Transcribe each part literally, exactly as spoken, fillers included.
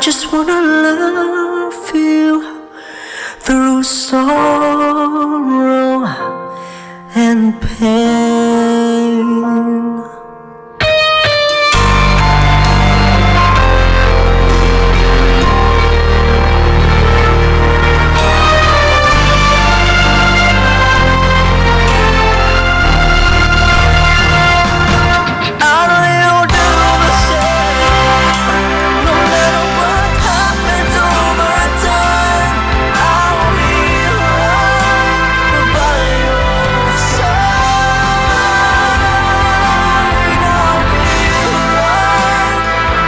Just wanna love you through sorrow and pain. I know you'll do the same. No matter what happens over time, I'll be right by your side. I'll be right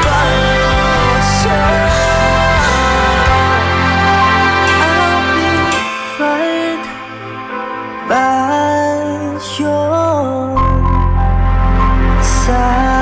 by your side. I'll be right by your side.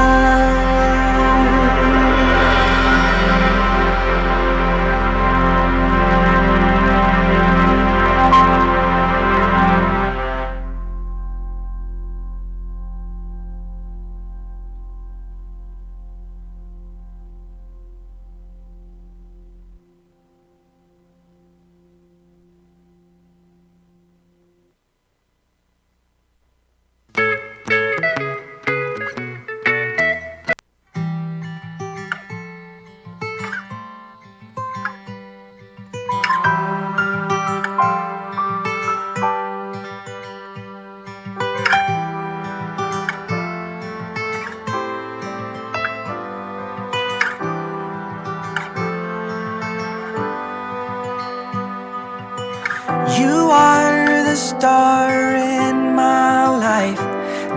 You are the star in my life.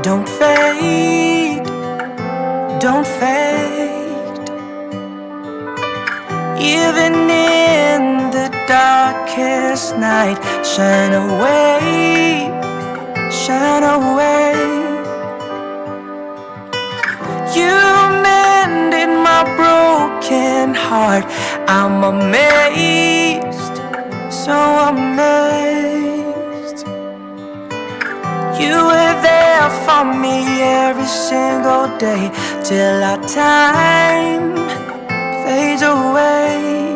Don't fade, don't fade. Even in the darkest night, shine away, shine away. You mended my broken heart. I'm amazed, so amazed. You were there for me every single day till our time fades away.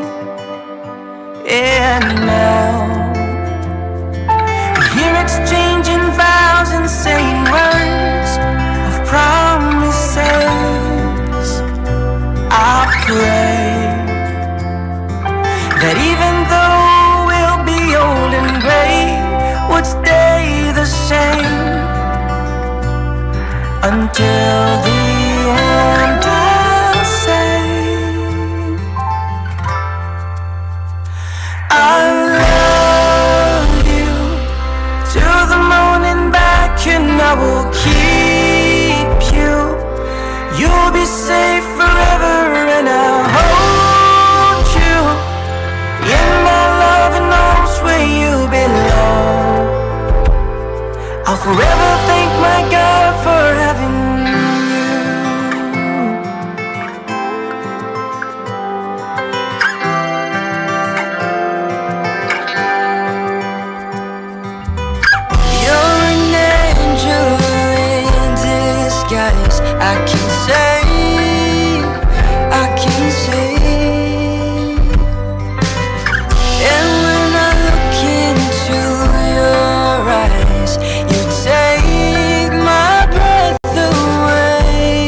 And now we're here exchanging vows and saying words of promises. I pray that even though we'll be old and gray, we'll stay the same until the end. I'll say I love you to the moon and back, and I will keep you. You'll be safe forever, and I'll hold you in my loving arms where you belong. I'll forever thank my God for having you. You're an angel in disguise. I can say, I can say. And when I look into your eyes, you take my breath away.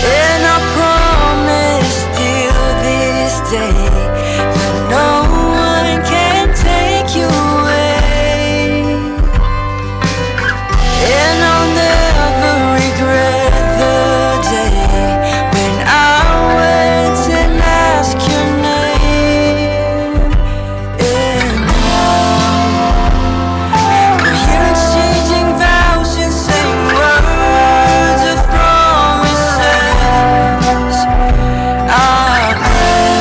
And I promise till this day that no one can take you away. And I'll never regret the day when I went and asked your name. And now we're here exchanging vows and saying words of promises. I pray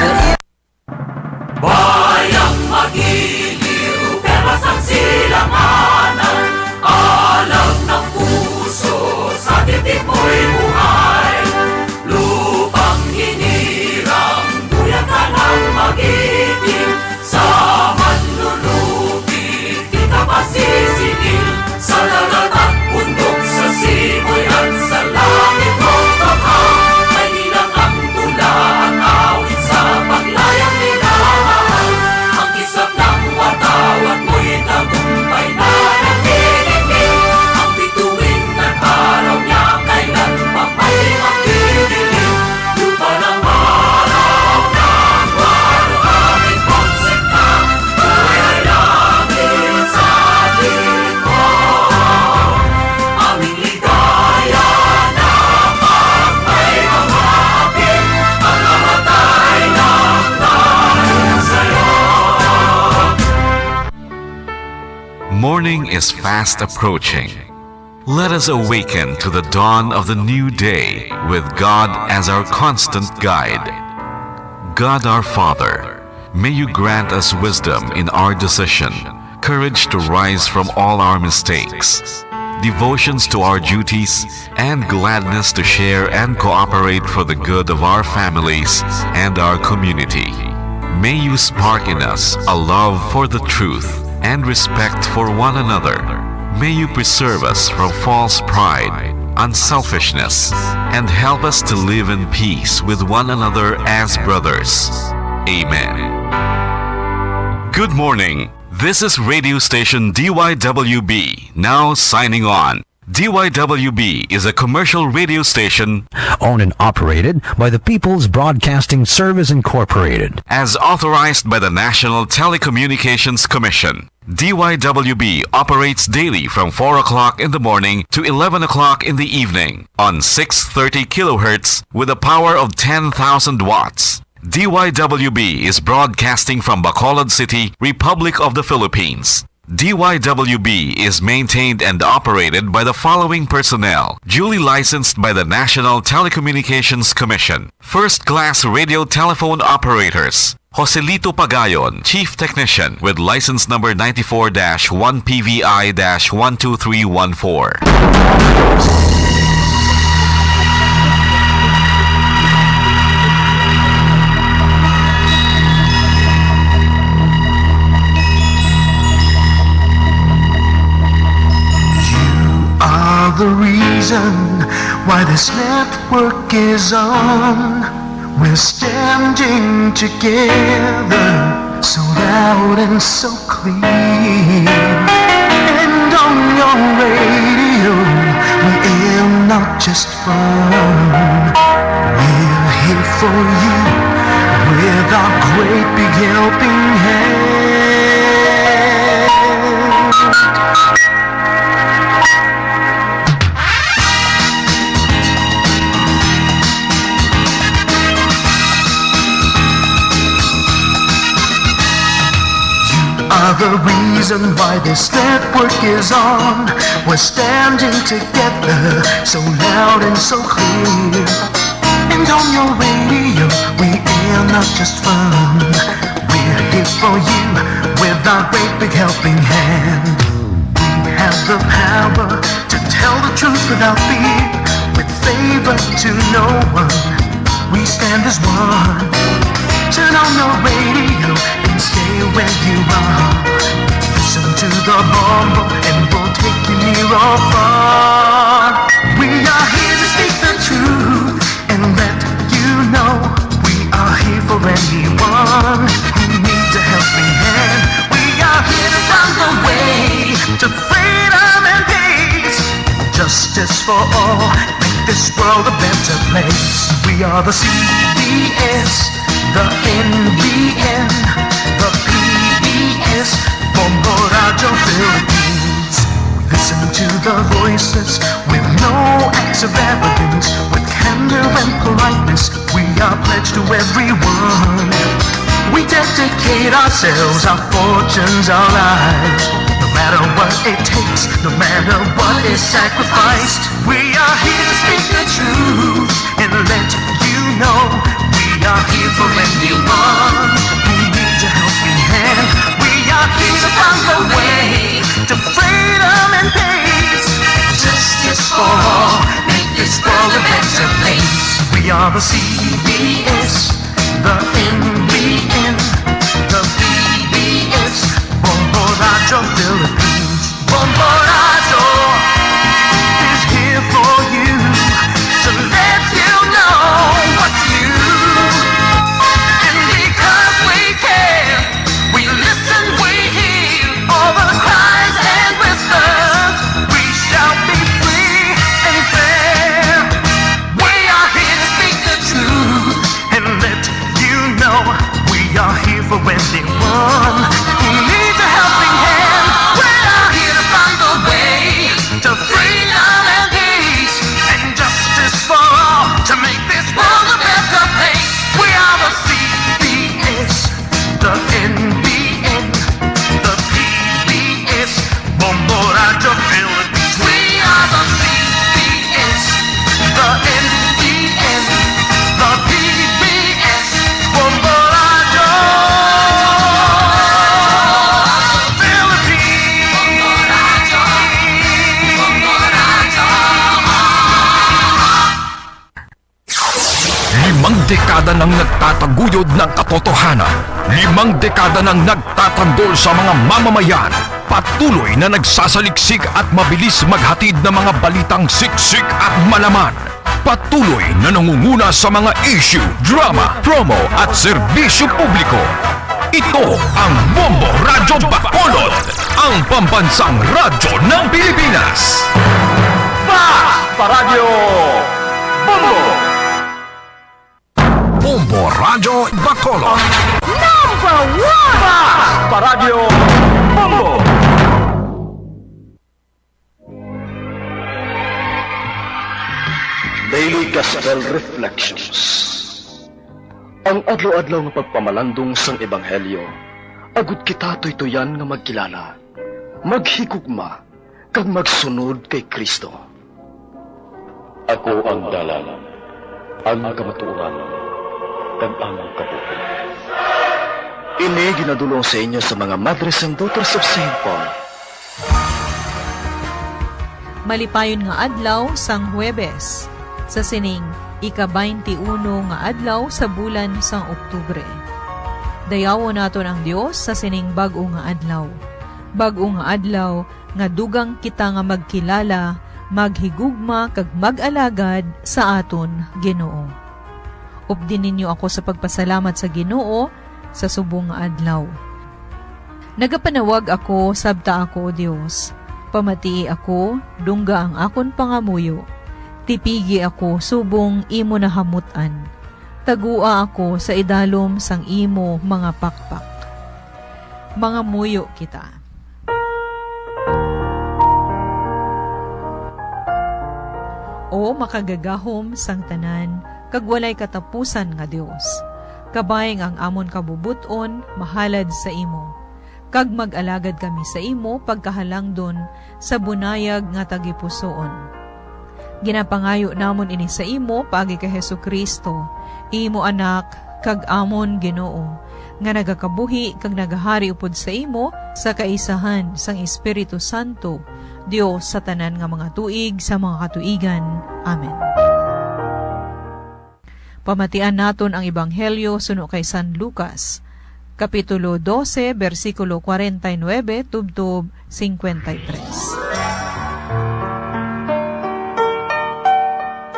that Bayang magiliw, perlas ang silanganan, alam ng puso, sa titik mo'y buhay. Lupang hinirang, buya ka ng magiting, sa manlulupi kita pasisingil, sa dagat at bundok, sa simoy at sa langit mong tugha. Morning is fast approaching. Let us awaken to the dawn of the new day with God as our constant guide. God our Father, may you grant us wisdom in our decision, courage to rise from all our mistakes, devotions to our duties, and gladness to share and cooperate for the good of our families and our community. May you spark in us a love for the truth and respect for one another. May you preserve us from false pride, unselfishness, and help us to live in peace with one another as brothers. Amen. Good morning. This is radio station D Y W B, now signing on. D Y W B is a commercial radio station owned and operated by the People's Broadcasting Service Incorporated. As authorized by the National Telecommunications Commission. D Y W B operates daily from four o'clock in the morning to eleven o'clock in the evening on six thirty kilohertz with a power of ten thousand watts. D Y W B is broadcasting from Bacolod City, Republic of the Philippines. D Y W B is maintained and operated by the following personnel, duly licensed by the National Telecommunications Commission. First class radio telephone operators, Joselito Pagayon, Chief Technician, with license number ninety-four dash one P V I dash one two three one four. You are the reason why this network is on. We're standing together, so loud and so clear. And on your radio, we air not just fun. We're here for you with our great big helping hand. You are the reason why this network is on. We're standing together, so loud and so clear. And on your radio, we air not just fun. We're here for you with our great big helping hand. We have the power to tell the truth without fear, with favor to no one. We stand as one. Turn on your radio and stay where you are. Listen to the bombo and we'll take you near or far. We are here to speak the truth and let you know we are here for anyone who needs a helping hand. We are here to find a way to freedom and peace. Justice for all, make this world a better place. We are the C B S, the N B N, the P B S, Bombo Radyo Philippines. Listen to the voices with no acts of arrogance, with candor and politeness. We are pledged to everyone. We dedicate ourselves, our fortunes, our lives. No matter what it takes, no matter what is sacrificed, we are here to speak the truth and let you know we are here for anyone who needs a helping hand. We are here to find a way to freedom and peace. Justice for all, make this world a better place. We are the C B S, the N B N, the P B S, Bombo Radyo Philippines. Bombo Radyo is here for you to let you know what you, and because we care, we listen, we hear all the cries and whispers. We shall be free and fair. We are here to speak the truth and let you know we are here for anyone who needs a helping hand. We are here to find a way to freedom and peace and justice for all, to make this world a better place. We are the C B S, the N B N, the P B S, Bombo Dekada nang nagtataguyod ng katotohanan. Limang dekada nang nagtatanggol sa mga mamamayan. Patuloy na nagsasaliksik at mabilis maghatid ng mga balitang siksik at malaman. Patuloy na nangunguna sa mga issue, drama, promo at serbisyo publiko. Ito ang Bombo Radyo Bacolod, ang pambansang radyo ng Pilipinas. Fast Paradyo Bombo! Bombo Radyo Bacolod. Number one! Fast Paradyo Bombo! Daily Gospel Reflections. Ang adlaw-adlaw nga pagpamalandong sang Ebanghelyo, agud kita tuytuyan nga magkilala, maghigugma, kag magsunod kay Cristo. Ako ang dalan, ang kamatuoran, kag ang kabuhi. Ini ginadul-ong sa inyo sa mga Madres and Daughters of Saint Paul. Malipayon nga adlaw sang Huwebes, sa sining ika-baynte uno nga adlaw sa bulan sang Oktubre. Dayawon naton ang Dios sa sining bag-o nga adlaw. Bag-o nga adlaw nga dugang kita nga magkilala, maghigugma, kag mag-alagad sa aton Ginoo. Updi ninyo ako sa pagpasalamat sa Ginoo sa subong nga adlaw. Nagapanawag ako, sabta ako, O Dios. Pamatii ako, dungga ang akon pangamuyo. Tipigi ako subong imo nahamut-an. Tagua ako sa idalom sang imo mga pakpak. Mangamuyo kita. O makagagahom sang tanan kag walay katapusan nga Dios, kabay nga ang amon kabubot-on mahalad sa imo, kag mag-alagad kami sa imo pagkahalangdon sa bunayag nga tagipusoon. Ginapangayo namon ini sa imo paagi kay Jesu-Cristo, imo Anak, kag amon Ginoo, nga nagakabuhi kag nagahari upod sa imo sa kaisahan sang Espiritu Santo, Dios sa tanan nga mga tuig sa mga katuigan. Amen. Pamatian naton ang Ebanghelyo suno kay San Lucas, Kapitulo dose, bersikulo kwarenta y nuebe tubtob cincuenta y tres.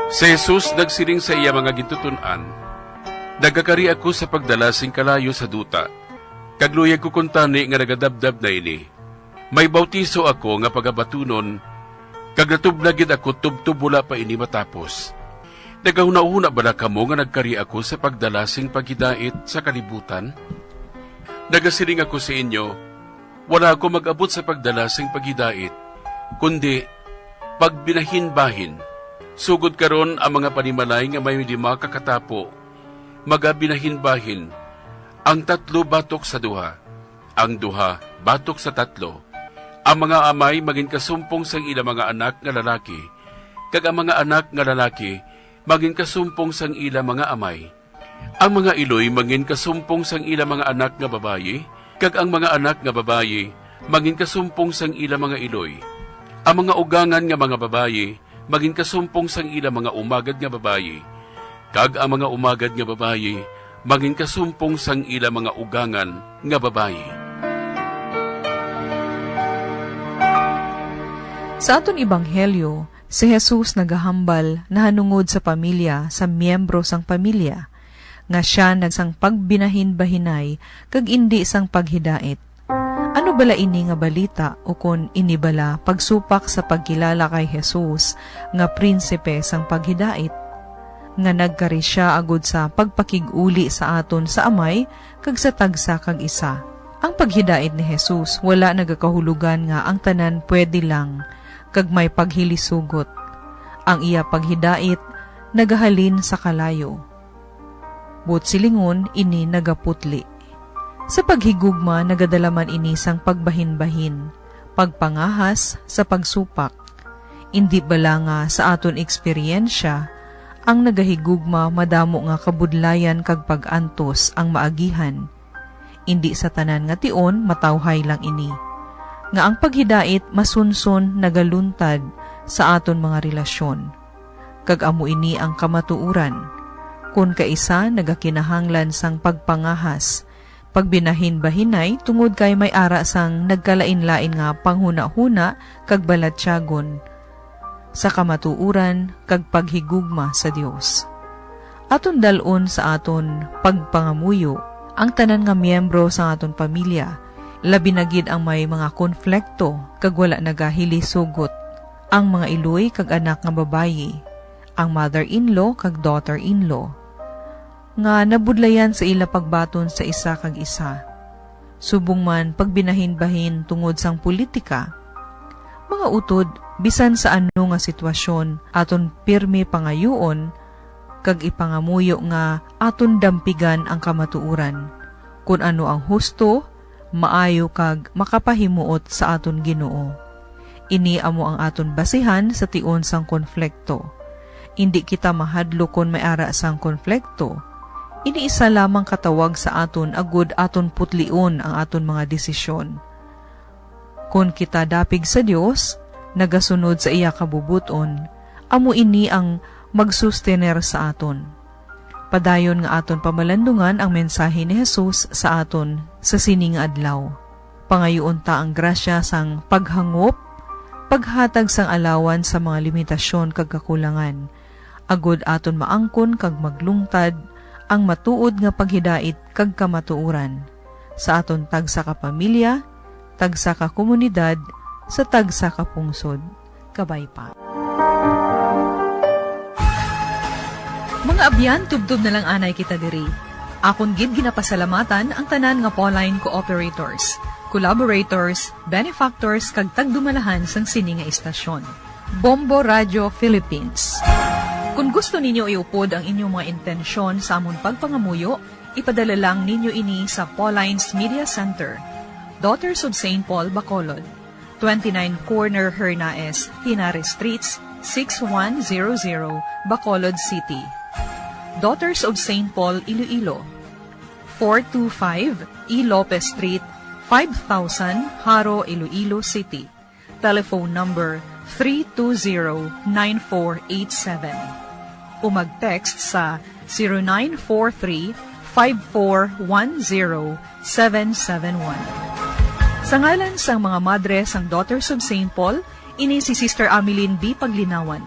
Si Jesus nagsiling sa iya mga gintuton-an, "Nagakari ako sa pagdala sing kalayo sa duta, kag luyag ko kuntani nga nagadabdab na ini. May bautiso ako nga pagabatunon, kag natublag gid ako tubtob wala pa ini matapos. Nagahunahuna bala kamo nga nagkari ako sa pagdala sing paghidait sa kalibutan? Nagasiling ako sa inyo, wala ako mag-abot sa pagdala sing paghidait, kundi pagbinahinbahin. Sugod karon, ang mga panimalay nga may lima ka katapo magabinahinbahin, ang tatlo batok sa duha, ang duha batok sa tatlo. Ang mga amay manginkasumpong sang ila mga anak nga lalaki, kag ang mga anak nga lalaki manginkasumpong sang ila mga amay. Ang mga iloy manginkasumpong sang ila mga anak nga babayi, kag ang mga anak nga babayi manginkasumpong sang ila mga iloy. Ang mga ugangan nga mga babayi manginkasumpong sang ila mga umagad nga babayi, kag ang mga umagad nga babayi manginkasumpong sang ila mga ugangan nga babayi." Sa aton ebanghelyo, si Jesus nagahambal nahanungod sa pamilya, sa miyembro sang pamilya, nga sia nag-, sang pagbinahinbahinay kag indi sang paghidait. Ano bala ini nga balita, ukon ini bala pagsupak sa pagkilala kay Jesus nga prinsipe sang paghidait, nga nagkari sia agud sa pagpakig-uli sa aton sa Amay kag sa tagsa kag isa? Ang paghidait ni Jesus wala nagakahulogan nga ang tanan pwede lang kag may paghilisugot. Ang iya paghidait nagahalin sa kalayo. Buot silingon, ini nagaputli. Sa paghigugma, nagadala man ini sang pagbahinbahin, pagpangahas sa pagsupak. Indi bala nga sa aton eksperyensya, ang nagahigugma madamo nga kabudlayan kag pag-antos ang maagihan? Indi sa tanan nga tion matawhay lang ini, nga ang paghidait masunson nagaluntad sa aton mga relasyon. Kag amo ini ang kamatuoran. Kon kaisa nagakinahanglan sang pagpangahas, pagbinahinbahinay tungod kay may ara sang nagkalainlain nga panghunahuna kag balatyagon sa kamatuoran kag paghigugma sa Dios. Aton dal-on sa aton pagpangamuyo ang tanan nga miyembro sang aton pamilya, labi na gid ang may mga konflikto kag wala nagahilisugot, ang mga iloy kag anak nga babayi, ang mother-in-law kag daughter-in-law, nga nabudlayan sa ila pagbaton sa isa kag isa, subong man pagbinahinbahin tungod sang politika. Mga utod, bisan sa ano nga sitwasyon, aton pirme pangayuon kag ipangamuyo nga aton dampigan ang kamatuoran, kon ano ang husto, maayo kag makapahimuot sa aton Ginoo. Ini amo ang aton basihan sa tion sang konflikto. Indi kita mahadlok kon may ara sang konflikto. Ini isa lamang ka tawag sa aton agud aton putlion ang aton mga desisyon. Kon kita dapig sa Dios, nagasunod sa iya kabubot-on, amo ini ang magsustener sa aton. Padayon nga aton pamalandungan ang mensahe ni Jesus sa aton sa sini nga adlaw. Pangayuon ta ang grasya sang paghangop, paghatag sang alawan sa mga limitasyon kag kakulangan, agud aton maangkon kag maglungtad ang matuod nga paghidait kag kamatuoran sa aton tagsa ka pamilya, tagsa ka komunidad, sa tagsa ka pungsod. Kabay pa. Mga abyan, tubtob na lang anay kita diri. Akon gid ginapasalamatan ang tanan nga Pauline cooperators, collaborators, benefactors, kag tagdumalahan sang sini nga istasyon, Bombo Radio Philippines. Kung gusto ninyo iupod ang inyong mga intensyon sa amon pagpangamuyo, ipadala lang ninyo ini sa Pauline's Media Center, Daughters of Saint Paul, Bacolod, twenty-nine Corner Hernaez, Henares Streets, six one zero zero, Bacolod City. Daughters of Saint Paul, Iloilo, four two five E Lopez Street, five thousand, Jaro, Iloilo City. Telephone number three two zero nine four eight seven. O mag-text sa zero nine four three five four one zero seven seven one. Sa ngalan sang mga madre sang Daughters of Saint Paul, ini si Sister Ameline B. Paglinawan.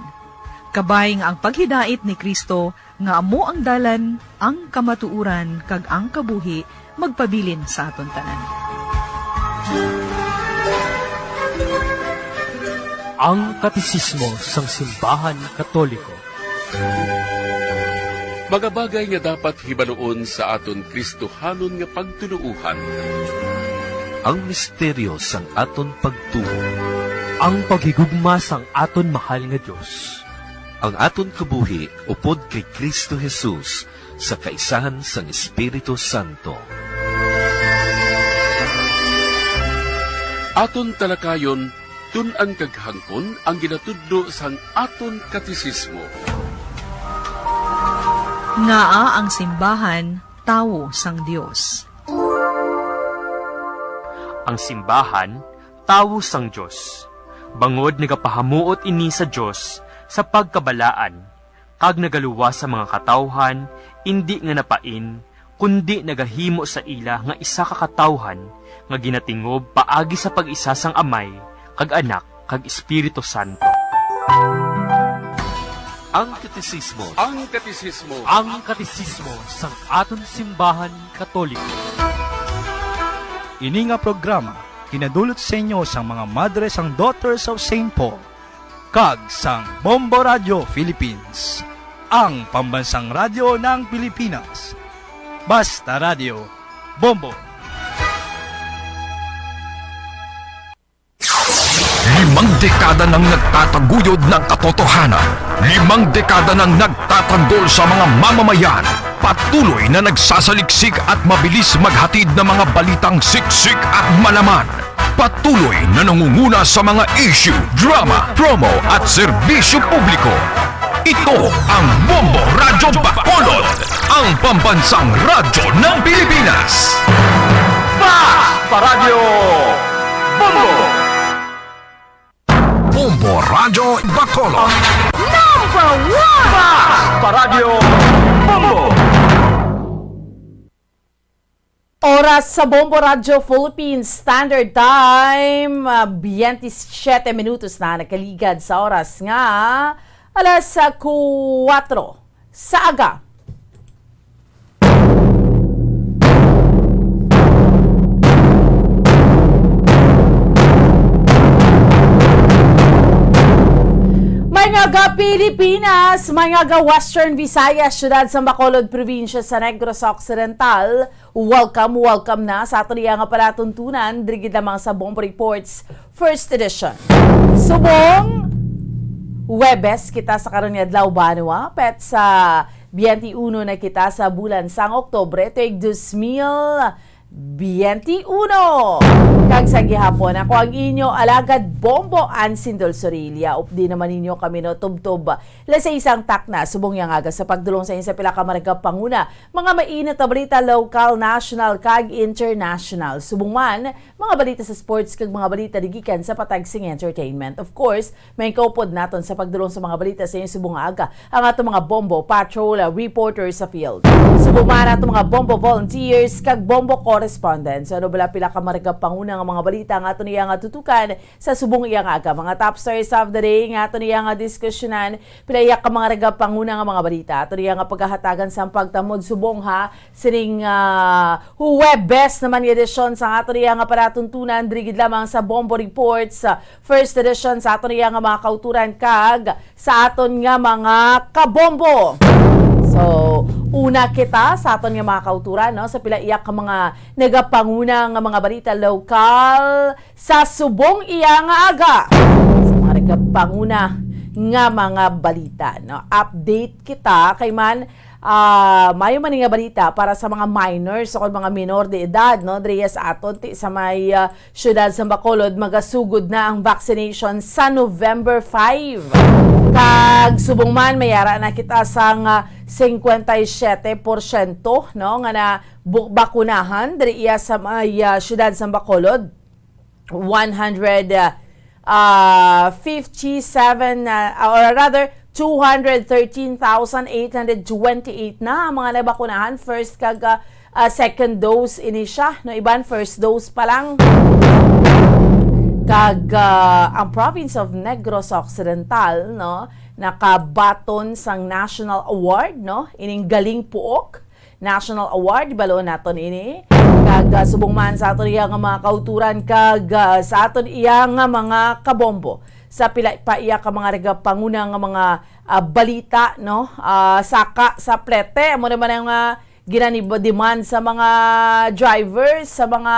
Kabay nga ang paghidait ni Cristo nga amo ang dalan, ang kamatuoran, kag ang kabuhi magpabilin sa aton tanan. Ang Katesismo sang Simbahan Katoliko. Mga bagay nga dapat hibaluon sa aton Kristohanon nga pagtuloohan. Ang misteryo sang aton pagtuo. Ang paghigugma sang aton mahal nga Dios. Ang aton kabuhi upod kay Cristo Jesus sa kaisahan sang Espiritu Santo. Aton talakayon, tun-an kag hangpon ang ginatudlo sang aton katesismo. Ngaa ang simbahan tawo sang Dios? Ang simbahan tawo sang Dios, bangod nagapahamuot ini sa Dios sa pagkabalaan, kag nagaluwas sa mga katawuhan, indi nga napain, kundi nagahimo sa ila nga isa ka katawuhan nga ginatingob paagi sa pag-isa sang Amay, kag Anak, kag Espiritu Santo. Ang Katesismo. Ang Katesismo. Ang Katesismo sang aton simbahan Katoliko. Ini nga programa ginadulot sa inyo sang mga madre sang Daughters of Saint Paul kag sang Bombo Radio Philippines, ang pambansang radyo ng Pilipinas. Basta Radio, Bombo! Limang dekada nang nagtataguyod ng katotohanan. Limang dekada nang nagtatanggol sa mga mamamayan. Patuloy na nagsasaliksik at mabilis maghatid ng mga balitang siksik at malaman. Patuloy na nangunguna sa mga issue, drama, promo at serbisyo publiko. Ito ang Bombo Radyo Bacolod, ang pambansang radyo ng Pilipinas. Basta Radyo Bombo! Bombo Radyo Bacolod. Number one! Basta Radyo Bombo! Sa Bombo Radyo Philippines Standard Time, ah, biyente siyete minutos na nakaligad sa oras nga alas, ah, kuwatro sa aga. May nga ga Pilipinas, may nga ga Western Visayas, siyudad sa Bacolod, probinsya sa Negros Occidental. Welcome, welcome na sa aton iya nga palatuntunan, diri gid lamang sa Bombo Reports First Edition. Subong Huwebes kita sa karon nga adlaw, banwa, petsa biyente uno na kita sa bulan sang Oktubre, tuig dos mil biyente uno. Kag sa gihapon, ako ang inyo alagad Bombo, Ansindol Sorilla. Updi naman ninyo kami, no, tubtob las seis sang takna, subong iya nga aga, sa pagdulong sa inyo sa pila ka mga panguna, mga mainit na balita, lokal, national, kag international. Subong man, mga balita sa sports, kag mga balita di gikan sa patag sing entertainment. Of course, may kaupod naton sa pagdulong sa mga balita sa inyong subong nga aga ang ato mga Bombo Patrol, ah, reporter sa field. Subong man ato mga Bombo volunteers kag Bombo correspondents. Ano bala pila ka mga panguna nga mga balita ang ato niya nga tutukan sa subong iya nga aga? Mga top stories of the day nga ato niya nga diskusyonan, pila iya ka mga panguna nga mga balita ato niya nga paghahatagan sa pagtamod subong ha sining, ah, Huwebes naman nga edisyon sa ato niya nga palatuntunan diri gid lamang sa Bombo Reports, ah, first edition sa aton iya nga mga kauturan kag sa aton nga mga kabombo. So, una kita sa aton nga mga kauturan, no, sa pila iya ka mga nagapanguna nga mga balita lokal sa subong iya nga aga. Sa mga nagapanguna nga mga balita, no, update kita kay man, ah, mayo man nga balita para sa mga minors o mga minor de edad, no, diri sa aton ti sa may, ah, siyudad sa Bacolod, magasugod na ang vaccination sa November five. Kag subong man, may ara na kita sang, ah, singkwenta y siyete porsyento, no, nga na bu-, bakunahan diri iya sa may, ah, siyudad sa Bacolod. One hundred, ah, ah, fifty-seven, ah, or rather, two hundred thirteen thousand eight hundred twenty-eight na ang mga nabakunahan. First kag, ah, ah, second dose ini siya, no? Iban first dose pa lang. Kag, ah, ang province of Negros Occidental, no, nakabaton sang national award, no, ining Galing Puok National Award, baloon naton ini. Kag, ah, subong man sa aton iya nga mga kauturan kag, ah, sa aton iya nga mga kabombo, sa pila pa iya ka mga nagapanguna nga mga, ah, balita, no? Ah, saka sa plete, amo naman ang, ah, ginani-demand sa mga drivers, sa mga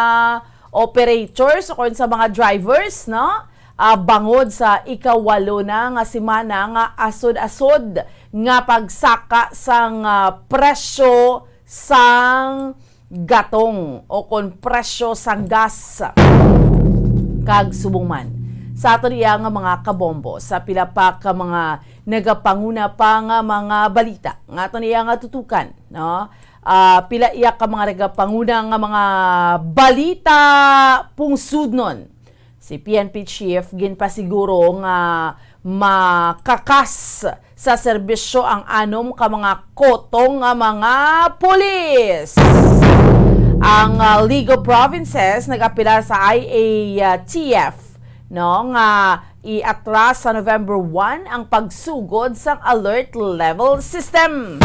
operators, o kon sa mga drivers, no? Ah, bangod sa ikawalo na nga semana nga asod-asod nga pagsaka sang, ah, presyo sang gatong o kon presyo sang gas. Kag subong man sa aton iya nga mga kabombo, sa pila pa ka mga nagapanguna pa nga mga balita nga aton iya nga tutukan, no? Ah, pila iya ka mga nagapanguna nga mga balita pungsudnon. Si P N P Chief ginpasiguro nga makakas sa serbisyo ang anom ka mga kotong nga mga pulis. Ang, ah, League of Provinces nag-apila sa I A T F, no, nga iatras sa November one ang pagsugod sang alert level system.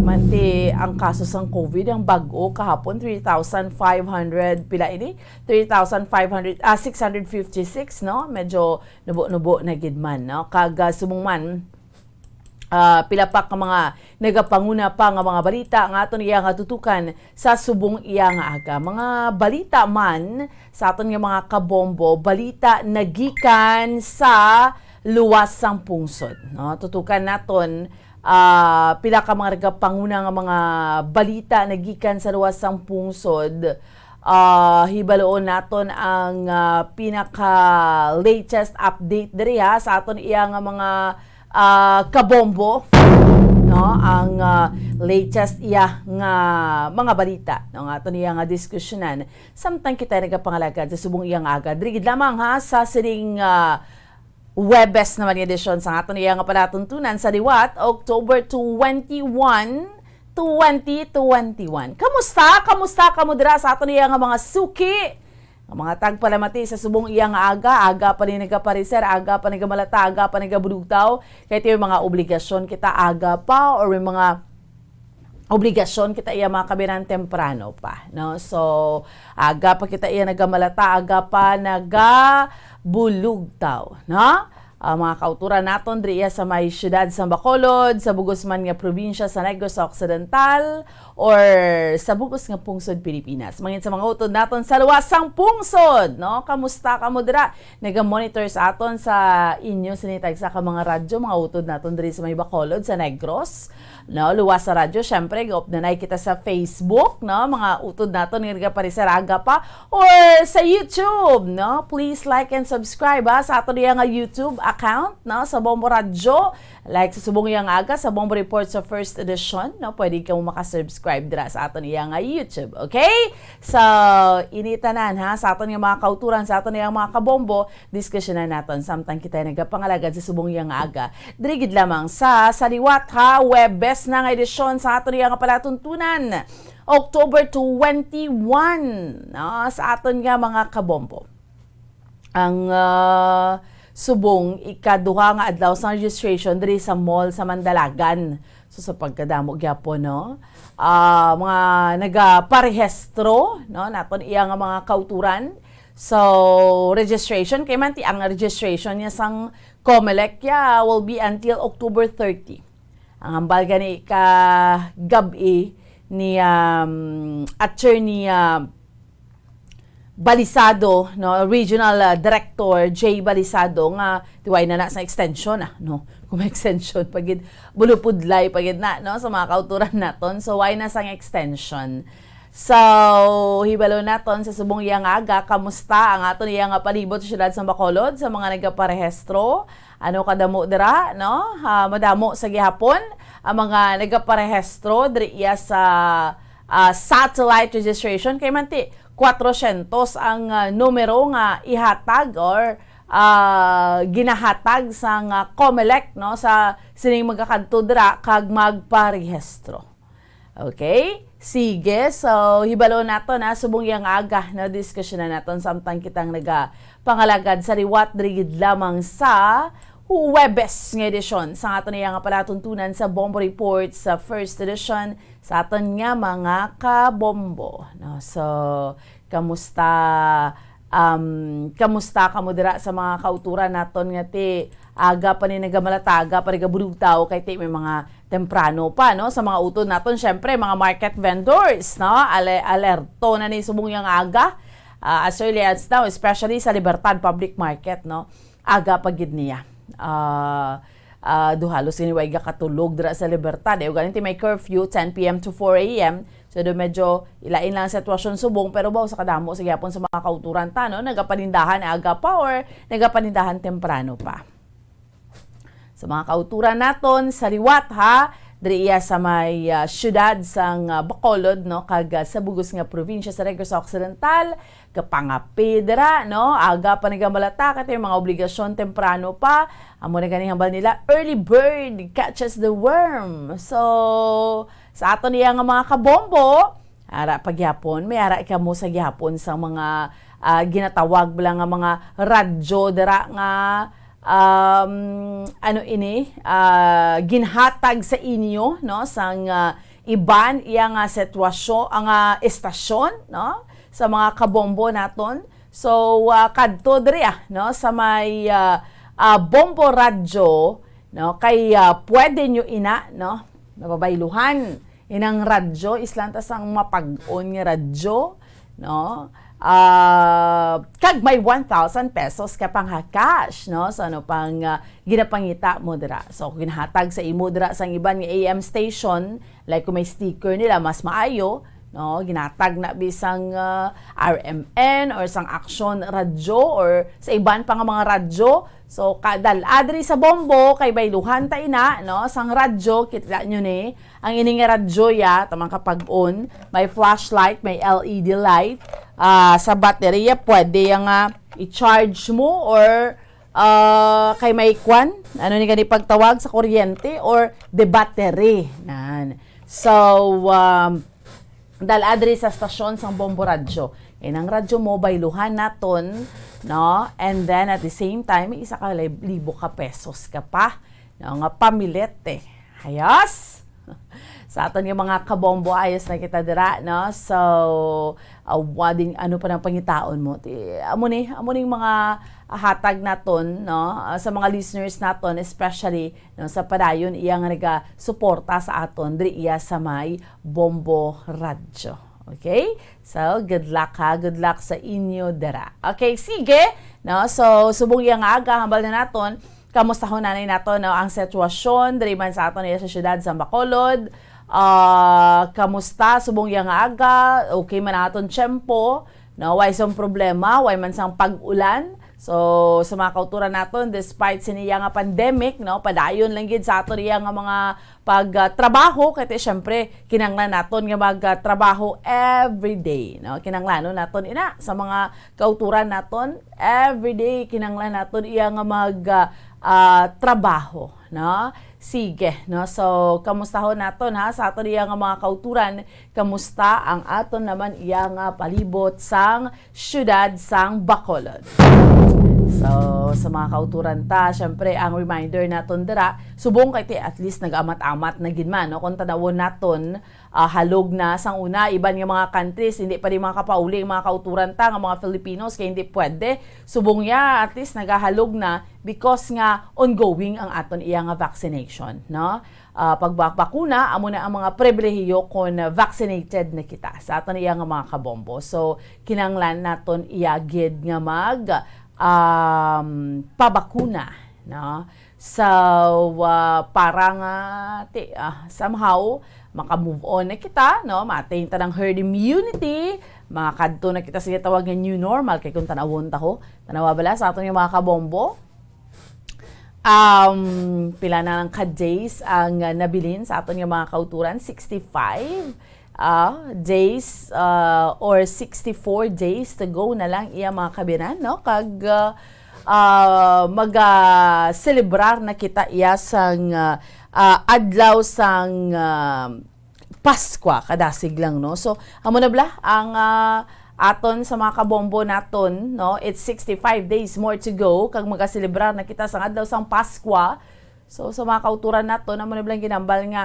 Imanti ang kaso sang COVID ang bag-o kahapon, three thousand five hundred, pila ini? Three thousand five hundred, ah, six hundred fifty-six, no? Medyo nubo-nubo na gid man, no? Kag, ah, subong man, ah, pila pa ka mga nagapanguna pa nga mga balita nga aton iya nga tutukan sa subong iya nga aga. Mga balita man sa aton nga mga kabombo, balita nagikan sa luwas sang pungsod, no? Tutukan naton, ah, pila ka mga nagapanguna nga mga balita nagikan sa luwas sang pungsod. Ah, hibaloon naton ang, ah, pinaka latest update diri ha sa aton iya nga mga, ah, kabombo, no? Ang, ah, latest iya nga mga balita, no, nga aton iya nga diskusyonan samtang kita nagapangalagad sa subong iya nga aga. Diri gid lamang ha sa sining, ah, Huwebes naman nga edisyon sa aton iya nga palatuntunan sa liwat, October twenty-one, twenty twenty-one. Kamusta? Kamusta kamo dira sa aton iya nga mga suki? Ang mga tagpalamati sa subong iya nga aga, aga pa ni nagapareser, aga pa nagamalata, aga pa nagabudugtaw. Kay may mga obligasyon kita aga pa, or may mga obligasyon kita iya mga kabinan temprano pa, no? So, aga pa kita iya nagamalata, aga pa nagabulugtaw, no? Ah, mga kauturan naton diri iya sa may siyudad sa Bacolod, sa bugos man nga probinsya sa Negros Occidental, or sa bugos nga pungsod Pilipinas. Mangin sa mga utod naton sa luwas sang pungsod, no? Kamusta kamo dira? Naga-monitor sa aton sa inyo sini tagsa ka mga radyo, mga utod naton diri sa may Bacolod, sa Negros, no? Luwas sa radyo, syempre, gaupnanay kita sa Facebook, no? Mga utod naton nga nagapareser aga pa, or sa YouTube, no? Please like and subscribe, ha, sa aton iya nga YouTube account, no? Sa Bombo Radyo. Like sa subong iya nga aga, sa Bombo Report sa first edition, no? Pwede kamo makasubscribe dira sa aton iya nga YouTube, okay? So, ini tanan, ha, sa aton nga mga kauturan, sa aton iya mga kabombo, diskusyonan naton samtang kita nagapangalagad sa subong iya nga aga. Diri gid lamang sa, sa liwat, ha, Huwebes na nga edisyon sa aton iya nga palatuntunan. October twenty-one, no, sa aton nga mga kabombo. Ang, ah, subong ikaduha nga adlaw sang registration diri sa mall sa Mandalagan. So, sa pagkadamo gyapon, no? Ah, mga nagaparehistro, no, naton iya nga mga kauturan. So, registration, kay man ti ang registration niya sang Comelec ya will be until October thirty. Ang hambal gani ka gab-i ni, um, Attorney, um, Balisado, no, Regional, uh, Director Jay Balisado, nga tiway na na sa extension, ah, no? Kung may extension pa gid, bulupudlay pa gid na, no, sa mga kauturan naton. So, why na sang extension? So, hibalo naton sa subong iya nga aga, kamusta ang aton iya nga palibot sa siyudad sa Bacolod, sa mga nagaparehistro? Ano kadamo dira, no? Ah, madamo sa gihapon ang mga nagaparehistro diri iya sa, ah, satellite registration. Kay man ti, kwatrosyentos ang, ah, numero nga ihatag or, ah, ginahatag sang, ah, Comelec, no, sa sining magakadto dira kag magparehistro. Okay? Sige, so hibalo naton na subong yang aga na diskusyonan naton samtang kitang nagapangalagad sa liwat diri gid lamang sa Huwebes nga edisyon sa aton iya nga palatuntunan sa Bombo Report sa first edition sa aton nga mga kabombo, no? So, kamusta, um, kamusta kamo dira sa mga kauturan naton nga ti aga pa ni nagamalata, aga pa nagabudugtaw, kay ti may mga temprano pa, no? Sa mga utod naton, syempre, mga market vendors, no? Ale-, alerto na ni subong yang aga, ah, as early as now, especially sa Libertad Public Market, no? Aga pa gid niya. Ah, ah, do halos gani way gakatulog dira sa Libertad. Eh, ug gani ti may curfew, ten p m to four a m. So, do medyo ilain lang ang sitwasyon subong, pero baw sa kadamo sa gihapon sa mga kauturan ta, no? Nagapanindahan aga pa or nagapanindahan temprano pa. Sa mga kauturan naton sa liwat, ha, diri iya sa may, ah, siyudad sang, ah, Bacolod, no, kag, ah, sa bugos nga probinsya sa Negros Occidental, kapangapi dira, no, aga pa nagamalata, kay ti mga obligasyon temprano pa. Amo na gani hambal nila, "Early bird catches the worm." So, sa aton iya nga mga kabombo, ara pa gyapon, may ara kamo sa gyapon sa mga, ah, ginatawag bala nga mga radyo dira nga, um, ano ini, ah, ginhatag sa inyo, no, sang, ah, iban iya nga sitwasyon, ang, ah, estasyon, no, sa mga kabombo naton. So, ah, kadto diri, ah, no, sa may, ah, ah, Bombo Radyo, no, kay, ah, pwede nyo ina, no, mababayluhan inang radyo, islan ta sang mapag-on nga radyo, no? Ah, kag may one thousand pesos ka pang ha cash, no? So, ano pang, ah, ginapangita mo dira? So, ginhatag sa imo dira sang iban nga A M station, like kung may sticker nila, mas maayo, no? Ginatag na bisang, ah, R M N or sang Action Radyo or sa iban pa nga mga radyo. So, kadal-a diri sa Bombo, kay bayluhan ta ina, no? Sang radyo, kita nyo ni. Ang ini nga radyo ya, tamang kapag-on, may flashlight, may L E D light. Ah, sa baterya, pwede ya nga i-charge mo or, ah, kay may kwan, ano ni gani pagtawag sa kuryente or the battery. Nan. So, um, dala diri sa stasyon sang Bombo Radyo. Inang radyo mo, bayluhan naton, no? And then, at the same time, may isa ka lib-, libo ka pesos ka pa, no? Nga pamilit, eh. Ayos? Sa aton nga mga kabombo, ayos na kita dira, no? So, uh, wa din, ano pa nang pangitaon mo? Ti-, amo ni, amo ning mga hatag naton, no? Uh, sa mga listeners naton, especially, no, sa padayon iya nga nagasuporta sa aton diri iya sa may Bombo Radyo. Okay? So, good luck ha. Good luck sa inyo dira. Okay, sige. No? So, subong iya nga aga, hambal na naton, kamustahon nanay nato, no, ang sitwasyon diri man sa aton iya sa siyudad sa Bacolod. Ah, kamusta? Subong iya nga aga, okay man ang aton tiyempo? No, way sang problema, way man sang pag-ulan. So, sa mga kauturan naton, despite sini iya nga pandemic, no, padayon lang gid sa aton iya nga mga pagtrabaho, kay ti, syempre, kinahanglan naton nga magtrabaho every day, no? Kinahanglanon naton ina sa mga kauturan naton, every day kinahanglan naton iya nga mag, ah, ah, trabaho, no? Sige, no? So, kamustahon naton, ha, sa aton iya nga mga kauturan, kamusta ang aton naman iya nga palibot sang siyudad sang Bacolod. So, sa mga kauturan ta, syempre, ang reminder naton dira, subong kay ti at least nag-amat-amat na gid man, no? Kung tanawon naton, ah, halog na sang una, iban nga mga countries, hindi pa rin mga kapauli ang mga kauturan ta nga mga Filipinos, kay hindi pwede. Subong ya, at least nagahalog na because nga ongoing ang aton iya nga vaccination, no? Ah, pagbakbakuna, amo na ang mga pribilehiyo kung vaccinated na kita sa aton iya nga mga kabombo. So, kinahanglan naton iya gid nga mag, um, pabakuna, no? So, ah, para nga ti-, ah, somehow maka-move on na kita, no? Ma-attain ta ng herd immunity, makadto na kita sa ginatawag nga new normal. Kay kung tanawon ta ho, tanawa bala sa aton nga mga kabombo, um, pila na lang ka days ang, ah, nabilin sa aton nga mga kauturan? Sixty-five, ah, days, ah, or sixty-four days to go na lang iya, mga kabinan, no? Kag, ah, ah, maga-celebrar na kita iya sang, ah, ah, adlaw sang, ah, Paskwa, kadasig lang, no? So, amo na bala ang, ah, aton sa mga kabombo naton, no? It's sixty-five days more to go kag magaselebrar na kita sang adlaw sang Paskwa. So, sa mga kauturan naton, amo na bala ang ginambal nga,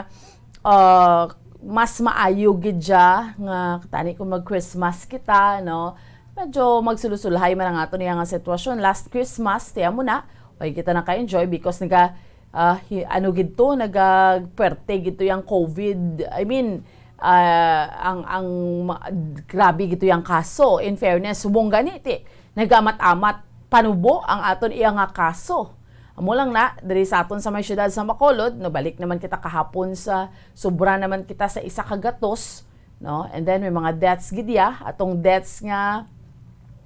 ah, mas maayo gid siya nga tani kung mag-Christmas kita, no? Medyo magsulod-sulhay man ang aton iya nga sitwasyon. Last Christmas, ti amo na, way kita naka-enjoy because naga, ah, hi-, ano gid to, nagaperte gid to yang COVID. I mean, ah, ang, ang ma-, grabe gid to yang kaso. In fairness, subong gani, ti, nagamat-amat panubo ang aton iya nga kaso. Amo lang na, diri sa aton sa may siyudad sa Bacolod, no, balik naman kita kahapon sa, sobra naman kita sa isa ka gatos, no? And then may mga deaths gid ya, atong deaths nga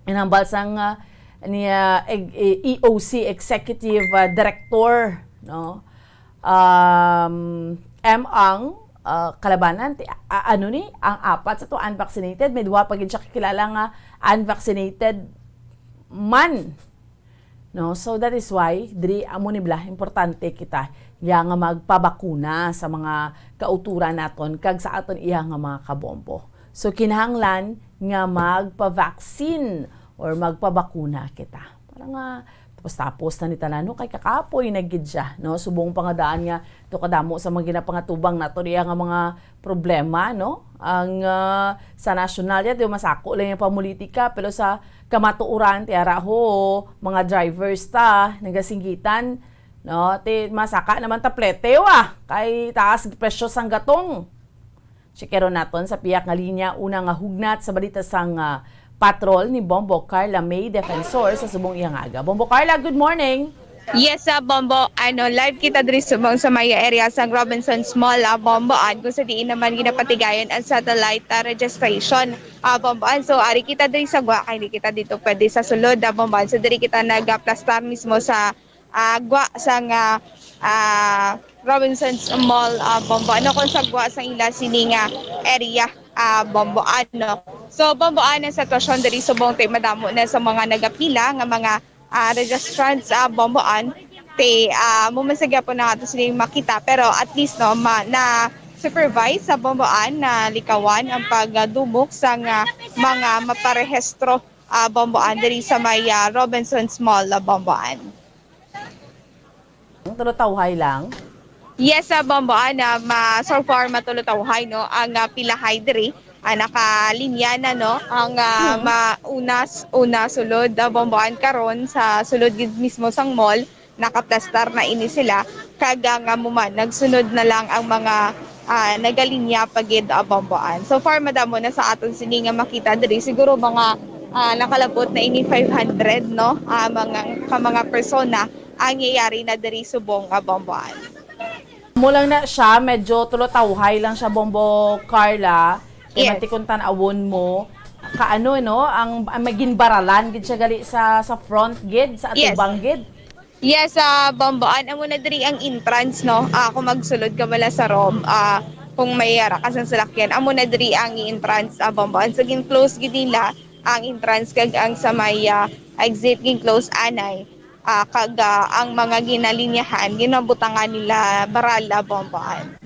inambal sang, ah, niya, eg-, e-, E O C executive, ah, director, no? Um, M ang, ah, kalabanan, ti-, a-, ano ni, ang apat sa to unvaccinated, may duha pa gid siya kakilala nga unvaccinated man. No? So, that is why, diri, amo ni bala, importante kita ya nga magpabakuna sa mga kauturan naton kag sa aton iya nga mga kabombo. So, kinahanglan nga magpa-vaccine or magpabakuna kita. Para nga, tapos-tapos na ni tanan, no? Kay kakapoy na gid siya, no? Subong pa nga daan nga, to kadamo sa mga ginapangatubang nato diya nga mga problema, no? Ang, ah, sa nasyonal, ya, di masako lang yung pamulitika, pero sa kamatuoran, ti ara ho, mga drivers ta, nagasinggitan, no? Ti masaka naman ta plete, wa? Kay taas presyo sang gatong. Checkeron naton sa piyak nga linya, una nga hugnat sa balita sang, ah, patrol ni Bombo Carla May Defensor sa subong iya nga aga. Bombo Carla, good morning. Yes, ah, Bombo, ano, live kita diri subong sa may area sang Robinsons Mall, ah, Bombo, an, kung sa diin naman ginapatigayon ang satellite, ah, registration, ah, Bombo, an. So, ari kita diri sa gwa, kay di kita dito pwede sa sulod, ah, Bombo, an. So, diri kita nagaplastar mismo sa, ah, gwa sang, ah, ah, Robinsons Mall, ah, Bombo, ano, kung sa gwa sang ila sini nga area, ah, Bombo, ano. So, Bombo, an, ang sitwasyon diri subong ti madamo na sa mga nagapila nga mga ah, registrants, ah, Bombo, an. Ti, ah, amo man sa gyapon na ato sila makita, pero at least, no, ma-, na, Supervise sa Bomboan na likawan ang pagdumok sa nga mga maparehistro, ah, Bomboan diri sa may, ah, Robinsons Mall, ah, Bomboan. Ang tulotawhay lang. Yes, sa Bomboan na ma so far matulotawhay, no, ang, ah, pilahay diri, ah, nakalinya na, no, ang, ah, ma una, una sulod, ah, Bomboan karon sa sulod gid mismo sang mall, nakaplastar na ini sila, kag ang amo man nagsunod na lang ang mga, ah, nagalinya pa gid, ah, Bomboan. So far madamo na sa aton sini nga makita diri, siguro mga, ah, nakalabot na ini five hundred, no, ah, mga ka mga persona ang yayari na diri subong nga Bomboan. Mo lang na siya, medyo tulotawhay lang siya, Bombo Carla. Kay Yes. Mantikon tan-awon mo, kaano, no, ang, ang magin baralan gid siya gali sa, sa front gid, sa Yes. atubang gid. Yes, sa Bomboan, amo na diri ang entrance, no? Ah, kung magsulod ka bala sa room, ah, kung may ara ka sa salakyan, amo na diri ang entrance sa Bomboan. So, gin-close gid nila ang entrance kag ang sa may, ah, exit gin-close anay. Ah, kag, ah, ang mga ginalinyahan, ginabutangan nila barala, Bomboan.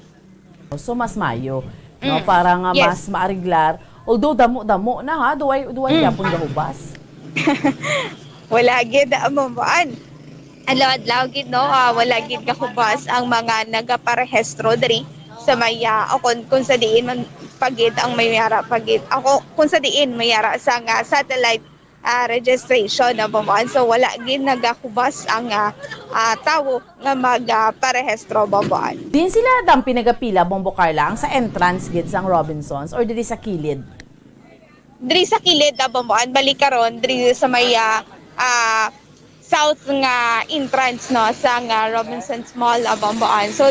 So mas mayo, no, Mm. para nga Yes. mas maariglar. Although damo-damo na ha, duway duway Mm. gyapon gahubas. Wala gid, ah, Bomboan. Adlaw-adlaw gid, no, ah, wala gid gahubas ang mga nagaparehistro diri sa may, ah, o kung, kung sa diin man pagid ang may yara pagid. Ako, kung sa diin may yara sa nga satellite, ah, registration na, Bomboan. So wala gid nagahubas ang, ah, ah, tawo nga mag, ah, parehistro, Bomboan. Din sila dampi nagapila, Bombo Carla, ang sa entrance gid sang Robinsons or diri sa kilid? Diri sa kilid, ah, Bomboan, balik karon diri sa may, ah, ah, south nga entrance, no, sa nga Robinsons Mall, ah, Bomboan. So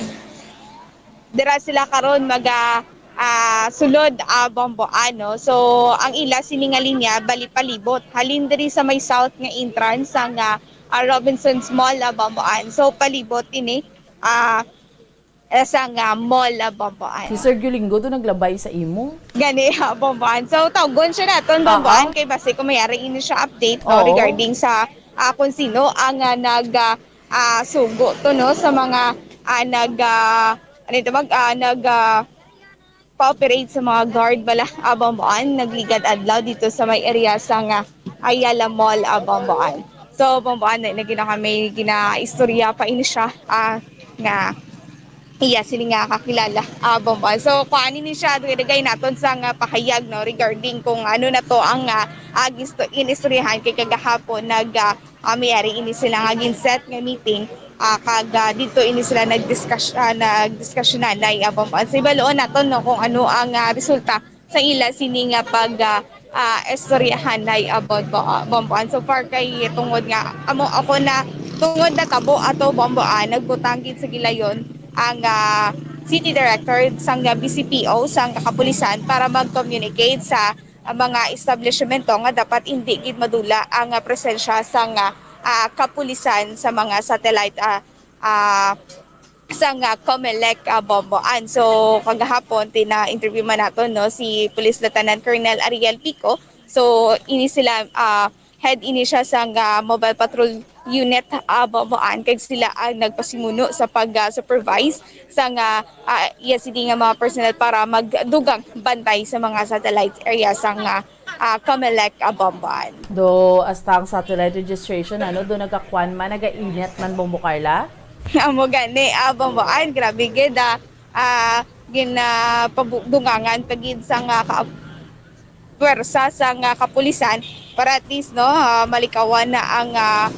dira sila karon maga, ah, sulod, ah, Bomboan, no. So ang ila sini nga linya bali palibot halin diri sa may south nga entrance sa nga, ah, Robinsons Mall, ah, Bomboan. So palibot ini, ah, eh, sa nga mall, ah, Bomboan. Si Sergio Lingo do naglabay sa imo. Gani, ah, Bomboan. So tawgon siya naton, Oo. Bomboan, kay basi kung mayari ini siya update, no, Oo. regarding sa, ah, kung sino ang, ah, nag, ah, ah, sugo to, no, sa mga, ah, nag, ah, ano ito, mag, ah, nag, ah, pa-operate sa mga guard bala, ah, Bomboan, nagligad adlaw dito sa may area sa nga Ayala Mall, ah, Bomboan. So Bomboan, na, na gina kami ginaistorya pa ini siya, ah, nga iya sini nga kakilala, ah, Bomboan. So kuan ini siya, dugay-dugay naton sa nga pahayag, no, regarding kung ano na to ang, ah, ah, gisto-, inistoryahan kay kagahapon nag, ah, ah, may ari ini sila nga ginset nga meeting, ah, kag, ah, dito ini sila nagdiscuss-, ah, nagdiskusyonan na, ah, Bomboan. So ibaloon naton, no, kung ano ang, ah, resulta sa ila sini nga pag, ah, ah, istoryahanay, ah, Bombo-, ah, Bomboan. So far kay tungod nga amo ako na tungod na tabo ato, Bomboan, nagbutang gid sa gilayon ang, ah, city director sang, ah, B C P O sang kapulisan para mag-communicate sa, ah, mga establishmento nga dapat hindi gid madula ang, ah, presensya sang, ah, ah, kapulisan sa mga satellite, ah, ah, sang, ah, Comelec, ah, Bomboan. So kagahapon tina-interview man nato, no, si Police Lieutenant Colonel Ariel Pico. So ini sila, ah, head ini siya sang, ah, Mobile Patrol Unit, ah, Bomboan, kag sila ang nagpasimuno sa pag, ah, supervise sang, ah, ah, iya sini nga mga personnel para magdugang bantay sa mga satellite area sang, ah, ah, Comelec, ah, Bomboan. Do hasta ang satellite registration, ano, do nagakuan man, nagainit man, Bombo Carla? Amo gani, ah, Bomboan, grabe gid, ah, ah, gin, ah, pabu-, dungangan pa gid sang, ah, ka-, puwersa sang, ah, kapulisan para at least, no, ah, malikawan na ang, ah,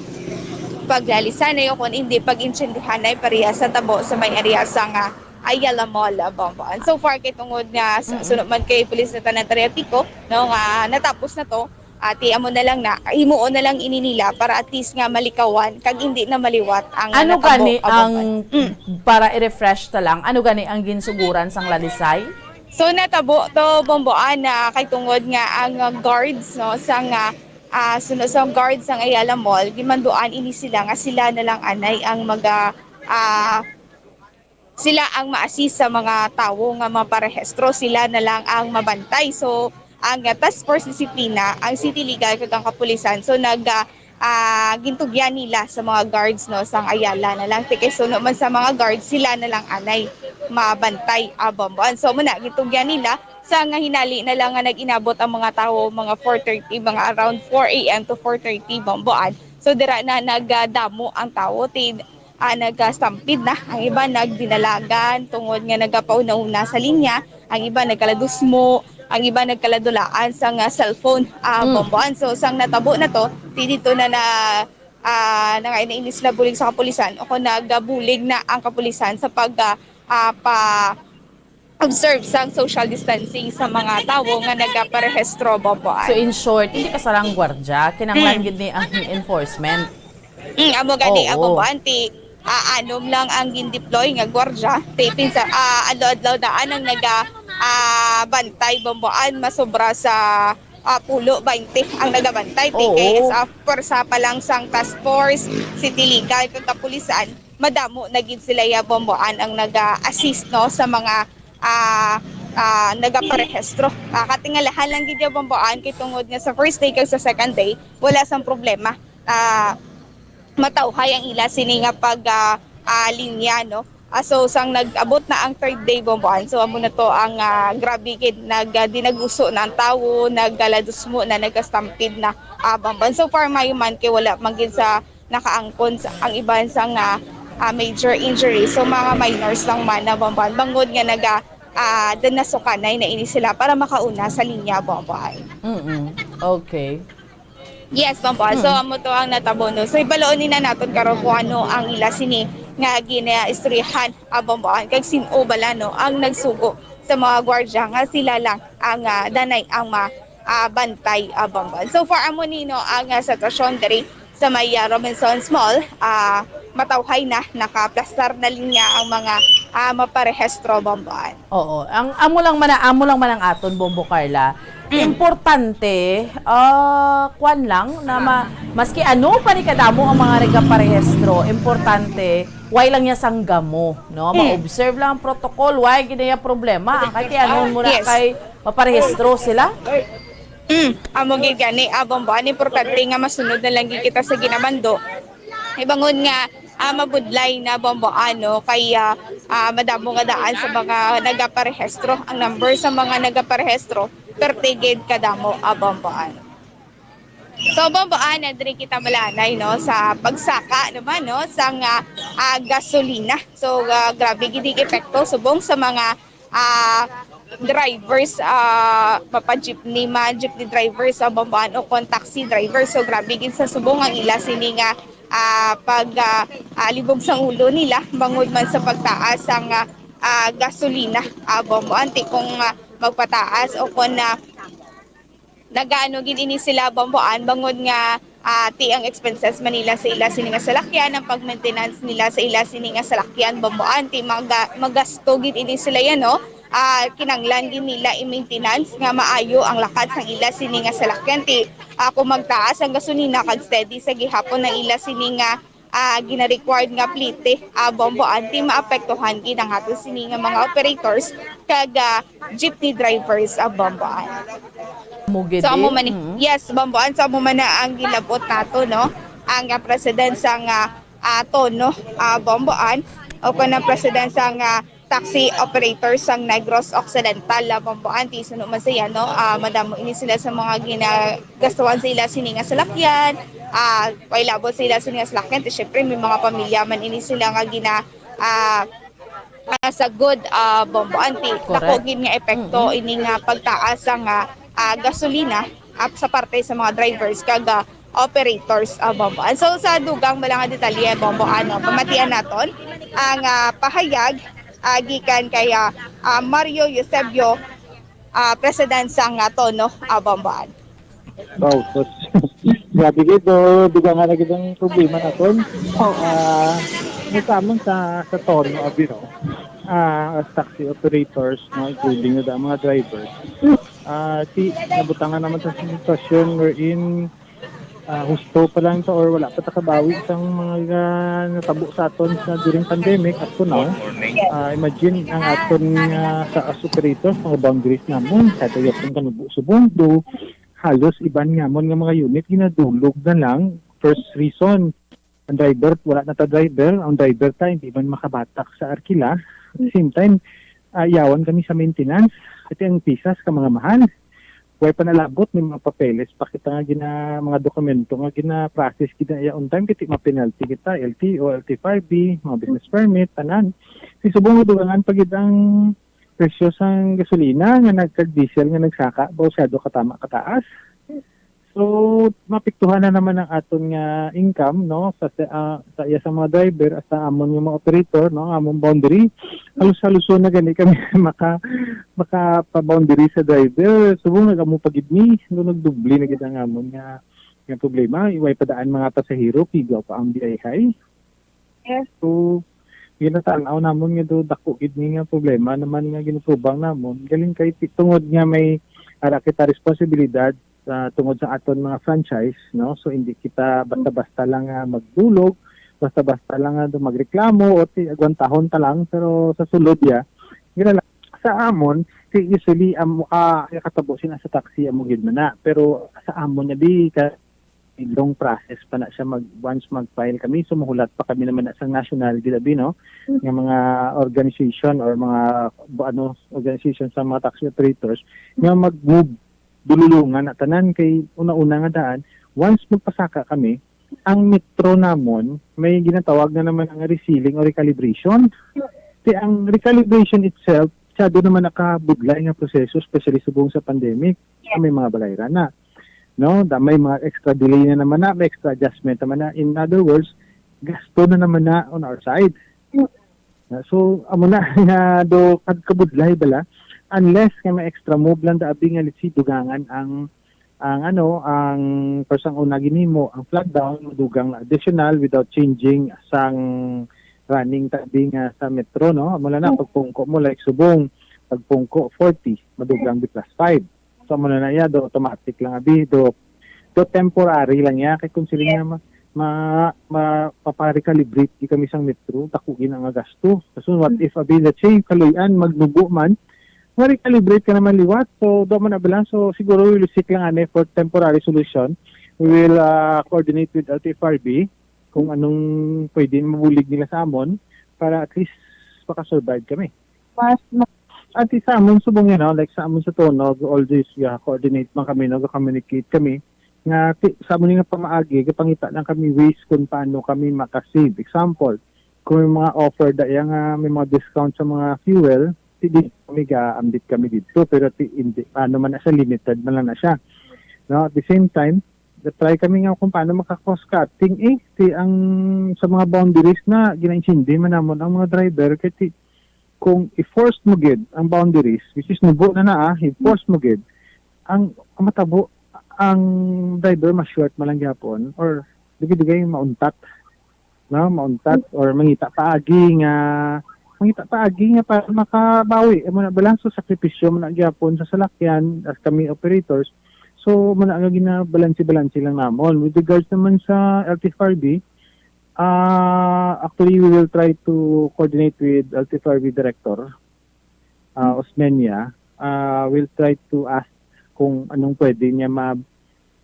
paglalisanay o kung hindi pag-intindihanay pareha sa tabo sa may area sang, ah, Ayala Mall, ah, Bomboan. So far kay tungod nga sa, Mm-mm. suno man kay Police Lieutenant Ariel Pico, no, nga natapos na to, ati amo na lang na, himuon na lang ini nila para at least nga malikawan kag hindi na maliwat ang Ano natabo, gani ah, ang, Bomboan. Mm. para i-refresh ta lang, ano gani ang ginsuguran sang lalisay? So natabo to, Bomboan, na kay tungod nga ang, uh, guards, no, sa nga, ah, suno sa guards sang Ayala Mall, gimanduan ini sila nga sila na lang anay ang maga, ah, sila ang ma-assist sa mga tawo nga maparehistro, sila na lang ang mabantay. So ang, uh, Task Force Disiplina, ang City Legal kag ang kapulisan, so nag, ah, ah, gintugyan nila sa mga guards, no, sang Ayala na lang. Ti kay suno man sa mga guards, sila na lang anay mabantay, ah, Bomboan. So, muna, gintugyan nila sa nga hinali na lang nga nag-inabot ang mga tawo, mga four thirty, mga around four a m to four thirty, Bomboan. So, dira na nagdamo ang tawo. Ti, ah, nag-stampede na. Ang iba nagdinalagan tungod nga nagapauna-una sa linya. Ang iba nagkaladusmo. Ang iba nagkaladulaan sang, ah, cellphone, ah, Mm. Bomboan. So, sang natabo na to, ti dito na na, ah, nangainis na bulig sa kapulisan o kung nagabulig na ang kapulisan sa pag, ah, ah, pa-observe sang social distancing sa mga tawo nga nagaparehistro, Bomboan. So, in short, hindi kasarang gwardya, kinanglan Mm. gid ni ang enforcement. Mm, amo gani, Oo. Bomboan, ti, ah, anom lang ang gindeploy nga gwardya. Ti, pinsa, ah, adlaw-adlaw daan ang naga, ah, bantay, Bomboan, masobra sa, ah, pulo, baynte ang nagabantay. Ti, Oo. kay sa pwersa pa lang sang task force, city legal, kag kapulisan, madamo na gid sila ya, Bomboan, ang naga-assist, no, sa mga, ah, ah, nagaparehistro. Ah, katingalahan lang gid ya, Bomboan, kay tungod nga sa first day kag sa second day, wala sang problema. Ah, matawhay ang ila sini nga pag, ah, ah, linya, no? Ah, so, sang nag-abot na ang third day, Bomboan, so, amo na to ang, ah, grabe gid, nag, ah, dinaguso na ang tawo, nagkaladusmo na, nagka-stampede na, ah, Bomboan. So far, maayo man kay wala man gid sa nakaangkon sa, ang iban sang, ah, ah, major injury. So, mga minors lang man na, Bomboan, bangod nga naga, ah, din nasukanay na ini sila para makauna sa linya, Bomboan. Mm-mm. Okay. Yes, Bomboan. So, Hmm. amo to ang natabo, no? So, ibaloon ni na naton karon kung ano ang ila sini nga ginaistoryahan, ah, Bomboan. Kag sin-o bala, no, ang nagsugo sa mga gwardya nga sila lang ang, ah, danay ang ma-, ah, bantay, ah, Bomboan. So far, amo ni, no, ang, ah, sitwasyon diri sa may, ah, Robinsons Mall. Ah, matawhay na, nakaplastar na linya ang mga, ah, maparehistro, Bomboan. Oo, ang amo lang man, amo lang man ang aton, Bombo Carla. Mm. Importante, ah, kwan lang, na ma-, maski ano pa ni kadamo ang mga nagaparehistro, importante, way lang niya sang gamo, no? Mm. Ma-observe lang ang protocol, way gid niya problema. Ang kay ti anon mo na Yes. kay maparehistro sila? Mm, amo gid gani, ah, Bomboan, importante nga masunod na lang gid kita sa ginamando. Ibangon nga, ah, mabudlay na, Bomboan, no, kay, ah, ah, madamo nga daan sa mga nagaparehistro. Ang number sa mga nagaparehistro, thirty gid kadamo, ah, Bomboan. So, Bomboan, na diri kita malanay, no, sa pagsaka naman, no, sang, ah, ah, gasolina. So, ah, grabe gid ang epekto subong sa mga, ah, drivers, ah, mapa-jeepney man, jeepney drivers, ah, Bomboan, o kon taxi drivers. So, grabe gid sa subong ang ila sini nga, ah, pag, ah, ah, libog sang ulo nila bangod man sa pagtaas sang, ah, ah, gasolina, ah, Bomboan. Ti kung, ah, magpataas o kon, ah, nagaano gid ini sila, Bomboan, bangod nga, ah, ti ang expenses man nila sa ila sini nga salakyan, ang pag-maintenance nila sa ila sini nga salakyan, Bomboan, ti maga-, magasto gid ini sila yan, no? Ah, kinanglan gid nila i-maintenance nga maayo ang lakat sang ila sini nga salakyan. Ti, ah, kung magtaas ang gasolina kag steady sa gihapon ang ila sini nga, ah, gina-required nga plite, ah, Bomboan, ti maapektuhan gid ang ato sini nga mga operators kag, ah, jeepney drivers, ah, Bomboan. Mo gid So, amo eh. man ni, Mm. yes, Bomboan, so amo man na ang gilabot nato, no? Ang, ah, president sang, ah, ah, Tono, ah, Bomboan, o kon ang president sang, ah, taxi operators sang Negros Occidental, ah, Bomboan, ti suno man siya, no? Ah, madamo ini sila sa mga ginagastuhan sa ila sini nga salakyan. Ah, way labot sa ila sini nga salakyan, ti syempre may mga pamilya man ini sila nga gina-, ah, ah, sa good, ah, Bomboan, ti Correct. dako gid nga epekto Mm-mm. ini nga pagtaas sang, ah, ah, gasolina, ah, sa parte sa mga drivers kag, ah, operators, ah, Bomboan. So, sa dugang bala nga detalye, Bomboan, no, pamatian naton ang, ah, pahayag, ah, gikan kay, ah, ah, Mario Eusebio, ah, president sang, ah, Tono, ah, Bomboan. Wow, so, grabe gid, do, dugang na gid ang problema naton. Oo. Ah, nagkaamon sa, sa Tono, abi, no? Ah, as taxi operators, no, including na ang mga drivers. Ah, ti, nabutangan naman sa sitwasyon wherein, ah, husto pa lang to or wala pa ta kabawi sang mga, ah, natabo sa aton sa during pandemic up to now. Ah, imagine ang aton nga sa as operators, mga boundaries namon, kada yapon kanubo subong do, halos iban namon nga mga unit ginadulog na lang First reason, ang driver, wala na ta driver, ang driver ta hindi man makabatak sa arkila. At the same time, ah, yawan kami sa maintenance, kasi ang pisas ka mga mahal. Way pa nalabot, may mga papeles pa kita nga gina, mga dokumento nga gina-process gid na iya on time, kiti ma-penalty kita, L T O, L T five B, mga business permit, tanan. Si subong nga dugangan pa gid ang presyo sang gasolina nga nagkag-diesel nga nagsaka, ba, masyado katama kataas. So, mapiktuhan na naman ang aton nga income, no, sa, sa, ah, sa iya sa mga driver, sa amon nga mga operator, no, ang among boundary. Halos-halos na gani kami maka, maka-boundary sa driver. Subong nag-amo pa gid ni, no, nagdubli na gid ang amon nga, nga problema. Way pa daan mga pasahero, pigaw pa ang biyahe. Yes. So, ginatan-aw namon nga do dako gid ni nga problema naman nga ginatubang namon. Galing kay ti-, tungod nga may ara kita responsibilidad, ah, tungod sa aton mga franchise, no? So, hindi kita basta-basta lang nga magdulog, basta-basta lang nga do magreklamo o ti agwantahon ta lang, pero sa sulod ya, gina-, sa amon, ti usually, amo, ah, ang katabo sina sa taxi, amo gid man na. Pero sa amon na di ka, long process pa na siya mag, once mag-file kami, so mahulat pa kami naman na sa national, gid abi, no? Nga mga organization or mga, bu-, ano, organization sa mga taxi operators nga mag-move, dululungan na tanan kay una-una nga daan, once magpasaka kami, ang metro namon may ginatawag na naman nga resealing o recalibration. Kay ang recalibration itself, masyado naman nakabudlay nga proseso, especially subong sa pandemic. Yes. May mga balayra na. No? Da-, may mga extra delay na naman na, may extra adjustment naman na. In other words, gasto na naman na on our side. Mm. Na, so, amo na nga do kad-, kabudlay bala. Unless nga may extra move lang da abi nga, let's say, dugangan ang, ang ano, ang first ang una ginhimo, ang flag down, madugang na additional without changing sang running tabi nga sa metro, no? Amo na na, Mm. pagpungko mo, like, subong, pagpungko, forty, madugang bi plus five. So, amo na na iya, do automatic lang abi, do, do temporary lang iya, kay kung sila nga ma-, ma-, ma-, mapa-recalibrate di kami sang metro, dako gid ang gasto. So, what Mm. if abi, let's say, kaluy-an, magnubo man, ma-recalibrate ka naman liwat. So, do man na bala. So, siguro we will seek lang ani for temporary solution. We will, ah, coordinate with L T F R B kung anong pwede mabulig nila sa amon para at least makasurvive kami. Mas ma- At sa amon subong yan, no? Like sa amon sa Tono, always, yeah, coordinate man kami, no? Communicate kami. Nga ti-, sa amon nga pamaagi, gapangita lang kami ways kung paano kami makasave. Example, kung may mga offer da iya nga may mga discount sa mga fuel, ti di kami gaambit kami dito, pero ti, hindi, ano man na siya, limited man lang na siya. No? At the same time, try kami nga kung paano maka-cost cutting, eh. Ti ang, sa mga boundaries na ginaintindi man namon ang mga driver, kay ti, kung i-force mo gid ang boundaries, which is nubo na na, ah, i-force mo gid, ang, ang matabo, ang driver ma-short man lang gyapon or dugay-dugay mauntat, no? Mauntat or mangita paagi nga, mangita paagi nga para makabawi. Amo na bala, so sakripisyo man na gyapon sa salakyan as kami operators. So, man nga ginabalanse-balanse lang namon. With regards naman sa L T F R B, ah, actually, we will try to coordinate with L T F R B Director, ah, Mm. Osmeña. Ah, we'll try to ask kung anong pwede niya ma-,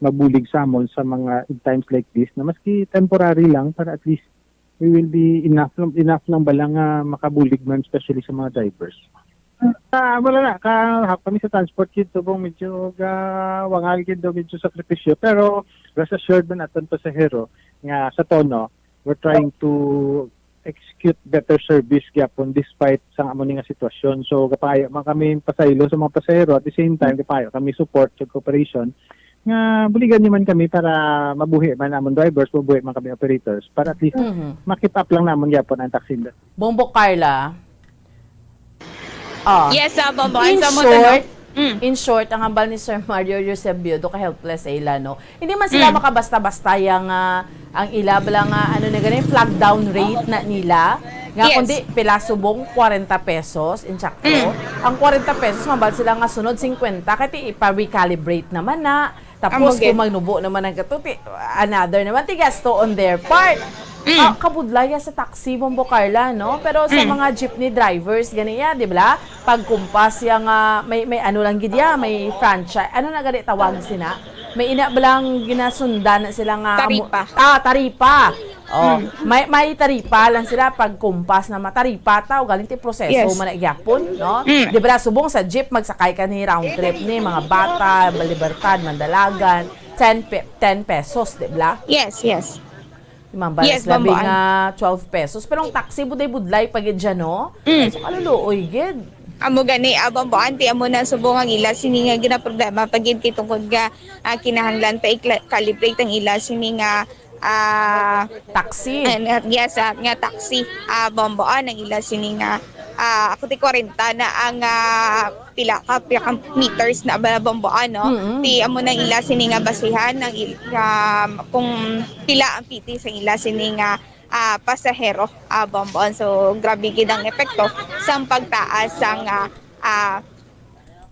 mabulig sa amon sa mga in times like this na maski temporary lang para at least we will be enough lang, enough lang bala nga makabulig man, especially sa mga drivers. Ah, wala na. Ka, kami sa transport gid, subong medyo ga, wangal gid do, medyo sakripisyo. Pero rest assured man aton pasahero nga sa Tono, we're trying to execute better service gyapon despite sa amo ni nga sitwasyon. So, gapangayo man kami pasaylo sa mga pasahero, at the same time, gapangayo kami support sa cooperation nga buligan niyo man kami para mabuhi man amon drivers, mabuhi man kami operators, para at least Mhm. ma-keep up lang namon gyapon ang taxi industry. Bongbong Carla. Ah. Yes, ah, Bongbong. In Ang sa mga short, tanong, mm. in short, ang hambal ni Sir Mario Eusebio, do ka helpless sa ila, no? Hindi man sila Mm. makabasta-basta yang, ah, ang ila bala nga, ano na gani, flag down rate na nila. Nga Yes. kundi pila subong, kwarenta pesos, insakto. Mm. Ang kwarenta pesos, mambal sila nga sunod singkwenta, kay ti ipa-recalibrate naman na. Tapos, Amo gid. kung magnubo naman ang katuti, another naman, ti gasto on their part. Mm. Ah, kabudlaya sa taxi, Bombo Carla, no? Pero sa Mm. mga jeepney drivers, ganiya, di ba? Pag kumpas ya nga, may, may ano lang gid ya, may franchise. Ano na gani tawag sina? May ina ba lang ginasundan na sila nga amo-, Taripa. Ah, taripa. Oh, Mm. may, may taripa lang sila pag kumpas na mataripa ta, o galing ti proseso Yes. man na gyapon, no? Mm. Di ba, subong sa jeep, magsakay ka ni round trip ni, mga Bata, Libertad, Mandalagan, ten pe-, ten pesos, di ba? Yes, yes. Imang Yes, balas labi Bamboan. nga twelve pesos. Pero ang taxi, budlay-budlay pa gid siya, no? Mm. So, kaluluoy gid. Amo gani, ah, Bamboan, ti amo na subong ang ila sini nga ginaproblema pa gid kay tungod nga, ah, kinahanglan pa i-calibrate ang ila sini nga, ah, Taxi. ah, nga, yes, ah, nga taxi, ah, Bamboan, ang ila sini nga, ah, ako ti kwarenta na ang, ah, pila ka, pila ka meters na ba, Bamboan, no? Mm-mm. Ti amo nang ila sini nga basihan, ang il-, nga kung pila ang piti sa ila sini nga, ah, pasahero, ah, Bamboan. So, grabe gid ang epekto sang pagtaas sang, ah, ah,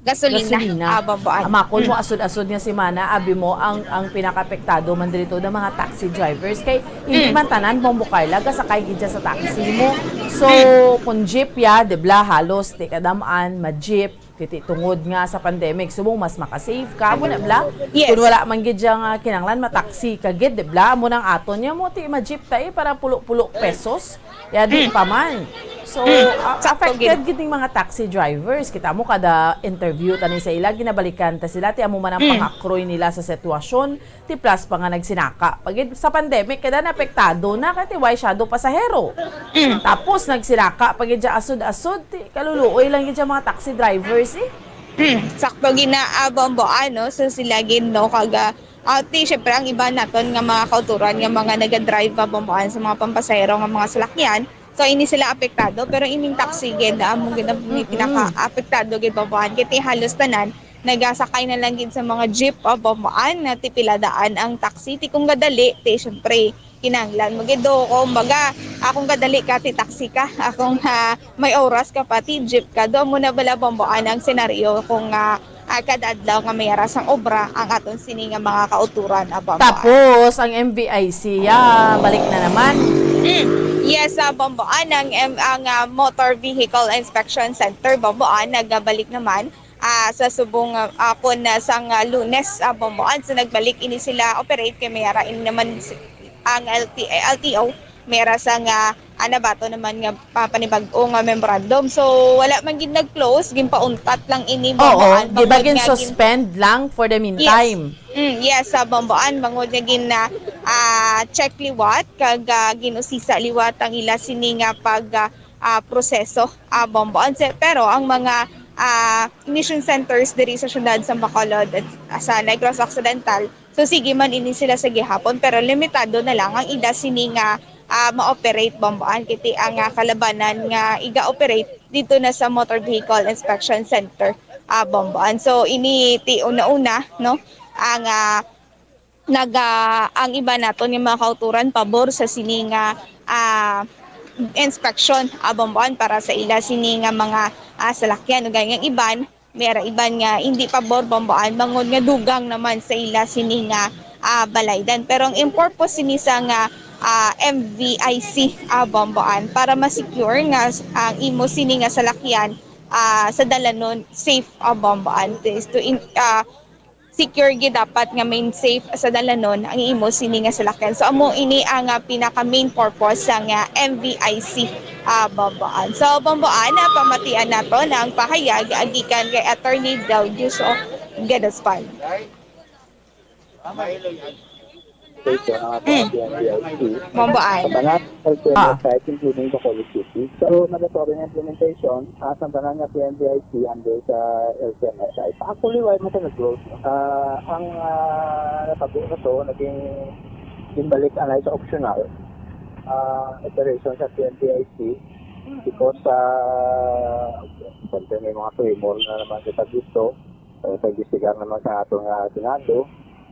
gasolina, Gasolina. ah, Bamboan. Amakon mo, Mm. asod-asod nga semana, abi mo, ang, ang pinakaapektado man diri to ng mga taxi drivers. Kay hindi Mm. man tanan, Bombo Carla, gasakay gid siya sa taxi mo. So, Mm. kung jeep ya, di ba, halos, ti kadam-an, ma-jeep, kiti tungod nga sa pandemic, subong mas makasave ka, amo na, bla? Yes. Kung wala man gid siya nga kinahanglan, mataxi ka gid, di bla? Amo nang aton niya mo, ti ma-jeep ta, eh, para pulo-pulo pesos. Ya, di Mm. pa man. So, Mm. a-, Sakto affected gid. gid ning mga taxi drivers. Kita mo, kada interview tani sa ila, ginabalikan ta sila, ti amo man ang Mm. pangakroy nila sa sitwasyon. Ti plus pa nga nagsinaka pa gid sa pandemic, kada naapektado na kay ti way shadow pasahero. Mm. Tapos nagsinaka pa gid siya asod-asod, ti kaluluoy lang gid siya mga taxi drivers, eh. Mm, sakto gid na, ah, Bomboan, no? So, sila gid, no, kaga, ah, ti, syempre, ang iba naton nga mga kauturan nga mga nagadrive, ah, Bomboan, sa mga pampasahero nga mga salakyan, so, ini sila apektado, pero ining taxi gid, amo gid ang Mm-mm. pinaka-apektado gid, Bomboan. Kay ti halos tanan nagasakay na lang gid sa mga jeep, ah, Bomboan, na ti pila daan ang taxi. Ti kung gadali, ti syempre, kinahanglan mo gid do. Kumbaga, ah, kung gadali ka, ti taxi ka. Ah, kung, ah, may oras ka pa, ti jeep ka do. Amo na bala, Bomboan, ang senaryo kung, ah, ah, kada adlaw nga may ara sang obra ang aton sini nga mga kauturan, ah, Bomboan. Tapos, ang M V I C, ya, balik na naman. Mm. Yes, ah, Bomboan, ang, em, ang, ah, Motor Vehicle Inspection Center, Bomboan, nagabalik naman, ah, sa subong, ah, ah, kon, ah, sang, ah, Lunes, ah, Bomboan. So, nagbalik ini sila operate kay may ara ini naman si, ang L T, eh, L T O, may ara sang, ah, ah, nabaton naman nga, ah, panibag-o nga memorandum. So, wala man gid nag-close, ginpauntat lang ini, Oo, Bomboan, di ba bangod nga gin- gin-suspend lang for the Yes. meantime? Mm, yes, sa Bomboan, bangod nga gin, ah, ah, check liwat, kag, ah, gin-usisa liwat ang ila sini nga pag, ah, ah, proseso, ah, Bomboan. Se-, pero ang mga, ah, emission centers diri sa siyudad sa Bacolod at, ah, sa Negros Occidental, so sige man ini sila sa gihapon, pero limitado na lang ang ila sini nga, ah, ma-operate, Bomboan. Kay ti ang, ah, kalabanan nga iga-operate dito na sa Motor Vehicle Inspection Center, ah, Bomboan. So, ini ti una-una, no, ang, ah, naga-, ang iba naton nga mga kauturan pabor sa sini nga, ah, inspection, ah, Bomboan, para sa ila sini nga mga, ah, salakyan. Ug ang iban, may ara iban nga hindi pabor, Bomboan, bangod nga dugang naman sa ila sini nga, ah, balaydan. Pero ang, ang purpose sini sa nga, ah, M V I C, ah, Bomboan, para ma-secure nga s-, ang imo sini nga salakyan, ah, sa dalanon safe, ah, Bomboan. Is to in-, ah, secure gid dapat nga main safe sa dalanon ang imo sini nga salakyan. So, amo ini ang, ah, pinaka main purpose sang, ah, M V I C, ah, Bomboan. So, Bomboan, ah, pamatian naton ang pahayag, ah, gikan kay Attorney Del Yuso Gadaspan. Station ang ato Mm. ang P N V I C. Bomboan. Sa tanan nga P N V I C, Ah. sites, including Bacolod City. So, mandatory nga implementation, ah, sa tanan nga P N V I C under sa L C M S site. Actually, why mo siya nag-close? Ah, ang, ah, natabo na to, naging, ginbalik anay sa optional, ah, operation sa P N V I C because, ah, siyempre may mga tremor na naman sa dito. So, sa imbestigar naman sa ato nga Senado,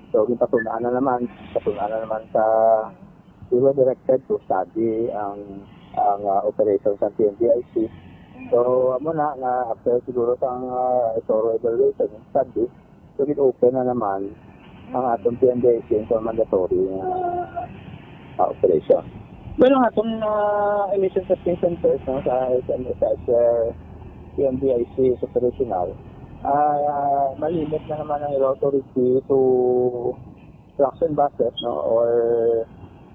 so, ginpatun-an na naman, patun-an na naman sa, we were directed to study ang, ang, ah, operation sa P N V I C. So, amo na nga after siguro sang, ah, thorough evaluation and study, so, gin-open na naman ang atong P N V I C for mandatory nga, ah, operation. Well, ang atong, ah, emission testing centers, no, sa, sa, sa, sa P N V I C is operational. Ah, malimit na naman ang ilo authority to trucks and buses, no, or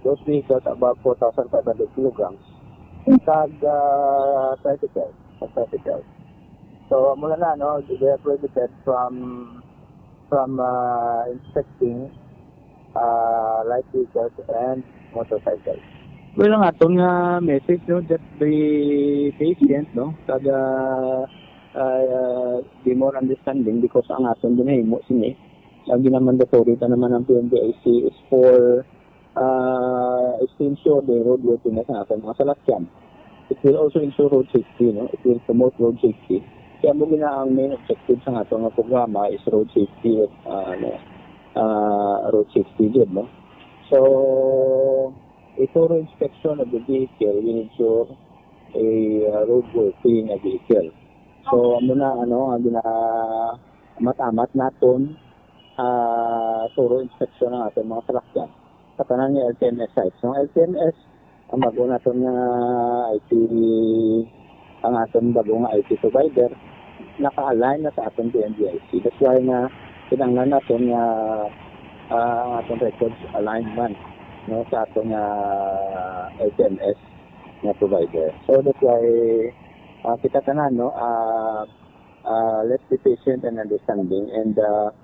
those vehicles above four thousand five hundred kilograms. Kag, ah, tricycle, kag tricycle. So, mula na, no, they are prohibited from, from, ah, inspecting, ah, light vehicles and motorcycles. Well, ang aton nga message, no, just be patient, no, kag, ah, ah, be more understanding because ang aton ginahimo sini, ang ginamandatory ta naman ang P N V I C is for, ah, is to ensure the roadworthiness ng aton mga salakyan. It will also ensure road safety, no? It will promote road safety. Kaya mo gina ang main objective sa aton nga programa is road safety, ah, ano, ah, road safety gyud, no? So, a thorough inspection of the vehicle will ensure a, uh, roadworthy nga vehicle. So, amo na, ano, ang gina-, amat-amat naton, ah, thorough inspection ang aton mga salakyan sa tanan nga L T M S sites. Ang L T M S, ang bago naton nga I T, ang aton bago nga I T provider, naka-align na sa aton P N V I C. That's why nga kinahanglan naton nga, ah, ang aton records align man, no, sa aton nga L T M S nga provider. So that's why, ah, kita tanan, no, ah, ah, let's be patient and understanding and, ah,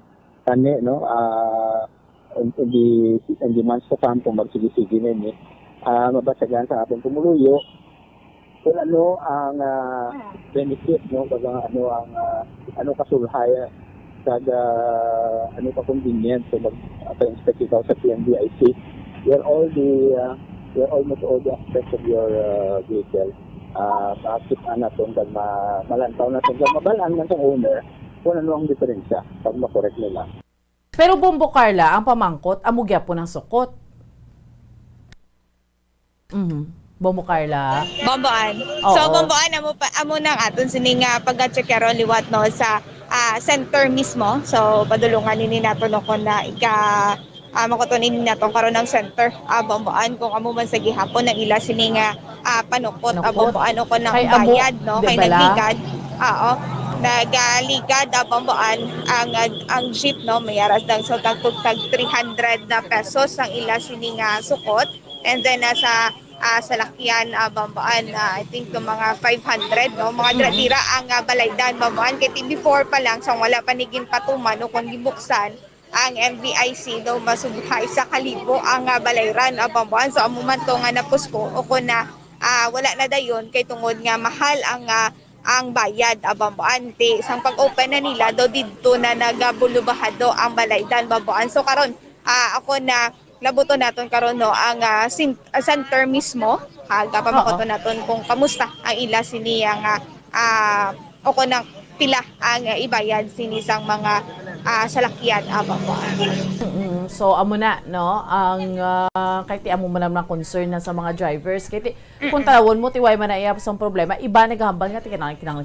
kani, no, ah, in, in the, in the months to come, kung magsige-sige na ini, ah, mabasagan sa aton pumuluyo kung ano ang, ah, benefit, no, kag ang ano ang, ah, ano kasulhay, ah, kag, ah, ano ka convenient sa mag, ah, pa-inspect ikaw sa P N V I C. Where all the, ah, where almost all the aspects of your, ah, vehicle, ah, makita naton kag ma-, malantaw naton kag mabal-an man sang owner kung ano ang diferensya kag ma-correct nila. Pero Bombo Carla, ang pamangkot, amo gyapon ang sukot. Mhm. Bombo Carla. Bomboan. Oo. So, Bomboan, amo, pa, amo nang aton sini nga pag-check karon liwat, no, sa ah, center mismo. So, padulungan nini nato, no, kung na ika, ah, makuton ini nato karon ang center, ah, Bomboan, kung amo man sa gihapon ang ila sini nga ah, panukot, ah, Panukot. Bomboan, o kung nang Kay amo, bayad, no, di kay bala? nagligad. Oo. Nagligad, ah, Bomboan, ang, ang, ang jeep, no, may aras lang so tag, tag three hundred na pesos ang ila sini nga sukot. And then, ah, sa ah, salakyan, ah, Bomboan, ah, I think, no, mga five hundred, no? Mga dira-dira ang ah, balaydan, Bomboan. Kay ti before pa lang, sa wala pa ni ginpatuman o kung gibuksan ang M V I C, no, masubhay sa kalibo ang ah, balayran, ah, Bomboan. So, amo man to nga napusko o kung na ah, wala na dayon kay tungod nga mahal ang ah, ang bayad, ah, Bomboan. Ti, sang pag-open na nila, do didto na nagabulubahado ang balaydan, Bomboan. So, karon, ah, ako na labuton naton karon, no, ang ah, sin- ah, center mismo. Ha, gapamakot Oo. naton kung kamusta ang ila sini ang ah, ah, o kung nang pila ang ah, ibayad sini sang mga ah, salakyan, ah, Bomboan. Mm, so amo na, no, ang ah, kay ti amo man ang mga concern na sa mga drivers, kay ti kung tanawon mo ti way man na iya sa problema, iba nagahambal nga ti kinang kinang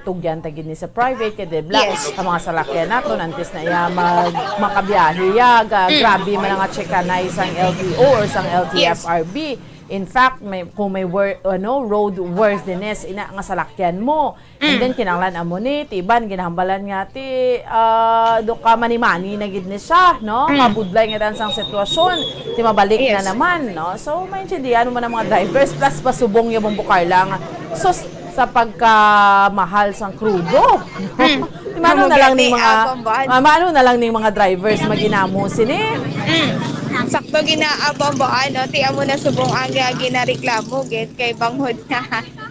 tugyan ta gid ni sa private, kay di bla, Yes. ang mga salakyan naton antes na iya mag makabiyahe ya, ga, grabe man ang chikanay sang L T O or sang L T F R B. In fact, may kung may wor, ano, road worthiness ina nga salakyan mo. And then kinahanglan amo ni ti iban ginahambalan nga ti ah, do ka mani-mani na gid ni siya, no? Mabudlay nga dan sang sitwasyon, ti mabalik na Yes. naman, no? So maintindihan mo na mga drivers, plus pasubong yung Bombo Carla nga sus, sa pagkamahal sang krudo. Ti mano na lang ni Mabugati, mga ah, Bomboan. ah, mano na lang ni mga drivers maginamo sini. Sakto ginaabamboan, no? Ti amo na subong ang ah, ginareklamo gid kay banghod nga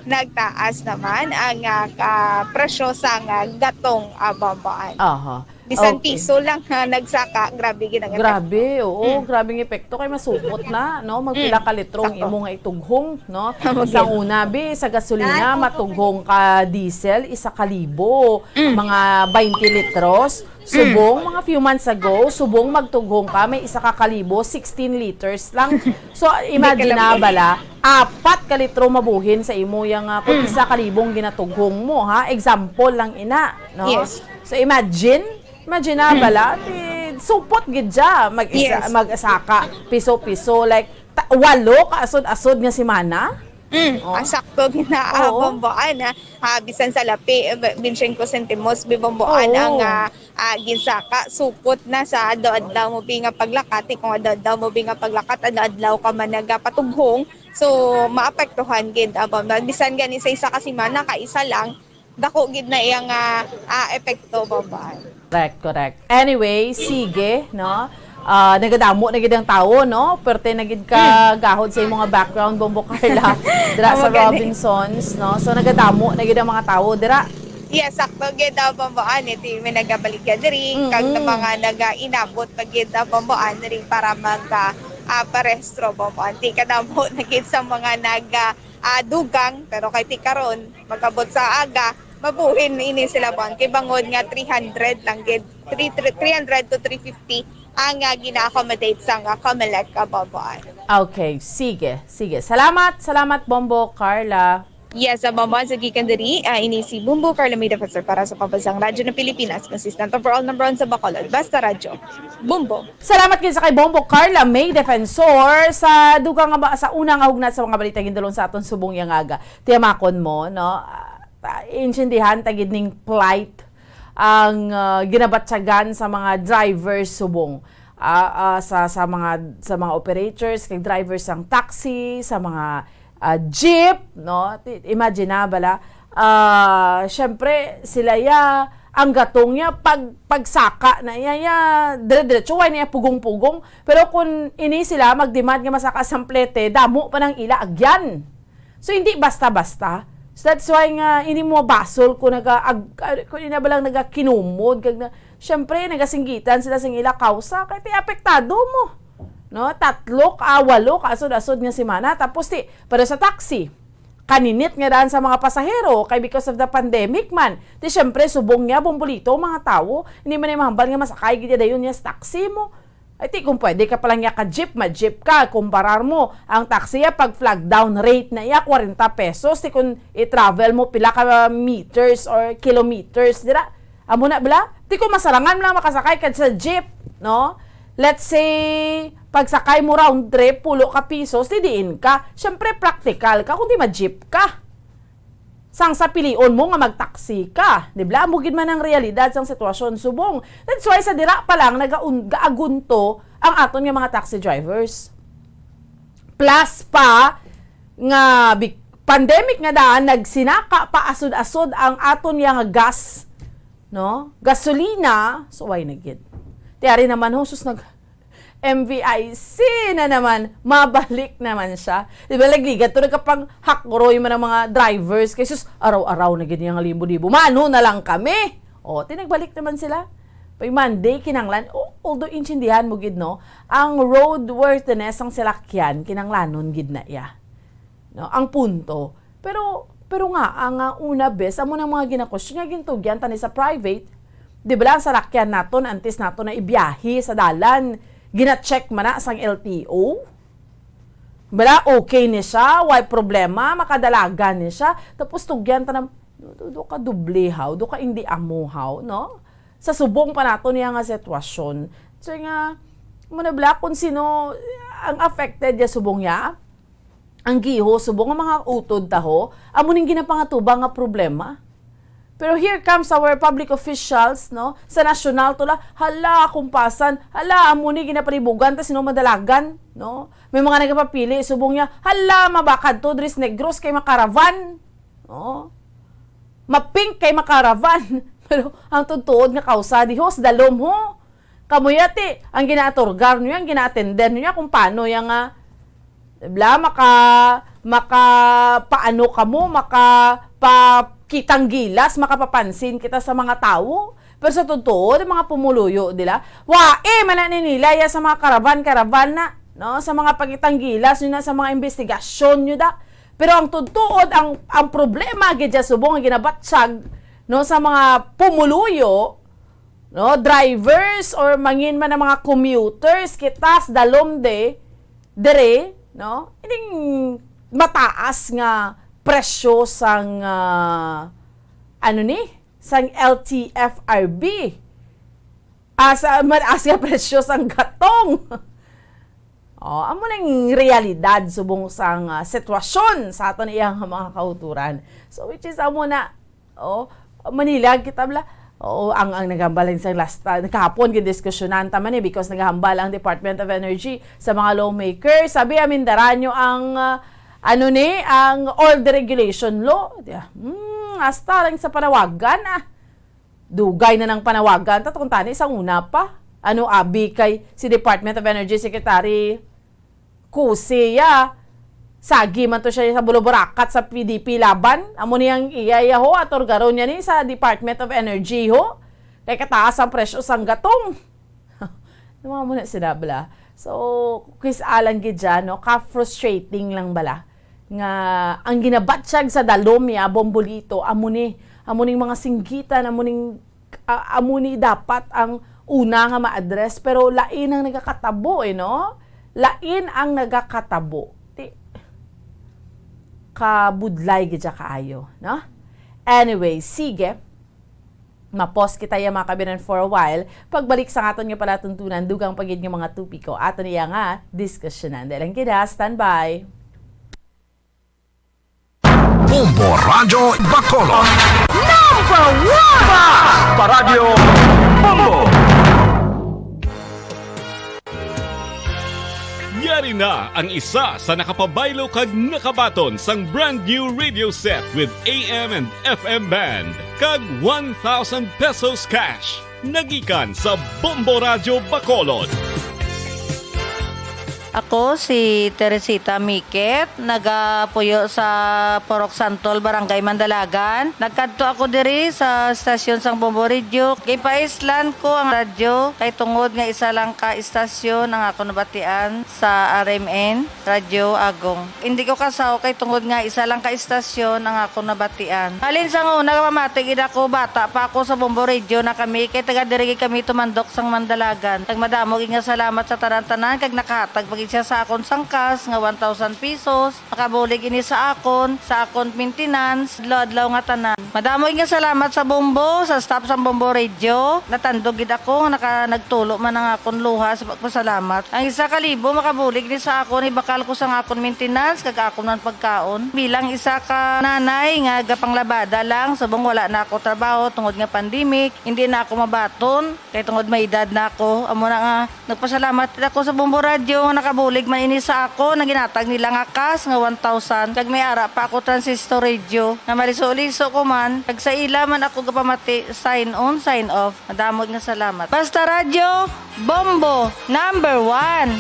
nagtaas naman ang ah, ka presyo sang ah, gatong abamboan. Aha. Bisan Okay. piso lang nga nagsaka, grabe gid ang epekto. Grabe, oo, grabe ang epekto kay masupot na, no? Magpila ka litro ang Sakto. Imo nga itughong, no? Tama Sa gyud. Una, bi, sa gasolina, matughong ka diesel, isa ka libo, mga twenty litros. Subong, mga few months ago, subong magtughong ka, may isa ka kalibo, sixteen liters lang. So, imagine ka na na- bala, apat ka litro mabuhin sa imo yang ah, kung isa ka libong ginatughong mo, ha? Example lang ina, no? Yes. So, imagine, imagine na bala, ti, supot gid siya, mag-isa, Yes. mag-isa ka, piso-piso, like, ta- walo ka asod-asod nga semana? Mm, Oh. ang sakto gid na, ah, Oo. Bombo Ann, ah. Ah, bisan sa lapi, eh, ba-, twenty-five centimos, bi Bombo Ann, Oo. ang, ah, ah, ginsaka, supot na sa adlaw-adlaw mo bi nga paglakat, eh, kung adlaw-adlaw mo bi nga paglakat, adlaw-adlaw ka man nagapatughong. So, maapektuhan gid, ah, Bombo Ann. Bisan gani sa isa ka semana, ka isa lang, dako gid na iyang, ah, ah, epekto, Bombo Ann. Correct, correct. Anyway, sige, no? Ah, nagadamo na gid ang tawo, no? Perte na gid ka gahod sa imong nga background, Bombo Carla, dira sa Amo gani. Robinsons, no? So, nagadamo na gid ang mga tawo dira. Yes, sakto gid, ah, Bombo Ann, eh, ti-, may nagabaligya diri, kag Mm-mm. mga nagainabot pa gid, ah, Bombo Ann, diri para mag, ah, ah, parehistro, Bombo Ann. Ti kadamo na gid sa mga nag, ah, ah, dugang, pero kay ti karon, mag-abot sa aga, mabuhin ini sila, Bon. Kay bangod nga three hundred lang gid, three, three, three hundred to three fifty ang, ah, gina-accommodate sang, ah, Comelec, ah, Bombo Ann. Okay, sige, sige. Salamat, salamat, Bombo Carla. Yes, ah, Bombo Ann, sa gikan diri, ah, ini si Bombo Carla May Defensor para sa Pambansang Radyo ng Pilipinas, consistent overall number one sa Bacolod. Basta Radyo, Bombo. Salamat gid sa kay Bombo Carla May Defensor sa dugang nga ba, sa una nga hugnat sa mga balita gindulong sa aton subong yang aga. Tiyamakon mo, no? Ah, ta-, intindihan ta gid ning plight ang, ah, ginabatyagan sa mga drivers subong. Ah, ah, sa, sa mga, sa mga operators kag drivers sang taxi, sa mga, ah, jeep, no? Ti-, imagine na bala, ah, syempre, sila ya, ang gatong niya, pag, pagsaka na iya, ya, dire-diretso, way na iya pugong-pugong. Pero kung ini sila, mag-demand nga masaka samplete, damo pa nang ila agyan. So, hindi basta-basta. So, that's why nga, hindi mo mabasol kung naga-, ag-, kung ina ba lang nagakinumod, kag na, syempre, nagasinggitan sila sa ila kausa, kay ti apektado mo. No? Tatlo ka, walo ka, asod-asod nga semana. Tapos, ti, pero sa taxi, kaninit nga daan sa mga pasahero, kay because of the pandemic man, ti, syempre, subong niya, Bombolito, mga tawo, hindi man ay mahambal nga masakay, gid dayon niya sa taxi mo. Ay, ti kung pwede ka palang ya ka jeep, ma-jeep ka. Kumparar mo, ang taxi ya, pag flag down rate na iya, kwarenta pesos. Ti kung i-travel mo, pila ka meters or kilometers, dira. Amo na, bala? Ti kung masarangan mo lang makasakay ka sa jeep, no? Let's say, pagsakay mo round trip, pulo ka pisos, ti diin ka. Siyempre, practical ka kung di ma-jeep ka. Sang sa pilion mo nga magtaksi ka, di ba? Amo gid man ang realidad sang sitwasyon subong. That's why sa dira pa lang nagaun-, gaagunto ang aton nga mga taxi drivers. Plus pa nga bi-, pandemic nga daan, nagsinaka pa asod-asod ang aton nga gas, no? Gasolina, suway na gid. Ti ari naman, husos nag-, M V I C na naman, mabalik naman siya. Di ba, lagligad to, nagkapanghakroy man ang mga drivers. Kay sus, araw-araw na gid niya nga libo-libo. Mano na lang kami? O, ti nagbalik naman sila. Pag Monday, kinanglan, o-, although intindihan mo gid, no, ang roadworthiness ang salakyan, kinanglanon gid na iya. No, ang punto. Pero, pero nga, ang, ah, una bes, amo nang mga ginakwestiyon nga gintugyan tani sa private. Di ba lang, salakyan naton, antes naton na ibiyahe sa dalan, gina-check man na sang L T O? Bala, okay ni siya, way problema, makadalagan ni siya. Tapos tugyan ta na, do, do ka doble haw, do ka hindi amo haw, no? Sa subong pa nato niya nga sitwasyon. So nga, muna bala kung sino ang affected ya subong ya, ang giho, subong nga mga utod taho, amo ning ginapangatubang nga problema. Pero here comes our public officials, no? Sa nasyonal to la, hala, kumpasan, hala, amo ni ginapalibugan, ta sino madalagan, no? May mga nagapapili, subong niya, hala, mabakad to, dris negros kay makaravan, no? Mapink kay makaravan. Pero ang tutuod nga kausa, dihos, dalom ho. Kamuya ti, ang ginaaturgar niyo, ang ginaatender niyo, kung paano yang, ah, bla, maka-, maka-, paano kamo, maka-, pa-, kitang gilas, makapapansin kita sa mga tawo. Pero sa totoo, ang mga pumuluyo nila, wa, eh, mana ni nila ya sa mga karavan-karavan na, no? Sa mga pagkitang gilas nyo na, sa mga investigasyon nyo da. Pero ang totoo, ang, ang problema, gid ya subong, ang ginabatsag, no, sa mga pumuluyo, no, drivers or mangin man ang mga commuters, kitas dalom de, dere, no? Ining mataas nga presyo sang, ah, ano ni? Sang L T F R B. Ah, sa mataas nga presyo sang gatong. Oh, amo nang realidad subong sang, ah, sitwasyon sa aton iyang mga kauturan. So, which is amo na, oh, Manila kita bala. Oo, ang, ang nagahambal lang sa last, ah, kahapon gindiskusyonan ta man eh, because nagahambal ang Department of Energy sa mga lawmakers. Sabi, amindaran nyo ang, ah, ano ni, ang old deregulation law. Di ba? Hmm, hasta lang sa panawagan, ah. Dugay na nang panawagan. Tato kung tani sa una pa. Ano, abi kay si Department of Energy Secretary Cose, ya. Sagi man to siya sa buluburakat sa P D P laban. Amo ni ang iya, iya ho, atorgaron niya ni sa Department of Energy ho. Kay kataas ang presyo sang gatong. Naman mo na sila bala. So, kis-a lang gid dyan, no? Ka-frustrating lang bala. Nga ang ginabatyag sa dalom niya, Bombolito, amo ni, amo ning mga singgitan, amo ning, a-, amo ni dapat ang una nga ma-address, pero lain ang nagakatabo, eh, no? Lain ang nagakatabo. Ti-, kabudlay gid siya kaayo, no? Anyway, sige. Mapos kita ya, mga kabinan, for a while. Pagbalik sa aton nga palatuntunan, dugang pa gid nga mga topiko aton iya nga diskusyonan. Dahil lang kita, standby. Bombo Radyo Bacolod. Number one! Paradyo Bombo! Yari na ang isa sa nakapabaylo kag nakabaton sang brand new radio set with A M and F M band kag one thousand pesos cash. Nagikan sa Bombo Radyo Bacolod. Ako si Teresita Miket, nagapuyo sa Purok Santol, Barangay Mandalagan. Nagkadto ako diri sa stasyon sang Bombo Radio. Ginpaislan ko ang radyo kay tungod nga isa lang ka istasyon ang ako nabatian sa R M N. Radyo Agong. Hindi ko kasaw kay tungod nga isa lang ka istasyon ang akon nabatian. Halin sang una, pamati gid ako, bata pa ako, sa Bombo Radio na kami, kay taga diri gid kami tumandok sang Mandalagan. Kag madamo gid nga salamat sa tanan-tanan, kag nakahatag pa gid siya sa akon sang cash nga one thousand pesos. Makabulig ini sa akon, sa akon maintenance, adlaw-adlaw nga tanan. Madamo gid nga salamat sa Bombo, sa staff sang Bombo Radio. Natandog gid ako nga naka-, nagtulo man ang akon luha sa pagpasalamat. Ang isa ka libo makabulig ni sa akon, ibakal ko sang akon maintenance kag akon man pagkaon. Bilang isa ka nanay nga gapanglabada lang, subong wala na ako trabaho tungod nga pandemic, hindi na ako mabaton, kay tungod may edad na ako. Amo na nga, nagpasalamat ako sa Bombo Radio nga nakabulig man ini sa akon, nga ginhatag nila nga cash nga one thousand, kag may ara pa ako transistor radio, nga maliso-liso ko man, kag sa ila man ako gapamati, sign on, sign off. Madamo nga salamat. Basta Radyo, Bombo, number one.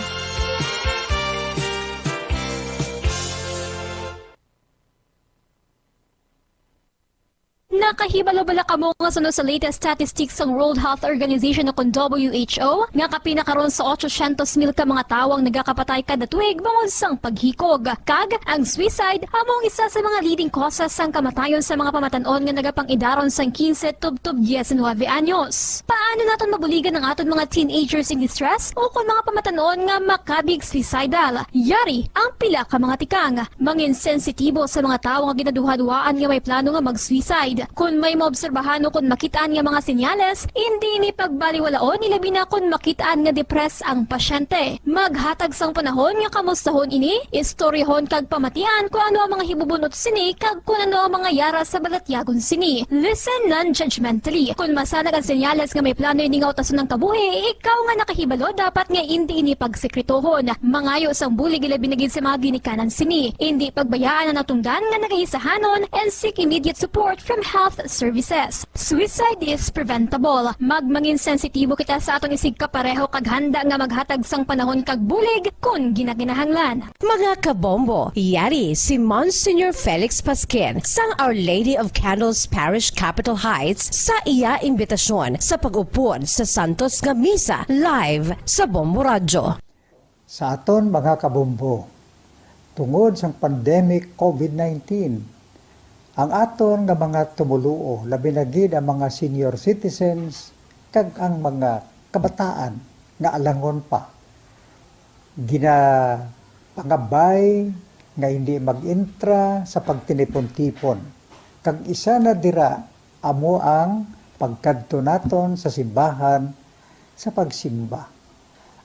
Nakahibalo bala kamo nga suno sa latest statistics sang World Health Organization o kon W H O nga kapin na karon sa otsosyentos mil ka mga tawo ang nagakapatay kada tuig bangod sang paghikog? Kag ang suicide amo ang isa sa mga leading causes sang kamatayon sa mga pamatan-on nga nagapang-idaron sang quince tubtob diecinuebe anyos. Paano naton mabuligan ang aton mga teenagers in distress o kon mga pamatan-on nga makabig suicidal? Yari ang pila ka mga tikang. Mangin sensitibo sa mga tawo nga ginaduhaduhaan nga may plano nga mag-suicide. Kon may maobserbahan o kon makit-an nga mga senyales, indi ini pagbaliwalaon, ilabi na kon makit-an nga depressed ang pasyente. Maghatag sang panahon nga kamustahon ini, istoryahon kag pamatian kon ano ang mga hibubunot sini kag kon ano ang mga yara sa balatyagon sini. Listen non-judgmentally. Kon masanag ang senyales nga may plano ini nga utason ang kabuhi, ikaw nga nakahibalo dapat nga indi ini pagsekretohon. Mangayo sang bulig ilabi na gid sa mga ginikanan sini. Indi pagbayaan ang natungdan nga nagahisahanon and seek immediate support from health services. Suicide is preventable. Magmangin sensitibo kita sa aton isigkapareho kag handa nga maghatag sang panahon kag bulig kon ginakinahanglan. Mga kabombo, yari si Monsignor Felix Pasquin sang Our Lady of Candles Parish, Capitol Heights, sa iya imbitasyon sa pag-upod sa santos nga misa live sa Bombo Radyo. Sa aton mga kabombo, tungod sang pandemic COVID nineteen, ang aton nga mga tumoluo, labi na gid ang mga senior citizens kag ang mga kabataan nga alangon pa, ginapangabay nga hindi mag-intra sa pagtinipon-tipon, kag isa na dira amo ang pagkadto naton sa simbahan sa pagsimba.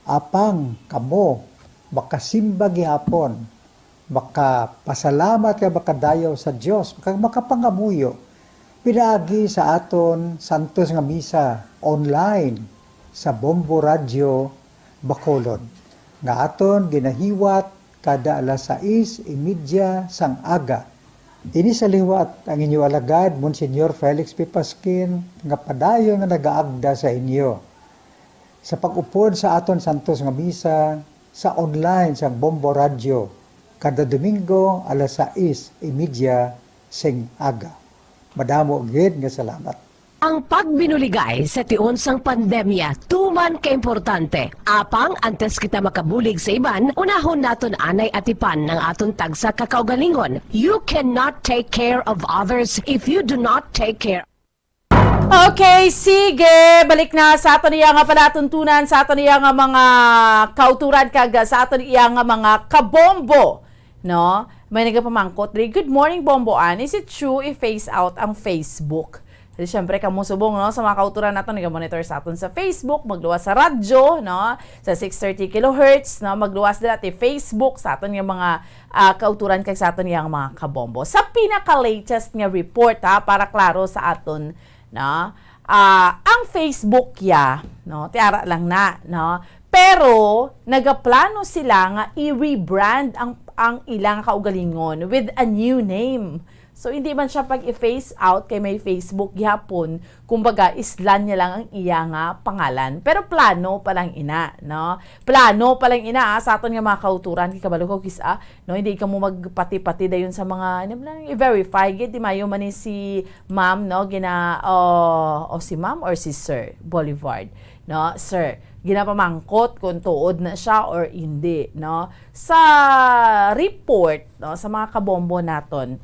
Apang kamo Makasimba gihapon, makapasalamat kag makadayaw sa Dios, kag makapangamuyo pinaagi sa aton santos nga misa online sa Bombo Radyo Bacolod, nga aton ginahiwat kada alas sais y media sang aga. Ini sa liwat ang inyo alagad, Monsignor Felix P. Pasquin, nga padayon nga nagaagda sa inyo sa pag-upod sa aton santos nga misa sa online sang Bombo Radyo kada Domingo alas sais y media sing aga. Madamo gid nga salamat. Ang pagbinuligay sa tion sang pandemya tuman ka importante. Apang antes kita makabulig sa iban, unahon naton anay atipan ang aton tagsa ka kaugalingon. You cannot take care of others if you do not take care. Okay, sige. Balik na sa aton iya nga palatuntunan, sa aton iya nga mga kauturan, kag sa aton iya nga mga kabombo, no? May nagapamangkot diri, "Good morning, Bombo Ann. Is it true i-phase out ang Facebook?" Di, syempre, kamo subong, no? Sa mga kauturan naton, naga-monitor sa aton sa Facebook, magluwas sa radyo, no? Sa six thirty kilohertz, no? Magluwas dira ti Facebook sa aton nga mga, ah, kauturan kag sa aton nga mga kabombo. Sa pinaka-latest nga report, ha, para klaro sa aton, no? Ah, ang Facebook ya, no? Tiara lang na, no? Pero nagaplano sila nga i-rebrand ang, ang ilang kaugalingon with a new name. So, hindi man siya pag i-phase out kay may Facebook gihapon. Kumbaga, islan niya lang ang iya nga pangalan. Pero plano pa lang ina, no? Plano pa lang ina, ah, sa aton nga mga kauturan, kay kabalo ko, kis-a, no? Hindi ka mo magpati-pati dayon sa mga, ano lang, i-verify gid, di mayo man ni si ma'am, no? Gina, o, o si ma'am or si Sir Boulevard, no? Sir, ginapamangkot kung tuod na siya or hindi, no? Sa report, no, sa mga kabombo naton,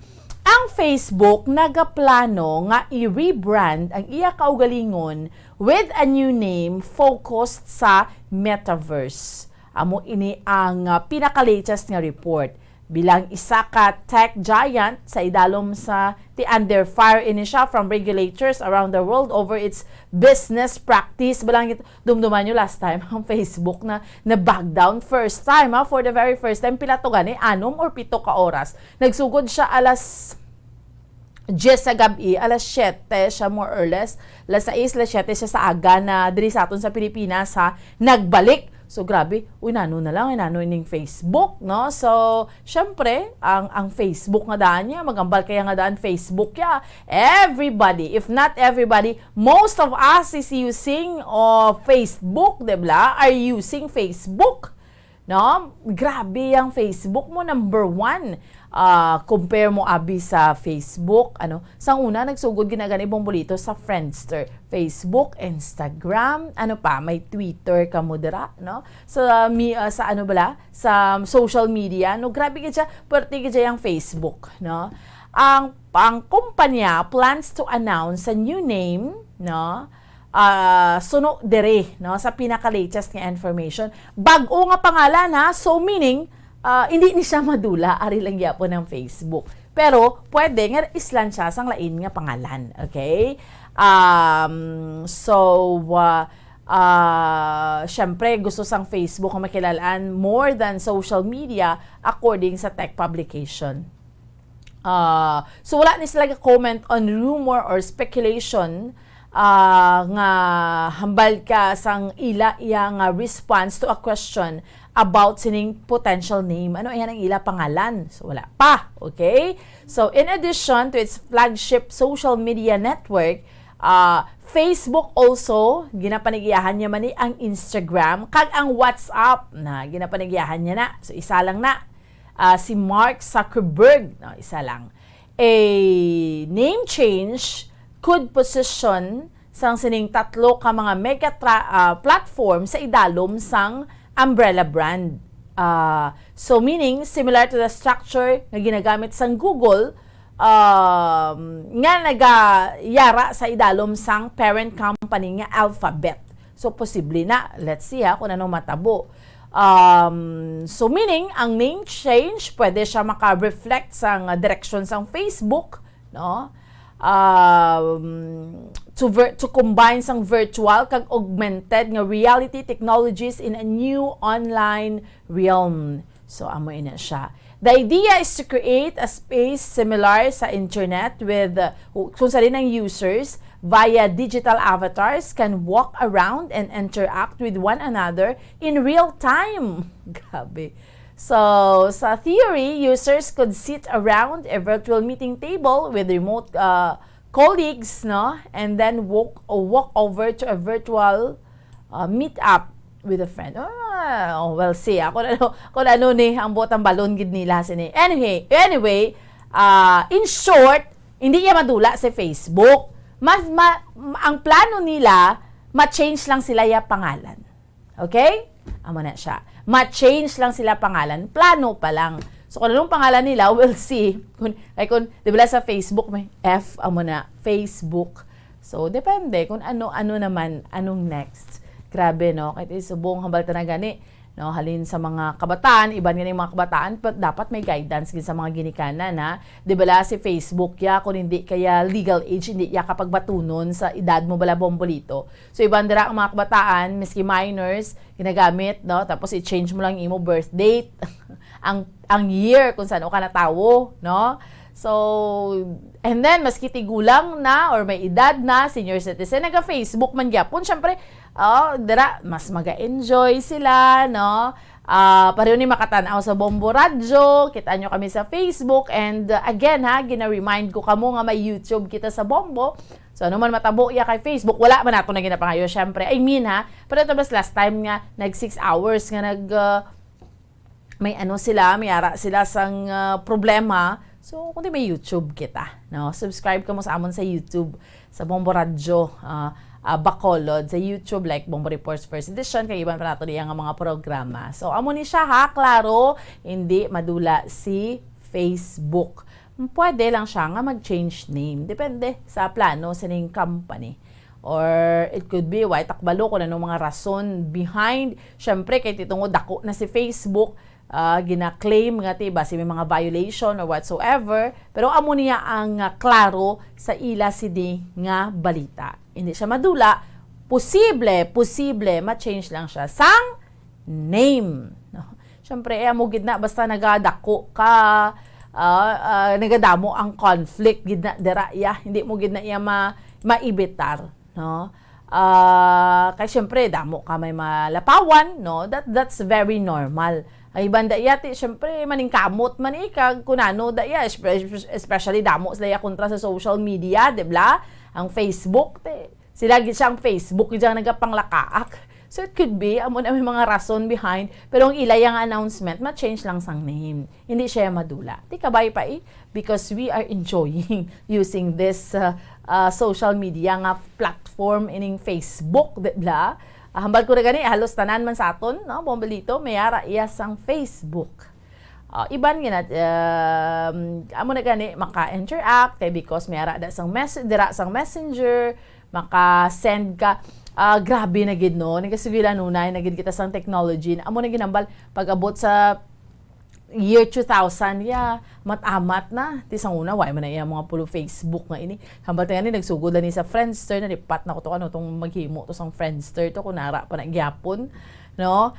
ang Facebook nagaplano nga i-rebrand ang iya kaugalingon with a new name focused sa metaverse. Amo ini ang, ah, pinaka-latest nga report. Bilang isa ka tech giant sa idalom sa ti under fire ini siya from regulators around the world over its business practice. Balang it-, dumduman nyo last time ang Facebook na na-back down. First time, ha, for the very first time, pila to gani? Anom or pito ka oras? Nagsugod siya alas diyes sa gab-i, alas siyete siya more or less. Alas sais, alas siyete siya sa aga na diri sa aton sa Pilipinas, ha. Nagbalik. So, grabe. Uy, nano na lang, nano ining Facebook, no? So, syempre, ang, ang Facebook nga daan niya, magambal kaya nga daan Facebook ya. Everybody, if not everybody, most of us is using, uh, Facebook, di ba? Are using Facebook. No? Grabe ang Facebook mo, number one. Ah, compare mo abi sa Facebook, ano, sang una nagsugod ginagani Bombolito sa Friendster, Facebook, Instagram, ano pa, may Twitter ka mo dira, no? Sa mi-, ah, sa ano bala, sa social media, no? Grabe gid siya, pwerte gid siya ang Facebook, no? Ang, ang kumpanya plans to announce a new name, no? Ah, suno diri, no, sa pinaka-latest nga information. Bag-o nga pangalan, ha? So, meaning, ah, hindi ni siya madula, ari lang gyapon ang Facebook. Pero, pwede nga islan siya sang lain nga pangalan, okay? Um, so, ah, ah, syempre, gusto sang Facebook nga makilalaan more than social media, according sa tech publication. Ah, so, wala ni sila ga-comment on rumor or speculation, ah, nga hambal ka sang ila iya nga response to a question about sining potential name. Ano iya ang ila pangalan? So, wala pa. Okay? So, in addition to its flagship social media network, ah, Facebook also, ginapanigiyahan niya man ni ang Instagram, kag ang WhatsApp na ginapanigiyahan niya na. So, isa lang na. Ah, si Mark Zuckerberg, no, isa lang. A name change could position sang sining tatlo ka mga mega tra-, ah, platform sa idalom sang umbrella brand. Ah, so, meaning, similar to the structure nga ginagamit sang Google, um, nga nagayara sa idalom sang parent company nga Alphabet. So, posible na. Let's see, ha, kung ano matabo. Um, so, meaning, ang name change, pwede siya maka-reflect sa nga direksyon sang Facebook, no? Um, to vir-, to combine sang virtual kag augmented nga reality technologies in a new online realm. So, amo ina siya. The idea is to create a space similar sa internet with, uh, kung sa ang users via digital avatars can walk around and interact with one another in real time. Grabe. So, sa theory, users could sit around a virtual meeting table with remote, uh, colleagues, no? And then walk, walk over to a virtual, uh, meet up with a friend. Ah, oh, we'll see, ah, kung ano, kung ano ni ang botang balon gid nila sini. Anyway, anyway, ah, in short, hindi iya madula sa Facebook. Mas ma-, ang plano nila, ma-change lang sila iya pangalan. Okay? Amo na siya. Ma-change lang sila pangalan. Plano pa lang. So, kung anong pangalan nila, we'll see. Kung, kay kung, di ba sa Facebook, may F, amo na, Facebook. So, depende kung ano, ano naman, anong next. Grabe, no? Kahit subong hambal ta na gani, no? Halin sa mga kabataan, iban gani mga kabataan, pa-, dapat may guidance gid sa mga ginikanan, ha? Di ba la si Facebook ya, kung hindi kaya legal age, hindi ya kapagbatunon sa edad mo bala, Bombolito. So, iban dira ang mga kabataan, miski minors, ginagamit, no? Tapos i-change mo lang imo birth date, ang, ang year kung saan ka natawo, no? So, and then, maski tigulang na or may edad na, senior citizen, naga-Facebook man gyapon. Syempre, oh, dira, mas maga-enjoy sila, no? Ah, pareho ni makatan-aw sa Bombo Radyo, kita nyo kami sa Facebook, and, uh, again, ha, gina-remind ko kamo nga may YouTube kita sa Bombo. So, ano man matabo iya kay Facebook, wala man nato na ginapangayo, syempre. I mean, ha, pero ito mas last time nga, nag six hours nga nag, uh, may ano sila, may ara sila sang, uh, problema. So, kung di may YouTube kita, no? Subscribe kamo sa amon sa YouTube, sa Bombo Radyo, uh, uh, Bacolod, sa YouTube, like Bombo Reports First Edition, kay iban pa nato diya nga mga programa. So, amo ni siya, ha, klaro, hindi madula si Facebook. Pwede lang siya nga mag-change name. Depende sa plano sining company. Or it could be, way ta kabalo kung anong mga rason behind. Siyempre, kay ti tungod dako na si Facebook, ah, gina-claim nga ti basi may mga violation or whatsoever. Pero amo niya ang, ah, klaro sa ila sini nga balita. Hindi siya madula. Posible, posible, ma-change lang siya sang name, no? Siyempre, eh, amo gid na, basta nagadako ka, ah, ah, nagadamo ang conflict gid na dira, ya, hindi mo gid na iya ma-, maibitar, no? Ah, kay siyempre, damo ka may malapawan, no? That, that's very normal. Ay, banda iya, ti, siyempre, maningkamot man, eh, kag kunano da iya, espe-, especially damo sila iya kontra sa social media, di ba? Ang Facebook, ti, sila gid siya ang Facebook, gid siya ang nagapanglakaak. So, it could be, amo na may mga rason behind, pero ang ila yang announcement, ma-change lang sang name. Hindi siya madula. Ti kabay pa, eh, because we are enjoying using this, uh, uh, social media nga platform ining Facebook, di ba? Ah, hambal ko na gani, halos tanan man sa aton, no, Bombolito, may ara iya sang Facebook. Ah, iban nga na, um, amo na gani, maka-interact, kay because may ara da sang mes-, dira sang messenger, maka-send ka. Ah, grabe na gid, no? Nagkasugilan nunay na gid kita sang technology. Amo na ginambal, pag-abot sa year two thousand, ya, mat-amat na. Ti sang una, way man na iya mga pulo Facebook nga ini. Hambal ta gani, nagsugod lang ni sa Friendster, nalipat na ko to, ano tong maghimo to sang Friendster to, kung nara pa na gyapon, no?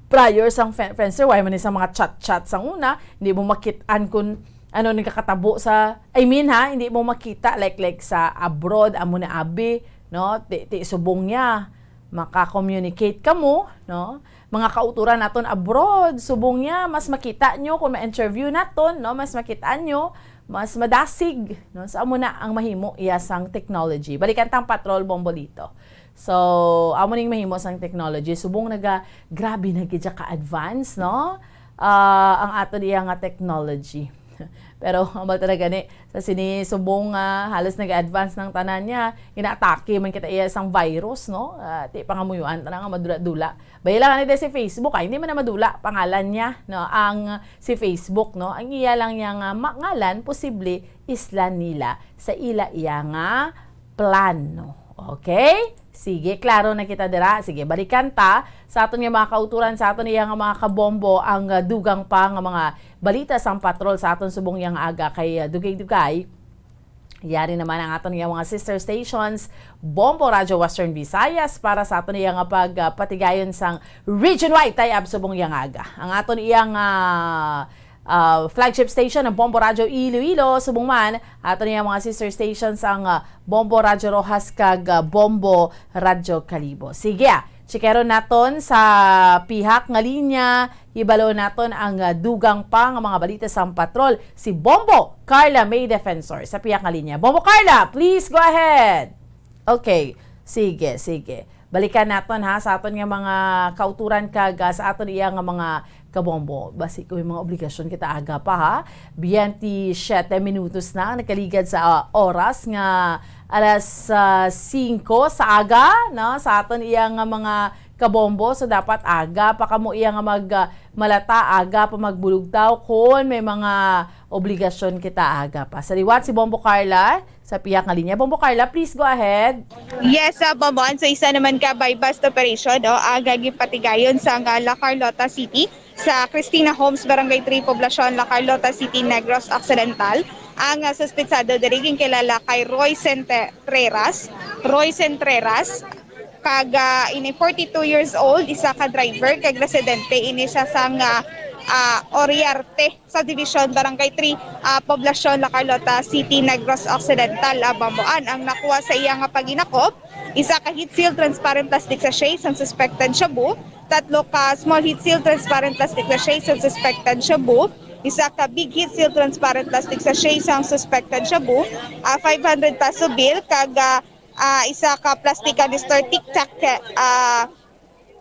Prior sang Fe-, Friendster, way man ni sa mga chat-chat sang una, hindi mo makit-an kung ano nagkakatabo sa, I mean ha, hindi mo makita, like, like sa abroad, amo na abi, no? Ti, ti subong niya, maka-communicate kamo, no? Mga kauturan naton abroad, subong niya, mas makita nyo kung ma-interview naton, no? Mas makita nyo, mas madasig, no? So, amo na ang mahimo iya sang technology. Balikan tang patrol, Bombolito. So, amo ning mahimo sang technology. Subong naga, grabe na gid siya ka-advance, no? Ah, ang aton iya nga technology. Pero, hambal talaga ni, sa sini subong nga halos nag-advance ng tanan niya, inaatake man kita iya sang virus, no? Ah, ti pangamuyuan ta na nga madula-dula. Baya lang ani si Facebook, ay, hindi man na madula pangalan niya, no? Ang si Facebook, no? Ang iya lang niya nga ma-, ngalan, posible, isla nila sa ila iya nga plano. Okay? Sige, klaro na kita dira. Sige, balikan ta sa aton nga mga kauturan, sa aton iya nga mga kabombo, ang, ah, dugang pa nga mga balita sang patrol sa aton subong yang aga kay, ah, dugay-dugay. Yari naman ang aton nga mga sister stations, Bombo Radyo Western Visayas, para sa aton iya nga pagpatigayon sang region-wide tie-up subong iya nga aga. Ang aton iya nga, ah, flagship station, ang Bombo Radyo Iloilo, subong man aton iya mga sister stations, ang, ah, Bombo Radyo Roxas kag, ah, Bombo Radyo Kalibo. Sige, ah, checkeron naton sa pihak nga linya, ibalo naton ang, ah, dugang pa nga mga balita sang patrol, si Bombo Carla May Defensor sa pihak nga linya. Bombo Carla, please go ahead. Okay, sige, sige. Balikan naton, ha, sa aton nga mga kauturan kag, ah, sa aton iya nga mga kabombo. Basi ko may mga obligasyon kita aga pa, ha. Biyente siyete minutos na ang nakaligad sa, ah, oras nga alas, ah, singko sa aga, no, sa aton iya nga mga kabombo. So, dapat aga pa kamo iya nga mag, ah, malata, aga pa magbulugtaw kon may mga obligasyon kita aga pa. Sa liwat si Bombo Carla, sa pihak nga linya. Bombo Carla, please go ahead. Yes, sa Bomboan, so isa naman ka buy-bust operation, no, ang gipatigayon sa nga La Carlota City, sa Christina Homes, Barangay three, Poblacion, La Carlota City, Negros Occidental. Ang, ah, suspetsado diri ginkilala kay Roy Centreras. Roy Centreras, kag, ah, ini forty-two years old, isa ka driver, kag residente ini siya sang, ah, ah, Oriarte Subdivision, Barangay three, ah, Poblacion, La Carlota City, Negros Occidental, ah, Bomboan. Ang nakuha sa iya nga paginakop, isa ka heat seal transparent plastic sachet sang suspected shabu, tatlo ka small heat seal transparent plastic sachet sang suspected shabu, isa ka big heat seal transparent plastic sachet sang suspected shabu, ah, five hundred peso bill, kag, ah, ah, isa ka plastic canister Tic Tac, ah,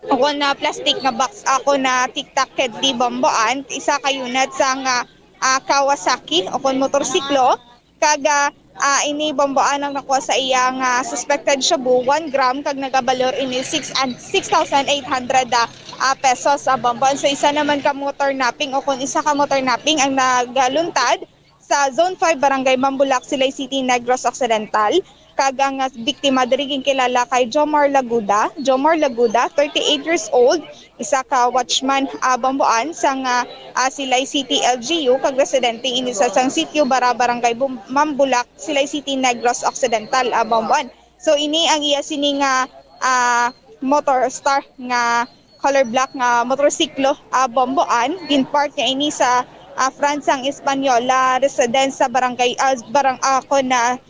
ukon na plastic nga box, ah, ukon na Tic Tac candy, Bomboan, isa ka unit sang, ah, ah, Kawasaki ukon motorsiklo, kag, ah, ah, ini, Bomboan, ang nakuha sa iya nga suspected shabu, one gram, kag nagabalor ini six and, six thousand eight hundred, ah, ah, pesos, ah, Bomboan. So, isa naman ka motor napping ukon isa ka motor napping ang nagaluntad sa Zone five, Barangay Mambulak, Silay City, Negros Occidental. Kag ang, ah, biktima diri ginkilala kay Jomar Laguda. Jomar Laguda, thirty-eight years old, isa ka watchman, ah, Bomboan sang, ah, ah, Silay City L G U, kag residente ini sa sang Sitio Bara, Barangay Bum-, Mambulak, Silay City, Negros Occidental, ah, Bomboan. So, ini ang iya sini nga, ah, motor star nga color black nga motorsiklo, ah, Bomboan. Ginpark niya ini sa, ah, front sang Española residence sa barangay, ah, barang-, ah, kon, ah,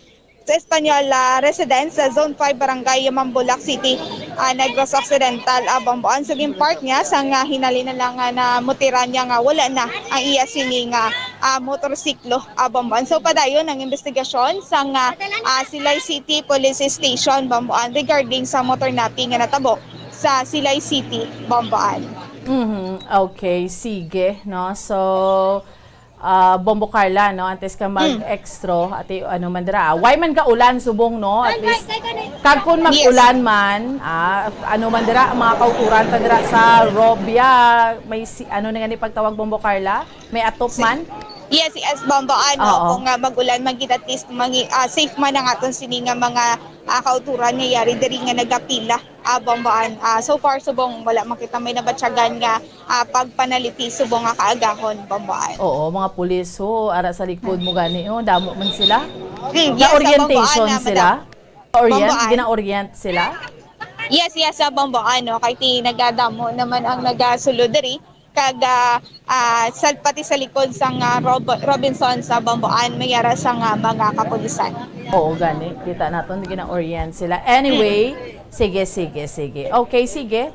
sa Española residence sa Zone five, Barangay Mambulak City, ah, Negros Occidental, ah, Bomboan. So, ginpark niya sa nga hinali na lang nga namutiran niya nga wala na ang iya sini nga, ah, motorsiklo, ah, Bomboan. So, padayon ang investigasyon sa nga, ah, Silay City Police Station, Bomboan, regarding sa motor napping nga natabo sa Silay City, Bomboan. Mhm. Okay, sige, no? So, ah, Bombo Carla, no? Antes ka mag-extra, ati, ano man dira, ah, why man ka ulan subong, no? At least, kag kung mag-ulan man, ah, ano man dira, mga kauturan ta dira sa Robia, may si, ano na nga ni pagtawag, Bombo Carla? May atop man? Yes, yes, Bombo, ano, Oo. kung, ah, mag-ulan man gid, at least, mangi-, ah, safe man ang aton sini nga mga, ah, kauturan nga yari diri nga nagapila, ah, Bomboan. Ah, so far, subong wala man kita may nabatyagan nga, ah, pagpanaliti subong nga kaagahon, Bomboan. Oo, mga pulis, ho, ara sa likod mo gani, oh, damo man sila. Mm, yes, Ga-orientation Bomboan, ah, sila? madam-, Orient? Bomboan. Gina-orient sila? Yes, yes, sa Bomboan, no? Kay ti nagadamo naman ang nagasulod diri. Kag, ah, ah, sa, pati sa likod sang, ah, Rob-, Robinson sa Bomboan, may ara sang, ah, mga kapulisan. Oo, gani. Kita naton, gina-orient sila. Anyway, sige, sige, sige. Okay, sige.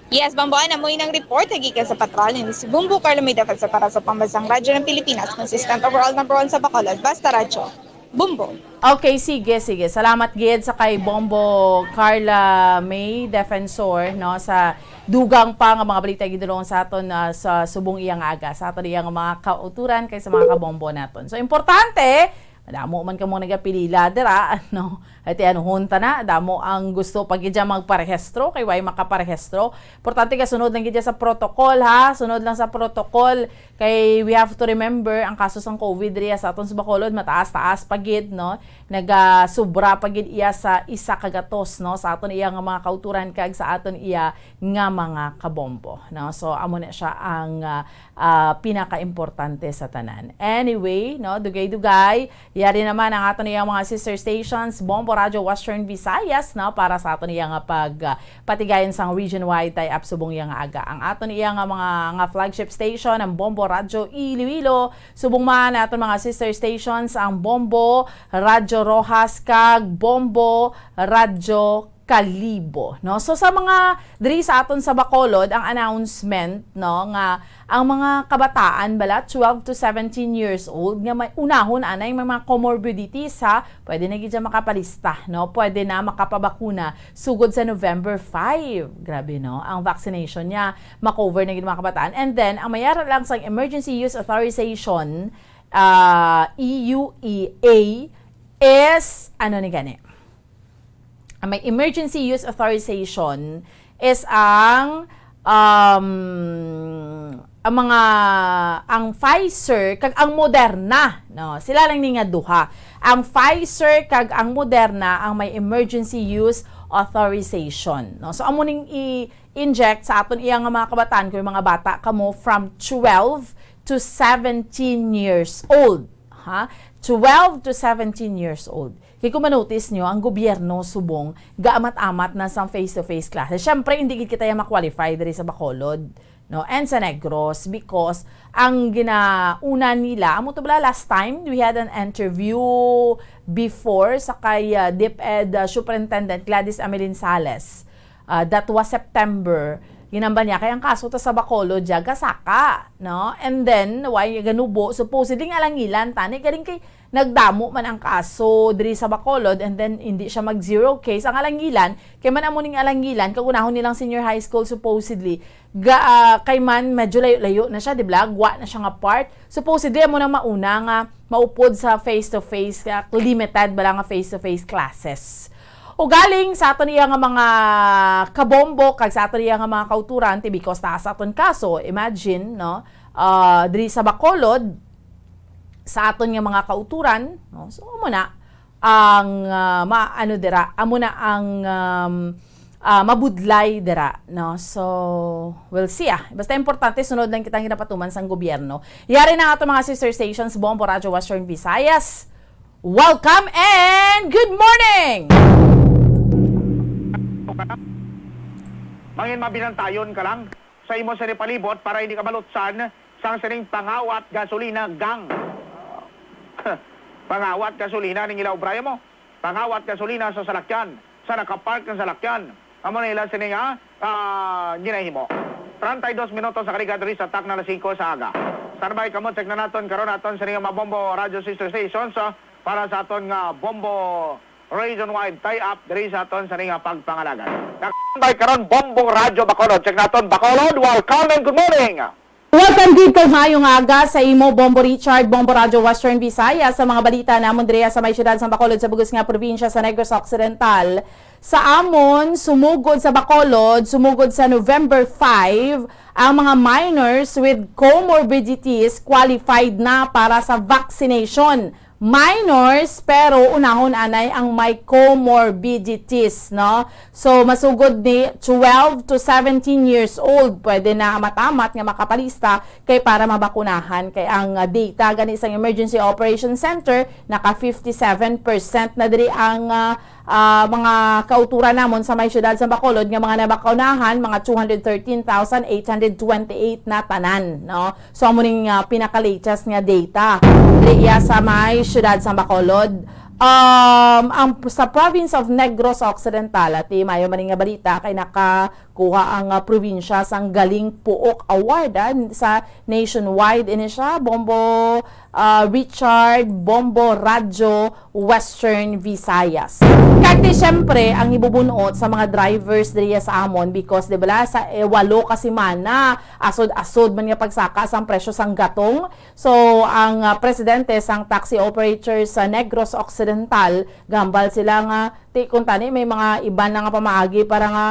Yes, Bomboan, amo inang report, gikan sa patrol ni si Bombo Carlo May Defensa para sa Pambansang Radyo ng Pilipinas, consistent overall number one sa Bacolod. Basta Radyo. Bombo. Okay, sige, sige. Salamat gid sa kay Bombo Carla May Defensor, no, sa dugang pa nga mga balita gidulong sa aton, ah, sa subong iya nga aga, sa aton iya nga mga kauturan kay sa mga kabombo naton. So, importante, madamo man kamo nagapilila dira, no? Iti anuhon ta na, damo ang gusto pa gid dyan magparehistro, kay way makaparehistro. Importante ka, sunod lang gid dyan sa protocol, ha? Sunod lang sa protocol, kay we have to remember, ang kaso sang COVID riya sa aton sa Bacolod, mataas-taas pa gid, no? Nagasubra pa gid iya sa isa ka gatos, no? Sa aton iya nga mga kauturan kag sa aton iya nga mga kabombo, no? So, amo na siya ang, ah, ah, pinakaimportante sa tanan. Anyway, no, dugay-dugay, yari naman ang aton iyang mga sister stations, Bombo Radyo Western Visayas, no, para sa aton iyang pag, ah, patigayon sang region-wide tie-up subong iya nga aga. Ang aton iyang mga, nga flagship station, ang Bombo Radyo Iloilo, subong man aton mga sister stations, ang Bombo Radyo Roxas kag Bombo Radyo Kalibo, no? So, sa mga diri sa aton sa Bacolod, ang announcement, no, nga ang mga kabataan bala, twelve to seventeen years old, nga may unahon anay may mga comorbidities, ha, pwede na gid siya makapalista, no? Pwede na makapabakuna sugod sa November five. Grabe, no? Ang vaccination niya, makover na gid mga kabataan. And then, ang mayara lang sang emergency use authorization, ah, E U E A, is, ano ni gani? Ang may emergency use authorization is ang, um, ang mga, ang Pfizer kag ang Moderna, no? Sila lang ni nga duha. Ang Pfizer kag ang Moderna ang may emergency use authorization, no? So, amo ning i-inject sa aton iya nga mga kabataan, kung mga bata kamo from twelve to seventeen years old, ha? Twelve to seventeen years old. Kay kung manotice nyo, ang gobyerno subong gaamat-amat na sang face-to-face classes. Siyempre, hindi gid kita yung ma-qualify diri sa Bacolod, no? And sa Negros, because ang ginauna nila, amo to bala last time, we had an interview before sa kay, uh, DepEd, uh, Superintendent Gladys Amelin Sales. Uh, that was September. Ginamba niya, kay ang kaso ta sa Bacolod, diya, gasaka, no? And then, why ganubo? Supposedly, nga alangilan, tani, galing kay nagdamo man ang kaso diri sa Bacolod, and then hindi siya mag zero case. Ang alangilan, kay man amo ning alangilan, kagunahon nilang senior high school supposedly, ga, ah, kay man medyo layo-layo na siya, di ba? Gwa na siya nga part. Supposedly, amo nang mauna nga maupod sa face-to-face, ah, limited bala nga face-to-face classes. O galing sa aton iya nga mga kabombo, kag sa aton iya nga mga kauturan, ti because taas aton kaso, imagine, no? Ah, diri sa Bacolod, sa aton nga mga kauturan, no? So, amo na ang, ah, ma-, ano dira, amo na ang, um, ah, mabudlay dira, no? So, we'll see, ah. Basta importante, sunod lang kita ang ginapatuman sang gobyerno. Yari na ato mga sister stations, Bombo Radyo Western Visayas. Welcome and good morning! Mangin mabinantayon ka lang sa imo sini palibot para hindi ka malutsan sang sining pangawat gasolina gang. Pangawat gasolina ning ila obraya mo. Pangawat gasolina sa salakyan, sa nakapark nga salakyan. Amo na ila sini nga, ah, ginahimo. Treinta y dos minutos sa kaliga diri sa takna alas singko sa aga. Standby kamo, check na naton karon aton sini nga mga Bombo Radio Sister Stations, ah, para sa aton nga Bombo Region Wide tie-up diri sa aton sini nga pagpangalagan. Standby karon, Bombo Radio Bacolod. Check naton, Bacolod, welcome and good morning. Welcome gid kag maayong aga sa imo, Bombo Richard, Bombo Radyo Western Visayas, sa mga balita namon diri sa may siyudad sa Bacolod, sa bug-os nga probinsya sa Negros Occidental. Sa amon, sumugod sa Bacolod, sumugod sa November five, ang mga minors with comorbidities qualified na para sa vaccination. Minors, pero unahon anay ang may comorbidities, no? So, masugod ni twelve to seventeen years old, pwede na amat-amat nga makapalista kay para mabakunahan. Kay ang, ah, data gani sang Emergency Operation Center, naka fifty-seven percent na diri ang, ah, ah, mga kauturan namon sa may siyudad sa Bacolod nga mga nabakunahan, mga two hundred thirteen thousand eight hundred twenty-eight na tanan, no? So, amo ning, ah, pinaka-latest nga data diri iya sa may siyudad sa Bacolod. Um, ang, sa province of Negros Occidental, ati mayo man nga balita kay nakakuha ang, ah, probinsya sang Galing Puok Award, ah, sa nationwide. Ini siya, Bombo, ah, Richard, Bombo Radyo, Western Visayas. Kag ti, siyempre, ang ibubunot sa mga drivers diri sa amon, because, di ba, sa, eh, walo ka semana, asod-asod man nga pagsaka sang presyo sang gatong. So, ang, ah, presidente sang taxi operators sa Negros Occidental, Occidental, gahambal sila nga, ti, kung tani may mga iban na nga pamaagi para nga,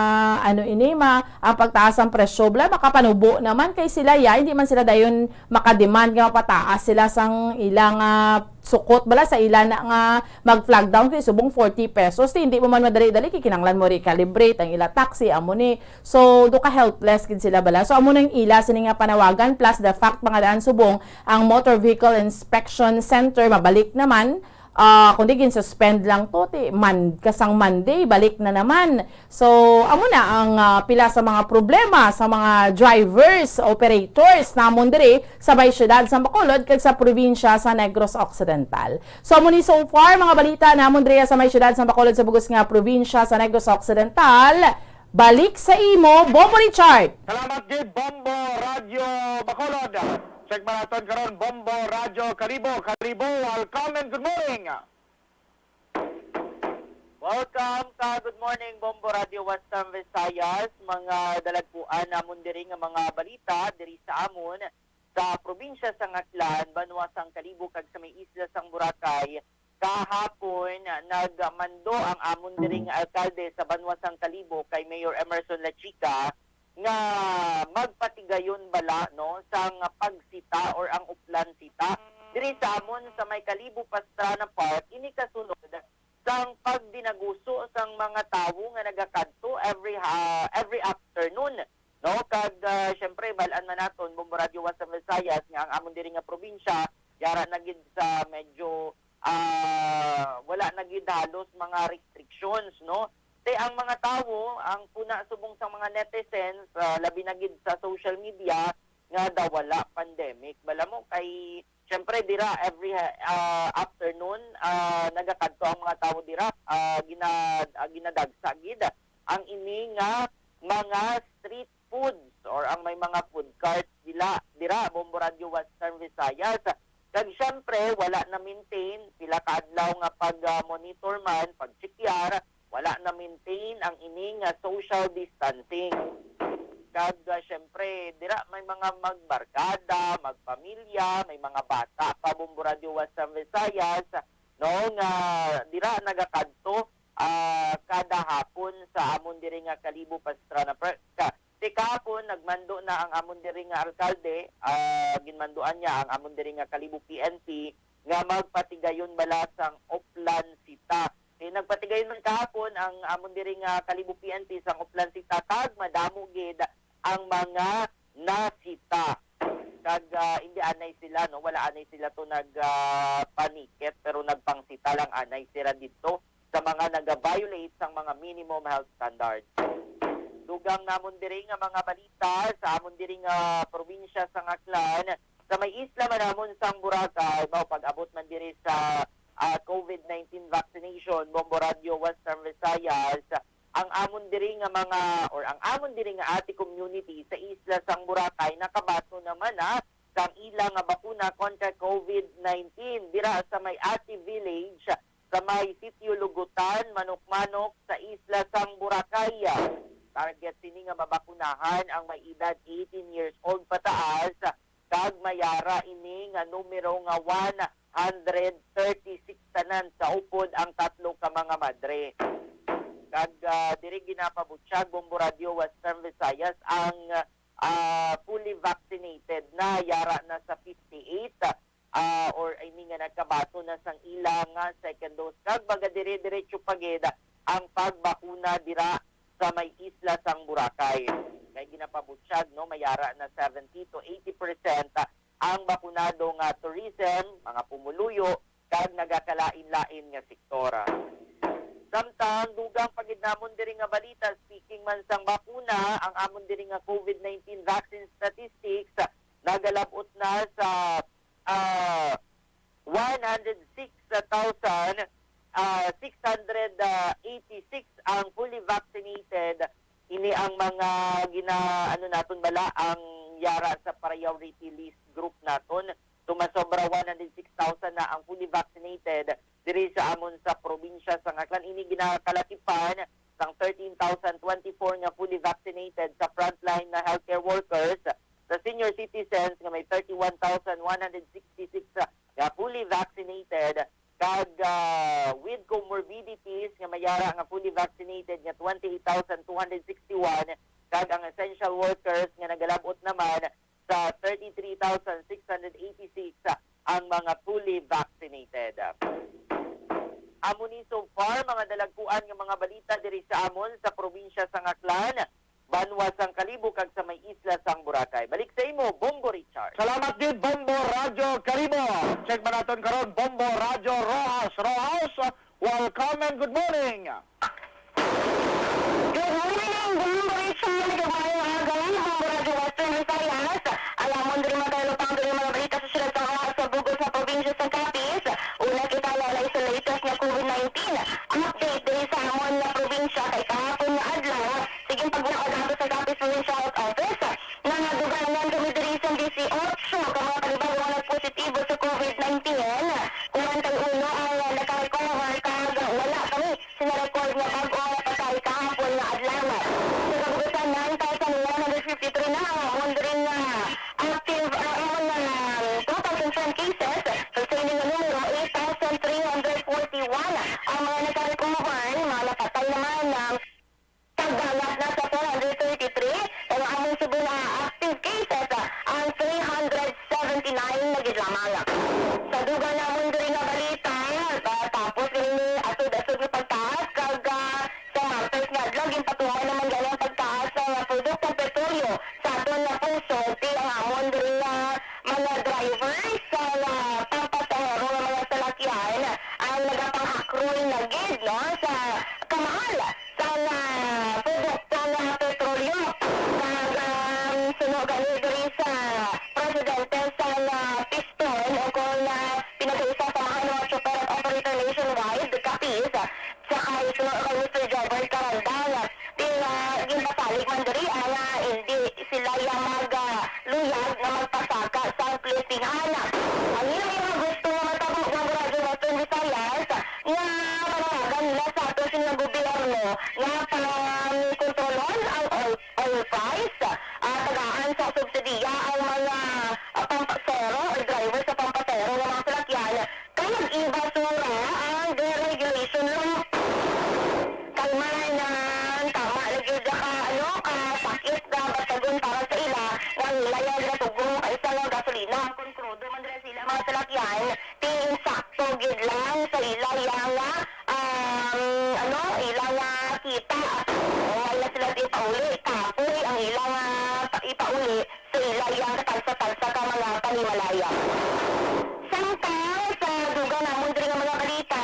ano ini, ma-, ang pagtaas ang presyo, bala, makapanubo naman kay sila, ya, hindi man sila dayon makademand nga mapataas sila sang ilang, ah, sukot, bala, sa ila na nga mag-flag down kay subong forty pesos, ti, hindi mo man madali-dali kay kinahanglan mo recalibrate ang ila taxi, amo ni. So, do ka helpless gid sila, bala. So, amo nang ila sini nga panawagan, plus the fact, mga daan, subong ang Motor Vehicle Inspection Center mabalik naman, ah, kundi gin-suspend lang to, ti, man, kasang Monday, balik na naman. So, amo na ang, ah, pila sa mga problema sa mga drivers, operators namon diri sa may siyudad sa Bacolod kag sa probinsya sa Negros Occidental. So, amo ni so far mga balita namon diri sa may siyudad sa Bacolod sa bugos nga probinsya sa Negros Occidental. Balik sa imo, Bombo Richard. Salamat gid, Bombo Radyo Bacolod. Check man naton karon, Bombo Radyo Kalibo. Kalibo, welcome and good morning. Welcome ka, good morning, Bombo Radyo Western Visayas. Mga dalagkuan namon diri nga mga balita diri sa amon sa probinsya sang Aklan, banwa sang Kalibo, kag sa may isla sang Boracay. Kahapon, nagmando ang amon diri nga alkalde sa banwa sang Kalibo kay Mayor Emerson Lachica nga magpatigayon bala, no, sang pagsita or ang uplan sita diri sa amon sa may Kalibo Pastrana Park, ini kasunod sang pagdinaguso sang mga tawo nga nagakadto every ha-, every afternoon, no? Kag, ah, syempre, bal-an man naton, Bombo Radyo Western Visayas, nga ang amon diri nga probinsya yara na gid sa medyo, ah, wala na gid halos mga restrictions, no? Te, ang mga tawo, ang puna subong sang mga netizens, ah, labi na gid sa social media, nga daw wala pandemic. Bala mo kay, syempre, dira every, ah, afternoon, ah, nagakadto ang mga tawo dira, ah, gina-, ah, ginadagsa gid ang ini nga mga street foods or ang may mga food carts dila, dira, Bombo Radyo Western Visayas. Kag syempre, wala na maintain, pila ka adlaw nga pag, ah, monitor man, pagtsekyar, wala na maintain ang ini nga social distancing. Kag, ah, syempre, dira may mga magbarkada, magpamilya, may mga bata pa, Bombo Radyo Western Visayas, no, nga dira nagakadto, ah, kada hapon sa amon diri nga Kalibo Pastrana Park. Ti kahapon, nagmando na ang amon diri nga alkalde, ah, ginmanduan niya ang amon diri nga Kalibo P N P nga magpatigayon bala sang uplan sita. Ti nagpatigayon man kahapon ang amon diri nga Kalibo P N P sang uplan sita, kag madamo gid ang mga nasita. Kag, ah, hindi anay sila, no? Wala anay sila to nag, ah, panikit, pero nagpangsita lang anay sila didto sa mga naga-violate sang mga minimum health standards. Dugang namon diri nga mga balita sa amon diri nga probinsya sang Aklan, sa may isla man namon sang Boracay, mao pag-abot man diri sa, ah, COVID nineteen vaccination, Bombo Radyo Western Visayas, ang amon diri nga mga, or ang amon diri nga Ati community sa isla sang Boracay nakabaton naman na sang ila nga bakuna kontra COVID nineteen dira sa may Ati Village sa may Sitio Lugutan, Manok-Manok, sa isla sang Boracay. Target sini nga mabakunahan ang may edad eighteen years old pataas, kag mayara ini nga numero nga one hundred thirty-six tanan sa upod ang tatlo ka mga madre. Kag, ah, diri ginapabutyag, Bombo Radyo Western Visayas, ang, ah, fully vaccinated na, yara na sa fifty-eight, ah, or I mean nga nagkabaton na sang ila nga second dose. Kag baga dire-diretso pa gid ang pagbakuna dira sa may isla sang Boracay. Kay ginapabutyag, no, mayara na seventy to eighty percent ang bakunado nga tourism, mga pumuluyo, kag nagakalain-lain nga sektor. Samtang dugang pa gid namon diri nga balita, speaking man sang bakuna, ang amon diri nga COVID nineteen vaccine statistics nagalab-ot na sa, ah, one hundred six thousand, ah, six hundred eighty-six ang fully vaccinated. Ini ang mga gina-, ano naton bala, ang yara sa priority list group naton. Sumasobra one hundred six thousand na ang fully vaccinated diri sa amon sa probinsya sang Aklan. Ini ginakalakipan sang thirteen thousand twenty-four nga fully vaccinated sa frontline na healthcare workers, sa senior citizens nga may thirty-one thousand one hundred sixty-six nga fully vaccinated, kag, ah, with comorbidities nga may ara nga fully vaccinated nga twenty-eight thousand two hundred sixty-one, kag ang essential workers nga nagalab-ot naman sa thirty-three thousand six hundred eighty-six ang mga fully vaccinated. Amo ni so far mga dalagkuan nga mga balita diri sa amon sa probinsya sang Aklan, banwa sang Kalibo kag sa may isla sang Boracay. Balik sa imo, Bombo Richard. Salamat gid, Bombo Radyo Kalibo. Check man naton karon, Bombo Radyo Rojas. Rojas, welcome and good morning. Good morning, Bombo Richard. Good morning, mga galing, Bombo Radyo Western Visayas. Alamon diri, mga talupang diri, mga balita sa siyudad sa Roxas, sa bug-os nga probinsya sa Capiz. Una kita nga na sa latest nga COVID nineteen update diri sa amon nga probinsya kay kahapon nga adlaw. Sige, pagbuhat nato sa Capiz Provincial Health Office, nangadugangan kami diri sa dieciocho ka mga panibago nga nagpositibo sa COVID nineteen. Kwarenta y uno ang nakarecover kag wala kami sina-record nga bag-o nga patay kahapon nga adlaw. Sa kabugasan, nine thousand one hundred fifty-three na ang amon diri nga active, ah, amon nga total confirmed cases. Sa sining nga numero, eight thousand three hundred forty-one ang mga nakarecover, mga napatay naman, ah, Pagbangat na sa four hundred thirty-three, pero among subong nga active cases, ah, ang three hundred seventy-nine na gid lamang. Sa dugang namon diri nga balita, ah, tapos ini asod-asod nga pagtaas kag, ah, sa Martes nga adlaw, ginpatuman naman gani ang pagtaas sa mga produktong petrolyo sa aton nga pungsod, ti ang amon diri nga mga drivers sa, ah, pampasahero nga mga salakyan ang nagapang-akroy na gid, no, sa kamahal sang, ah, produkto nga petrolyo. Kag, um, suno gani diri sa presidente sang, ah, Piston, ukon nga pinagkaisa sa mga chopper at operator nationwide, Capiz, sa kay suno kay Mister Jobert Carandang, ti nga ginpasalig man diri, ah, nga indi sila ya mag, ah, luyag nga magpasaka sang plitihan. Ang ilang mga gusto nga matabo nga Radyo Western Visayas nga panawagan nila sa ato sini nga gobyerno nga pangkontrolon ang oil, oil price, ah, tagaan sa subsidiya ang mga, ah, pampasero or driver sa pampasero nga mga salakyan kag ibasura ang deregulation law. Kay man, ah, tama na gyud ka, ano, ka sakit nga batagon para sa ila nga ang ila ya ginatugong kay sa gasolina. Kon krudo man dira sa ila mga salakyan, ti insakto gyud lang sa ila ya nga, um, ano, ila nga kita. Wala na sila ipauli, kapoy ang ila nga pa-, ipauli sa ila ya nga katagsa-tagsa ka mga panimalaya. Samtang sa dugang namon diri nga mga balita,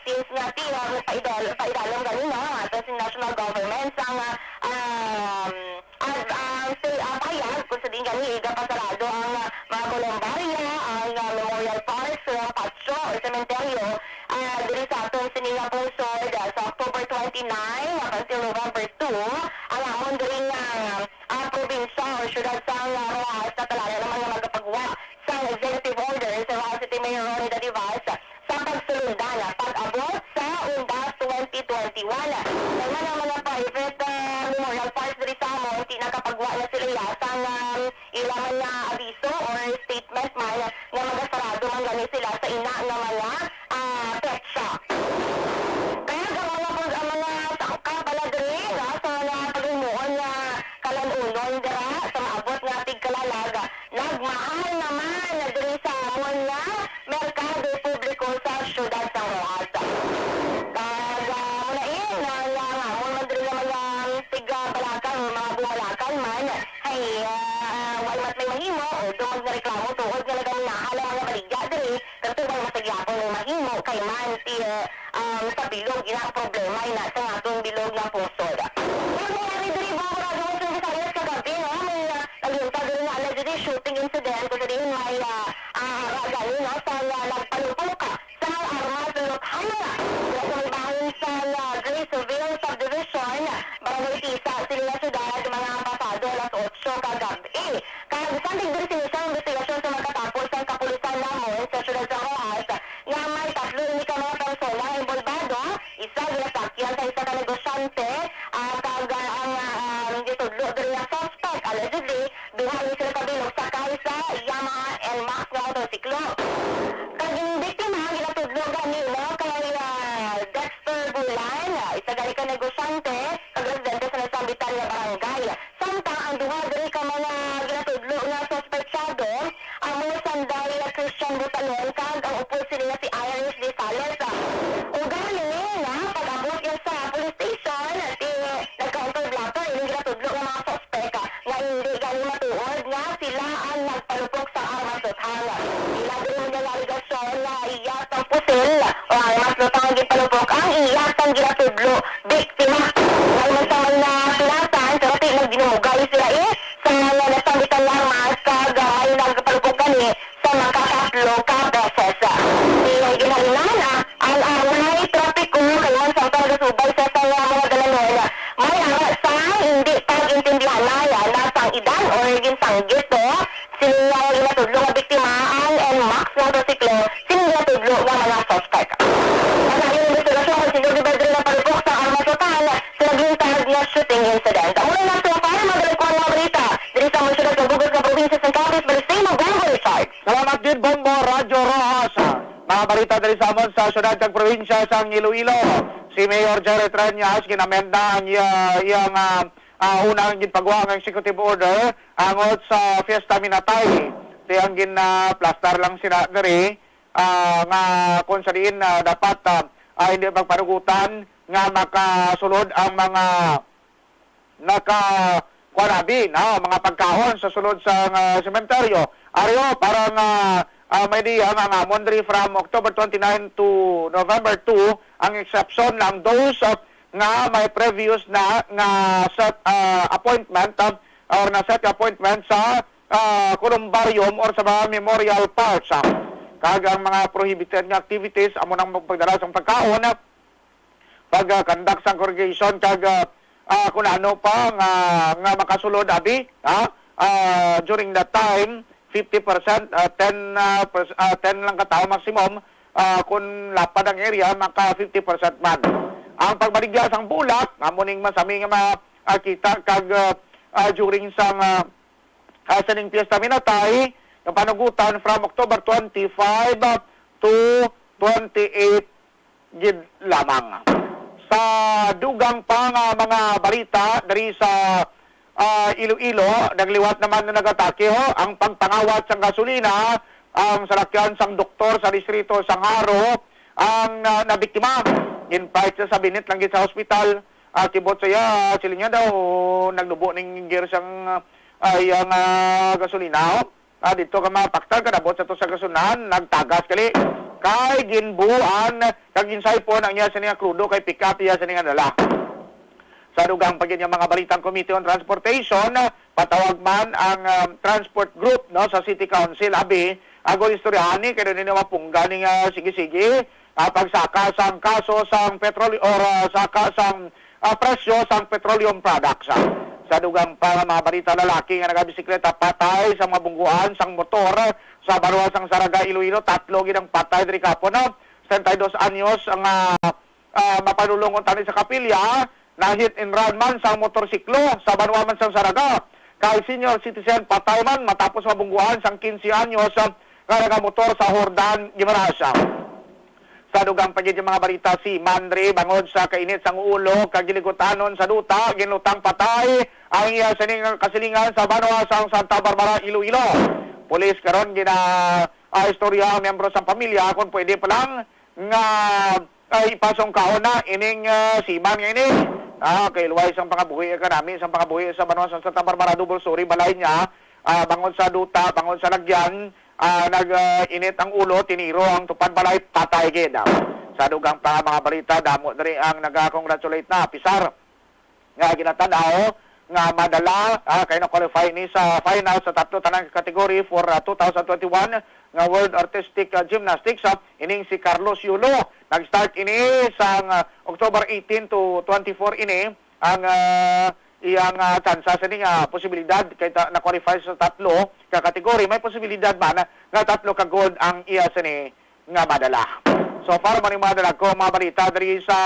since nga ti, ah, paidal-, paidalom gani, no, ang aton sing national government sang, ah, um, Ag ang, ah, pahayag kon sa diin gani igapasarado ang, ah, mga kolumbarya, ang, ah, memorial park, sa patio o sementeryo, ah, diri sa aton sini nga pungsod, ah, sa October twenty-nine up until November two, ang amon diri nga, ah, probinsya o syudad sang, ah, Roxas natalana naman nga magapagwa sang executive order sa Roxas City Mayor Ronnie Dadivas sa pagsulundan pag-abot sa Undas twenty twenty-one. Kay man ang mga private, ah, memorial parks diri sa amon, ti nakapagwa na sila ya sang, um, ila man nga abiso or statement man nga magasarado man gani sila sa ina nga mga, ah, petsa. Kaya ang mga pag-, ang mga sangka pala diri, no, sa mga paghimuon nga kalan-unon dira sa maabot nga tigkalalag, nagmahal naman na diri sa amon nga merkado publiko sa siyudad sang Roxas. Kag, ah, muna ini nga, nga, nga, mo man diri nga mga tiga Balacan o mga bumalakan man, ay, ah, way mat may mahimo, although magnareklamo tuod nga nagaminahan ang mga baligya diri, pero tubang mas gyapon may mahimo kay man ti, ah, um, sa bilog, ina ang problema, ina sa aton bilog nga pungsod. Pero kung ari diri, Bombo Radyo Western Visayas kagabi, no, may, ah, nagluntad diri nga alleged shooting incident kung sa diin may, ah, ah, gani, no, sa, ah, nagpalupoka sa armas, luthan nga sa may bahin sa, ah, Graceville Subdivision, Barangay Tisa, sini nga siyudad, mga pasado alas otso kagabi. Kag sandig diri sini sang investigasyon sa magkatapos ang kapulisan namon sa siyudad sa Roxas, nga may tatlo ini ka mga persona nga inbolbado, isa ginasakyan sa isa ka negosyante, ah, kag, ah, ang, ah, ang gitudlo diri nga suspect, allegedly, duha ini sila ka bilog sakay sa Yamaha N max nga motorsiklo. Kag ang biktima, ginatudlo gani Sa barangay. Samtang ang duha diri ka mga ginatudlo nga suspetsado, amo sanday Christian Butalon kag ang upod sini nga si Irish Rizales. Ugali nga pag-abot niya sa police station, ti nagkauntoy blatter ining ginatudlo nga mga suspek nga hindi gani matuod nga sila ang nagpalupok sa armas luthang. Ila diri man ang alegasyon nga iya sang pusil o armas luthang ang ginpalupok ang iya sang ginatudlo biktima. May man sa may napilasan, pero ti nagdinumugay sila, eh, sa mga nasambitan nga armas kag, ah, may nagpalupok gani sa makakatlo ka beses. Sa ginhalinan, ah, ang, ah, may trapiko kay man sa usa nagasubay sa, sa mga mga dalanon. May ara sang hindi pag-intindihan na, ah, na sang idan or ginsanggit, no? Sini nga ginatudlo nga biktima ang N max nga motorsiklo, sini ginatudlo nga mga suspect. Ang lain nga investigasyon kung sino gibadre nga palupok sa armas luthang sa naglintad nga shooting incident. Amo na so far, mga dalagkuan nga balita diri sa among syudad kag bug-os nga probinsya sang Capiz, Balsimo, Bongo Richard. Salamat gid, Bombo, Radyo Rojas. Mga balita diri sa amon sa syudad kag probinsya sang Iloilo. Si Mayor Jerry Treñas ginamenda ang iya, iyang, ah, ah, una ang ginpagawa nga executive order angot sa Fiesta Minatay. Ti ang gin, ah, plastar lang sila diri, ah, nga kung sa diin, ah, dapat, ah, ah, hindi magpanugutan nga makasulod ang mga naka, kuwan abi, no, mga pagkaon sa sulod sa, ah, sementeryo. Aryo, para nga, ah, may diya nga amon diri from October twenty-nine to November two, ang exception lang those, ah, nga may previous na nga set, ah, appointment, ah, or na set appointment sa, ah, columbarium or sa mga memorial parks, ah. Kag ang mga prohibited nga activities, amo nang magpagdala sang pagkaon, ah, pag, ah, conduct sang congregation kag, ah, ah, kung ano pa nga, nga makasulod abi, ha? Ah, during that time, fifty percent, ah, ten, ah, pers-, ah, ten lang ka tawo maximum, ah, kung lapad ang area, maka fifty percent man. Ang pagbaligya sang bulak, amo ning masami nga ma-, ah, kita kag, ah, ah, during sang, ah, ah, sining Fiesta Minatay, nga panugutan from October twenty-five to twenty-eight gid lamang. Sa dugang pa nga mga balita diri sa, ah, Iloilo, nagliwat naman na nagatake, ho, ang pagpangawat sang gasolina, ang salakyan sang doktor sa distrito sang Jaro, ang, ah, nabiktima. Ginpalit siya sa binit lang gid sa hospital. Ah, kibot sa iya, siling niya daw, nagnubo ning gear sang, ah, iyang, ah, gasolina, ho. Ah, dito ka mapaktal, kadabot sa to sa gasunan, nagtagas kali. Kay ginbuan, kag ginsaypon ang iya sini nga krudo, kay pick-up iya sini nga dala. Sa dugang pa gid nga mga balitang Committee on Transportation, patawag man ang, um, transport group, no, sa City Council, abi, ago istoryahan ni, kay dili na mapungga ni nga sige-sige, ah, pagsaka sang kaso sang petrol or, ah, saka sang, ah, presyo sang petroleum products, ah. Sa dugang pa nga mga balita, lalaki nga nagabisikleta patay sa mga bungguan sang motor sa banwa sang Zarraga, Iloilo. Tatlo gid ang patay diri kahapon, no? Setenta y dos anyos nga, ah, mapanulong tani sa kapilya, na hit and run man sang motorsiklo sa banwa man sang Zarraga. Kay senior citizen patay man matapos mabungguan sang quince anyos, ah, nga nagamotor sa Jordan, Guimaras. Sa dugang pa gid nga mga balita, si Manri, bangod sa kainit sang ulo kag giligutanon sa duta, ginlutang patay ang iya sining kasilingan sa banwa sang Santa Barbara, Iloilo. Pulis karon gina, ah, istorya ang miyembro sang pamilya kung pwede pa lang nga, ah, ipasungkaon na ining, ah, seaman nga ini. Ah, kay luway sang pangabuhi, kanami sang pangabuhi sa banwa sang Santa Barbara, double story balay niya, ah, bangod sa duta, bangod sa lagyan, ah, nag, ah, init ang ulo, tiniro ang tupad balay, patay gid. Sa dugang pa mga balita, damo diri ang naga-congratulate na, pisar nga ginatanaw nga madala, ah, kay na-qualify ni sa final sa tatlo tanang category for, ah, two thousand twenty-one nga World Artistic, ah, Gymnastics, ah, ining si Carlos Yulo. Nag-start ini sang, ah, October eighteen to twenty-four ini ang, ah, iyang, ah, tsansa sini nga posibilidad kay ta-, na-qualify sa tatlo ka category. May posibilidad man nga tatlo ka gold ang iya sini nga madala. So far, man yung mga dala ko, mga balita diri sa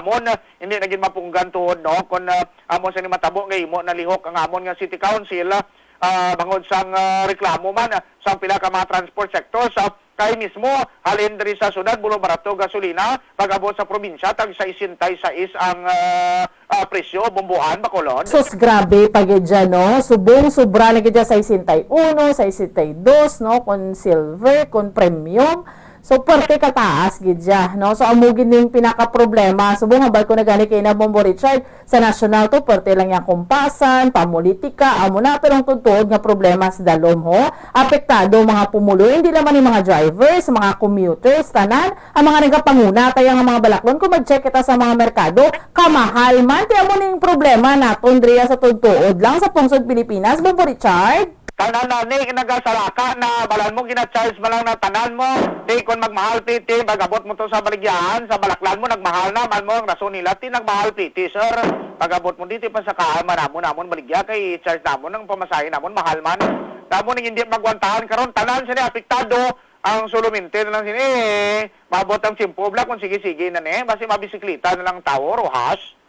amon, hindi na gid mapunggan tuod, no? Kung, ah, amon sini matabo nga imo nalihok ang amon nga City Council, ah, bangod sang, ah, reklamo man, ah, sa pila ka mga transport sectors, ah, Kay mismo, halin diri sa syudad, buro barato gasolina, pag-abot sa probinsya, tag sesenta y seis ang, ah, ah, presyo, Bombohan, Bacolod. Sus, grabe pa gid dyan, no? Subong sobra na gid dyan, sesenta y uno, sesenta y dos, no? Kung silver, kung premium. So, perte kataas gid dyan, no? So, amo gid ning pinakaproblema. Subong, hambal ko na gani kay na, Bombo Richard, sa nasyonal to, perte lang yang kumpasan, pamulitika, amo na, pero ang tuod-tuod nga problema sa dalom, ho, apektado mga pumuloy, hindi lamang ni mga drivers, mga commuters, tanan, ang mga nagapanguna, kaya nga mga balaklon, kung mag-check kita sa mga merkado, kamahal man, kaya mo ning problema naton, Dria, sa tuod-tuod lang sa pungsod Pilipinas, Bombo Richard. Tanan na ni nagasalaka na, balan mo, gina-charge man lang na tanan mo. Di, kon magmahal, piti, pag-abot mo to sa baligyahan, sa balaklan mo, nagmahal na, man mo, ang rason nila, ti, nagmahal, piti, sir. Pag-abot mo dito, pasakaan man namon, namon baligya, kay charge namon ang pamasahe namon, mahal man. Namon, ning hindi magwantahan karon, tanan sila apektado. Ang solamente na lang sini, eh, maabot ang tiyempo, bla, kung sige-sige na ni, basi mabisikleta na lang tawo, Rojas.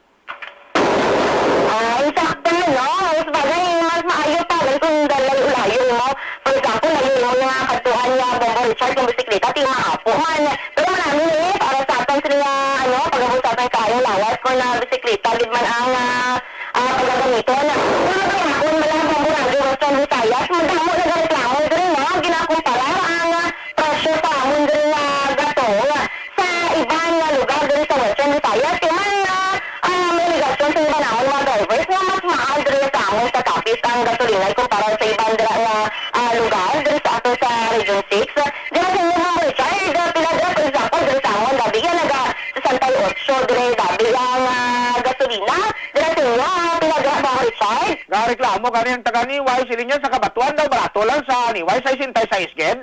Ah, insakto, no? Mas bagay, mas maayo pa, dahil kung dahil layo-layo mo. For example, layo mo nga kadtuhan nga Bombo Richard, yung bisikleta, ti maapo man. Pero marami na eh, para sa atin sila nga, ano, pag-abot sa atin kaayong lawas, kung na bisikleta, gid man ang, ah, ah, pagagamiton. Pero kung ako, wala ang Bombo Radyo Western Visayas, madamo nagareklamo diri, no? Ginakumpara ang, ah, presyo sa amon diri nga gatong sa iban nga lugar diri sa Western Visayas, kay man, ah, ah, may alegasyon sa iban namon mga drivers nga mas mahal diri sa amon sa Capiz ang gasolina ikumpara sa iban dira nga, ah, lugar diri sa ato sa Region six. Dira sa inyo, Ma'am Richard, ah, pila dira, for example, diri sa amon, gabi yan, naga sesenta y ocho diri gabi ang, ah, gasolina. Dira sa inyo, ah, pila dira, Ma'am Richard? Gareklamo gani ang taga Niway, siling niya sa Cabatuan daw, barato lang sa Niway, sesenta y seis gid.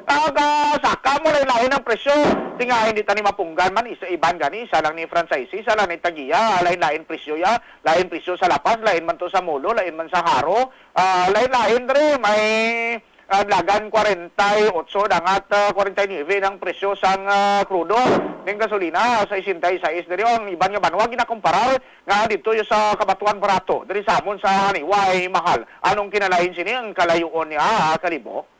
Ang, ah, saka mo, lain-lain ang presyo. Tinga, hindi tani mapunggan man, isa, iban gani, isa lang ni franchisee, isa lang ni tagiya, lain-lain presyo ya, lain presyo sa La Paz, lain man to sa Molo, lain man sa Jaro. Ah, lain-lain diri, may, ah, lagan kwarenta y otso, dangat, ah, kwarenta y nuebe ang presyo sang, ah, krudo. Ning gasolina, sesenta y seis diri, ang iban nga banwa ginakumparar nga dito yung sa Cabatuan barato, diri sa amon sa Niway mahal. Anong kinalain sini ang kalayuon niya, ah, Kalibo?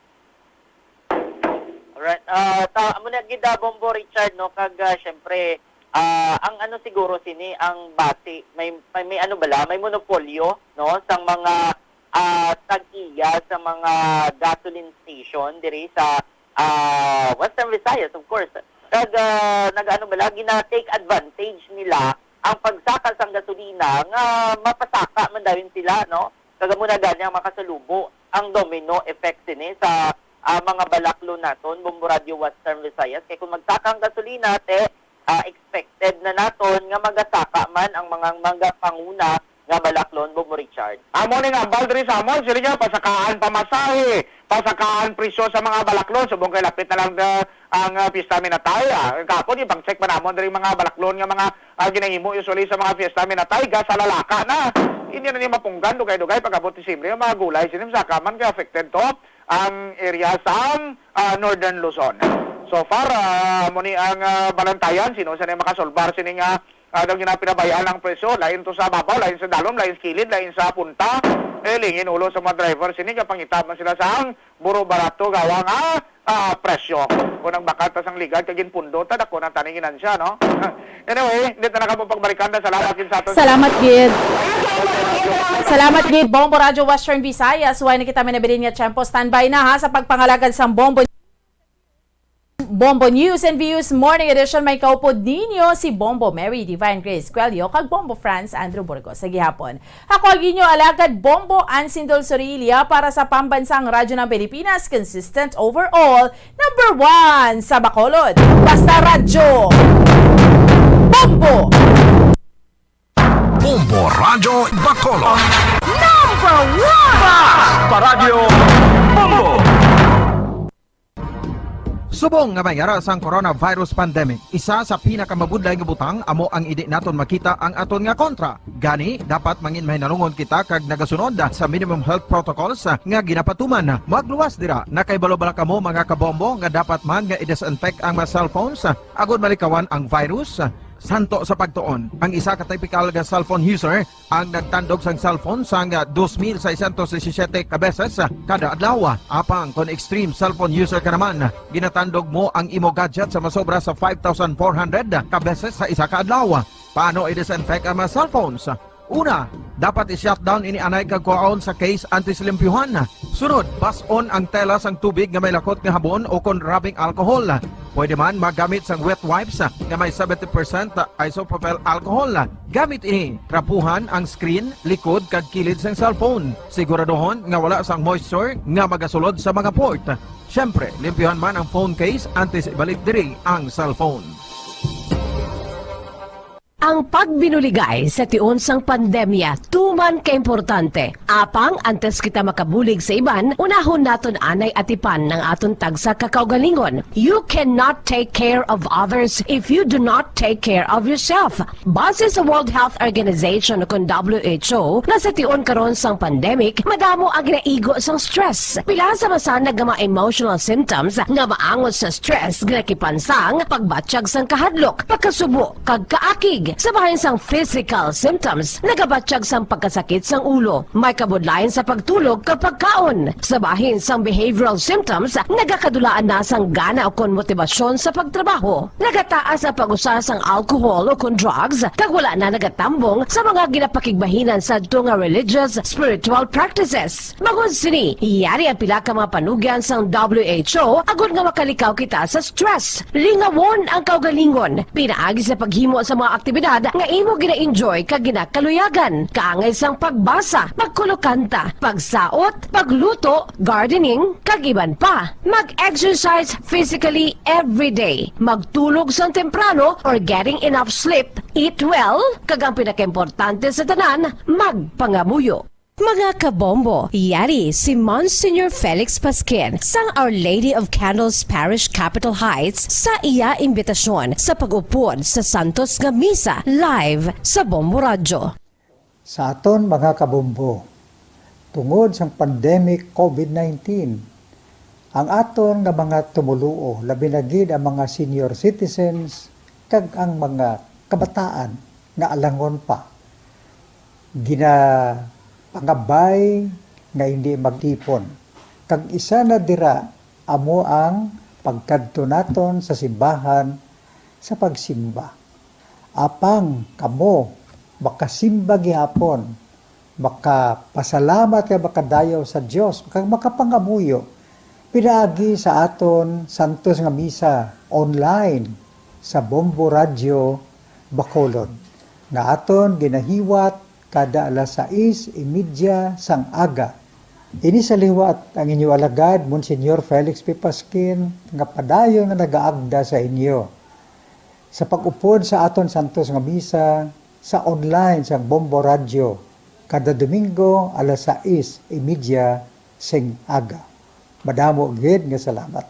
Alright. Ah, ta-, amo na gid, ah, Bombo Richard, no, kag, ah, syempre, ah, ang ano siguro sini, ang bati, may, may, may ano bala, may monopolyo, no, sang mga, ah, tag-iya sa mga gasoline station diri sa, ah, Western Visayas, of course. Kag, ah, nag-ano bala, gina-take advantage nila ang pagsaka sang gasolina nga mapasaka man dayon sila, no? Kag amo na gani ang makasalubo ang domino effect sini sa, ah, mga balaklon naton, Bombo Radyo Western Visayas. Kay kung magsaka ang gasolina, te, ah, expected na naton nga magasaka man ang mga, mga panguna nga balaklon, Bombo Richard. Amo ni nga ambal diri sa amon, sila nga pasakaan pamasahe, pasakaan presyo sa mga balaklon, subong kay lapit na lang, ah, ang, ah, Pista Minatay, ah. Kahapon, ipang-check pa namon diri mga balaklon nga mga, ah, ginahimo usually sa mga Fiesta Minatay, gasalalaka na. Hindi na ni mapunggan, dugay-dugay, pag-abot Disyembre, ang mga gulay, sining saka man kay affected to ang area sa, ah, Northern Luzon. So far, ah, mo ni ang, ah, balantayan, sino sa ni makasolbar sining, ah, ah, daw ginapinabayaan ang presyo, lain to sa babaw, lain sa dalom, lain sa kilid, lain sa punta. Eh, lingin ulo sa mga driver, sini kapangita man sila sa ang buro barato gawa nga, ah, presyo. Kung ang bakat pa sang ligad, kag ginpundo, ta dako na taning ginansya, no? Anyway, hindi ta na kamo pagbarikanda. Salamat gid sa aton. Salamat gid. Salamat gid, Bombo Radyo Western Visayas. Way na kita minabilin nga tiyempo. Standby na, ha, sa pagpangalagad sang Bombo. Bombo News and Views Morning Edition, may kaupod ninyo si Bombo Mary Divine Grace Cuello kag Bombo Franz Andrew Burgos sa gihapon. Ako ang inyo alagad, Bombo Ansindol Sorilla, para sa Pambansang Radyo ng Pilipinas, consistent overall, number one sa Bacolod. Basta Radyo, Bombo! Bombo Radyo Bacolod. Number one! Basta Radyo, Bombo! Subong nga may ara sang coronavirus pandemic, isa sa pinakamabudlay nga butang amo ang indi naton makita ang aton nga kontra. Gani, dapat mangin mahinalungon kita kag nagasunod sa minimum health protocols nga ginapatuman. Magluwas dira, nakahibalo bala kamo, mga kabombo, nga dapat man nga i-disinfect ang mga cellphones agod malikawan ang virus? Santo sa pagtuon, ang isa ka typical nga cellphone user ang nagtandog sang cellphone sang, ah, dos mil seiscientos disisiyete ka beses, ah, kada adlaw. Apang kon extreme cellphone user ka naman, ginatandog mo ang imo gadget sa masobra sa five thousand four hundred ka beses sa isa ka adlaw. Paano i-disinfect ang mga cellphones? Una, dapat i-shutdown ini anay kag kuhaon sa case antes limpyuhan. Sunod, bas-on ang tela sang tubig nga may lakot nga habon o kon rubbing alcohol. Pwede man magamit sang wet wipes nga may seventy percent isopropyl alcohol. Gamit ini, trapuhan ang screen, likod, kag kilid sang cellphone. Siguraduhon nga wala sang moisture nga magasulod sa mga port. Siyempre, limpyuhan man ang phone case antes ibalik diri ang cellphone. Ang pagbinuligay sa tion sang pandemya tuman ka importante. Apang antes kita makabulig sa iban, unahon naton anay atipan ang aton tagsa ka kaugalingon. You cannot take care of others if you do not take care of yourself. Base sa World Health Organization o kon W H O, nga sa tion karon sang pandemic, madamo ang ginaigo sang stress. Pila sa masanag nga mga emotional symptoms nga maangot sa stress ginakipan sang pagbatyag sang kahadlok, pagkasubo, kag kaakig. Sa bahin sang physical symptoms, nagabatyag sang pagkasakit sang ulo, may kabudlayan sa pagtulog kag pagkaon. Sa bahin sang behavioral symptoms, nagakadulaan na sang gana ukon motibasyon sa pagtrabaho. Nagataas ang pag-usa sang alcohol ukon drugs, kag wala na nagatambong sa mga ginapakigbahinan sadto nga religious, spiritual practices. Bangod sini, yari ang pila ka mga panugyan sang W H O agod nga makalikaw kita sa stress. Lingawon ang kaugalingon pinaagi sa paghimo sa mga aktibidad nga imo gina-enjoy kag ginakaluyagan, kaangay sang pagbasa, pagkulokanta, pagsaot, pagluto, gardening, kag iban pa. Mag-exercise physically every day. Magtulog sang temprano or getting enough sleep. Eat well, kag ang pinakaimportante sa tanan, magpangamuyo. Mga kabombo, yari si Monsignor Felix Pasquin sang Our Lady of Candles Parish, Capitol Heights, sa iya imbitasyon sa pag-upod sa Santos nga Misa live sa Bombo Radyo. Sa aton mga kabombo, tungod sang pandemic COVID nineteen, ang aton nga mga tumoluo, labi na gid ang mga senior citizens kag ang mga kabataan nga alangon pa, ginapangabay nga hindi magtipon. Kag isa na dira amo ang pagkadto naton sa simbahan sa pagsimba. Apang kamo makasimba gihapon, makapasalamat kag makadayaw sa Dios, kag makapangamuyo pinaagi sa aton santos nga misa online sa Bombo Radyo Bacolod, nga aton ginahiwat kada alas sais y media sang aga. Ini sa liwat ang inyo alagad, Monsignor Felix P. Pasquin, nga padayon nga nagaagda sa inyo sa pag-upod sa aton santos nga misa sa online sang Bombo Radyo kada Domingo alas sais y media sing aga. Madamo gid nga salamat.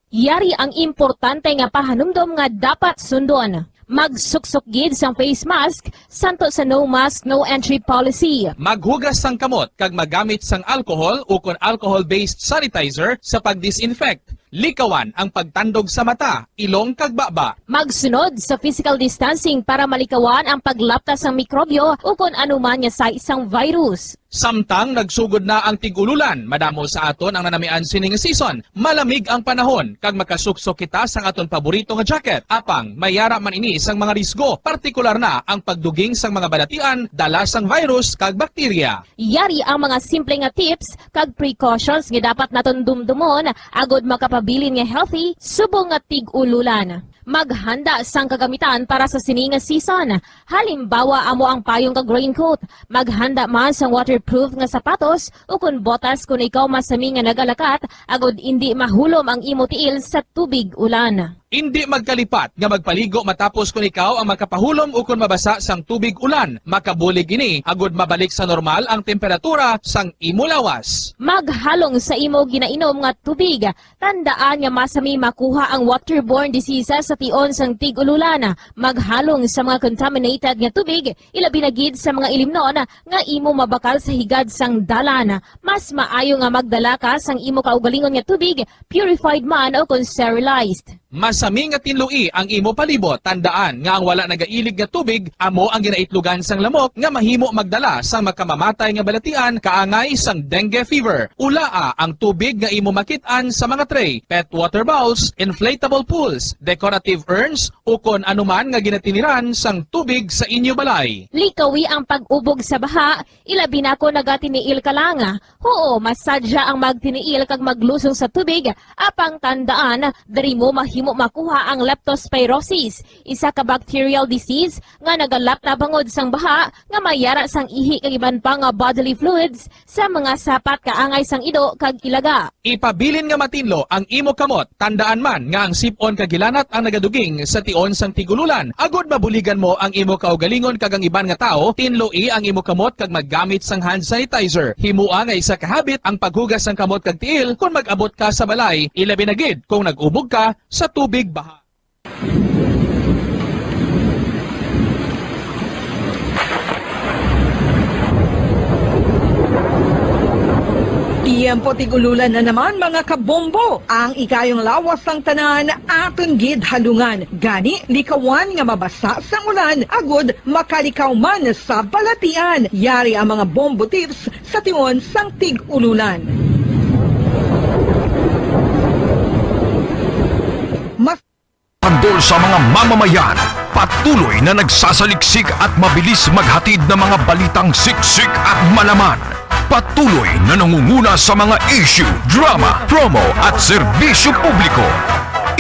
Yari ang importante nga pahanumdom nga dapat sundon. Magsuksok gid sang face mask, santo sa no mask, no entry policy. Maghugas sang kamot kag magamit sang alcohol ukon alcohol-based sanitizer sa pag-disinfect. Likawan ang pagtandog sa mata, ilong kag baba. Magsunod sa physical distancing para malikawan ang paglapta sang mikrobyo ukon anuman nga sais sang virus. Samtang nagsugod na ang tig-ululan, madamo sa aton ang nanamian sini nga season. Malamig ang panahon, kag makasuksok kita sang aton paborito nga jacket. Apang, may yara man ini sang mga risgo, partikular na ang pagduging sang mga balatian dala sang virus kag bakterya. Yari ang mga simple nga tips kag precautions nga dapat naton dumdumon agod makapabilin nga healthy subong nga tig-ululan. Maghanda sang kagamitan para sa sini nga season. Halimbawa, amo ang payong kag raincoat. Maghanda man sang waterproof nga sapatos ukon botas kon ikaw masami nga nagalakat, agod indi mahulom ang imo tiil sa tubig ulan. Indi magkalipat nga magpaligo matapos kon ikaw ang makapahulom ukon mabasa sang tubig ulan. Makabulig ini agod mabalik sa normal ang temperatura sang imo lawas. Maghalong sa imo ginainom nga tubig. Tandaan nga masami makuha ang waterborne diseases sa tion sang tig-ululan. Maghalong sa mga contaminated nga tubig, ilabi na gid sa mga ilimnon nga imo mabakal sa higad sang dalan. Mas maayo nga magdala ka sang imo kaugalingon nga tubig, purified man o kon sterilized. Masami nga tinloi ang imo palibot. Tandaan nga ang wala nagailig nga tubig amo ang ginaitlogan sang lamok nga mahimo magdala sang makamamatay nga balatian kaangay sang dengue fever. Ulaa ang tubig nga imo makit-an sa mga tray, pet water bowls, inflatable pools, decorative urns, ukon anuman nga ginatiniran sang tubig sa inyo balay. Likawi ang pag-ubog sa baha, ilabi na kon nagatiniil ka lang. Huo, masadya ang magtiniil kag maglusong sa tubig, apang tandaan, diri mo mahimo makuha ang leptospirosis, isa ka bacterial disease nga nagalap na bangod sang baha nga may yara sang ihi kag iban pa nga bodily fluids sa mga sapat kaangay sang ido kag ilaga. Ipabilin nga matinlo ang imo kamot. Tandaan man nga ang sip-on kag hilanat ang nagaduging sa tion sang tig-ululan. Agod mabuligan mo ang imo kaugalingon kag ang iban nga tawo, tinloi ang imo kamot kag maggamit sang hand sanitizer. Himoa nga isa ka habit ang paghugas sang kamot kag tiil kon mag-abot ka sa balay, ilabi na gid kung nag-ubog ka sa tubig baha. Tiyempo tig-ululan na naman, mga kabombo. Ang ikayong lawas sang tanan aton gid halungan. Gani, likawan nga mabasa sang ulan agud makalikaw man sa balatian. Yari ang mga bombo tips sa tion sang tig-ululan. Mas Handol sa mga mamamayan, patuloy na nagsasaliksik at mabilis maghatid ng mga balitang siksik at malaman. Patuloy na nangunguna sa mga issue, drama, promo at serbisyo publiko.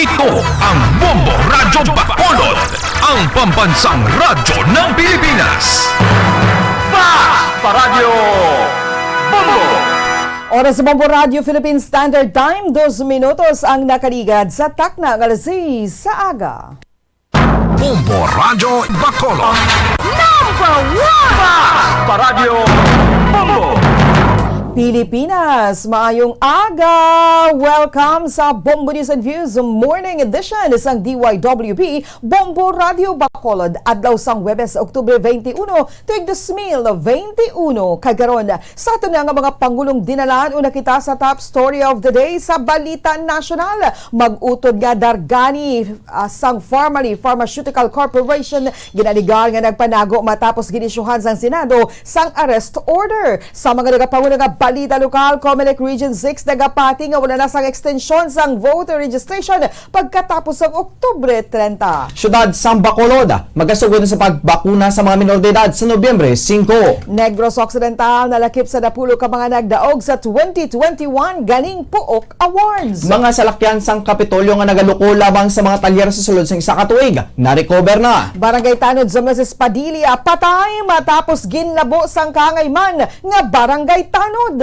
Ito ang Bombo Radyo Bacolod, ang pambansang radyo ng Pilipinas. Fast Paradyo Bombo! Oras sa Bombo Radyo Philippine Standard Time, dos minutos ang nakaligad sa takna nga alas seis sa aga. Bombo Radyo Bacolod. Number one! Fast Paradyo Bombo! Pilipinas, maayong aga! Welcome sa Bombo News and Views Morning Edition sang D Y W P Bombo Radyo Bacolod, adlaw sang Huwebes, Oktubre twenty-one, tuig dos mil twenty-one. Kag karon, sa aton na nga mga pangulong dinalan, una kita sa top story of the day sa balita nasyonal. Mag-utod nga dargani, ah, sang Farmally Pharmaceutical Corporation, ginaligar nga nagpanago matapos ginisyuhan sang Senado sang arrest order. Sa mga nagapanguna nga balita lokal, Comelec Region six nagapati nga wala na sang extension sang voter registration pagkatapos sang Oktubre treinta. Siyudad sang Bacolod, magasugod na sa pagbakuna sa mga minor de edad sa Nobyembre singko. Negros Occidental nalakip sa napulo ka mga nagdaog sa twenty twenty-one ganing Puok Awards. Mga salakyan sang Kapitolyo nga nagaluko lamang sa mga talyer sa sulod sang isa ka tuig, na-recover na. Barangay Tanod sa Mrs. Padilla patay matapos ginlabo sang kaangay man nga barangay tanod.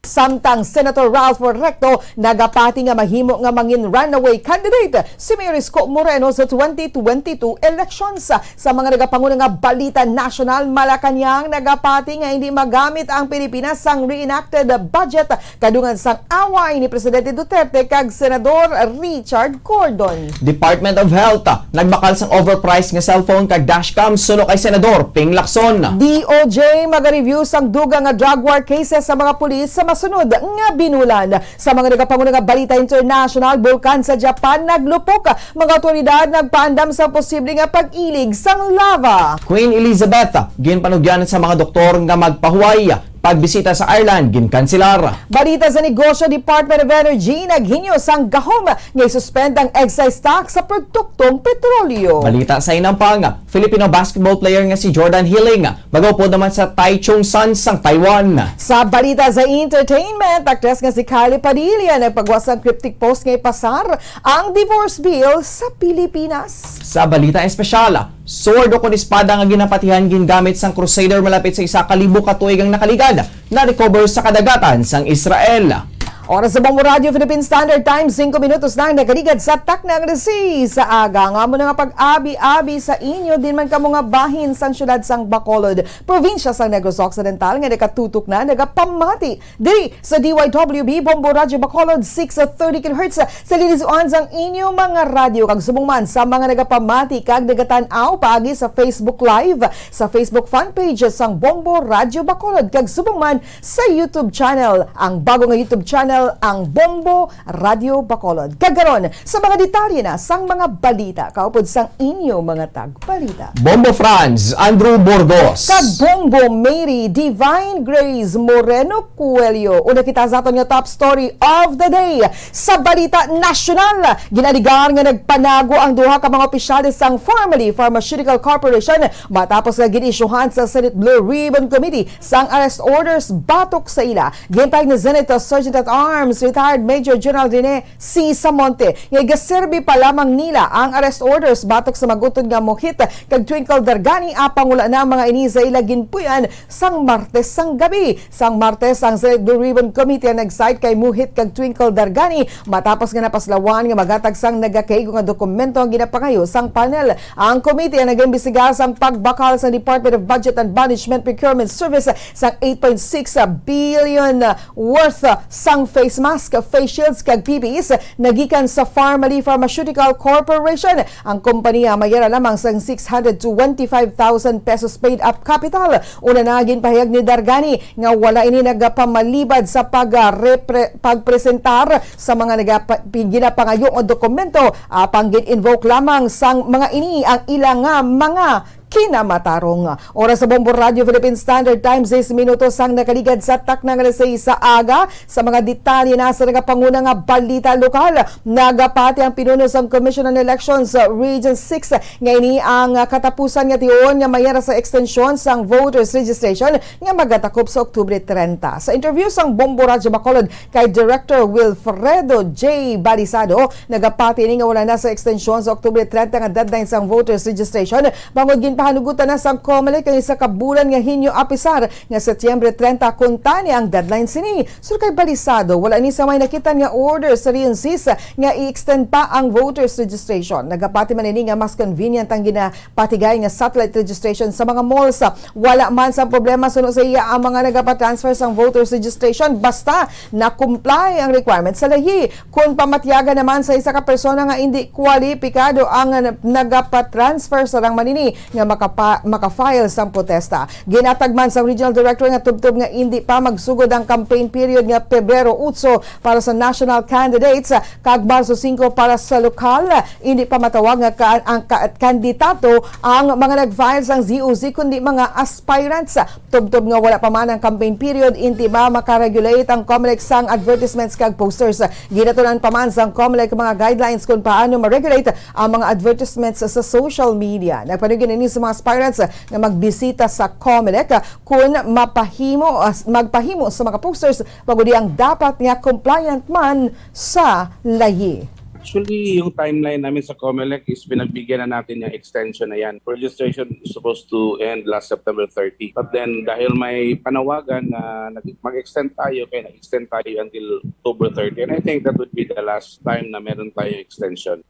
Samtang Senator Ralph Recto nagapati nga mahimo nga mangin runaway candidate si Mayor Isko Moreno sa twenty twenty-two elections. Sa mga nagapanguna nga balita nasyonal, Malacañang nagapati nga hindi magamit ang Pilipinas sang reenacted budget kadungan sang away ni Presidente Duterte kag Senador Richard Cordon. Department of Health, nagbakal sang overpriced nga cellphone kag dashcam suno kay Senador Ping Lacson. D O J maga-review sang dugang nga drug war cases sa mga pulis sa masunod nga binulan. Sa mga nagapanguna nga balita international, bulkan sa Japan naglupok. Mga awtoridad nagpaandam sa posible nga pag-ilig sang lava. Queen Elizabeth, ginpanugyan sa mga doktor nga magpahuway. Pagbisita sa Ireland, ginkanselar. Balita sa negosyo, Department of Energy naghinyo sang gahom nga i-suspend ang excise tax sa produktong petrolyo. Balita sa inampang, Filipino basketball player nga si Jordan Healing magaupod naman sa Taichung Suns sang Taiwan. Sa balita sa entertainment, aktres nga si Kylie Padilla nagpagawa sang cryptic post nga ipasar ang divorce bill sa Pilipinas. Sa balita espesyal, sword o kon espada nga ginapatihan gingamit sang Crusader malapit sa isa ka libo ka tuig ang nakaligad, na-recover sa kadagatan sang Israel. Oras sa Bombo Radio Philippine Standard Time, singko minutos na ang nakaligad sa takna nga alas seis sa aga. Ang amo na nga pag-abi-abi sa inyo, din man kamo nga bahin sang siyudad sang Bacolod, probinsya sang Negros Occidental, nga nakatutok na, nagapamati diri sa D Y W B Bombo Radio Bacolod, six thirty kilohertz, sa linis sang inyo mga radyo, kag subong man sa mga nagapamati kag nagatan-aw paagi sa Facebook Live, sa Facebook fan page sang Bombo Radio Bacolod, kag subong man sa YouTube channel. Ang bago nga YouTube channel ang Bombo Radyo Bacolod. Kag karon, sa mga detalye na sang mga balita, kaupod sang inyo mga tagbalita. Bombo Franz, Andrew Burgos. Kag Bombo Mary Divine Grace Moreno Coelho. Una kita sa aton nga top story of the day. Sa balita nasyonal, ginaligar nga nagpanago ang duha ka mga opisyales sang Farmally Pharmaceutical Corporation matapos nga gin-isyuhan sa Senate Blue Ribbon Committee sang arrest orders batok sa ila. Ginpahayag ni Senate Sergeant at Arms retired Major General Rene C. Samonte nga igaserbi pa lamang nila ang arrest orders batok sa mag-utod nga Mohit kag Twinkle Dargani, apang wala na ang mga ini sa ila ginpuy-an sang Martes sang gabi. Sang Martes, ang Senate Blue Ribbon Committee ang nag-cite kay Mohit kag Twinkle Dargani matapos nga napaslawan nga maghatag sang nagakaigo nga dokumento ang ginapangayo sang panel. Ang committee ang nag-imbestigar sang pagbakal sang Department of Budget and Management Procurement Service sang eight point six billion worth sang face mask, face shields, kag P P Es nagikan sa Farmally Pharmaceutical Corporation. Ang kompanya may yara lamang sang six hundred twenty-five thousand pesos paid up capital. Una na, ginpahayag ni Dargani nga wala ini nagapamalibad sa pag-, ah, repre-, pagpresentar sa mga nagapa-, ginapangayo nga dokumento, apang gin-invoke lamang sang mga ini ang ila nga mga kinamatarong. Oras sa Bombo Radyo Philippine Standard Time, sais minutos ang nakaligad sa takna nga alas sais sa aga. Sa mga detalye na sa nagapanguna nga balita lokal, nagapati ang pinuno sang Commission on Elections, uh, Region six, nga ini ang, uh, katapusan nga tion nga may yara sa extension sang voters registration nga magatakop sa Oktubre trenta. Sa interview sang Bombo Radyo Bacolod kay Director Wilfredo J. Balisado, nagapati ini nga wala na sa extension sa Oktubre trenta nga deadline sang voters registration, bangod ginpahanugutan na sang Comelec ang isa ka bulan nga hinyo, apisar nga Setyembre trenta kuntani ang deadline sini. Sur kay Balisado, wala ni sa may nakita nga order sa Region six nga i-extend pa ang voters registration. Nagapati man ini nga mas convenient ang ginapatigay nga satellite registration sa mga malls. Wala man sa problema suno sa iya ang mga nagapatransfer sang voters registration basta na-comply ang requirement sa layi. Kon pamatyagan naman sa isa ka persona nga indi kwalipikado ang nagapatransfer, sarang man ini nga makapa-, makafile sang protesta. Ginatag man sang regional director nga tubtob nga indi pa magsugod ang campaign period nga Pebrero otso para sa national candidates kag Marso singko para sa lokal, indi pa matawag nga ka-, ang ka-, kandidato ang mga nag-file sang Z O C, kundi mga aspirants. Tubtob nga wala pa man ang campaign period, indi ba makaregulate ang Comelec sang advertisements kag posters? Ginatun-an pa man sang Comelec mga guidelines kung paano ma-regulate ang mga advertisements sa social media. Nagpanugin ini sa mga aspirants nga magbisita sa Comelec kun mapahimo, magpahimo sa mga posters, pagudi ang dapat nga compliant man sa layi. Actually, yung timeline namin sa Comelec is pinagbigyan na natin yung extension na yan. Registration is supposed to end last September thirty. But then, dahil may panawagan na nag-, mag-extend tayo, kaya nag-extend tayo until October thirty. And I think that would be the last time na meron tayong extension.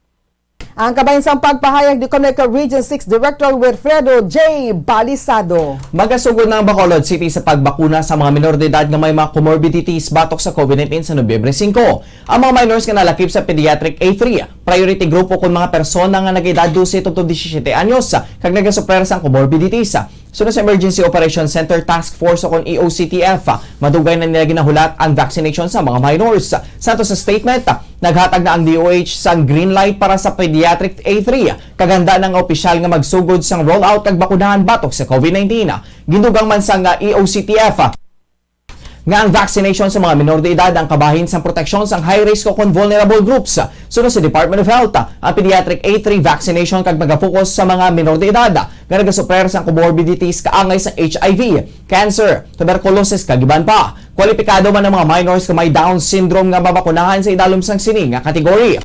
Ang kabahin sang pagpahayag ni Comelec Region six Director Wilfredo J. Balisado. Magasugod na ang Bacolod City sa pagbakuna sa mga minor de edad nga may mga comorbidities batok sa COVID nineteen sa Nobyembre singko. Ang mga minors nga nalakip sa Pediatric A three, priority group, kon mga persona nga nag-edad dose tubtob disisiete anyos kag nagasufrer sang comorbidities. Suno sa Emergency Operations Center Task Force o kon E O C T F, madugay na nila ginahulat ang vaccination sa mga minors. Sa ato sa statement, naghatag na ang D O H sang green light para sa Pediatric A three, kag handa na nga opisyal nga magsugod sang rollout kag bakunahan batok sa COVID nineteen. Gindugang man sang E O C T F nga ang vaccination sa mga minor de edad ang kabahin sang proteksyon sang high risk o kon vulnerable groups. Suno sa Department of Health, ang pediatric A three vaccination kag magafocus sa mga minor de edad nga nagasufrer sang comorbidities kaangay sang H I V, cancer, tuberculosis, kag iban pa. Kwalipikado man ang mga minors nga may Down syndrome nga mabakunahan sa idalom sang sini nga category.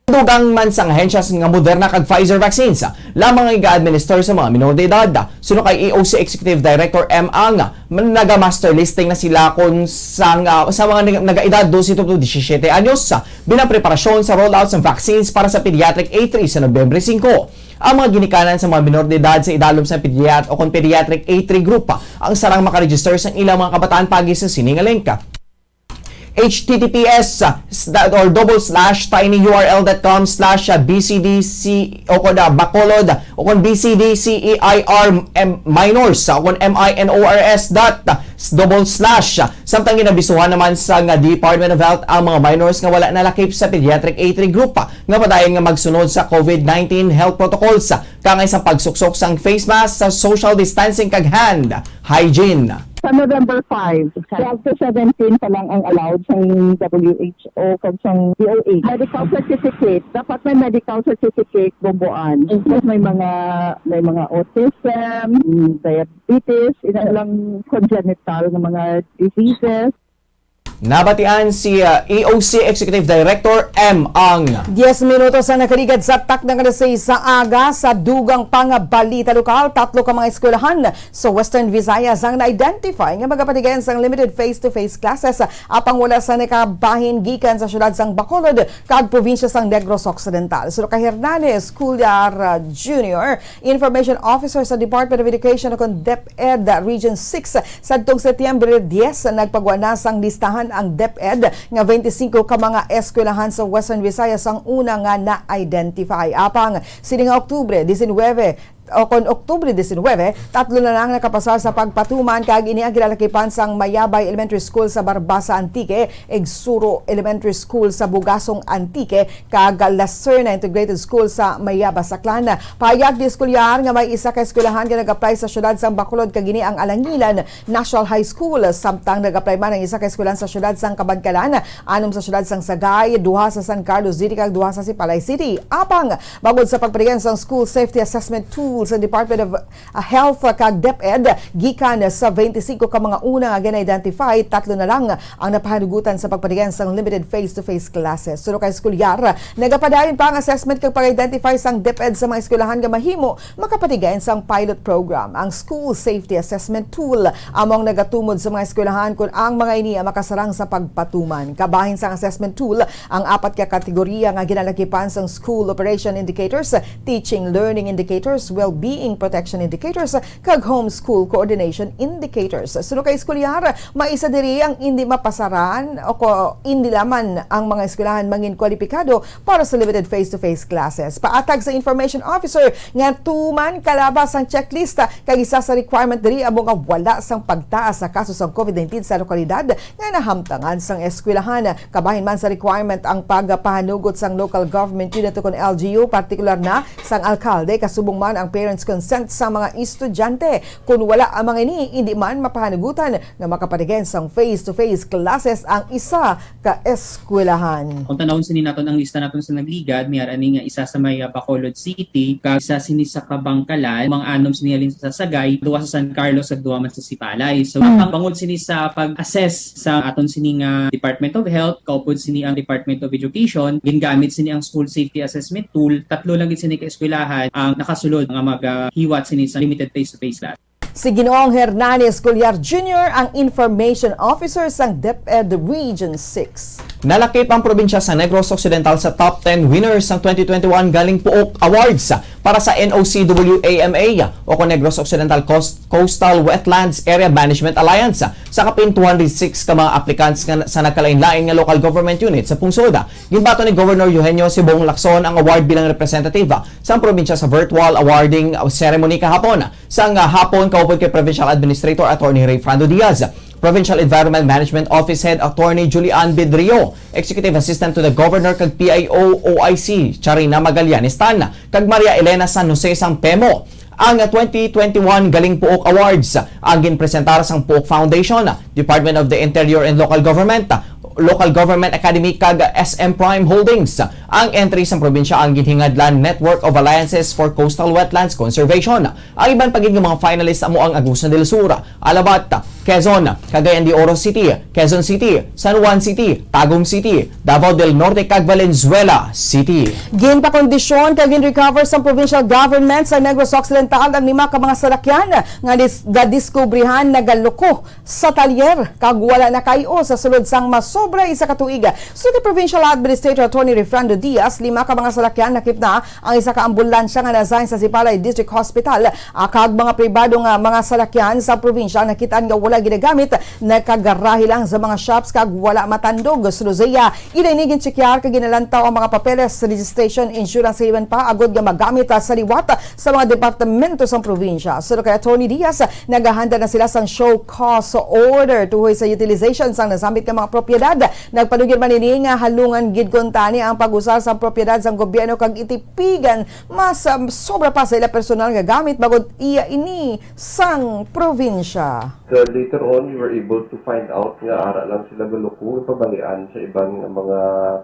Dugang man sang ahensya nga Moderna kag Pfizer vaccines lamang ang iga-administer sa mga minor de edad. Suno kay E O C Executive Director M. Ang, naga-master listing na sila kon sang, ah, sa mga nag-, nag-edad dose to disisiete anyos, bilang preparasyon sa rollout sang vaccines para sa pediatric A three sa Nobyembre singko. Ang mga ginikanan sa mga minor de edad sa idalom sa pediat-, o kon pediatric A three group ang sarang makaregister sang ilang mga kabataan paagi sa sini nga link. H T T P S, ah, s-, da-, or double slash tinyurl dot com slash, ah, B C D C, o kon, ah, Bacolod, o kon B C D C E I R, em, minors, ah, o kon M I N O R S dot, ah, s-, double slash. Samtang ginabisuhan naman sang, ah, Department of Health ang mga minors nga wala nalakip sa pediatric A three group, ah, nga padayon nga magsunod sa COVID nineteen health protocols, ah, kaangay sang pagsuksok sang face mask, sa social distancing kag hand hygiene. Sa November five, twelve to seventeen pa lang ang allowed sang W H O kag sang D O H. Medical certificate, dapat may medical certificate, bumbuan. Tapos may mga, may mga autism, diabetes, ilang lang congenital nga mga diseases. Nabatian si, uh, E O C Executive Director M Ang. Diyes minutos ang nakaligad sa takna nga alas sais sa aga. Sa dugang pang balita lokal, tatlo ka mga eskwelahan sa Western Visayas ang na-identify nga magapatigayon sang limited face-to-face classes, apang wala sa nakabahin gikan sa siyudad sang Bacolod kag probinsya sang Negros Occidental. Suno kay Hernani Escolar, uh, Junior, Information Officer sa Department of Education o kon DepEd Region six, sadtong Setyembre diyes, nagpagwa na sang listahan ang DepEd nga twenty-five ka mga eskwelahan sa Western Visayas ang una nga na-identify. Apang sini nga Oktubre diecinuebe, o kon Oktubre diecinuebe, tatlo na lang nakapasar sa pagpatuman, kag ini ang ginalakipan sang Mayabay Elementary School sa Barbaza, Antique, Igsuro Elementary School sa Bugasong, Antique, kag Lacerna Integrated School sa Mayabas, Aklan. Pahayag ni Escolar nga may isa ka eskwelahan nga nag-apply sa siyudad sang Bacolod, kag ini ang Alangilan National High School, samtang nag-apply man ang isa ka eskwelahan sa siyudad sang Kabankalan, anom sa siyudad sang Sagay, duha sa San Carlos City, kag duha sa Sipalay City. Apang bangod sa pagpatigayon sang school safety assessment tool sa Department of, ah, Health kag DepEd, gikan sa twenty-five ka mga una nga gina-identify, tatlo na lang ang napahanugutan sa pagpatigayon sang limited face-to-face classes. Suno kay Escolar, nagapadayon pa ang assessment kag pag-identify sang DepEd sa mga eskwelahan nga mahimo makapatigayon sang pilot program. Ang school safety assessment tool amo ang nagatumod sa mga eskwelahan kon ang mga ini ang makasarang sa pagpatuman. Kabahin sang assessment tool ang apat ka kategorya nga ginalakipan sang school operation indicators, teaching learning indicators, well-being protection indicators, kag homeschool coordination indicators. Suno kay Escolar, may isa diri ang indi mapasaran o ko-, indi lamang ang mga eskwelahan mangin kwalipikado para sa limited face-to-face classes. Paatag sa Information Officer nga tuman kalabas ang checklist, kag isa sa requirement diri amo nga wala sang pagtaas sa kaso sang COVID nineteen sa lokalidad nga nahamtangan sang eskwelahan. Kabahin man sa requirement ang pagpahanugot sang local government unit ukon L G U, partikular na sang alkalde, kasubong man ang parents' consent sa mga estudyante. Kon wala ang mga ini, indi man mapahanugutan nga makapatigayon sang face-to-face classes ang isa ka eskwelahan. Kung tanawon sini naton ang lista naton sa nagligad, may ara ni nga isa sa may, ah, Bacolod City, kag isa sini sa Kabankalan, mga anom sini halin sa Sagay, duha sa San Carlos, kag duha man sa Sipalay. So, Hmm. ang bangod sini sa pag-assess sa aton sini nga Department of Health, kaupod sini ang Department of Education, gingamit sini ang School Safety Assessment Tool. Tatlo lang gid sini ka eskwelahan ang nakasulod nga magahiwat sini sa limited face-to-face class. Si Ginoong Hernani Escolar Junior ang Information Officer sang DepEd Region six. Nalakip ang probinsya sa Negros Occidental sa top ten winners sang twenty twenty-one Galing Puok Awards para sa N O C W A M A o kon Negros Occidental Coast-, Coastal Wetlands Area Management Alliance. Sa kapin two hundred six ka mga applicants nga sa nagkalain-lain nga local government unit sa pungsod, ginbaton ni Governor Eugenio Sibong Lacson ang award bilang representative sang probinsya sa virtual awarding ceremony kahapon. Sang, ah, hapon, kaupod kay Provincial Administrator Attorney Rayfrando Diaz, Provincial Environment Management Office Head Attorney Julian Bedrio, Executive Assistant to the Governor kag P I O O I C Charina Magallanes Tan, kag Maria Elena San Jose sang PEMO. Ang twenty twenty-one Galing Puok Awards ang ginpresentar sang Puok Foundation, Department of the Interior and Local Government, Local Government Academy kag S M Prime Holdings. Ang entry sang probinsya ang ginhingadlan Network of Alliances for Coastal Wetlands Conservation. Ang iban pa gid nga mga finalists amo ang Agusan del Sur, Alabat, Quezon, Cagayan de Oro City, Quezon City, San Juan City, Tagum City, Davao del Norte, kag Valenzuela City. Ginpakondisyon kag gin-recover sang provincial government sa Negros Occidental ang lima ka mga salakyan nga dis-, nadiskubrihan nagaluko sa talyer kag wala nakay-o sa sulod sang masobra isa ka tuig. Suno kay Provincial Administrator Attorney Rayfrando Diaz, lima ka mga salakyan nakip na, ang isa ka ambulansya nga na-assign sa Sipalay District Hospital, ah, kag mga pribado nga mga salakyan sa probinsya nakit-an nga wala ginagamit, nakagarahi lang sa mga shops kag wala matandog. Sulod sa iya, ila ini gintsekyar kag ginalantaw ang mga papeles, registration, insurance, iban pa, agod nga magamit, ah, sa liwat, ah, sa mga departamento sang probinsya. Suno kay Attorney Diaz, naghahanda na sila sang show cause order tuhoy sa utilization sang nasambit nga mga propiedad. Nagpanugid man ini nga halungan gid kuntani ang pag-usar sang propiedad sang gobyerno kag itipigan mas, um, sobra pa sa ila personal nga gamit bangod iya ini sang probinsya. So, later on, we were able to find out nga ara lang sila galuko, pabalian sa iban nga mga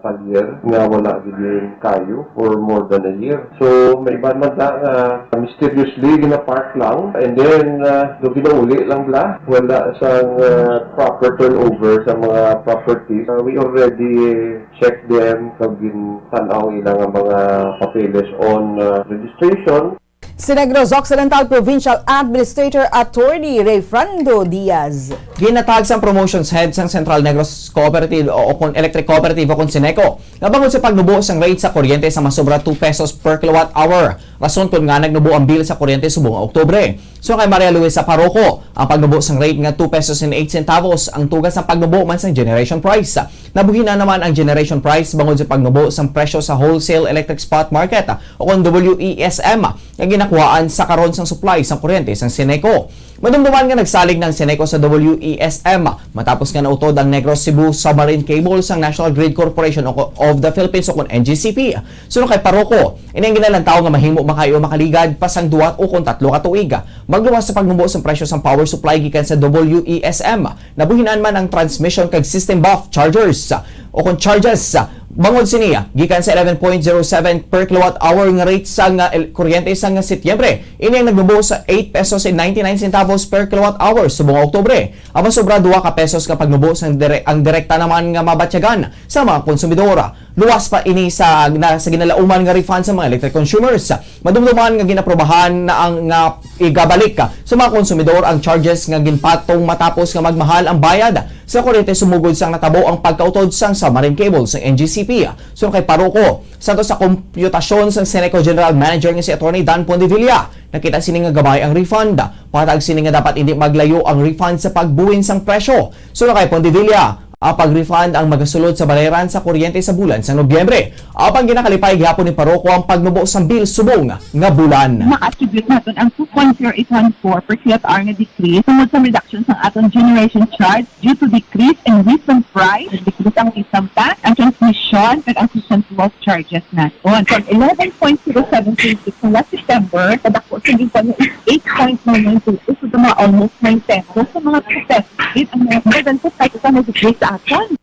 talyer nga wala gid kayo for more than a year. So, may iban man na nga mysteriously gina-park lang, and then, uh, do ginauli lang bla, wala sang, uh, proper turnover sa mga properties. Uh, we already checked them, kag gintan-aw ila nga mga papeles on, uh, registration. Si Negros Occidental Provincial Administrator Attorney Rayfrando Diaz. Ginatag sang Promotions Head sang Central Negros Cooperative o, o kon Electric Cooperative o kon Ceneco nga bangod sa pagnubo sang rate sa kuryente sa masobra two pesos per kilowatt hour, rason kon ngaa nagnubo ang bill sa kuryente subong nga Oktubre. So kay Maria Luisa Paroco, ang pagnubo sang rate nga two pesos and eight centavos ang tugas sang pagnubo man sang generation price. Nabuhinan naman ang generation price bangod sa pagnubo sang presyo sa wholesale electric spot market o kon W E S M nga ginakuhaan sa karon sang supply sang kuryente sang Ceneco. Madumduman nga nagsalig na ang Ceneco sa W E S M matapos nga nautod ang Negros Cebu Submarine Cable sang National Grid Corporation o ko-, of the Philippines o kon N G C P. Suno kay Paroco, ini ang ginalantaw nga mahimo makaiyo makaligad pa sang duwa o kon tatlo ka tuig. Magluwas sa pagnubo sang presyo sang power supply gikan sa W E S M, nabuhinan man ang transmission kag system buff chargers o kon charges. Bangod sini, gikan sa eleven point zero seven per kilowatt hour nga rate sang, ah, el-, kuryente sang Setyembre, ini ang nagnubo sa eight pesos and ninety-nine centavos per kilowatt hour subong Oktubre. Ang masobra duha ka pesos nga pagnubo sang dire-, ang direkta naman nga mabatyagan sa mga konsumidor. Luwas pa ini sa, na, sa ginalauman nga refund sa mga electric consumers. Madumduman nga ginaprobahan na ang, nga igabalik sa mga konsumidor ang charges nga ginpatong matapos nga magmahal ang bayad sa kuryente sumugod sang natabo ang pagkautod sang submarine cable sa N G C P. Suno kay Paroco, sa to sa kompyutasyon sang Ceneco General Manager nga si Attorney Dan Pondevilla, nakita sini nga gamay ang refund. Patag sini nga dapat indi maglayo ang refund sa pagbuwin sang presyo. Suno kay Pondevilla, ang pag-refund ang magasulod sa bayaran sa kuryente sa bulan sa Nobyembre. Apang ginakalipay gihapon ni Paroco ang pagnubo sang bill subong nga bulan. Ma-attribute naton ang two point zero eight one four per kilowatt hour nga decrease tungod sa reduction sang aton generation charge due to decrease in wisdom price, decrease ang wisdom tax, ang transmission, kag ang consumption charges naton. From eleven point zero seven two six sa last September, kadako sa ginkwan nga eight point nine nine two six, so mga almost nine pesos sa mga two pesos. It ang mga more than two pesos ang nag-decrease sa aton.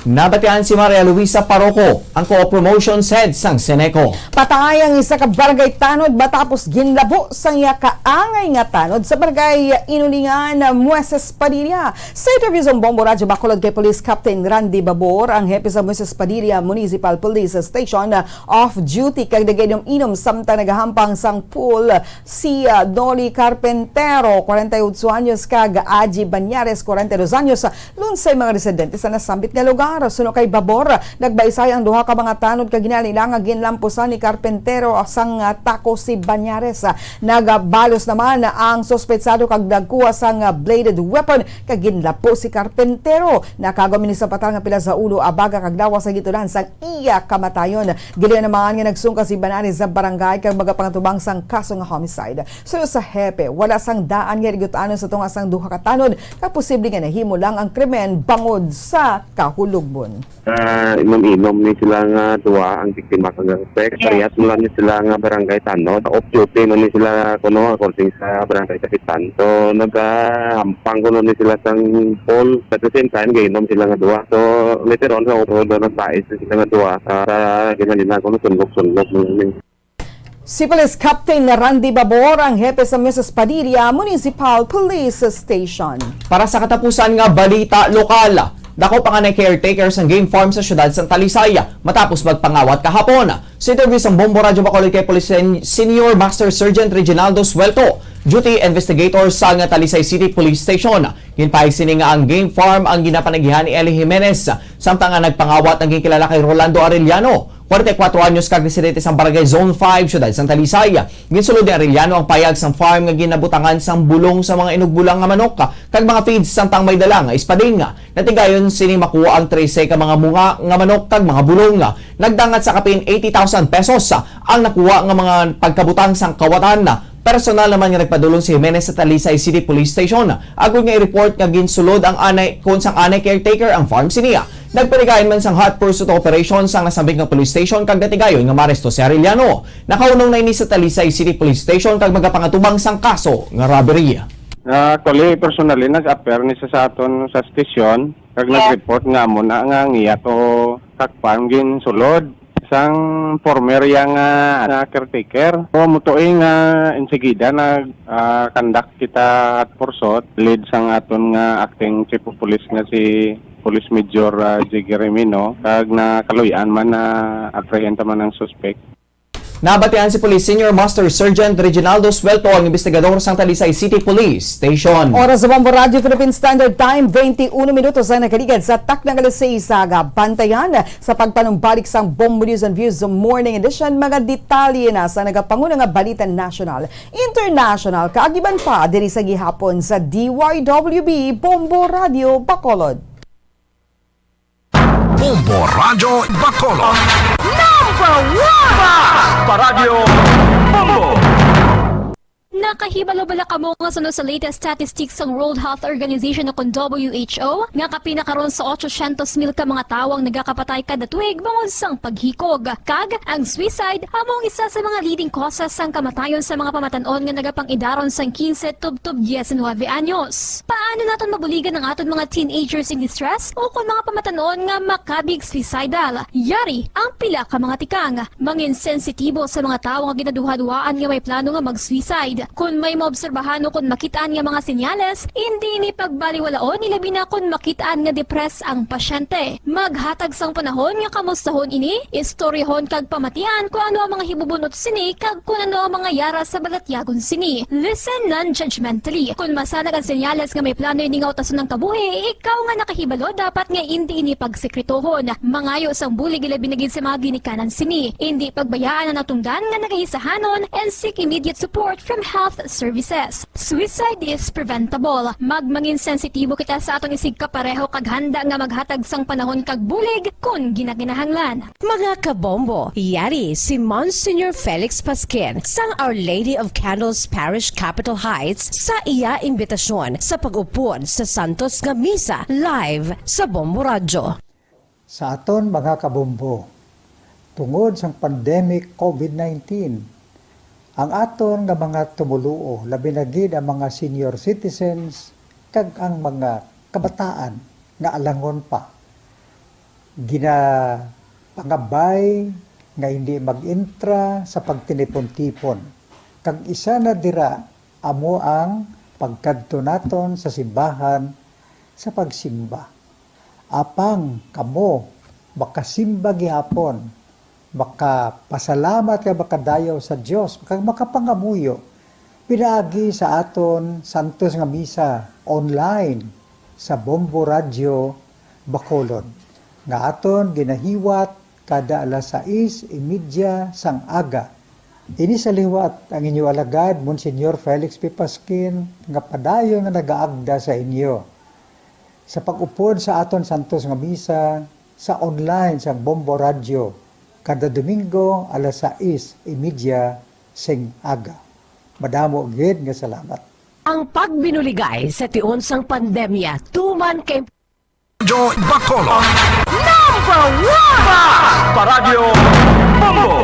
Nabatian si Maria Luisa Paroco, ang co-promotions head sang Ceneco. Patay ang isa ka barangay tanod matapos ginlabo sang iya kaangay nga tanod sa barangay Inulingan, Mueces Padilla. Sa interview sa Bombo Radyo Bacolod kay Police Captain Randy Babor, ang hepe sa Mueces Padilla Municipal Police Station, off duty kag nagainom-inom samtang nagahampang sang pool si, ah, Dolly Carpentero, kwarenta y otso anyos, kag Aji Banyares, kwarenta y dos anyos, lunsay mga residente sa nasambit nga lugar. Suno kay Babor, nagbaysay ang duha ka mga tanod kag ginali lang nga ginlampusan ni Carpentero sang, ah, tako si Banyares. Nagabalos naman ang suspetsado kag nagkuha sang, ah, bladed weapon kag ginlapo si Carpentero. Nakagom ini sa patal nga pila sa ulo, abaga kag lawas sa gitunan sang iya kamatayon. Gilian naman nga nagsungka si Banyares sa barangay kag magapangatubang sang kaso nga homicide. Suno sa hepe, wala sang daan nga igut-anon sa tunga sang duha ka tanod, kag posible nga nahimo lang ang krimen bangod sa kahulugmon. Ah, inom-inom ni sila nga duha ang biktima kag ang suspek. Yes. Parehas man lang ni sila nga barangay tanod. Off duty man ni sila kuno, according sa barangay kapitan. So, nagahampang kuno ni sila sang pool. At the same time, gainom sila nga duha. So, later on, sa ulo daw nagpais na sila nga duha. Ah, sa ginalina kuno, sundok-sundok man ni. Si Police Captain Randy Babor ang hepe sa Mueces Padilla Municipal Police Station. Para sa katapusan nga balita lokal, dako pa nga na caretaker sang game farm sa siyudad sang Talisay matapos magpangawat kahapon. Sa interview sang Bombo Radyo Bacolod kay Police Sen-, Senior Master Sergeant Reginaldo Suelto, duty investigator sa nga Talisay City Police Station, ginpahayag sini nga ang game farm ang ginapanagihan ni Eli Jimenez, samtang ang nagpangawat ang ginkilala kay Rolando Arellano. Forty-four anyos kag residente sang Barangay Zone five, Siyudad sang Talisay. Ginsulod ni Arellano ang payag sang farm nga ginabutangan sang bulong sa mga inugbolang nga manok kag mga feeds, samtang may dala nga espading. Natigayon sini makuha ang trese ka mga munga nga manok kag mga bulong. Nagdangat sa kapin eighty thousand pesos ang nakuha nga mga pagkabutang sang kawatan. Personal naman nga nagpadulong si Jimenez sa Talisay City Police Station agod nga i-report nga ginsulod ang anay kon sang anay caretaker ang farm siniya. Nagpanigayon man sang hot pursuit operation sang nasambit nga police station kag natigayon nga maaresto si Arellano. Nakahunong na ini sa Talisay City Police Station kag magapangatubang sang kaso nga robbery. Actually, personally, nag-appear ni sa, sa aton sa station kag Yeah. nag-report nga amo na nga ang iya to kag farm ginsulod sang former iya nga, nga caretaker. O, mutuoy nga insigida nag, ah, conduct kita at pursuit, lead sang aton nga acting chief of police nga si Police Major, ah, Jiggy Remino, kag nakaluy-an man na apprehend man ang suspect. Nabatian si Police Senior Master Sergeant Reginaldo Suelto, ang investigador sang Talisay City Police Station. Oras sa Bombo Radyo Philippine Standard Time, twenty-one minutos ang nakaligad sa takna nga alas seis sa aga. Bantayan sa pagpanumbalik sang Bombo News and Views Morning Edition, mga detalye na sa nagapanguna nga balita national, international, kag iban pa diri sa gihapon sa D Y W B Bombo Radyo Bacolod. Bombo Radyo Bacolod. Number one! Paradyo Bombo! Nakahibalo bala kamo nga suno sa latest statistics sang World Health Organization o kon W H O nga kapin na karon sa otsosyentos mil ka mga tawo ang nagakapatay kada tuig bangod sang paghikog? Kag ang suicide amo ang isa sa mga leading causes sang kamatayon sa mga pamatan-on nga nagapang-idaron sang quince tubtob diecinuebe anyos. Paano naton mabuligan ang aton mga teenagers in distress o kon mga pamatan-on nga makabig suicidal? Yari ang pila ka mga tikang. Mangin sensitibo sa mga tawo nga ginaduhaduhaan nga may plano nga mag-suicide. Kon may maobserbahan o kon makit-an nga mga senyales, indi ini pagbaliwalaon, ilabi na kon makit-an nga depressed ang pasyente. Maghatag sang panahon nga kamustahon ini, istoryahon kag pamatian kon ano ang mga hibubunot sini kag kon ano ang mga yara sa balatyagon sini. Listen non-judgmentally. Kon masanag ang senyales nga may plano ini nga utason ang kabuhi, ikaw nga nakahibalo dapat nga indi ini pagsekretohon. Mangayo sang bulig, ilabi na gid sa mga ginikanan sini. Indi pagbayaan ang natungdan nga nagaisahanon and seek immediate support from health services. Suicide is preventable. Magmangin sensitibo kita sa aton isigkapareho kag handa nga maghatag sang panahon kag bulig kon ginakinahanglan. Mga kabombo, yari si Monsignor Felix Pasquin sang Our Lady of Candles Parish, Capitol Heights, sa iya imbitasyon sa pag-upod sa santos nga misa live sa Bombo Radyo. Sa aton mga kabombo, tungod sang pandemic COVID nineteen, ang aton nga mga tumoluo, labi na gid ang mga senior citizens kag ang mga kabataan nga alangon pa, ginapangabay nga hindi mag-entra sa pagtinipon-tipon, kag isa na dira amo ang pagkadto naton sa simbahan sa pagsimba. Apang kamo makasimba gihapon, makapasalamat kag makadayaw sa Dios, kag makapangamuyo pinaagi sa aton santos nga misa online sa Bombo Radyo Bacolod, nga aton ginahiwat kada alas sais y media sang aga. Ini sa liwat ang inyo alagad, Monsignor Felix P. Pasquin, nga padayon nga nagaagda sa inyo sa pag-upod sa aton santos nga misa sa online sang Bombo Radyo kada Domingo alas sais y media sing aga. Madamo gid nga salamat. Ang pagbinuligay sa tion sang pandemya tuman kay Radyo Bacolod. Number one! Paradyo Bombo!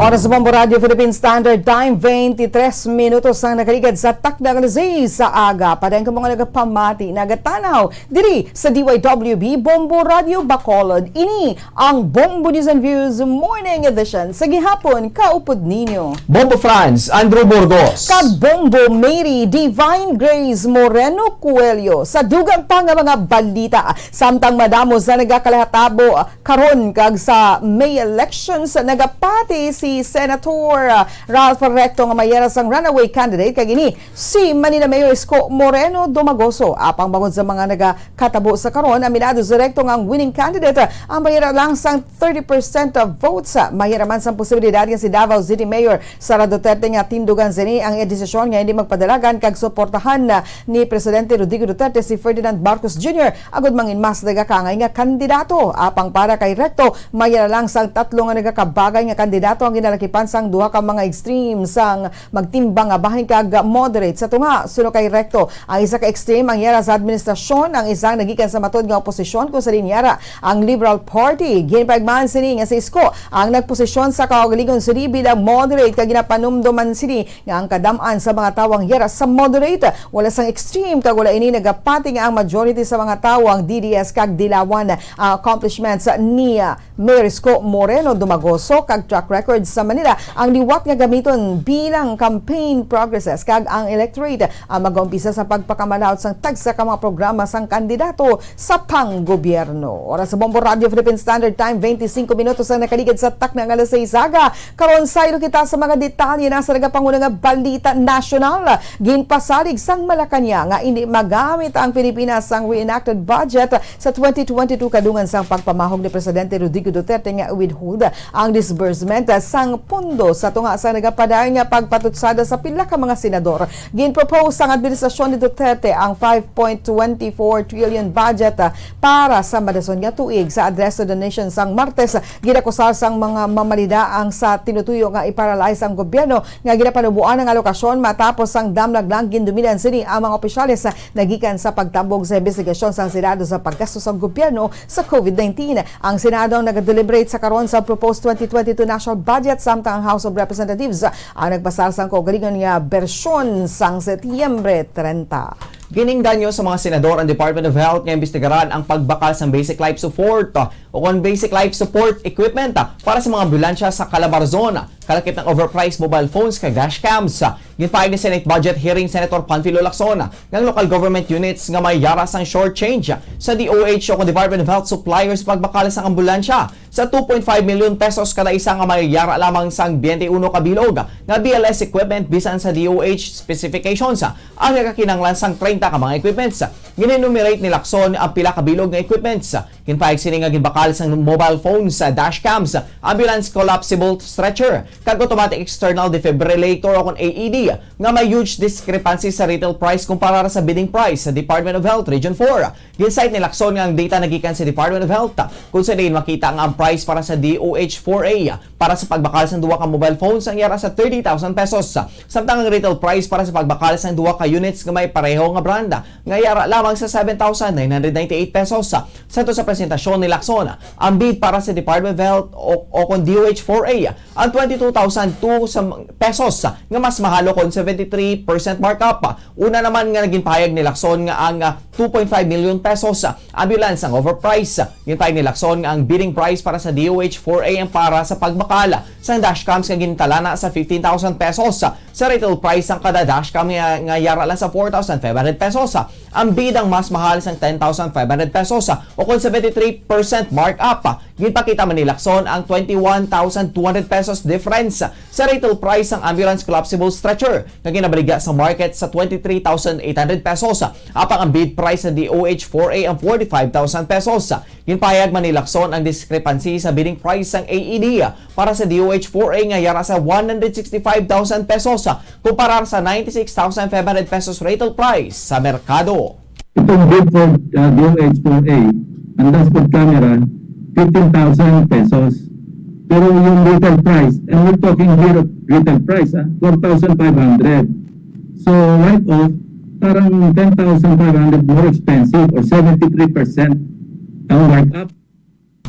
Oras sa Bombo Radyo Philippine Standard Time, twenty-three minutos ang nakaligad sa takna nga alas sais sa aga. Para ang mga nagapamati, nagatanaw diri sa D Y W B Bombo Radyo Bacolod. Ini ang Bombo News and Views Morning Edition sa gihapon, kaupod ninyo Bombo Franz, Andrew Burgos. Kag Bombo Mary Divine Grace Moreno Coelho. Sa dugang pa nga mga balita, samtang madamo sa nagakalahatabo karon kag sa May elections, nagapati si Senator, ah, Ralph Recto nga mayara sang runaway candidate kag ini si Manila Mayor Isko Moreno Dumagoso. Apang bangod sa mga nagakatabo sa karon, aminado si Recto nga ang winning candidate, ah, ang mayara lang sang thirty percent of votes. Ah, mayara man sang posibilidad nga si Davao City Mayor Sara Duterte nga tindugan sini ang iya desisyon nga hindi magpadalagan kag suportahan, ah, ni Presidente Rodrigo Duterte si Ferdinand Marcos Junior agud mangin mas nagakangay nga kandidato. Apang para kay Recto, mayara lang sang tatlo nga nagakabagay nga kandidato ang ginalakipan sang duha ka mga extreme sang magtimbang nga bahin kag moderate sa tunga. Suno kay Recto, ang isa ka extreme ang yara sa administrasyon, ang isa ang nagikan sa matod nga oposisyon kung sa linyara ang Liberal Party. Ginpaigmaan sini nga si Isko ang nagposisyon sa kaugalingon sini bilang moderate kag ginapanumdoman sini nga ang kadam-an sa mga tawo ang yara sa moderate, wala sang extreme, kag wala ini nagapati nga ang majority sa mga tawo ang D D S kag dilawan ang accomplishments ni, ah, Mayor Isko Moreno Dumagoso kag track record sa Manila ang liwat nga gamiton bilang campaign progresses kag ang electorate ang mag-umpisa sa pagpakamalaut sang tagsa ka mga programa sang kandidato sa panggobyerno. Oras sa Bombo Radio Philippine Standard Time, twenty-five minutos ang nakaligid sa takna nga alas sais aga. Karon, saylo kita sa mga detalye na sa nagapanguna nga balita nasyonal. Ginpasalig sang Malacañang nga indi magamit ang Pilipinas sang reenacted budget sa twenty twenty-two kadungan sang pagpamahog ni Presidente Rodrigo Duterte nga i-withhold ang disbursement sang pondo sa tunga sa nagapadayon nga pagpatutsada sa pila ka mga senador. Ginpropose sang administrasyon ni Duterte ang five point twenty four trillion budget, ah, para sa madason nga tuig. Sa address to the nation sang Martes, ginakusar sang mga mamalida ang sa tinutuyo nga i-paralyze ang gobyerno nga ginapanuboan ang alokasyon matapos sang damlag lang gindumilan sini ang mga opisyales nagikan sa pagtambog sa imbestigasyon sang Senado sa paggasto sang gobyerno sa COVID nineteen. Ang Senado ang nagadeliberate sa karon sa proposed twenty twenty-two national budget, samtang ang House of Representatives ang nagpasar sang kaugalingon nga bersyon sang Setyembre treinta. Ginhinungdan sa mga senador ang Department of Health nga imbestigaran ang pagbakal sang basic life support o kon basic life support equipment para sa mga ambulansya sa Calabarzon, kalakip ng overpriced mobile phones kag dash cams. Ginpahayag ni Senate Budget Hearing Senator Panfilo Lacson nga ang local government units nga may yara sang short change sa D O H o kon Department of Health suppliers pagbakal sang ambulansya sa two point five million pesos kada isa nga may yara lamang sang twenty-one ka bilog nga B L S equipment bisan sa D O H specifications ang nagakinahanglan sang treinta ka mga equipments. Gin-enumerate ni Lacson ang pila ka bilog nga equipments. Ginpahayag sini nga ginbakal sang mobile phones, dash cams, ambulance collapsible stretcher, kag automatic external defibrillator o kon A E D nga may huge discrepancy sa retail price kumpara sa bidding price sa Department of Health Region four. Gin-cite ni Lacson nga ang data nagikan sa Department of Health, kung sa diin makita nga ang price para sa D O H four A para sa pagbakal sang duha ka mobile phones ang yara sa thirty thousand pesos, samtang ang retail price para sa pagbakal sang duha ka units nga may pareho nga brand nga yara lamang sa seven thousand nine hundred ninety-eight pesos. Sa to sa presentasyon ni Lacson, ang bid para sa Department of Health o, o kon D O H four A ang twenty-two thousand two sa pesos nga mas mahal o kon seventy-three percent markup. Una naman nga ginpahayag ni Lacson nga ang, ah, two point five million pesos, ah, ambulance ang overprice. Ginpahayag ni Lacson nga ang bidding price para sa D O H four A ang para sa pagbakal sang dashcams nga gintalana sa fifteen thousand pesos. Sa retail price sang kada dashcam nga, nga yara lang sa four thousand five hundred pesos. Ang bid ang mas mahal sang ten thousand five hundred pesos, o kon seventy-three percent markup. Ginpakita man ni Lacson ang twenty-one thousand two hundred pesos difference sa retail price sang ambulance collapsible stretcher nga ginabaligya sa market sa twenty-three thousand eight hundred pesos, apang ang bid price sa D O H four A ang forty-five thousand pesos. Ginpahayag man ni Lacson ang discrepancy sa bidding price sang A E D para sa D O H four A nga yara sa one hundred sixty-five thousand pesos kumpara sa ninety-six thousand five hundred pesos retail price sa merkado. Itong bid for, uh, D O H four A, ang dashboard camera, fifteen thousand pesos. Pero yung retail price, and we're talking here of retail price, ah, four thousand five hundred. So, right off, parang ten thousand five hundred more expensive or seventy-three percent ang markup.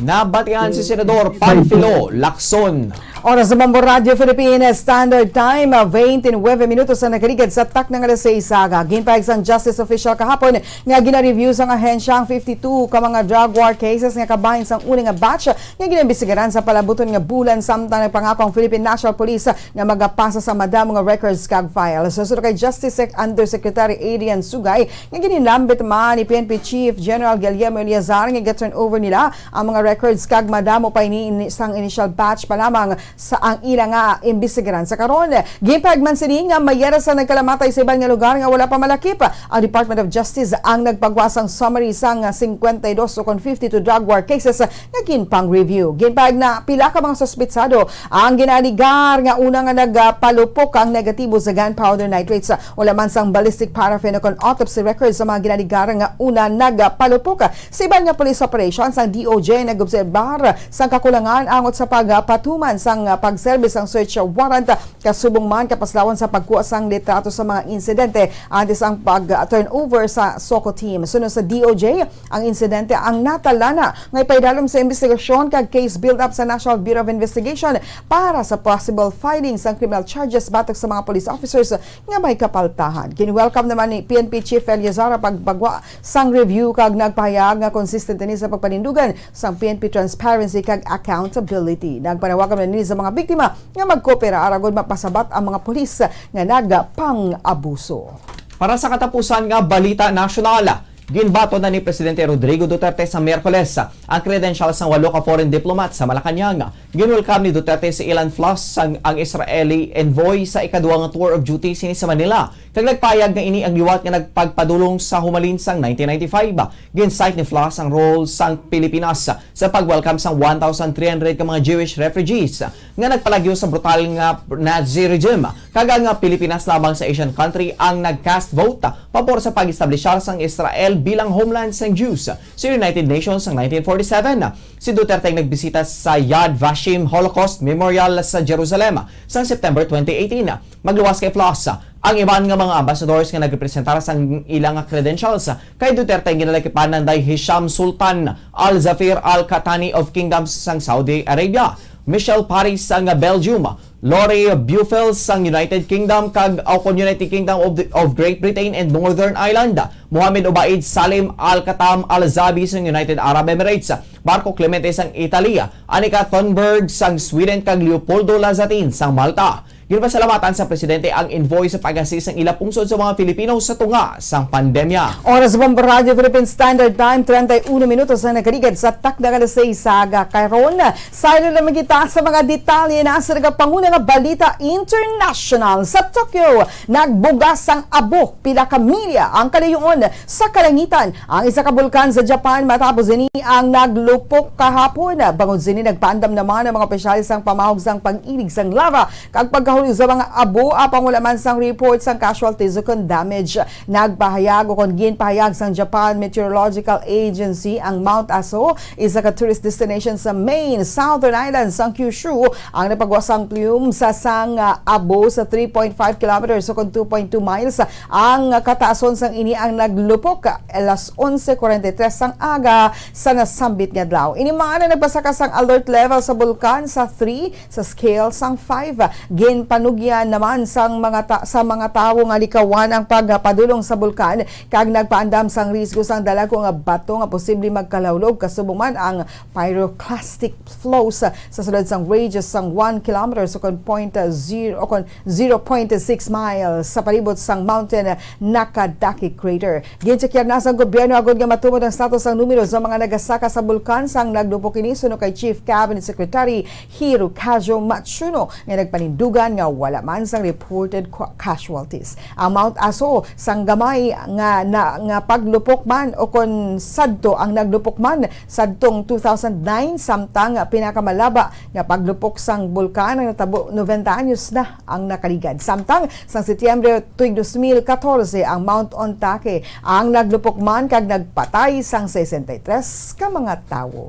Nabatian si Senador Panfilo Lacson. Oras sa Bombo Radio Philippines Standard Time, ah, twenty-nine minutos ang nakaligid sa takna nga alas sais aga. Ginpahayag sang Justice Official kahapon nga gina-review sang ahensya ang fifty-two ka mga drug war cases nga kabahin sang una nga batch nga ginaimbestigaran sa palabuton nga bulan, samtang nagpangako ang Philippine National Police nga magapasa sa madamo nga records kag files. Suno kay Justice Sec-, Undersecretary Adrian Sugay, nga ginhinambit man ni P N P Chief General Guillermo Eleazar nga ga-turn over nila ang mga records kag madamo pa ini, ini sang initial batch pa lamang sa ang ila nga imbestigaran sa karon. Ginpahayag man sini nga mayara sa nagkalamatay sa iban nga lugar nga wala pa malakip. Ang Department of Justice ang nagpagwa sang summary sang cincuenta y dos ukon fifty-two drug war cases nga ginpang-review. Ginpahayag na pila ka mga suspitsado ang ginaligar nga una nga nagpalupok ang negatibo sa gunpowder nitrates, wala man sang ballistic paraffin ukon autopsy records sa mga ginaligar nga una nagpalupok. Sa iban nga police operations, ang D O J nag-obserbar sang kakulangan angot sa pagpatuman sang pagserbi sang search warrant, kasubong man kapaslawan sa pagkuha sang litrato sa mga insidente antes ang pag-turnover sa SOCO team. Suno sa D O J, ang insidente ang natalana nga ipaidalom sa investigasyon kag case build-up sa National Bureau of Investigation para sa possible filing sang criminal charges batok sa mga police officers nga may kapaltahan. Gin-welcome naman ni P N P Chief Eleazar ang pagbagwa sang review kag nagpahayag nga consistent ini sa pagpanindugan sang P N P transparency kag accountability. Nagpanawagan man ini sa mga biktima nga magkoopera agod mapasabat ang mga pulis nga nagpang-abuso. Para sa katapusan nga balita nasyonal, ginbaton na ni Presidente Rodrigo Duterte sa Miyerkules ang credentials sang walo ka foreign diplomat sa Malacañang. Ginwelcome ni Duterte si Ilan Flaus, sang, ang Israeli envoy, sa ikaduha nga tour of duty sini sa Manila, kag nagpahayag nga ini ang liwat nga nagpagpadulong sa humalin sang nineteen ninety-five. Gin-cite ni Flaus ang role sang Pilipinas sa pag-welcome sang one thousand three hundred ka mga Jewish refugees nga nagpalagyo sa brutal nga Nazi regime, kag ang Pilipinas lamang sa Asian country ang nag-cast vote pabor sa pag-establishar sang Israel bilang homeland sang Jews sa United Nations sang nineteen forty-seven. Si Duterte ang nagbisita sa Yad Vashem Holocaust Memorial sa Jerusalem sang September twenty eighteen. Magluwas kay Flaus, ang iban nga mga ambassadors nga nagrepresentar sang ila nga credentials kay Duterte ang ginalakipan nanday Hisham Sultan Al Zafir Al Qahtani of Kingdom sang Saudi Arabia, Michel Paris sang Belgium, Lori Beufels sang United Kingdom kag, o kon United Kingdom of, the, of Great Britain and Northern Ireland, Mohammed Obaid Salim Al Khatam Al Zabi sang United Arab Emirates, Marco Clemente sang Italy, Annika Thunberg sang Sweden kag Leopoldo Lazatin sang Malta. Ginpasalamatan sa presidente ang envoy sa pag-assist sang ila pungsod sa mga Filipino sa tunga sang pandemya. Oras sa Bombo Radyo Philippine Standard Time, treinta y uno minutos ang nakaligad sa takna nga alas seis sa aga karon. Saylo naman kita sa mga detalye na sa nagapanguna nga balita international. Sa Tokyo, nagbugas ang abo, pila ka milya ang kalayo-on sa kalangitan ang isa ka bulkan sa Japan matapos ini ang naglupok kahapon. Bangod sini, nagpaandam naman ang mga opisyales sang pamahog sang pag-ilig sang lava kag pagkahulog sa mga abo, apang wala man sang report sang casualties ukon damage. Nagpahayag ukon ginpahayag sang Japan Meteorological Agency ang Mount Aso, isa ka tourist destination sa main southern island sang Kyushu, ang nagpagwa sang plume sa sang, ah, abo sa three point five kilometers ukon two point two miles ang kataason sang ini ang naglupok alas onse cuarenta y tres sang aga sa nasambit nga adlaw. Ini man ang nagpasaka sang alert level sa bulkan sa three sa scale sang five. Ginpanugyan naman sang mga ta-, sa mga tawo nga likawan ang pagpadulong sa bulkan kag nagpaandam sang risgo sang dalagko nga bato nga posible magkalawlog, kasubong man ang pyroclastic flows sa sulod sang radius sang one kilometer, so kon point zero, o kon zero point six miles sa palibot sang mountain Nakadaki Crater. Ginchekyar na sang gobyerno agod nga matumod ang status sang numero sa mga nagasaka sa bulkan sang naglupok ini, suno kay Chief Cabinet Secretary Hirokazu Matsuno, nga nagpanindugan nga wala man sang reported ca-, casualties. Ang Mount Aso sang gamay nga, na, nga paglupok man o kon sadto ang naglupok man sadtong two thousand nine, samtang pinakamalaba nga paglupok sang bulkan ang natabo noventa anyos na ang nakaligad. Samtang sang Setyembre tuig dos mil katorse, ang Mount Ontake ang naglupok man kag nagpatay sang sesenta y tres ka mga tawo.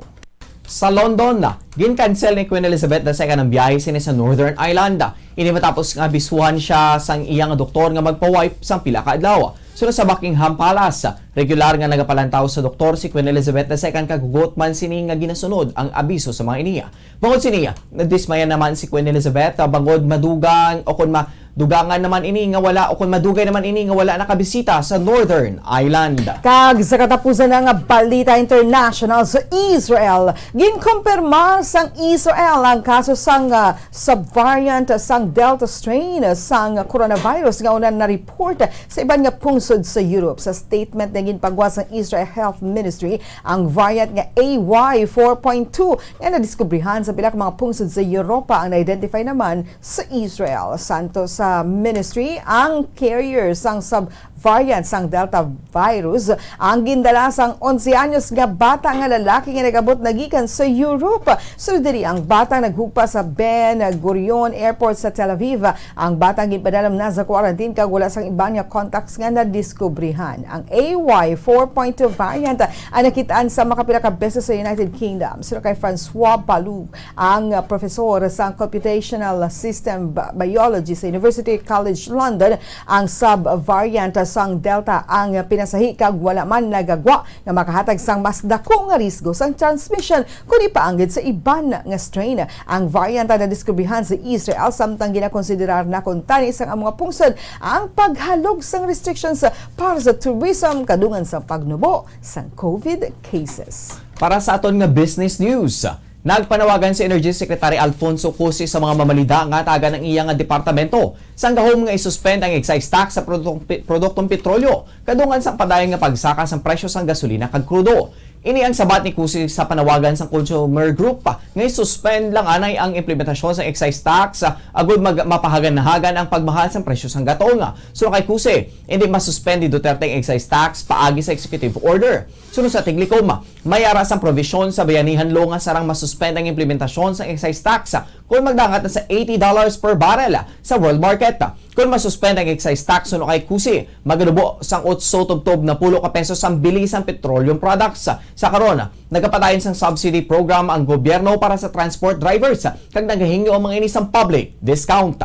Sa London, ginkansel ni Queen Elizabeth the Second ang biyahe sini sa Northern Ireland. Ini matapos nga abisuhan siya sang iya nga doktor nga magpa-wipe sang pila ka adlaw. Suno sa Buckingham Palace, regular nga nagapalantaw sa doktor si Queen Elizabeth the Second kag hugot man sini nga ginasunod ang abiso sa mga ini. Bangod sini, nadismaya naman si Queen Elizabeth, ah, bangod madugang o kon ma-, dugangan naman ini nga wala, o kon madugay naman ini nga wala nakabisita sa Northern Ireland. Kag sa katapusan na nga balita international, sa Israel, ginkumpirma sang Israel ang kaso sang, ah, subvariant sang Delta strain sang coronavirus nga una na-report sa iban nga pungsod sa Europe. Sa statement ni Ginpagwa sang Israel Health Ministry ang variant nga A Y four point two nga nadiskubrihan sa pila ka mga pungsod sa Europa. Ang na-identify naman sa Israel. Santo sa ministry ang carrier sang sub-variant sang Delta virus, ang gindala sang onse anyos nga bata nga lalaki nga nag-abot na gikan sa Europe. Sunod diri, ang bata naghugpa sa Ben Gurion Airport sa Tel Aviv. Ang bata ang ginpadala man sa quarantine kag wala sang iban nga contacts nga nadiskubrihan. Ang A Y four point two variant ang nakit-an sa makapila ka beses sa United Kingdom. Suno kay Francois Balou, ang, uh, profesor sa Computational System Bi-, Biology sa University College London, ang sub-variant sang Delta ang pinasahi kag wala man nagagwa nga makahatag sang mas dako nga risgo sang transmission kundi paanggid sa iban nga strain. Ang variant ang nadiskubrihan sa Israel, samtang ginakonsiderar na kuntani sang amo nga pungsod ang paghalog sang restrictions para sa tourism kadungan sa pagnubo sang COVID cases. Para sa aton nga business news, nagpanawagan si Energy Secretary Alfonso Cusi sa mga mamalida nga tagan ang iya nga departamento sang gahom nga isuspend ang excise tax sa produktong pi-, produktong petrolyo kadungan sa padayon nga pagsaka sang presyo sang gasolina kag krudo. Ini ang sabat ni Cusi sa panawagan sang consumer group nga isuspend lang anay ang implementasyon sang excise tax, ah, agud mag-, mapahaganahagan ang pagmahal sang presyo sang gatong. Suno kay Cusi, hindi masuspend ni Duterte ang excise tax paagi sa executive order. Suno sa Tiglikom, may ara sang probisyon sa Bayanihan Law nga sarang masuspend ang implementasyon sang excise tax kon magdangat na sa eighty dollars per barrel sa world market. Kon masuspend ang excise tax, suno kay Cusi, maganubo sang otso tubtob napulo ka pesos ang bili sang petroleum products. Sa karon, nagapadayon sang subsidy program ang gobyerno para sa transport drivers, kag nagahingyo ang mga ini sang public discount.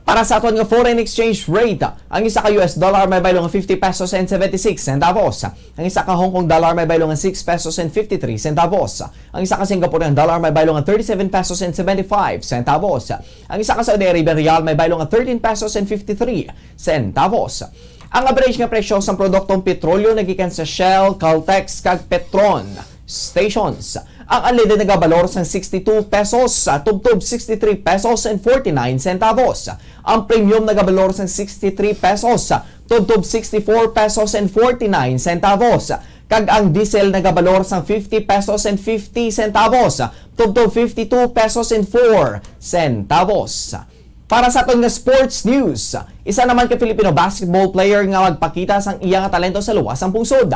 Para sa aton nga foreign exchange rate, ang isa ka U S dollar may baylo nga fifty pesos and seventy-six centavos. Ang isa ka Hong Kong dollar may baylo nga six pesos and fifty-three centavos. Ang isa ka Singaporean dollar may baylo nga thirty-seven pesos and seventy-five centavos. Ang isa ka Saudi Arabian riyal may baylo nga thirteen pesos and fifty-three centavos. Ang average nga presyo sang produktong petrolyo nagikan sa Shell, Caltex, kag Petron stations. Ang unleaded nagabalor sang sixty-two pesos, ah, tubtob sixty-three pesos and forty-nine centavos. Ang premium nagabalor sang sixty-three pesos, ah, tubtob sixty-four pesos and forty-nine centavos. Kag ang diesel nagabalor sang fifty pesos and fifty centavos, ah, tubtob fifty-two pesos and four centavos. Para sa aton nga sports news, isa naman ka Filipino basketball player nga magpakita sang iya nga talento sa luwas sang pungsod.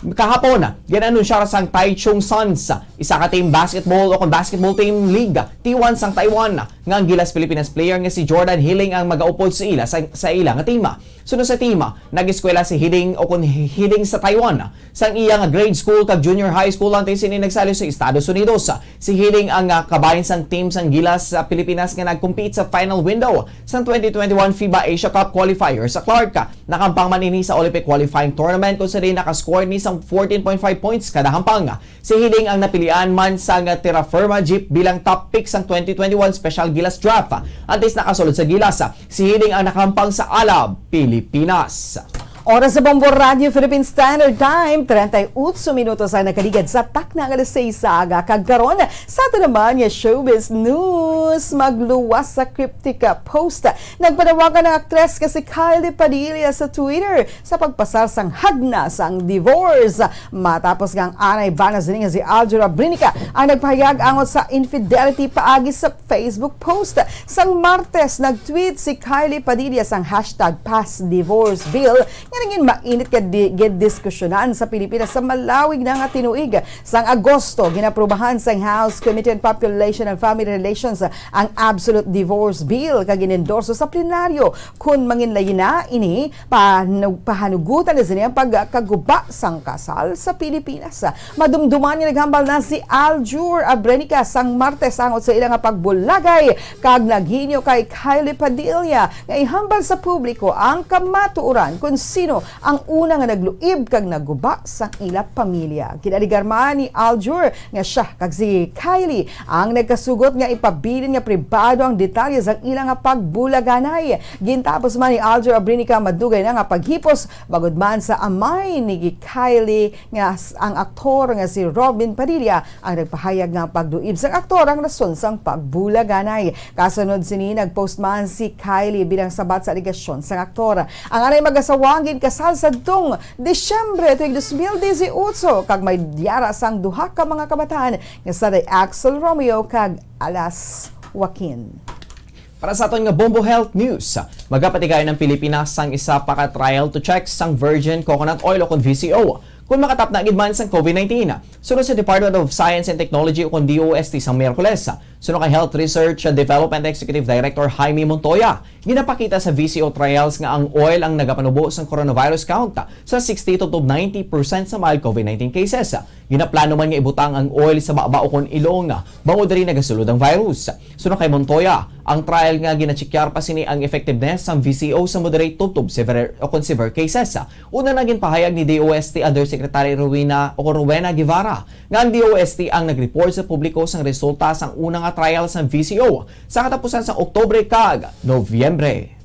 Kahapon, gin-anunsyar sang Taichung Suns, isa ka team basketball o kon basketball team league, T one sang Taiwan, nga ang gilas Pilipinas player nga si Jordan Hiling ang magaupod sa ila sa, sa ila nga team. Suno sa team, nag-eskwela si Hiling o kon Hiling sa Taiwan. Sang iya nga grade school kag junior high school antes sini nagsalis sa Estados Unidos. Si Hiling ang, ah, kabahin sang team sang Gilas sa Pilipinas nga nag-compete sa final window sang twenty twenty-one FIBA Asia Cup qualifier sa Clark. Nakampang man ini sa Olympic qualifying tournament kung sa diin nakascore ni sang fourteen point five points kada hampang. Si Hiling ang napilian man sang Terra Firma Jeep bilang top pick sang twenty twenty-one Special Gilas Draft. Antes nakasulod sa Gilas, si Hiling ang nakampang sa Alab, Pilipinas. Oras sa Bombo Radio Philippine Standard Time, treinta y ocho minutos ang nakaligad sa takna nga alas seis sa aga. Kag karon, sa ato naman nga showbiz news, magluwas sa cryptic, ah, post. Nagpanawagan ang aktres nga si Kylie Padilla sa Twitter sa pagpasar sang hagna sang divorce. Matapos nga ang anay bana sini nga si Aljur Abrinica ang nagpahayag angot sa infidelity paagi sa Facebook post. Sang Martes, nag-tweet si Kylie Padilla sang hashtag pass divorce bill nga naging mainit nga di-, gidiskusyonan sa Pilipinas sa malawig na nga tinuig. Sang Agosto, ginaprubahan sang House Committee on Population and Family Relations ang Absolute Divorce Bill kag inendorso sa plenaryo. Kon manginlayi na ini, pahanu-, pahanugutan na sini ang pagkaguba sang kasal sa Pilipinas. Madumduman nga naghambal na si Aljur Abrenica sang Martes angot sa ila nga pagbulagay kag naghingyo kay Kylie Padilla nga ihambal sa publiko ang kamatuoran kon sino ang una nga nagluib kag nagguba sang ila pamilya. Ginaligar man ni Aljur nga sia kag si Kylie ang nagkasugot nga ipabilin nga pribado ang detalye sang ila nga pagbulaganay. Gintapos man ni Aljur Abrinica madugay na nga paghipos, bangod man sa amay ni Kylie nga s-, ang aktor nga si Robin Padilla ang nagpahayag nga ang pagluib sang aktor ang rason sang pagbulaganay. Kasunod sini, nag-post man si Kylie bilang sabat sa alegasyon sang aktor. Ang anay mag-asawa ang kasal sadtong Disyembre tuig dos mil disiotso, kag may yara sang duha ka mga kabataan nga sanday Axel Romeo kag Alas Joaquin. Para sa aton nga Bombo Health News, magapatigayon ang Pilipinas sang isa pa ka trial to check sang virgin coconut oil o kon V C O kon makatapna gid man sang COVID nineteen. Suno sa Department of Science and Technology o kon D O S T sang Miyerkules, suno kay Health Research and Development Executive Director Jaime Montoya, ginapakita sa V C O trials nga ang oil ang nagapanubo sang coronavirus count sa sixty to ninety percent sa mild COVID nineteen cases. Ginaplano man nga ibutang ang oil sa baba o kon ilong, bangod diri nagasulod ang virus. Suno kay Montoya, ang trial nga ginachekyar pa sini ang effectiveness sang V C O sa moderate tubtob severe o kon severe cases. Una na ginpahayag ni D O S T Undersecretary Rowena o Rowena Guevara nga ang D O S T ang nag-report sa publiko sang resulta sang una nga trial sang V C O sa katapusan sang Oktubre kag Nobyembre.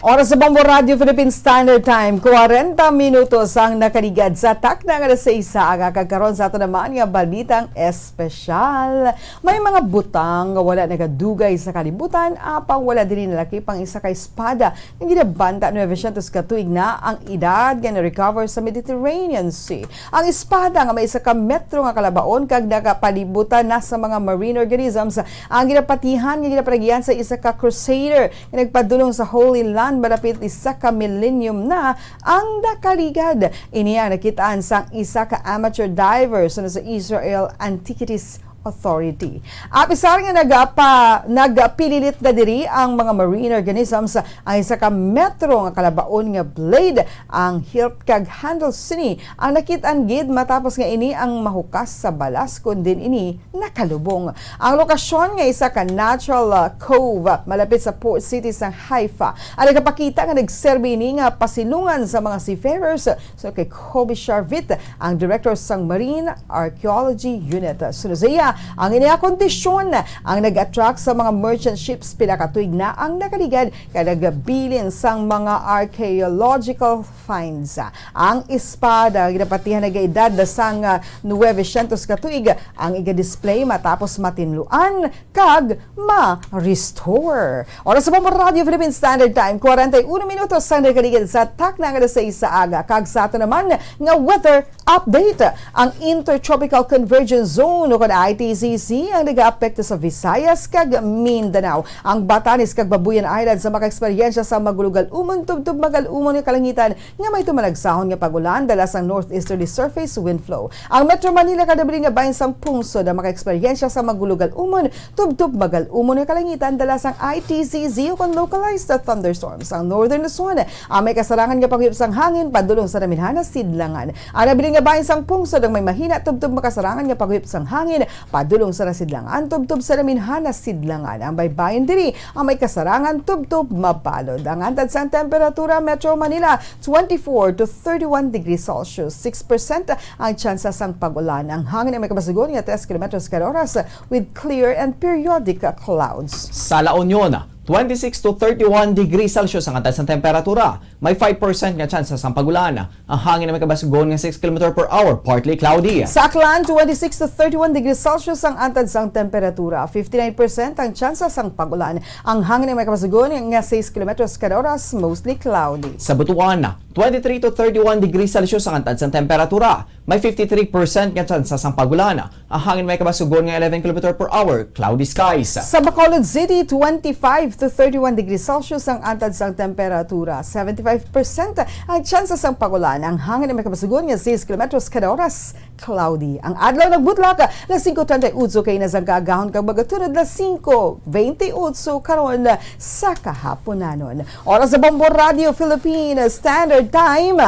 Oras sa Bombo Radio Philippine Standard Time, kwarenta minutos ang nakaligad sa takna nga alas sais sa aga, kag karon sa ato naman nga balitang espesyal. May mga butang nga wala nagadugay sa kalibutan, apang wala diri nalakip ang isa ka espada nga ginabanta nuebe syentos ka tuig na ang edad nga na-recover sa Mediterranean Sea. Ang espada nga may isa ka metro nga kalabaon kag nakapalibutan na sa mga marine organisms ang ginapatihan nga ginapanagihan sa isa ka crusader nga nagpadulong sa Holy Land malapit isa ka millennium na ang nakaligad. Ini ang nakitaan sang isa ka amateur diver suno sa Israel Antiquities Authority. Apisar nga nagapa-, nagapililit na diri ang mga marine organisms, ang isa ka metro nga kalabaon nga blade, ang hilt kag handle sini ang nakit-an gid matapos nga ini ang mahukas sa balas, kun diin ini nakalubong. Ang lokasyon nga isa ka natural, ah, cove malapit sa port city sang Haifa ang nagapakita nga nagserbi ini nga pasilungan sa mga seafarers. So kay Kobe Sharvit, ang director sang Marine Archaeology Unit. Suno sa iya, ang iniya kondisyon ang nag-attract sa mga merchant ships pila ka tuig na ang nakaligad kag nagabilin sang mga archaeological finds. Ang espada nga ginapatihan nagaedad sang, ah, nuebe syentos ka tuig ang iga-display matapos matinluan kag ma-restore. Oras sa Bombo Radio Philippine Standard Time, kwarenta y uno minutos ang nakaligid sa takna nga alas sais sa aga. Kag sa ato naman nga weather update, ang Intertropical Convergence Zone o kon I T C Z ang nagaapekto sa Visayas kag Mindanao. Ang Batanes kag Babuyan Islands ang makaeksperyensya sa magulugal-umon tubtob magal-umon nga kalangitan nga may tumalagsahon nga pag-ulan dala sang northeasterly surface wind flow. Ang Metro Manila kag nabilin nga bahin sang pungsod ang makaeksperyensya sa magulugal-umon tubtob magal-umon nga kalangitan dala sang I T C Z o kon localized thunderstorms. Ang Northern Luzon ang may kasarangan nga paghuyop sang hangin padulong sa naminhana sidlangan. Ang nabilin nga bahin sang pungsod ang may mahina tubtob makasarangan nga paghuyop sang hangin padulong sa nasidlangan tubtob sa naminhana sidlangan. Ang baybayon diri ang may kasarangan tubtob mabalod. Ang antad sang temperatura, Metro Manila, twenty-four to thirty-one degrees Celsius, six percent ang tsansa sang pag-ulan. Ang hangin ay may kabasugon nga tres kilometros kada oras with clear and periodic clouds. Sa La Union, twenty-six to thirty-one degrees Celsius ang antad sang temperatura. May five percent nga tsansa sang pag-ulan. Ang hangin ay may kabasugon nga six kilometer per hour, partly cloudy. Sa Aklan, twenty-six to thirty-one degrees Celsius ang antad sang temperatura. Fifty-nine percent ang tsansa sang pag-ulan. Ang hangin ay may kabasugon nga sais kilometros kada oras, mostly cloudy. Sa Butuan, twenty-three to thirty-one degrees Celsius ang antad sang temperatura. May fifty-three percent nga tsansa sang pag-ulan. Ang hangin may kabasugon nga eleven kilometer per hour, cloudy skies. Sa Bacolod City, twenty-five to thirty-one degrees Celsius ang antad sang temperatura. Seventy-five percent ang tsansa sang pag-ulan. Ang hangin may kabasugon nga sais kilometros kada oras, cloudy. Ang adlaw nagbutlak, las singko treinta y ocho kaina sang kaagahon kag magatunod las singko veintiotso karon sa kahaponanon. Oras sa Bombo Radio Philippine Standard Time,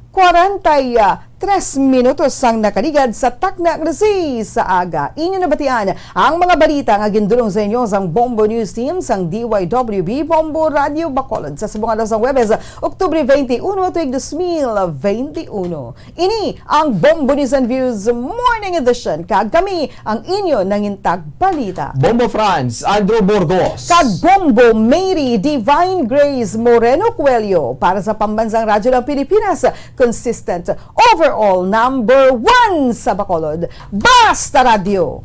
kwarenta y tres minutos ang nakaligad sa takna nga alas sais sa aga. Inyo nabatian ang mga balita nga gindulong sa inyo sang Bombo News Team sang D Y W B Bombo Radio Bacolod sa subong adlaw sang Huwebes, Oktubre twenty-one, tuig dos mil twenty-one. Ini ang Bombo News and Views Morning Edition, kag kami ang inyo nangin tagbalita, Bombo Franz Andrew Burgos. Kag Bombo Mary Divine Grace Moreno Coelho para sa Pambansang Radyo ng Pilipinas, consistent, overall number one sa Bacolod. Basta Radyo!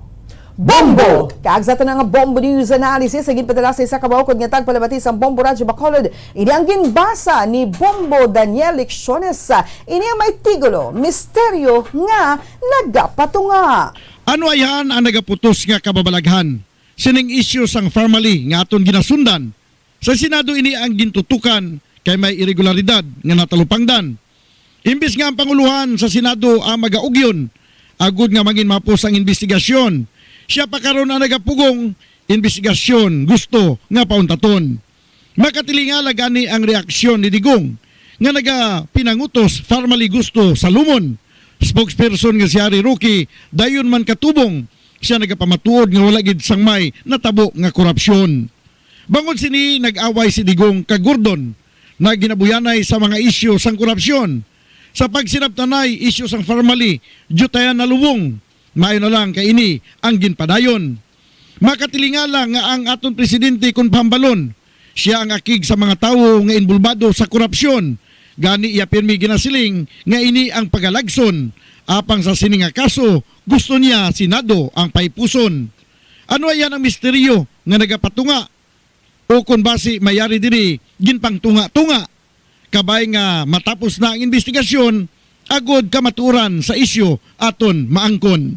Bombo! Kag sa tanan nga Bombo News Analysis, ang ginpadala sa isa ka maukod nga tagpalamati sang Bombo Radyo Bacolod, ini ang ginbasa ni Bombo Daniel Lecciones. Ini ang may titulo, Misteryo nga Nagapatunga. Ano ayhan ang nagaputos nga kababalaghan sining isyu sang Farmally nga aton ginasundan? Sa Senado ini ang gintutukan kay may iregularidad nga natalupangdan. Imbis nga ang pangulohan sa Senado ang magaugyon agud nga mangin mahapos ang imbestigasyon, siya pa karon ang nagapugong imbestigasyon gusto nga pauntaton. Makatilingala gani ang reaksyon ni Digong nga nagapinangutos Farmally gusto salumon. Spokesperson nga si Harry Roque dayon man katubong, siya nagapamatuod nga wala gid sang may natabo nga korupsyon. Bangod sini, nag-away si Digong kag Gordon na ginabuyanay sa mga isyu sang korupsyon. Sa pagsinabtanay, isyu sang Farmally, diutayan na lubong. Maayo na lang kay ini ang ginpadayon. Makatilingala nga ang aton presidente kon pahambalon, siya ang akig sa mga tawo nga inbolbado sa korupsyon. Gani iya pirmi ginasiling nga ini ang pagalagson, apang sa sini nga kaso gusto niya Senado ang pahipuson. Ano ayhan ang misteryo nga nagapatunga? O kon basi may ari diri ginpangtunga-tunga, kabay nga matapos na ang imbestigasyon, agod kamatuoran sa isyu aton maangkon.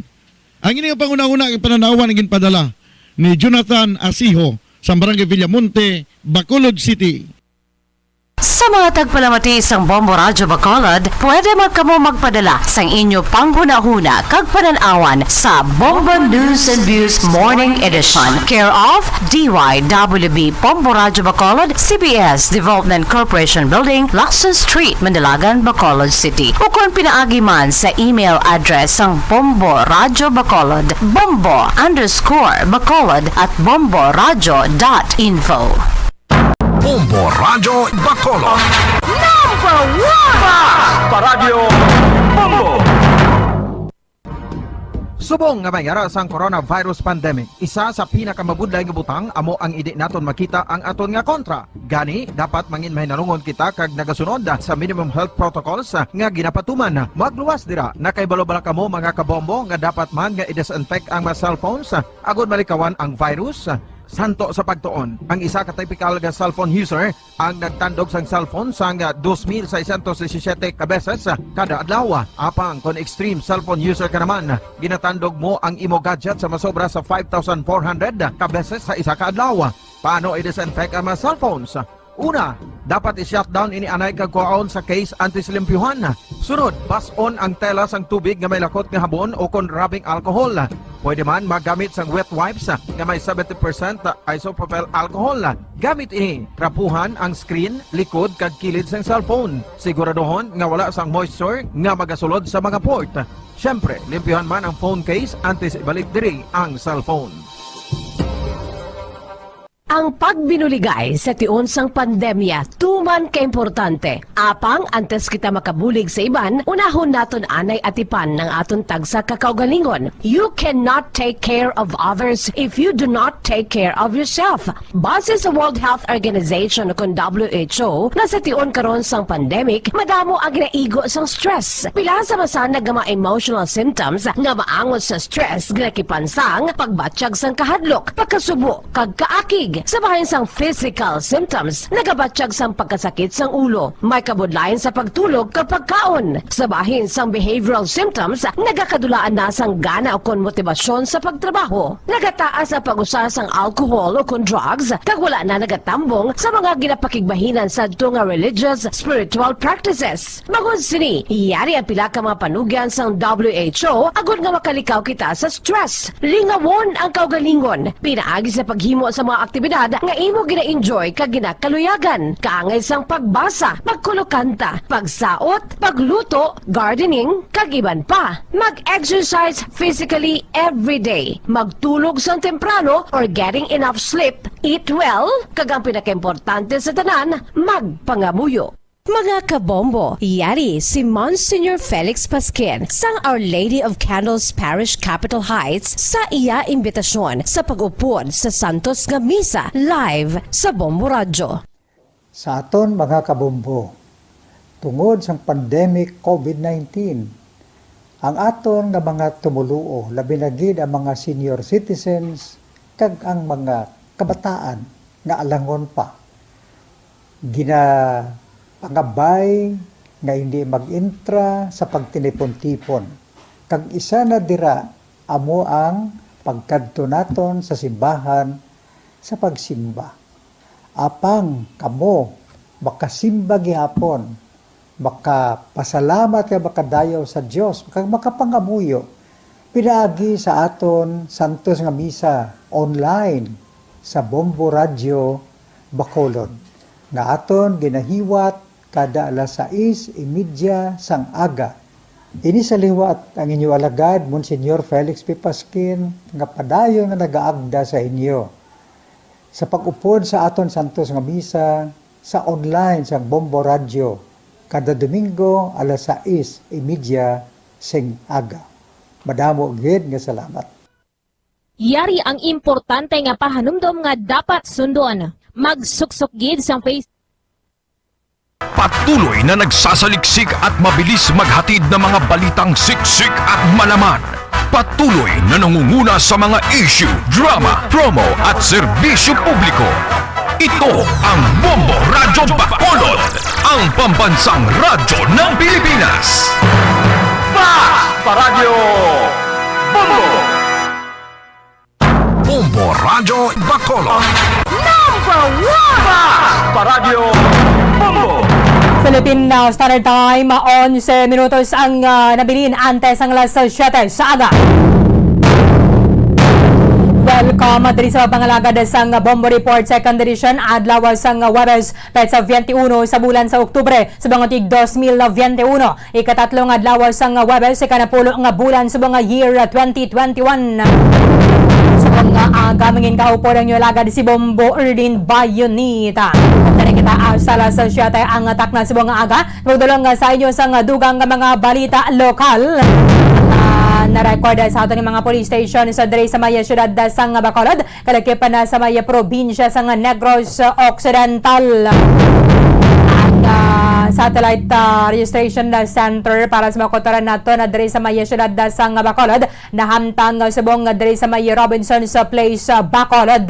Ang ining panghunahuna kag pananawan ang ginpadala ni Jonathan Asijo sa Barangay Villamonte, Bacolod City. Sa mga tagpalamati sang Bombo Radyo Bacolod, pwede man kamo magpadala sang inyo panghunahuna kag pananawan sa Bombo News and Views Morning Edition, care of D Y W B Bombo Radyo Bacolod, C B S Development Corporation Building, Lacson Street, Mandalagan, Bacolod City, ukon pinaagi man sa email address sang Bombo Radyo Bacolod, bombo underscore bacolod at bomboradyo dot info. Bombo Radyo Bacolod. Number one! Paradyo Bombo! Subong nga may ara sang coronavirus pandemic, isa sa pinakamabudlay nga butang amo ang indi naton makita ang aton nga kontra. Gani, dapat mangin mahinalungon kita kag nagasunod sa minimum health protocols nga ginapatuman. Magluwas dira, nakahibalo bala kamo, mga kabombo, nga dapat man nga i-disinfect ang mga cellphones agod malikawan ang virus? Santo sa pagtuon, ang isa ka tipikal nga cellphone user ang nagtandog sang cellphone sang dos mil seiscientos disisiete ka beses kada adlaw. Apang kon extreme cellphone user ka naman, ginatandog mo ang imo gadget sa masobra sa five thousand four hundred ka beses sa isa ka adlaw. Paano i-disinfect ang mga cellphones? Una, dapat i-shutdown ini anay kag kuhaon sa case antes limpyuhan. Sunod, bas-on ang tela sang tubig nga may lakot nga habon o kon rubbing alcohol. Pwede man maggamit sang wet wipes nga may seventy percent isopropyl alcohol. Gamit ini, trapuhan ang screen, likod, kag kilid sang cellphone. Siguraduhon nga wala sang moisture nga magasulod sa mga port. Siyempre, limpyuhan man ang phone case antes ibalik diri ang cellphone. Ang pagbinuligay sa tion sang pandemya tuman kaimportante. Apang antes kita makabulig sa iban, unahon naton anay atipan ang aton tagsa ka kaugalingon. You cannot take care of others if you do not take care of yourself. Base sa World Health Organization, kon W H O, nga sa tion karon sang pandemic, madamo ang ginaigo sang stress. Pila sa masanag nga mga emotional symptoms nga maangot sa stress ginakipan sang pagbatyag sang kahadlok, pagkasubo, kag kaakig. Sa bahin sang physical symptoms, nagabatyag sang pagkasakit sang ulo, may kabudlayan sa pagtulog kag pagkaon. Sa bahin sang behavioral symptoms, nagakadulaan na sang gana ukon motibasyon sa pagtrabaho. Nagataas ang pag-usa sang alcohol ukon drugs, kag wala na nagatambong sa mga ginapakigbahinan sadto nga religious, spiritual practices. Bangod sini, yari ang pila ka mga panugyan sang W H O agod nga makalikaw kita sa stress. Lingawon ang kaugalingon pinaagi sa paghimo sa mga aktibidad nga imo gina-enjoy kag ginakaluyagan, kaangay sang pagbasa, pagkulokanta, pagsaot, pagluto, gardening, kag iban pa. Mag-exercise physically every day. Magtulog sang temprano or getting enough sleep. Eat well, kag ang pinakaimportante sa tanan, magpangamuyo. Mga kabombo, yari si Monsignor Felix Pasquin sang Our Lady of Candles Parish, Capitol Heights, sa iya imbitasyon sa pag-upod sa santos nga misa live sa Bombo Radyo. Sa aton mga kabombo, tungod sang pandemic COVID nineteen, Ang aton nga mga tumoluo, labi na gid ang mga senior citizens kag ang mga kabataan nga alangon pa, ginapangabay nga hindi mag-entra sa pagtinipon-tipon, kag isa na dira amo ang pagkadto naton sa simbahan sa pagsimba. Apang kamo makasimba gihapon, makapasalamat kag makadayaw sa Dios, kag makapangamuyo pinaagi sa aton santos nga misa online sa Bombo Radyo Bacolod, nga aton ginahiwat kada alas sais y media sang aga. Ini sa liwat ang inyo alagad, Monsignor Felix P. Pasquin, nga padayon nga nagaagda sa inyo sa pag-upod sa aton santos nga misa sa online sang Bombo Radyo kada Domingo alas sais y media sing aga. Madamo gid nga salamat. Yari ang importante nga pahanumdom nga dapat sundon. Magsuksok gid sang face Patuloy na nagsasaliksik at mabilis maghatid ng mga balitang siksik at malaman. Patuloy na nangunguna sa mga issue, drama, promo at serbisyo publiko. Ito ang Bombo Radyo Bacolod, ang pambansang radyo ng Pilipinas. Fast Paradyo Bombo! Bombo Radyo Bacolod. Number one! Fast Paradyo Bombo! Philippine uh, Standard Time, onse minutos ang uh, nabilin antes ang alas siyete sa aga. Welcome diri sa pangalagad sang Bombo Report Second Edition, adlaw sang Huwebes, petsa twenty-one sa bulan sa Oktubre sa mga tig dos mil twenty-one. Ikatatlo nga adlaw sang Huwebes, ikanapulo nga bulan sa mga year twenty twenty-one. Sa mga aga, mangin kaupod ang inyo alagad si Bombo Erlin Bayonita. Kani kita hasta alas siyete ang takna sa mga aga. Magdulong sa inyo sang dugang nga mga balita lokal. Ah, na-record sa aton nga mga police station sa diri sa may siyudad sang Bacolod, kalakip na sa may probinsya sang Negros Occidental. Ang ah, satellite ah, registration na center para sa mga kultura nato na diri sa may siyudad sang Bacolod nahamtang subong diri sa may Robinson's Place, ah, Bacolod.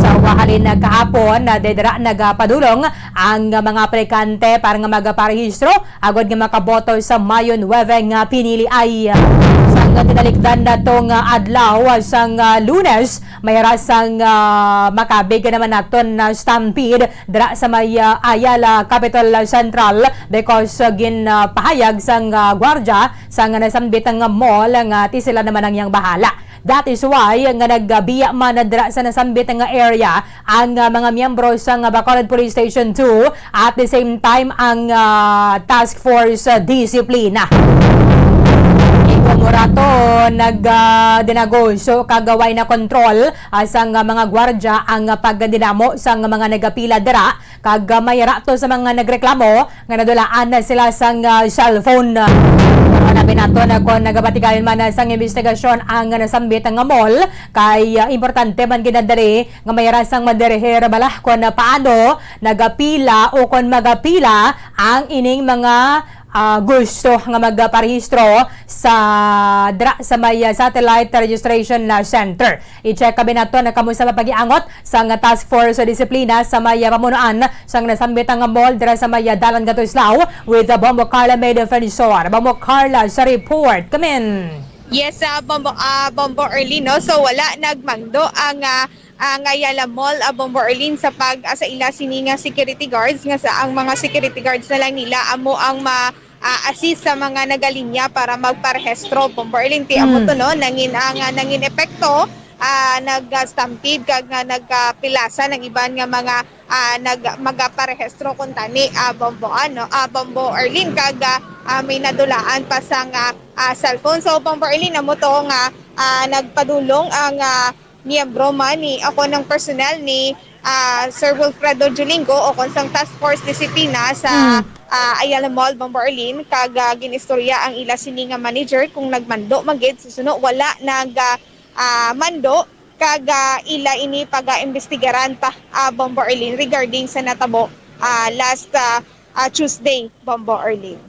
Sa wahalin na kahapon, na didira nagapadulong ang mga aplikante para nga magaparehistro agud nga makaboto sa Mayo nuwebe nga piniliay. Sang tinalikdan nato nga adlaw sang, ah, Lunes, may rasang, ah, makabig naman naton na stampede dira sa may, ah, Ayala Capitol Central because, ah, ginpahayag sang, ah, gwardya sang nasambit nga mall nga ti sila naman ang iyang bahala. That is why nga nagbiya man dira sa nasambit nga area ang, ah, mga miyembro sang Bacolod Police Station two, at the same time ang, ah, Task Force, ah, Disiplina. Ikaw mo rato nag, ah, dinagos, so kagaway na kontrol, ah, sang, ah, mga gwardya ang, ah, pagdinamo sang mga nagapila dira, kag, ah, may rato sa mga nagreklamo nga nadulaan na sila sang, ah, cellphone. Mga nabinato na kon nagabatigayon man na sang investigasyon ang nasambit nga mall, kay, ah, importante man gid na diri nga may rasang madirihir bala kon paano nagapila o kon magapila ang ining mga, ah, gusto nga magparehistro sa dra sa may, ah, satellite registration, ah, center. I-check kami nato na kamo sa mapagiangot sang Task Force sa Disiplina sa may, ah, pamunuan sang nasambit nga mall dira sa may, ah, Dalan Gatuslaw with, ah, Bombo Carla May Defensor. Bombo Carla sa report. Kamin. Yes, ah, Bombo, ah, Bombo Erlin, no? So, wala nagmangdo ang, ah, ang Ayala Mall, ah, Bombo Erlin, sa pag, ah, sa ila sini nga security guards, nga sa ang mga security guards na lang nila amo ang ma, ah, assist sa mga nagalinya para magparehistro, Bombo Erlin. Ti amo to, no? Nangin, ang, ah, nangin epekto, ah, nag-stampede kag nga nagkapilasan ang iban nga mga, ah, nag, magaparehistro kuntani, ah, Bombo, ano, ah, Bombo Erlin, kag, ah, ah, may nadulaan pa sang, ah, ah, cellphone. So, Bombo Erlin, amo to nga, ah, nagpadulong ang, ah, miyembro man ni, o kon ang personnel ni, ah, Sir Wilfredo Julingo o kon sang Task Force Disiplina sa, ah, Ayala Mall, Bombo Erlin, kag, ah, ginistorya ang ila sini nga manager kung nagmando man gid. Sa suno, wala nag, ah, ah, mando, kag, ah, ila ini pagaimbestigaran pa, ah, Bombo Erlin, regarding sa natabo, ah, last, ah, ah, Tuesday, Bombo Erlin.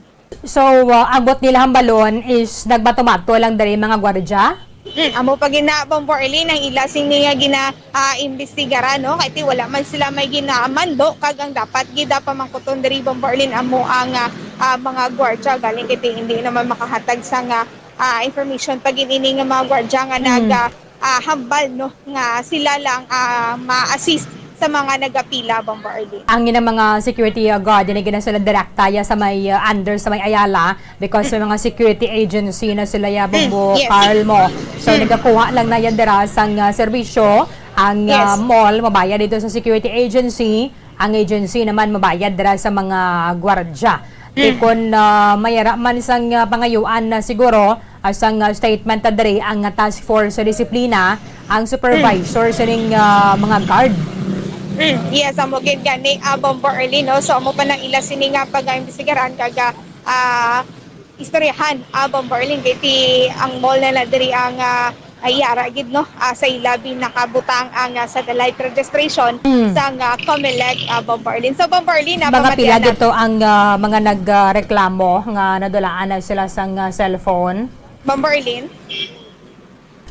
So, uh, ang buot nila hambalon is nagbato-mato lang diri mga gwardya? Hmm, amo pa gina, Bombo Arlene, ang ila sini nga gina, ah, imbestigaran, no? Kay ti wala man sila may ginamando, kag ang dapat gid, ah, pamangkuton diri, Bombo Arlene, amo ang, ah, ah, mga gwardya, galing kay ti hindi naman makahatag sa nga, ah, information pa gid ini nga mga gwardya nga Hmm. nag, ah, ah, hambal, no, nga sila lang, ah, ma-assist sa mga nagapila, Bombo Arlene. Ang ilang mga security, uh, guard, ini gina sila direkta ya sa may, uh, under sa may Ayala, because may mga security agency na sila ya, Bombo Mm, yes. Carl mo. So, Mm. nagakuha lang na yan dira sang, uh, serbisyo. Ang, uh, Yes. mall, mabayad dito sa security agency. Ang agency naman mabayad dira sa mga gwardya. Mm. Ti kon, uh, mayara man sang, uh, pangayuan na siguro, uh, sang, uh, statement na diri ang, uh, task force sa disiplina, ang supervisor Mm. sining, uh, mga guard. Mm, yes, amo gid gani, ah, Bombo Arlene, no? So, amo pa nang ila sini nga pag-imbestigaran kag, ah, ah, istoryahan, ah, Bombo Arlene, kay ti ang mall na na diri ang, ah, ay yara gid, no? Ah, sa ila bin nakabutang ang, ah, satellite registration Mm. sang, ah, Comelec, ah, Bombo Arlene. So, Bombo Arlene, ah, Mga pila pamatian na gito ang, ah, mga nag, ah, reklamo nga nadulaan na sila sang, ah, cellphone? Bombo Arlene?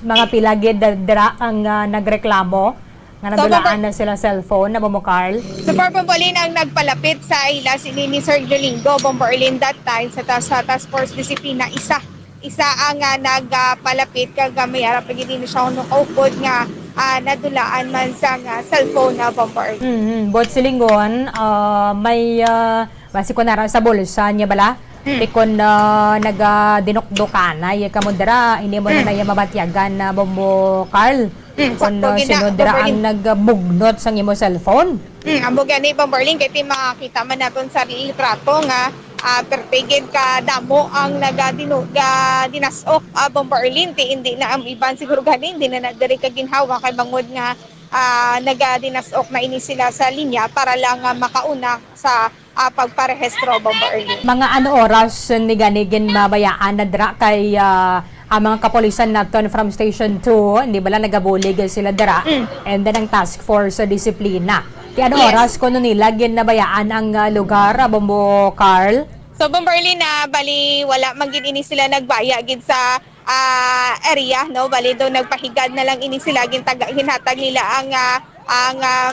Mga pila gid da-, dira ang, ah, nagreklamo nga So, nadulaan Bombo- na sila cellphone na bumukal? So, Bombo Arlene, ang nagpalapit sa ila si, ni, ni Sir Jolingo, Bombo Arlene, that time sa tas-, sa Task Force Disiplina, isa. Isa ang, ah, nagpalapit kag, ah, may ara pa gid ini siya kuno kaupod nga, ah, nadulaan man sa nga cellphone na, Bombo Arlene. Mm, buot silingon, ah, may, ah, basi ko nara sa bulsa niya bala. Mm. Ti kon, ah, nagadinukdukanay kamo dira, hindi mo na Mm. naya mabatyagan na, Bombo Carl. Mm, Kon, sakto ah, gid na, sino dira Bombo ang Arlene. nagbugnot sang imo cellphone? Mm, amo gani, Bombo Arlene, kay ti makita man naton sa litrato nga, ah, perte gid ka damo ang nagadinu-, ga-, dinas-ok, ah, Bombo Arlene, ti hindi na ang iban siguro gani, hindi na, na diri ka ginhawa kay bangod nga, ah, nagadinasok na ini sila sa linya para lang, ah, makauna sa, ah, pagparehistro, Bombo Arlene. Mga ano oras ni gani ginbabayaan na dira kay, ah, ang mga kapulisan naton from Station two, hindi bala nagabulig sila dira? Mm. And then ang task force sa disiplina. Ti ano Yes. oras kuno nila ginabayaan ang, ah, lugar, ah, Bombo Carl? So, Bombo Arlene, ah, bali, wala man gid ini sila nagbaya gid sa, ah, area, no? Bali, do nagpahigad na lang ini sila, gintaga-, ginhatag nila ang, ah, ang, ah,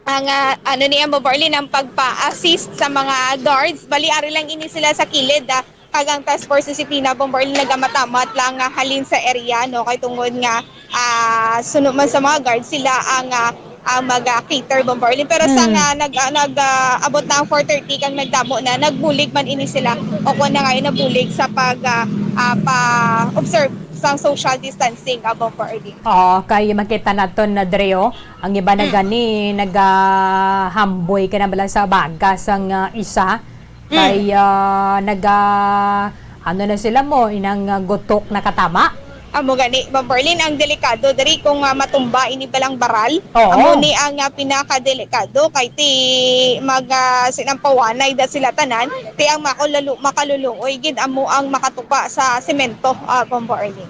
ang, ah, ano ni, ang Bombo Arlene, ang pagpa-assist sa mga guards. Bali, ari lang ini sila sa kilid, ah, kag ang task force disiplina, Bombo Arlene, nagamatamat lang nga halin sa area, no? Kay tungod nga, ah, suno man sa mga guards, sila ang, ah, ang mag, ah, cater, Bombo Arlene. Pero sa Hmm. nga nag, ah, nag, ah, abot na ang four thirty kag nagdamo na, nagbulig man ini sila o kung na ngayon nabulig sa pag, ah, ah, pa-observe sang social distancing, ah, Bombo Arlene. Oo, kay makita naton na diri, oh, ang iba na Hmm. gani nagahamboy ka na bala sa baga sang, ah, isa. Mm. Kay, ah, naga-, ano na sila mo, inang, ah, gutok na katama? Amo gani, Bombo Arlene, ang delikado diri kung, ah, matumba ini balang baral. Oo. Amo ni ang, ah, pinakadelikado kay ti mag, ah, sinampawanay da sila tanan, ti ang makalulu-, makalulungoy gid amo ang makatupa sa semento, ah, Bombo Arlene.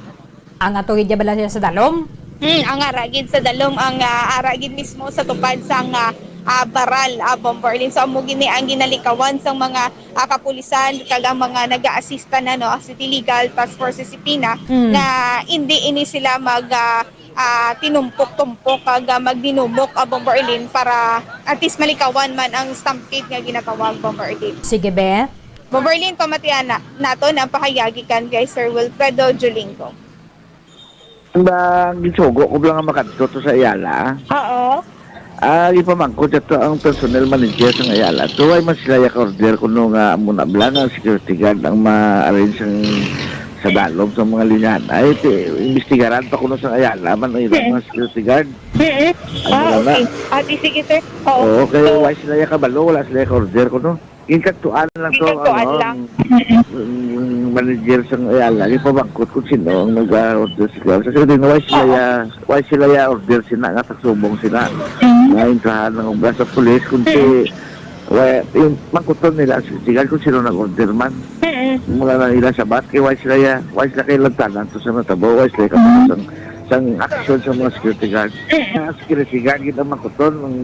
Ang ato gid bala siya sa dalom? Hmm, ang ara gid sa dalom, ang, ah, ara gid mismo sa tupad sang, ah, ah, baral, ah, Bombo Arlene. So, amo gini ang ginalikawan sang mga, ah, kapulisan kag ang mga nag-aasista na, no, ang City Legal Task Force Disiplina, Hmm. nga indi ini sila mag, ah, ah, tinumpok-tumpok kag, ah, magdinumok, ah, Bombo Arlene, para at least malikawan man ang stampede nga ginatawag, Bombo Arlene. Sige, be. Bombo Arlene, pamatian na, naton ang pahayag gikan kay Sir Wilfredo Julingo. Ba, gisugo ko lang nga makadto to sa Ayala. Oo. Ah, ipamangkot ato ang personnel manager sa Ayala. Tuway man sila ya order kuno nga amo na bala nga security guard ang ma-arrange ang sa dalom sa mga linya. Ay, ti-, imbestigaran pa kuno sa Ayala man ang ilang Mm. mga security guard. Mm-mm. Ano Ah, na? okay. Ah, di, sige, sir. Oo. Oo, kay So, why sila ya kabalo? Wala sila ya order kuno. Ginkadtuan lang to, Ginkadtuan ano, lang. ang, Mm-mm. ang manager sang Ayala, ipamangkot kung sino ang nag-order sila. Kasi din, why sila Oo. ya, why sila ya order sina nga tagsubong sina? Mm. Nga entrahan ng obra sa pulis, kung Mm. si, why, yung mangkuton nila, si Sigal, kung sino nag-order man. Mm. Mula na nila sabat, kay why sila ya, why sila kay lantanan to sa natabo, why sila kapatid Mm. sang, sang action sa mga security guard. Mm. Ang security guard, kita mangkuton, ang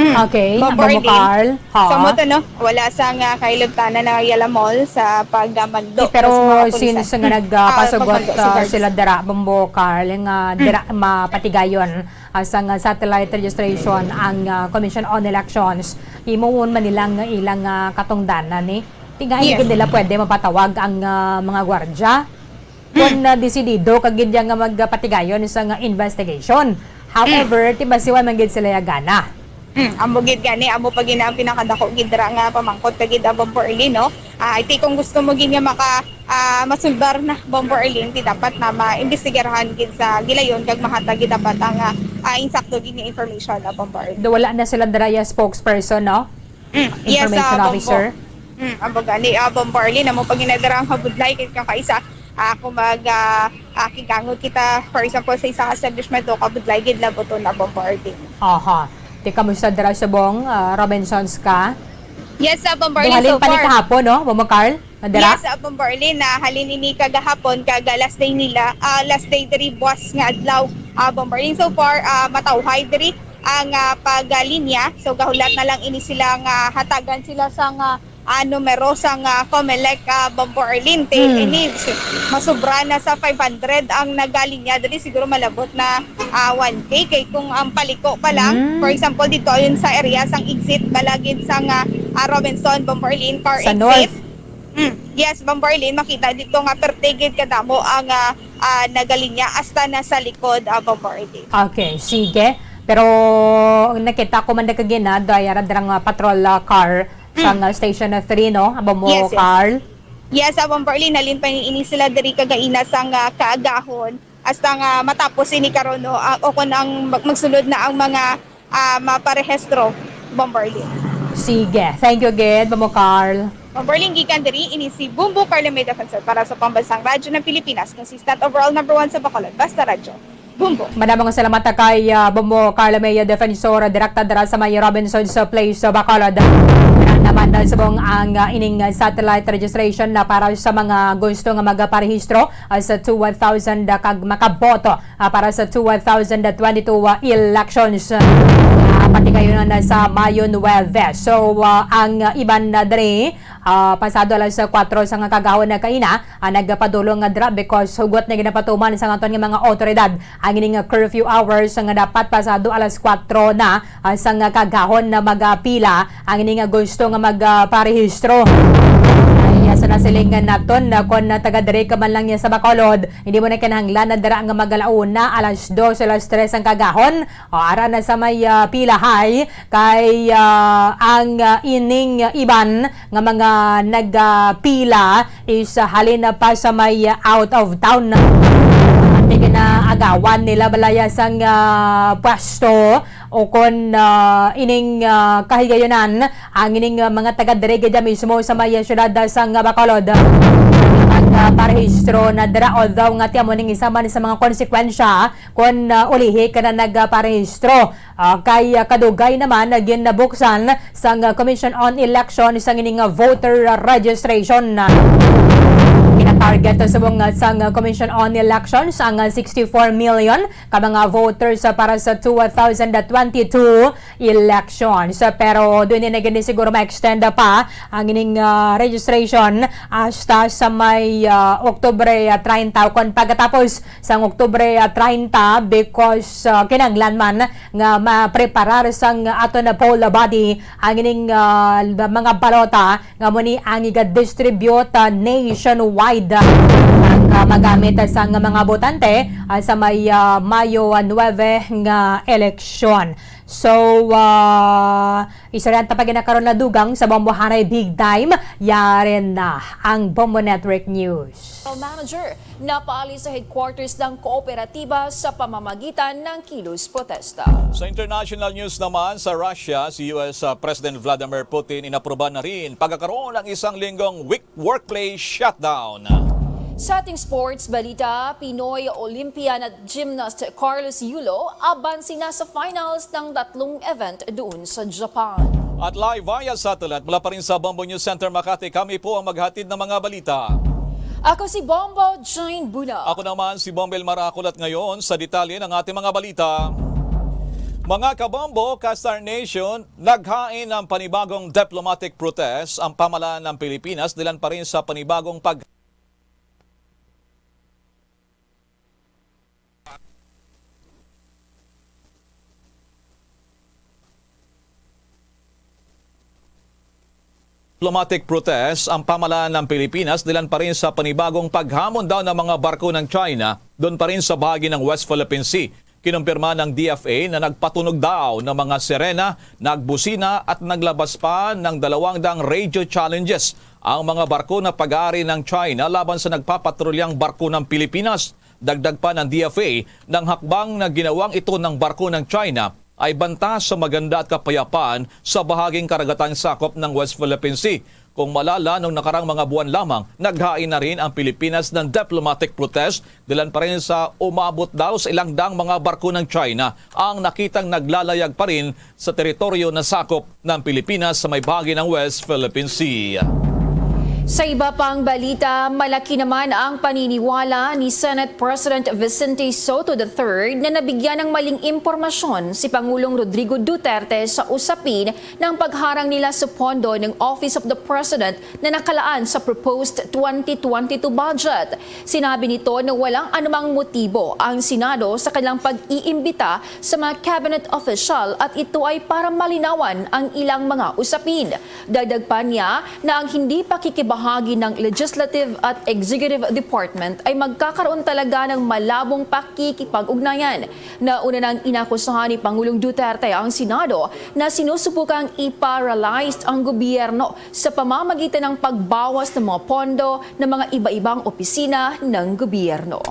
Okay, Bombo Bombo Arlene. Carl. Ha? Sa mo to, no? Wala sa nga kahilabtanan na Yala Mall sa pagmando Eh, pero sa mga pulisan. Since nga nagpasugot, ah, pagmando sa ah, guards. Sila dira, Bombo Carl, nga dira mapatigayon, ah, sa nga satellite registration ang, ah, Commission on Elections, himuon man nila nga ilang, ah, katungdanan, eh. Ti nga hindi Yes. nila pwede mapatawag ang, ah, mga gwardya. Kung, ah, desidido ka gid ya nga magpatigayon sa nga investigation. However, ti basiwan man gid sila ya gana. Mm, amo gid gani, amo pa gid ang pinakadako gid ra nga pamangkot ka gid, ah, Bombo Arlene, no? Ah, I think kung gusto mo gid nga maka, ah, masulbar na, Bombo Arlene, ti dapat na maimbestigahan gid sa gilayon kag mahatag gid dapat ang, ah, ah, insakto gid nga information, ah, Bombo Arlene. Do wala na sila dira ya spokesperson, no? Mm, yes, Information ah, Bombo. Officer. Mm, amo gani, ah, Bombo Arlene, amo pa gid na dira ang kabudlay kay kakaisa, ah, kung mag, ah, ah, kigangot kita, for example, sa isa ka establishment, o kabudlay gid labuton na Bombo Arlene. Aha. Ti kamusta dira subong, ah, Robinsons ka? Yes, ah, Bombo Arlene, Duhalin so pa ni far. Kahapon, no? Bombo Carl? Nga dira? Yes, ah, Bombo Arlene, na halin ini kagahapon, kag, ah, last day nila, ah, last day diri buwas nga adlaw, ah, Bombo Arlene. So far, ah, matawhay diri ang, ah, paglinya. So gahulat na lang ini sila nga hatagan sila sa nga, ah, numero sa nga Comelec, ah, Bombo Arlene. Ti Hmm. ini, si-, masubra na sa five hundred ang nagalinya diri. Siguro malabot na, ah, one K. Kay kung ang paliko pa lang, Hmm. for example, dito ayun sa area sang exit, balagid sa nga, ah, Robinson, Bombo Arlene, car Sa exit. North. Mm. Yes, Bombo Arlene, makita dito nga perti gid kadamo ang, ah, ah, nagalinya hasta na sa likod, ah, Bombo Arlene. Okay, sige. Pero nakita ko man na kagina, daya ra dirang, ah, patrol, ah, car sa, mm, nga Station three, no? Abo mo, yes, yes, Carl? Yes, ah, Bombo Arlene, halin pa ini sila diri kagaina sang, ah, kaagahon. Hasta nga matapos ini karon, no, ah, o kon ang mag-, magsulod na ang mga, ah, maparehistro, Bombo Arlene. Sige. Thank you gid, Bombo Carl. Bombo Arlene, gikan diri, ini si Bombo Carl May Defensor para sa Pambansang Radyo ng Pilipinas, consistent overall number one sa Bacolod. Basta Radyo. Bombo. Madamo nga salamat kay, ah, Bombo Carl May Defensor, direkta dira sa may Robinson's Place sa Bacolod. Naman, ah, subong ang, ah, ining satellite registration na para sa mga gusto nga magparehistro ah, sa two thousand, ah, kag makaboto, ah, para sa two thousand twenty-two, ah, elections. Ah, pati kayo na, na sa Mayo nuebe. So, ah, ang, ah, iban na diri, ah, pasado alas kuwatro sa nga kagahon na kaina, ah, nagpadulong nga dira because hugot na ginapatuman sa aton nga mga awtoridad ang ining, ah, curfew hours nga dapat pasado alas kuwatro na ah, sang kagahon na magapila ang ini nga gusto nga magparehistro. Ay, ah, sa nasilingan naton, ah, kon, ah, taga diri ka man lang niya sa Bacolod, hindi mo na kinahanglan na dira nga magalauna, alas dos, alas tres ang kagahon. O, ara na sa may, ah, pilahay kay, ah, ang, ah, ining iban nga mga nagapila is, ah, halin na pa sa may, ah, out of town na. Ate ginaagawan nila balaya sang, ah, pwesto o kon, ah, ining, ah, kahigayonan ang ining, ah, mga taga diri gid mismo sa may, ah, siyudad, ah, sang, ah, Bacolod. Ang, ah, parehistro na dira, although nga ti amo ning isa man sa mga konsekwensya kon, ah, ulihi ka na nagparehistro. Ah, kay, ah, kadugay naman, ah, ginabuksan sang, ah, Commission on Elections sang ining, ah, voter, ah, registration. Gina-target subong, ah, sang, ah, Commission on Elections ang, ah, sixty-four million ka mga voters, ah, para sa two thousand twenty-two elections. Pero doon na gani siguro ma-extend pa ang ining, ah, registration hasta sa may, ah, Oktubre, ah, treinta, o kon pagkatapos sang Oktubre, ah, treinta, because, ah, kinahanglan man nga mapreparar sang aton poll body ang ining, ah, mga balota nga amo ni ang iga-distribute, ah, nationwide, ah, ang, ah, magamit sang mga botante, ah, sa may, ah, Mayo, ah, nuebe nga eleksyon. So, ah, istoryahan ta pa gina karon na dugang sa Bombo Hanay Big Time. Yari na ang Bombo Network News. Manager, napaalis sa headquarters ng kooperatiba sa pamamagitan ng kilos protesta. Sa international news naman, sa Russia, si U S, ah, President Vladimir Putin inapruba na rin pagkakaroon ng isang linggong week-, workplace shutdown. Sa ating sports balita, Pinoy Olympian at gymnast Carlos Yulo abansi na sa finals ng tatlong event doon sa Japan. At live via satellite mula pa rin sa Bombo News Center Makati, kami po ang maghatid ng mga balita. Ako si Bombo Jane Buna. Ako naman si Bombo El Maracol at ngayon sa detalye ng ating mga balita. Mga kabombo, ka-Star Nation, naghain ng panibagong diplomatic protest ang pamahalaan ng Pilipinas dilan pa rin sa panibagong pag- diplomatic protest ang pamahalaan ng Pilipinas dilan pa rin sa panibagong paghamon daw ng mga barko ng China doon pa rin sa bahagi ng West Philippine Sea. Kinumpirma ng D F A na nagpatunog daw ng mga sirena, nagbusina at naglabas pa ng dalawang daang radio challenges ang mga barko na pag-aari ng China laban sa nagpapatrulyang barko ng Pilipinas. Dagdag pa ng D F A, ng hakbang na ginawang ito ng barko ng China ay banta sa maganda at kapayapaan sa bahaging karagatan sakop ng West Philippine Sea. Kung malala, nung nakarang mga buwan lamang, naghain na rin ang Pilipinas ng diplomatic protest dilan pa rin sa umabot daw sa ilang daang mga barko ng China ang nakitang naglalayag pa rin sa teritoryo na sakop ng Pilipinas sa may bahagi ng West Philippine Sea. Sa iba pang balita, malaki naman ang paniniwala ni Senate President Vicente Sotto the third na nabigyan ng maling impormasyon si Pangulong Rodrigo Duterte sa usapin ng pagharang nila sa pondo ng Office of the President na nakalaan sa proposed twenty twenty-two budget. Sinabi nito na walang anumang motibo ang Senado sa kanilang pag-iimbita sa mga cabinet official at ito ay para malinawan ang ilang mga usapin. Dagdag pa niya na ang hindi pakikibahagi ng legislative at executive department ay magkakaroon talaga ng malabong pakikipag-ugnayan. Nauna nang inakusahan ni Pangulong Duterte ang Senado na sinusubukang i-paralyzed ang gobyerno sa pamamagitan ng pagbawas ng mga pondo ng mga iba-ibang opisina ng gobyerno.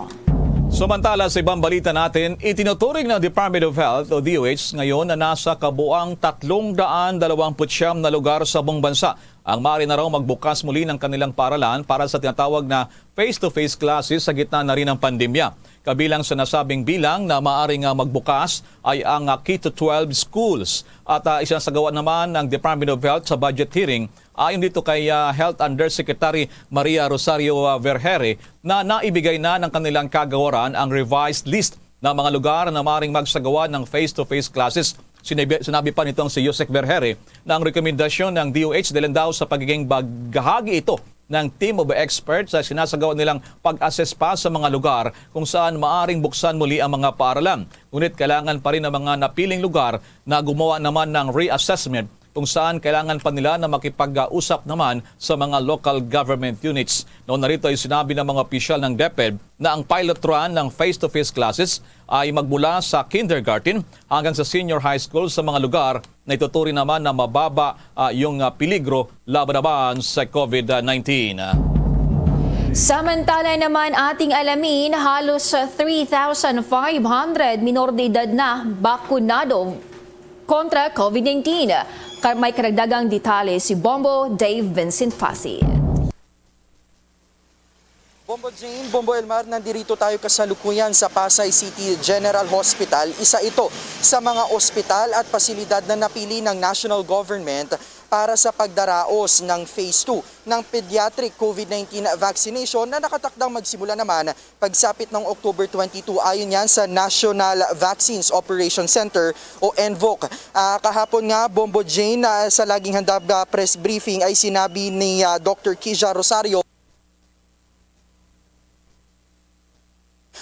Samantala, sa ibang balita natin, itinuturing ng Department of Health o D O H ngayon na nasa kabuang tatlong daan dalawang putsyam na lugar sa buong bansa ang maaari na raw magbukas muli ng kanilang paaralan para sa tinatawag na face-to-face classes sa gitna na rin ng pandemya. Kabilang sa nasabing bilang na maaari nga magbukas ay ang, ah, K to twelve schools. At, ah, isinasagawa naman ng Department of Health sa budget hearing. Ayon dito kay, ah, Health Undersecretary Maria Rosario, ah, Vergeire, na naibigay na ng kanilang kagawaran ang revised list ng mga lugar na maaaring magsagawa ng face-to-face classes. Sinabi, sinabi pa nitong si Usec Vergeire na ang rekomendasyon ng D O H dahil daw sa pagiging bahagi ito ng team of experts sa sinasagawa nilang pag-assess pa sa mga lugar kung saan maaring buksan muli ang mga paaralan. Ngunit kailangan pa rin ng mga napiling lugar na gumawa naman ng reassessment kung saan kailangan pa nila na makipag-usap naman sa mga local government units. Noon narito ay sinabi ng mga opisyal ng DepEd na ang pilot run ng face-to-face classes ay magmula sa kindergarten hanggang sa senior high school sa mga lugar na ituturing naman na mababa, ah, yung, ah, peligro laban naman sa COVID nineteen. Samantala naman, ating alamin, halos three thousand five hundred minor de edad na bakunado kontra COVID nineteen. Ka-, may karagdagang detalye si Bombo Dave Vincent Pasi. Bombo Jane, Bombo Elmar, nandirito tayo kasalukuyan sa Pasay City General Hospital. Isa ito sa mga ospital at pasilidad na napili ng national government para sa pagdaraos ng phase two ng pediatric COVID nineteen vaccination na nakatakdang magsimula naman pagsapit ng October twenty-two, ayon yan sa National Vaccines Operation Center o NVOC. Ah, kahapon nga, Bombo Jane, ah, sa laging handab, ah, press briefing ay sinabi ni, ah, Doctor Kija Rosario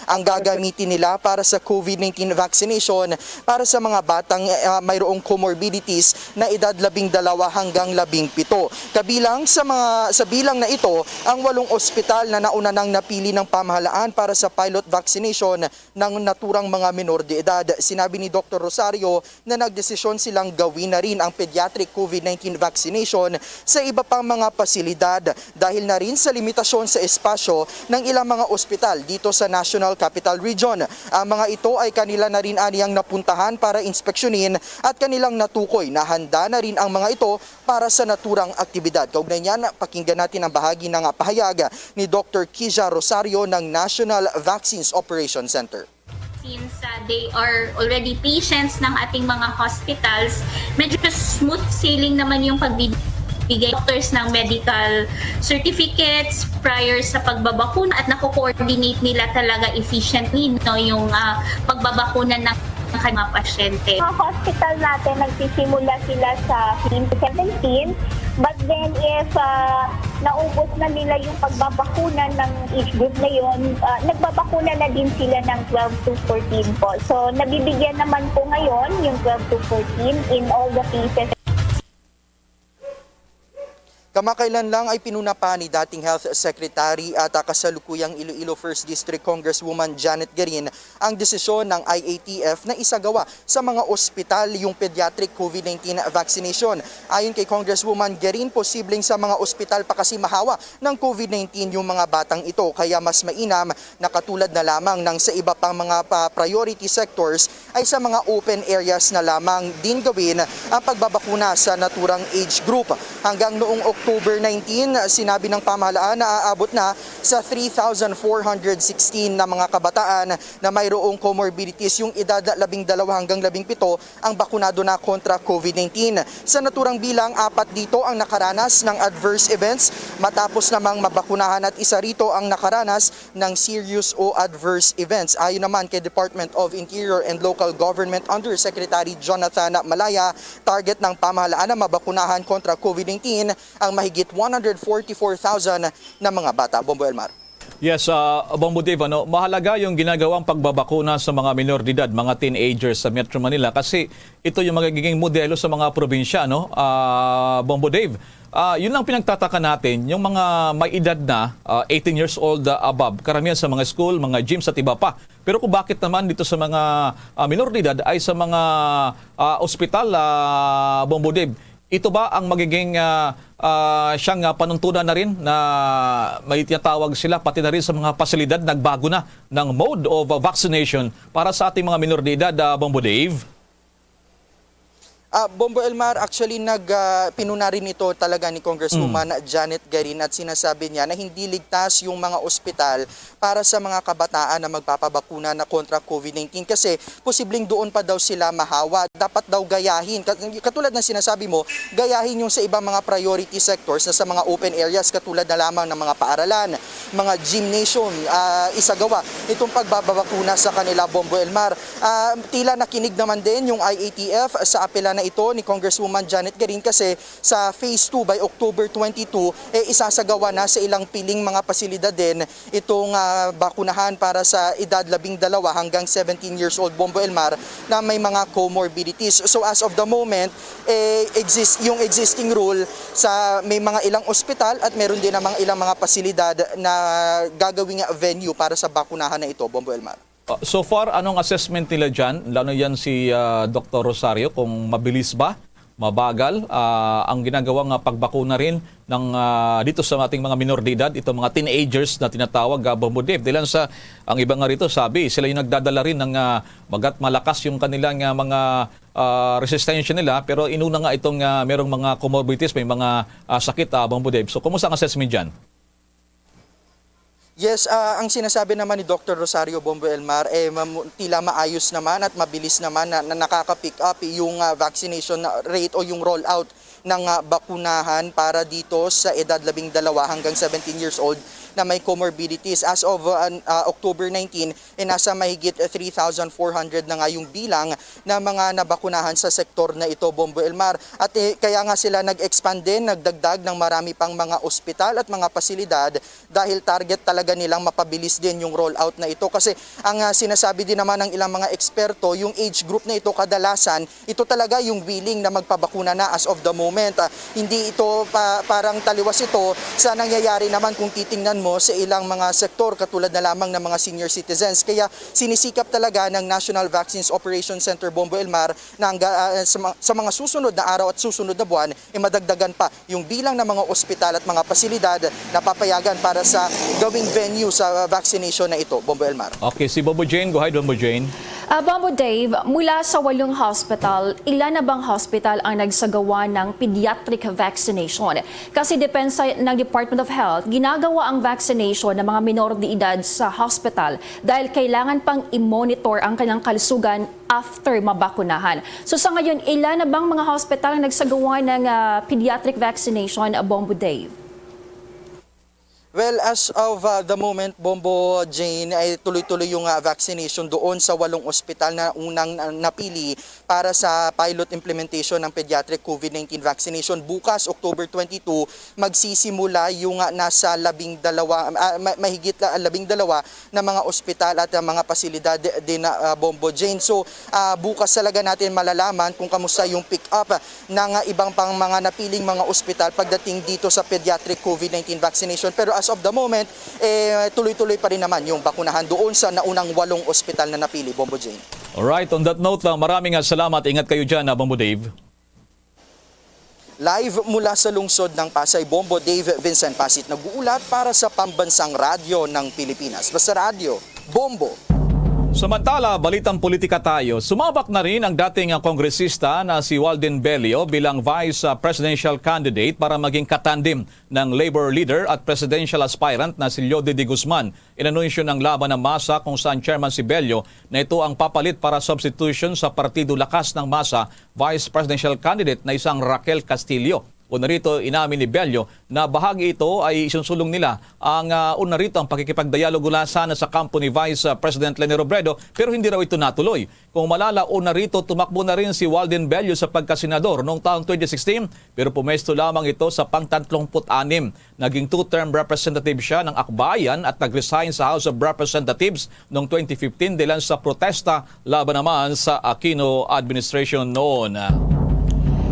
ang gagamitin nila para sa COVID nineteen vaccination para sa mga batang, ah, mayroong comorbidities na edad labing dalawa hanggang labing pito. Kabilang sa mga, sa bilang na ito, ang walong ospital na nauna nang napili ng pamahalaan para sa pilot vaccination ng naturang mga menor de edad. Sinabi ni Doctor Rosario na nagdesisyon silang gawin na rin ang pediatric COVID nineteen vaccination sa iba pang mga pasilidad dahil na rin sa limitasyon sa espasyo ng ilang mga ospital dito sa National Capital Region. Ang mga ito ay kanila na rin aniyang napuntahan para inspeksyonin at kanilang natukoy na handa na rin ang mga ito para sa naturang aktibidad. Kaugnay niyan, pakinggan natin ang bahagi ng pahayag ni Doctor Kija Rosario ng National Vaccines Operation Center. Since, uh, they are already patients ng ating mga hospitals, medyo smooth sailing naman yung pagbibigay doctors ng medical certificates prior sa pagbabakuna at nako-coordinate nila talaga efficiently, no, yung, uh, pagbabakuna ng ng kanyang mga pasyente. Mga hospital natin, nagsisimula sila sa fifteen to seventeen. But then, if ah, naubos na nila yung pagbabakuna ng age group na yun, ah, nagbabakuna na din sila ng twelve to fourteen po. So, nabibigyan naman po ngayon yung twelve to fourteen in all the cases. Kamakailan lang ay pinuna pa ni dating Health Secretary at ah, kasalukuyang Iloilo First District Congresswoman Janet Garin ang desisyon ng I A T F na isagawa sa mga ospital yung pediatric COVID nineteen vaccination. Ayon kay Congresswoman Garin, posibleng sa mga ospital pa kasi mahawa ng COVID nineteen yung mga batang ito, kaya mas mainam na katulad na lamang ng sa iba pang mga pa- priority sectors ay sa mga open areas na lamang din gawin ang pagbabakuna sa naturang age group. Hanggang noong October nineteen, sinabi ng pamahalaan na aabot na sa three thousand four hundred sixteen na mga kabataan na mayroong comorbidities, yung edad labing dalawa hanggang labing pito, ang bakunado na kontra COVID nineteen. Sa naturang bilang, apat dito ang nakaranas ng adverse events matapos namang mabakunahan at isa rito ang nakaranas ng serious o adverse events. Ayon naman kay Department of Interior and Local Government Undersecretary Jonathan Malaya, target ng pamahalaan na mabakunahan kontra COVID nineteen ang mahigit one hundred forty-four thousand na mga bata. Bombo Elmar. Yes, ah, Bombo Dave, ano, mahalaga yung ginagawang pagbabakuna sa mga minor de edad, mga teenagers sa Metro Manila, kasi ito yung magiging modelo sa mga probinsya, no? Ah, Bombo Dave, ah, yun ang pinagtataka natin, yung mga may edad na, ah, eighteen years old, ah, above, karamihan sa mga school, mga gyms at iba pa. Pero kung bakit naman dito sa mga ah, minor de edad ay sa mga ah, ospital, ah, Bombo Dave, ito ba ang magiging ah, ah, siyang ah, panuntunan na rin na may tinatawag sila pati na rin sa mga pasilidad nagbago na ng mode of ah, vaccination para sa ating mga minor de edad, ah, Bombo Dave? Ah, Bombo Elmar, actually nag ah, pinuna rin ito talaga ni Congresswoman Janet Garin at sinasabi niya na hindi ligtas yung mga ospital para sa mga kabataan na magpapabakuna na kontra COVID nineteen kasi posibleng doon pa daw sila mahawa. Dapat daw gayahin, kat- katulad ng sinasabi mo, gayahin yung sa ibang mga priority sectors na sa mga open areas katulad na lamang ng mga paaralan, mga gymnasium, ah, isagawa itong pagbababakuna sa kanila, Bombo Elmar. Ah, tila nakinig naman din yung I A T F sa apela na ito ni Congresswoman Janet Garin kasi sa phase two by October twenty-two, eh, isasagawa na sa ilang piling mga pasilidad din itong ah, bakunahan para sa edad labing dalawa hanggang seventeen years old, Bombo Elmar, na may mga comorbidities. So as of the moment, eh, exist, yung existing rule sa may mga ilang ospital at meron din namang ilang mga pasilidad na gagawing venue para sa bakunahan na ito, Bombo Elmar. Uh, so far, anong assessment nila dyan? Lalo yan si ah, Doktor Rosario, kung mabilis ba, mabagal ah, ang ginagawang ah, pagbakuna rin ng ah, dito sa ating mga minor de edad, itong mga teenagers na tinatawag, ah, Bombo Dave. Dahil sa, ang iba nga rito, sabi, sila yung nagdadala rin ng ah, magat malakas yung kanilang ah, mga ah, resistensya nila, pero inuna nga itong ah, merong mga comorbidities, may mga ah, sakit, ah, Bombo Dave. So, kumusta ang assessment dyan? Yes, ah, ang sinasabi naman ni Doktor Rosario, Bombo Elmar, eh, mam- tila maayos naman at mabilis naman na, na nakaka-pick up yung ah, vaccination rate o yung rollout ng ah, bakunahan para dito sa edad labing dalawa hanggang seventeen years old na may comorbidities. As of ah, ah, October nineteen, eh, nasa mahigit three thousand four hundred na nga yung bilang na mga nabakunahan sa sektor na ito, Bombo Elmar. At eh, kaya nga sila nag-expand din, nagdagdag ng marami pang mga ospital at mga pasilidad dahil target talaga nilang mapabilis din yung rollout na ito. Kasi ang ah, sinasabi din naman ng ilang mga eksperto, yung age group na ito kadalasan, ito talaga yung willing na magpabakuna na as of the moment. Ah, hindi ito pa, parang taliwas ito sa nangyayari naman kung titingnan mo sa ilang mga sektor katulad na lamang ng mga senior citizens. Kaya sinisikap talaga ng National Vaccines Operation Center Bombo Elmar na ang ga- ah, sa, mga, sa mga susunod na araw at susunod na buwan, eh, madagdagan pa yung bilang ng mga ospital at mga pasilidad na papayagan para sa gawing venue sa vaccination na ito, Bombo Elmar. Okay, si Bombo Jane. Go ahead, Bombo Jane. Ah, Bombo Dave, mula sa walong hospital, ilan na bang hospital ang nagsagawa ng pediatric vaccination? Kasi depensa ng Department of Health, ginagawa ang vaccination ng mga minor de edad sa hospital dahil kailangan pang i-monitor ang kanilang kalusugan after mabakunahan. So sa ngayon, ilan na bang mga hospital ang nagsagawa ng ah, pediatric vaccination, Bombo Dave? Well, as of uh, the moment, Bombo Jane, ay tuloy-tuloy yung uh, vaccination doon sa walong ospital na unang uh, napili para sa pilot implementation ng pediatric COVID nineteen vaccination. Bukas, October twenty-two, magsisimula yung uh, nasa labing dalawa, ah, ma- mahigit la- labing dalawa na mga ospital at uh, mga pasilidad din na uh, Bombo Jane. So, uh, bukas talaga natin malalaman kung kamusta yung pick up ng uh, ibang pang mga napiling mga ospital pagdating dito sa pediatric COVID nineteen vaccination. Pero as of the moment, eh, tuloy-tuloy pa rin naman yung bakunahan doon sa naunang walong ospital na napili, Bombo Jane. Alright, on that note, uh, maraming uh, salamat. Ingat kayo dyan, uh, Bombo Dave. Live mula sa lungsod ng Pasay, Bombo Dave Vincent Pasit nag-uulat para sa Pambansang Radyo ng Pilipinas. Basta Radyo, Bombo! Samantala, balitang politika tayo. Sumabak na rin ang dating kongresista na si Walden Bello bilang vice presidential candidate para maging katandem ng Labor leader at presidential aspirant na si Leody de Guzman. Inanunsyo ng Laban ng Masa kung saan chairman si Bello na ito ang papalit para substitution sa Partido Lakas ng Masa vice presidential candidate na isang Raquel Castillo. Una rito, inamin ni Bello na bahagi ito ay isunsulong nila ang uh, una rito ang pakikipagdialogo na sana sa kampo ni Vice President Leni Robredo, pero hindi raw ito natuloy. Kung malala, una rito, tumakbo na rin si Walden Bello sa pagkasenador noong taong twenty sixteen, pero pumesto lamang ito sa pang-tatlumpu't-anim. Naging two-term representative siya ng Akbayan at nag-resign sa House of Representatives noong twenty fifteen dahilan sa protesta laban naman sa Aquino administration noon.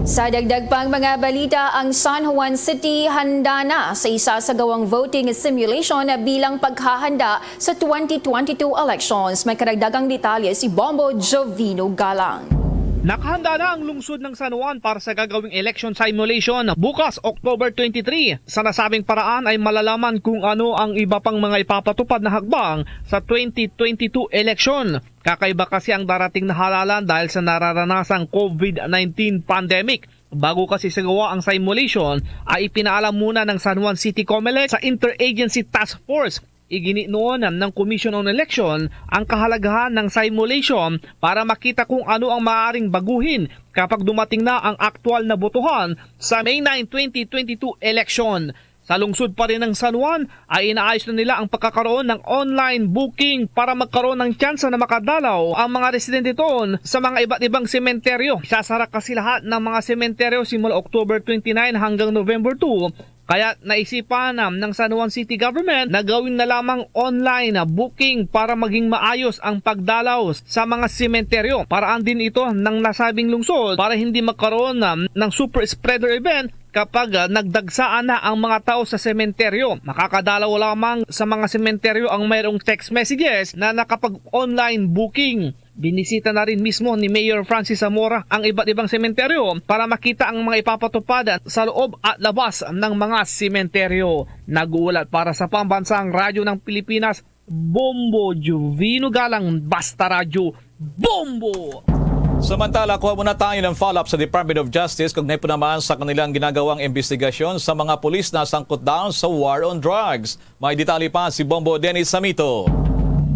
Sa dagdag pang mga balita, ang San Juan City handa na sa isa sa gawang voting simulation bilang paghahanda sa twenty twenty-two elections. May karagdagang detalye si Bombo Jovino Galang. Nakahanda na ang lungsod ng San Juan para sa gagawing election simulation bukas, October twenty-three. Sa nasabing paraan ay malalaman kung ano ang iba pang mga ipapatupad na hakbang sa twenty twenty-two election. Kakaiba kasi ang darating na halalan dahil sa nararanasang COVID nineteen pandemic. Bago kasi sagawa ang simulation, ay ipinaalam muna ng San Juan City Comelec sa Interagency Task Force. Igini noon ng Commission on Election ang kahalagahan ng simulation para makita kung ano ang maaaring baguhin kapag dumating na ang aktual na botohan sa May nine, twenty twenty-two election. Sa lungsod pa rin ng San Juan ay inaayos na nila ang pagkakaroon ng online booking para magkaroon ng tsansa na makadalaw ang mga residente doon sa mga iba't ibang sementeryo. Isasara kasi lahat ng mga sementeryo simula October twenty-nine hanggang November two, kaya naisipan ng San Juan City Government na gawin na lamang online booking para maging maayos ang pagdalaw sa mga sementeryo. Paraan din ito ng nasabing lungsod para hindi magkaroon ng super spreader event kapag ah, nagdagsaan na ang mga tao sa sementeryo. Makakadalaw lamang sa mga sementeryo ang mayroong text messages na nakapag-online booking. Binisita na rin mismo ni Mayor Francis Zamora ang iba't ibang sementeryo para makita ang mga ipapatupad sa loob at labas ng mga sementeryo. Nag-uulat para sa Pambansang Radyo ng Pilipinas, Bombo Jovino Galang, Basta Radyo, Bombo! Samantala, kuha muna tayo ng follow-up sa Department of Justice kaugnay po naman sa kanilang ginagawang investigasyon sa mga pulis na sangkot daw sa war on drugs. May detalye pa si Bombo Dennis Samito.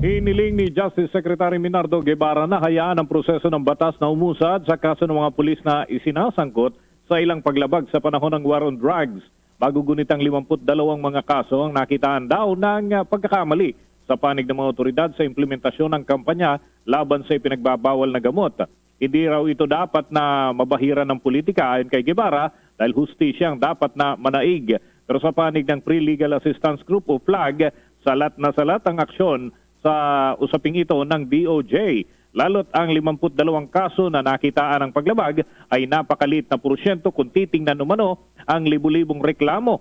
Hiniling ni Justice Secretary Minardo Guevara na hayaan ang proseso ng batas na umusad sa kaso ng mga pulis na isinasangkot sa ilang paglabag sa panahon ng war on drugs. Bago gunit ang limampu't dalawang mga kaso ang nakitaan daw ng ah, pagkakamali sa panig ng mga otoridad sa implementasyon ng kampanya laban sa ipinagbabawal na gamot. Hindi raw ito dapat na mabahiran ng politika ayon kay Guevara dahil hustisya ang dapat na manaig. Pero sa panig ng Pre-Legal Assistance Group o PLAG, salat na salat ang aksyon sa usaping ito ng D O J. Lalo't ang limampu't dalawang kaso na nakitaan ng paglabag ay napakaliit na porsyento kung titingnan umano ang libu-libong reklamo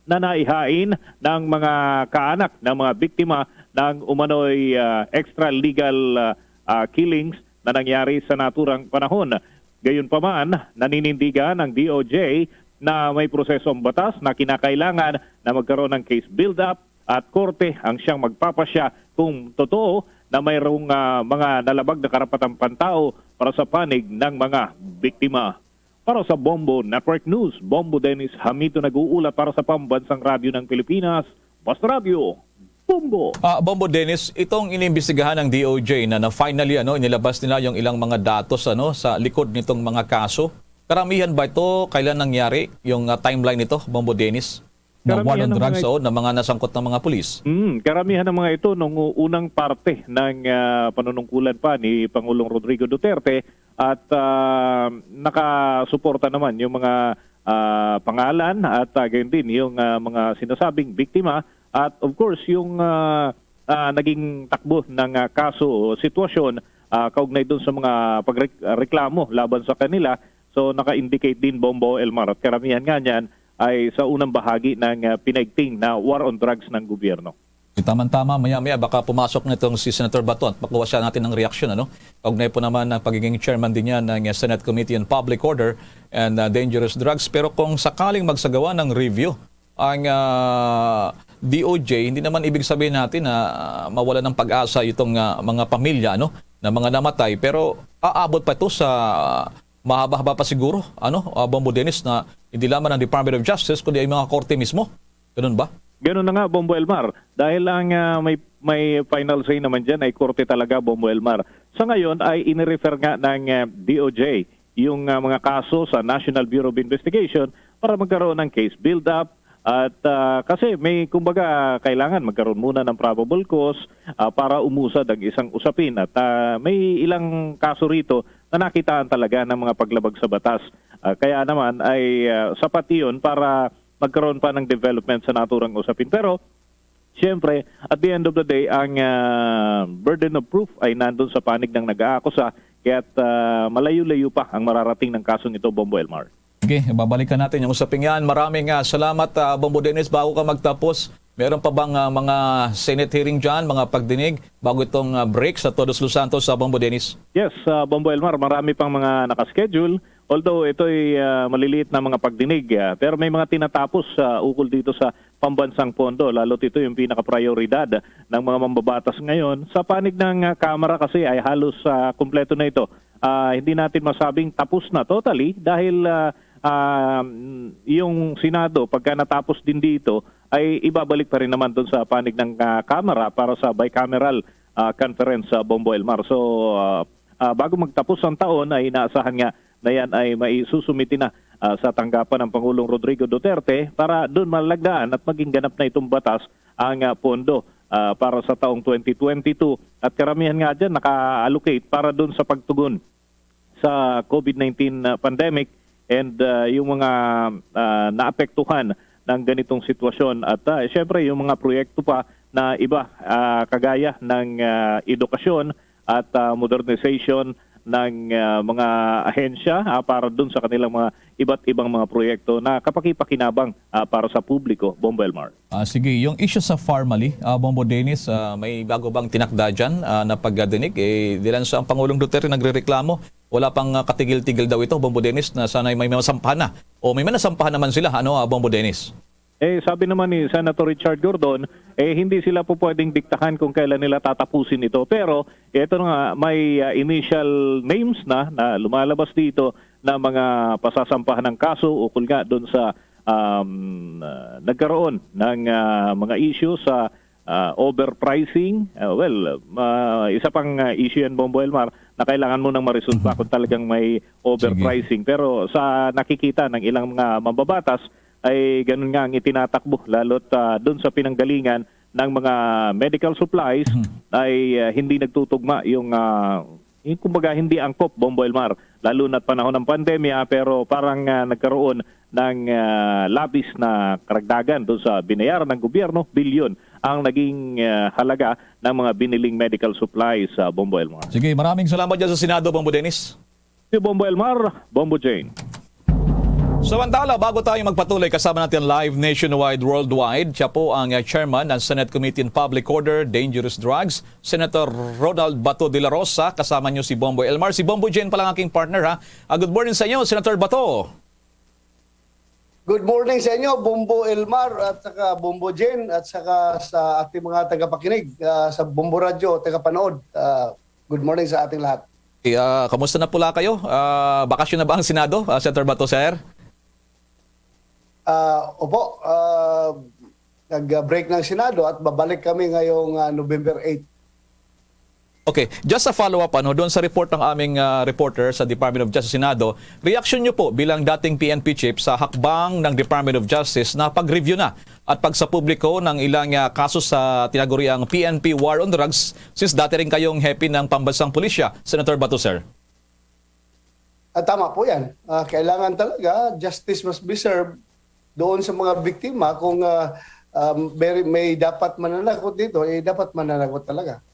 na naihain ng mga kaanak ng mga biktima ng umano'y ah, extra legal ah, ah, killings na nangyari sa naturang panahon. Gayunpaman, naninindigan ang D O J na may proseso ang batas na kinakailangan na magkaroon ng case build-up at korte ang siyang magpapasya kung totoo na mayroong ah, mga nalabag na karapatang pantao para sa panig ng mga biktima. Para sa Bombo Network News, Bombo Dennis Hamito nag-uulat para sa Pambansang Radyo ng Pilipinas, Basta Radyo, Bombo! Ah, Bombo Dennis, itong inimbestigahan ng D O J na, na finally ano, inilabas nila yung ilang mga datos ano, sa likod nitong mga kaso. Karamihan ba ito? Kailan nangyari yung ah, timeline nito, Bombo Dennis? na war on drugs, o, na mga nasangkot ng mga pulis. Mm, karamihan ng mga ito nung unang parte ng, ah, panunungkulan pa ni Pangulong Rodrigo Duterte at, ah, nakasuporta naman yung mga, ah, pangalan at, ah, gayon din yung, ah, mga sinasabing biktima at of course yung, ah, ah, naging takbo ng, ah, kaso o sitwasyon, ah, kaugnay dun sa mga pagreklamo laban sa kanila. So naka-indicate din, Bombo Elmar, at karamihan nga niyan ay sa unang bahagi ng, ah, pinaigting na war on drugs ng gobyerno. Tama-tama, maya-maya baka pumasok nitong si Senator Bato at makuha siya natin ng reaksyon, ano? Kaugnay po naman ng pagiging chairman din niya ng, ah, Senate Committee on Public Order and, ah, Dangerous Drugs. Pero kung sakaling magsagawa ng review ang, ah, D O J, hindi naman ibig sabihin natin na, ah, mawala ng pag-asa itong, ah, mga pamilya, ano, na mga namatay. Pero aabot pa ito sa mahaba-haba pa siguro, ano, ah, Bombo Dennis, na hindi lamang ang Department of Justice kundi ay mga korte mismo. Ganun ba? Ganun na nga, Bombo Elmar. Dahil ang, ah, may, may final say naman dyan ay korte talaga, Bombo Elmar. Sa ngayon ay inirefer nga ng, ah, D O J yung, ah, mga kaso sa National Bureau of Investigation para magkaroon ng case build-up. At, ah, kasi may, kumbaga, kailangan magkaroon muna ng probable cause, ah, para umusad ang isang usapin. At, ah, may ilang kaso rito na nakitaan talaga ng mga paglabag sa batas. Ah, kaya naman ay, ah, sapat iyon para magkaroon pa ng development sa naturang usapin. Pero, siyempre, at the end of the day, ang, ah, burden of proof ay nandun sa panig ng nag-aakusa, kaya't, ah, malayo-layo pa ang mararating ng kasong ito, Bombo Elmar. Okay, babalikan natin yung usaping yan. Maraming, ah, salamat, ah, Bombo Dennis. Bago ka magtapos, meron pa bang, ah, mga Senate hearing dyan, mga pagdinig, bago itong, ah, break sa Todos Los Santos, sa Bombo Dennis? Yes, ah, Bombo Elmar, marami pang mga nakaschedule. Although ito'y, ah, maliliit na mga pagdinig, ah, pero may mga tinatapos, ah, ukol dito sa pambansang pondo, lalo't ito yung pinakaprioridad ng mga mambabatas ngayon. Sa panig ng, ah, Kamara kasi ay halos, ah, kumpleto na ito. Ah, hindi natin masabing tapos na totally dahil, ah, ah, mm, yung Senado, pagka natapos din dito, ay ibabalik pa rin naman dun sa panig ng, ah, Kamara para sa bicameral, ah, conference sa Bombo Elmar. So, ah, ah, bago magtapos ang taon ay inaasahan nga na yan ay maisusumite na, ah, sa tanggapan ng Pangulong Rodrigo Duterte para dun malagdaan at maging ganap na itong batas ang, ah, pondo, ah, para sa taong twenty twenty-two. At karamihan nga dyan naka-allocate para dun sa pagtugon sa COVID nineteen, ah, pandemic and, ah, yung mga, ah, naapektuhan ng ganitong sitwasyon. At, ah, syempre, yung mga proyekto pa na iba, ah, kagaya ng, ah, edukasyon at, ah, modernization ng, ah, mga ahensya, ah, para dun sa kanilang mga iba't ibang mga proyekto na kapakipakinabang, ah, para sa publiko, Bombo Elmar. Ah, sige, yung issue sa Farmally, ah, Bombo Dennis, ah, may bago bang tinakda dyan, ah, na pagdinig? Eh, di lang sa ang Pangulong Duterte nagrereklamo, wala pang, ah, katigil-tigil daw ito, Bombo Dennis, na sana'y may masampahan na. O may manasampahan naman sila, ano, ah, Bombo Dennis? Eh, sabi naman ni Senator Richard Gordon, eh, hindi sila po pwedeng diktahan kung kailan nila tatapusin ito. Pero ito nga, may, ah, initial names na, na lumalabas dito na mga pasasampahan ng kaso ukol nga doon sa, um, ah, nagkaroon ng, ah, mga issue sa, ah, overpricing. Ah, well, ah, isa pang, ah, issue yan, Bombo Elmar, na kailangan mo nang ma-resolve pa Mhm. kung talagang may Sige. overpricing. Pero sa nakikita ng ilang mga mambabatas, ay ganun nga ang itinatakbo, lalo't, ah, dun sa pinanggalingan ng mga medical supplies Mhm. ay, ah, hindi nagtutugma yung, ah, yung kumbaga hindi angkop, Bombo Elmar, lalo na't panahon ng pandemya, pero parang, ah, nagkaroon ng, ah, labis na karagdagan dun sa binayaran ng gobyerno, bilyon ang naging, ah, halaga ng mga biniling medical supplies, ah, Bombo Elmar. Sige, maraming salamat dyan sa Senado, Bombo Dennis. Si Bombo Elmar, Bombo Jane. Samantala, bago tayo magpatuloy, kasama natin live nationwide, worldwide, siya po ang, uh, chairman ng Senate Committee on Public Order, Dangerous Drugs, Senator Ronald Bato de la Rosa. Kasama niyo si Bombo Elmar. Si Bombo Jane pala ang aking partner, ha. Ah, good morning sa inyo, Senator Bato. Good morning sa inyo, Bombo Elmar, at saka Bombo Jane, at saka sa ating mga tagapakinig, ah, sa Bombo Radyo, tagapanood. Ah, good morning sa ating lahat. Eh, ah, kamusta na pula kayo? Ah, bakasyon na ba ang Senado, ah, Senator Bato, sir? Ah, opo, ah, nag-break ng Senado at babalik kami ngayong, ah, November eight. Okay, just a follow-up, ano, doon sa report ng aming, ah, reporter sa Department of Justice Senado, reaksyon niyo po bilang dating P N P chief sa hakbang ng Department of Justice na pag-review na at pagsapubliko ng ilang, ah, kaso sa tinaguriang P N P war on drugs, since dati rin kayong hepe ng pambansang pulisya, Senator Bato, sir? Ah, tama po yan. Ah, kailangan talaga, justice must be served doon sa mga biktima. Kung ah, ah, may, may dapat mananagot dito, eh, dapat mananagot talaga.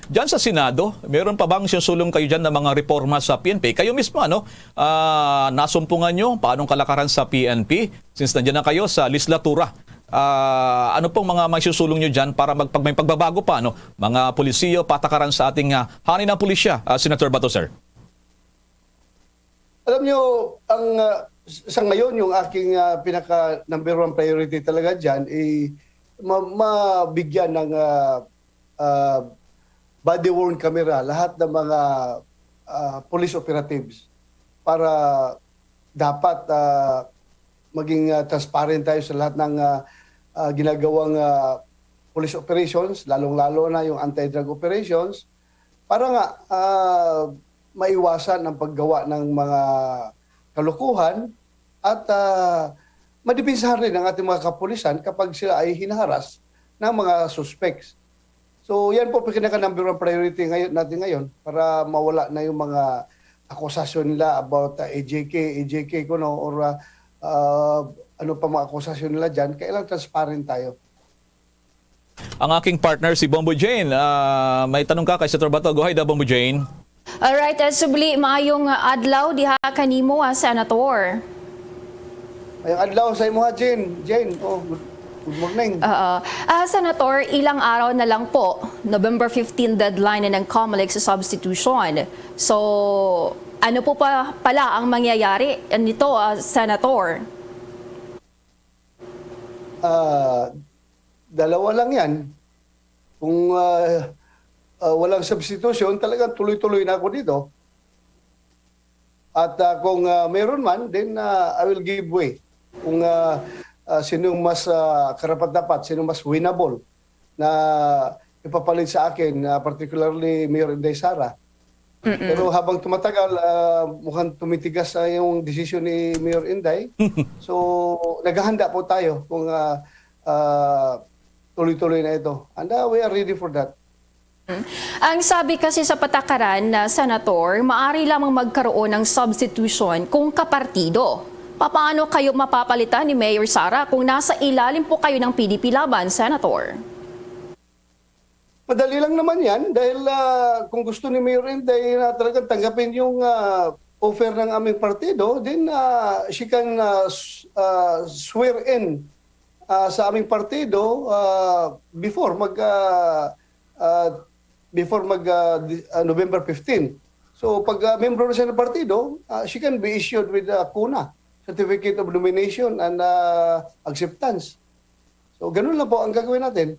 Diyan sa Senado, meron pa bang sinusulong kayo diyan ng mga reforma sa P N P? Kayo mismo, ano, ah, nasumpungan nyo paanong kalakaran sa P N P? Since nandiyan na kayo sa legislatura, ah, ano pong mga may susulong nyo diyan para mag, pag may pagbabago pa, ano, mga polisiyo, patakaran sa ating ah, hanay ng pulisya, ah, Senator Bato, sir? Alam nyo, ang ah, sa ngayon, yung aking ah, pinaka number one priority talaga dyan, eh, ma- mabigyan ng ah, ah, body-worn camera lahat ng mga ah, police operatives para dapat ah, maging ah, transparent tayo sa lahat ng ah, ah, ginagawang ah, police operations, lalong-lalo na yung anti-drug operations, para nga ah, maiwasan ang paggawa ng mga kalokohan at ah, madepensahan rin ang ating mga kapulisan kapag sila ay hinaharas ng mga suspects. So yan po pinaka number one priority ngayon, natin ngayon para mawala na yung mga akusasyon nila about uh, A J K, A J K kuno or uh, uh, ano pa mga akusasyon nila dyan. Kailangan transparent tayo. Ang aking partner si Bombo Jane. Ah, may tanong ka kay Senator Bato. Go ahead, ah, Bombo Jane. Alright, uh, subli, maayong uh, adlaw diha kanimo, uh, Senator. Mayong adlaw sa imo, ha, Jane. Jane, oh, good, good morning. Uh, uh, Senator, ilang araw na lang po, November fifteen deadline na ng Comelec sa substitution. So, ano po pa pala ang mangyayari nito, uh, Senator? Ah, dalawa lang yan. Kung ah, ah, walang substitution, talagang tuloy-tuloy na ako dito. At ah, kung ah, meron man, then ah, I will give way. Kung ah, ah, sinong mas ah, karapat-dapat, sinong mas winnable na ipapalit sa akin, ah, particularly Mayor Inday Sara. Pero habang tumatagal, ah, mukhang tumitigas sa yung desisyon ni Mayor Inday. So, naghahanda po tayo kung ah, ah, tuloy-tuloy na ito. And ah, we are ready for that. Ang sabi kasi sa patakaran na senator, maari lamang magkaroon ng substitution kung kapartido. Papaano kayo mapapalitan ni Mayor Sara kung nasa ilalim po kayo ng P D P Laban, Senator? Madali lang naman yan dahil ah, kung gusto ni Mayor Inday na talagang tanggapin yung ah, offer ng aming partido, then ah, she can ah, s- ah, swear in ah, sa aming partido ah, before mag ah, ah, before mag ah, di- ah, November fifteen. So pag ah, membro na siya ng partido, ah, she can be issued with ah, kuna, certificate of nomination and ah, acceptance. So ganun lang po ang gagawin natin.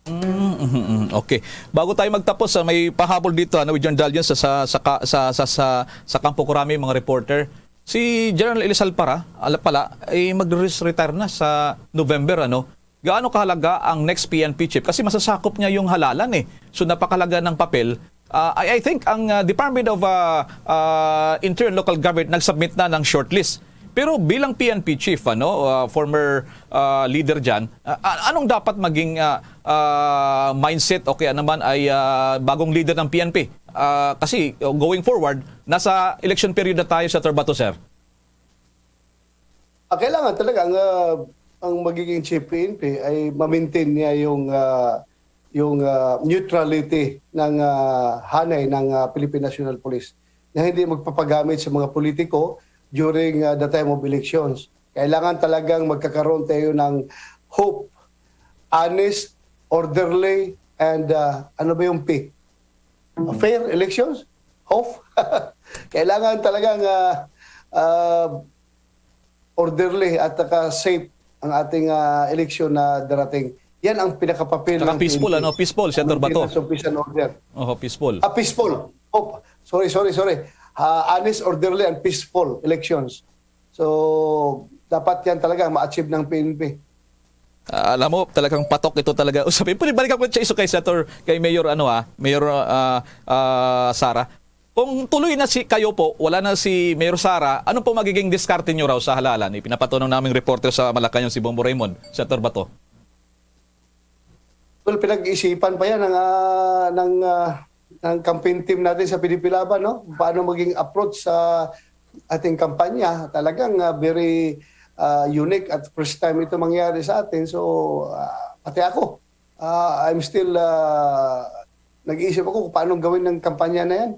Mm, mm, mm. Okay. Bago tayo magtapos, ah, may pahabol dito, ano, with John Dalion sa sa sa ka- sa sa, sa, sa Campo Crame, mga reporter. Si General Elizal para, ala pala, ay mag-retire na sa November, ano. Gaano kahalaga ang next P N P chief? Kasi masasakop niya yung halalan eh. So napakalaga ng papel. Ah, I, I think ang ah, Department of ah, ah, Interior and Local Government nag-submit na ng shortlist. Pero bilang P N P chief, ano, ah, former ah, leader diyan, ah, a- anong dapat maging ah, ah, mindset o kaya naman ay ah, bagong leader ng P N P? Ah, kasi oh, going forward, nasa election period na tayo, Senator Bato, sir. Ah, kailangan talaga ang ah, ang magiging chief P N P ay ma-maintain niya yung ah, yung ah, neutrality ng ah, hanay ng ah, Philippine National Police na hindi magpapagamit sa mga politiko during ah, the time of elections. Kailangan talagang magkakaroon tayo ng hope, honest, orderly, and ah, ano ba yung P? Fair elections? Hope? Kailangan talagang ah, ah, orderly at saka safe ang ating ah, eleksyon na darating. Yan ang pinakapapel Saka ng peaceful, P N P. Ano, peaceful, Senator Bato. Maintenance of peace and order. Oho, peaceful. Ah, peaceful. Oh, sorry, sorry, sorry. Ah, honest, orderly, and peaceful elections. So, dapat yan talaga ma-achieve ng P N P. Ah, alam mo, talagang patok ito talaga. Usapin, pwede balikan ko siya iso kay Senator, kay Mayor, ano, ah, Mayor, ah, ah, Sara. Kung tuloy na si, kayo po, wala na si Mayor Sara, ano po magiging diskarte niyo raw sa halalan? Ipinapatunaw naming reporter sa Malacañang, si Bombo Raymond, Senator Bato. Well, pinag-isipan pa yan ng, ah, ng, ah, ng campaign team natin sa P D P Laban, no? Paano maging approach sa ating kampanya. Talagang, ah, very, ah, unique at first time ito mangyari sa atin. So, ah, pati ako, ah, I'm still, ah, nag-iisip ako kung paano gawin ng kampanya na yan.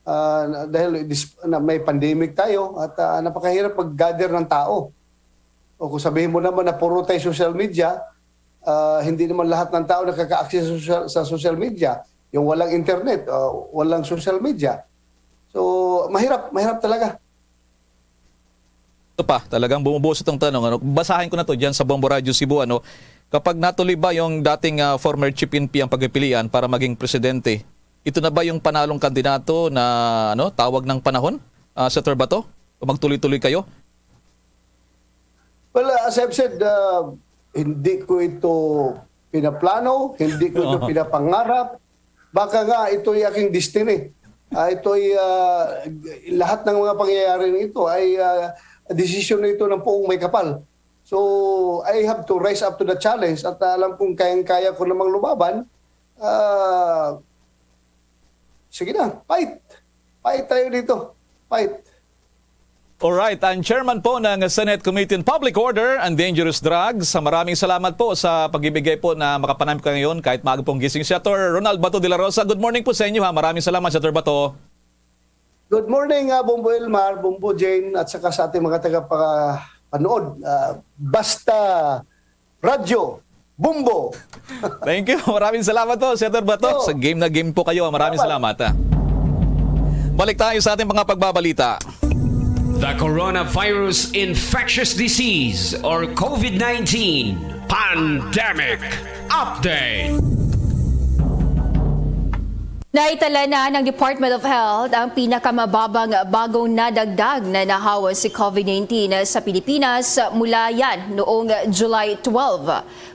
Ah, na- dahil dis- na may pandemic tayo at, ah, napakahirap pag-gather ng tao. O kung sabihin mo naman na puro tayo social media, ah, hindi naman lahat ng tao nakaka-access sa social, sa social media. Yung walang internet, ah, walang social media. So, mahirap, mahirap talaga. Ito pa, talagang bumubuhos itong tanong. Ano, basahin ko na to dyan sa Bombo Radyo Cebu. Ano, kapag natuloy ba yung dating, ah, former chief N P ang pagpipilian para maging presidente, ito na ba yung panalong kandidato na, ano, tawag ng panahon, ah, Senator Bato? O magtuloy-tuloy kayo? Well, uh, as I've said, uh, hindi ko ito pinaplano, hindi ko ito Oo. pinapangarap. Baka nga ito'y aking destiny. Ah, ito'y, ah, lahat ng mga pangyayari nito ay, ah, desisyon nito ng puong may kapal. So, I have to rise up to the challenge at alam kong kayang-kaya ko namang lumaban. Ah, sige na, fight. Fight tayo dito. Fight. Alright, ang chairman po ng Senate Committee on Public Order and Dangerous Drugs, maraming salamat po sa pagbibigay po na makapanayam ko ngayon kahit maaga pong gising. Senator Ronald Bato de la Rosa, good morning po sa inyo, ha. Maraming salamat, Senator Bato. Good morning, uh, Bombo Elmar, Bombo Jane, at saka sa ating mga tagapanood. Uh, basta Radyo, Bombo. Thank you. Maraming salamat po, Senator Bato. Oo. Sa game na game po kayo. Maraming salamat, ha. Balik tayo sa ating mga pagbabalita. The coronavirus infectious disease or COVID nineteen pandemic update. Naitala na ng Department of Health ang pinakamababang bagong nadagdag na nahawa si COVID nineteen sa Pilipinas mula yan noong July twelve.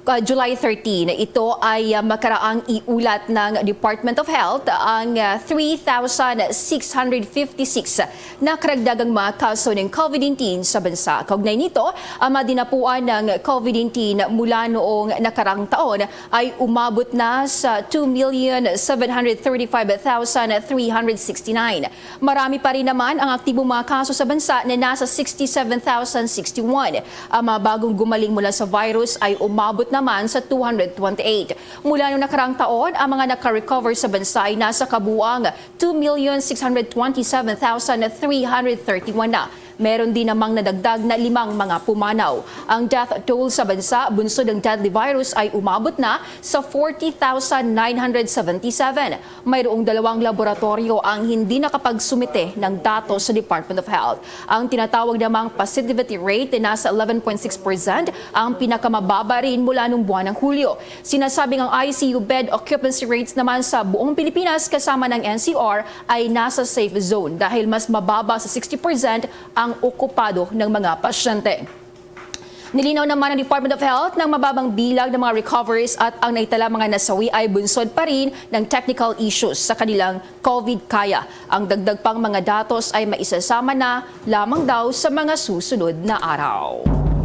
Ka July thirteen, ito ay, ah, makaraang iulat ng Department of Health ang, ah, three thousand six hundred fifty-six na karagdagang mga kaso ng COVID nineteen sa bansa. Kaugnay nito, ang mga dinapuan ng COVID nineteen mula noong nakarang taon ay umabot na sa two million seven hundred thirty-five thousand three hundred sixty-nine. Marami pa rin naman ang aktibong mga kaso sa bansa na nasa sixty-seven thousand sixty-one. Ang mga bagong gumaling mula sa virus ay umabot naman sa two hundred twenty-eight. Mula nung nakarang taon, ang mga nakarecover sa bansa ay nasa kabuang two million six hundred twenty-seven thousand three hundred thirty-one na. Meron din namang nadagdag na limang mga pumanaw. Ang death toll sa bansa bunsod ng deadly virus ay umabot na sa forty thousand nine hundred seventy-seven. Mayroong dalawang laboratoryo ang hindi nakapagsumite ng datos sa Department of Health. Ang tinatawag namang positivity rate na nasa eleven point six percent ang pinakamababa rin mula nung buwan ng Hulyo. Sinasabing ang I C U bed occupancy rates naman sa buong Pilipinas kasama ng N C R ay nasa safe zone dahil mas mababa sa sixty percent ang okupado ng mga pasyente. Nilinaw naman ng Department of Health ng mababang bilang ng mga recoveries at ang naitala mga nasawi ay bunsod pa rin ng technical issues sa kanilang COVID kaya. Ang dagdag pang mga datos ay maisasama na lamang daw sa mga susunod na araw.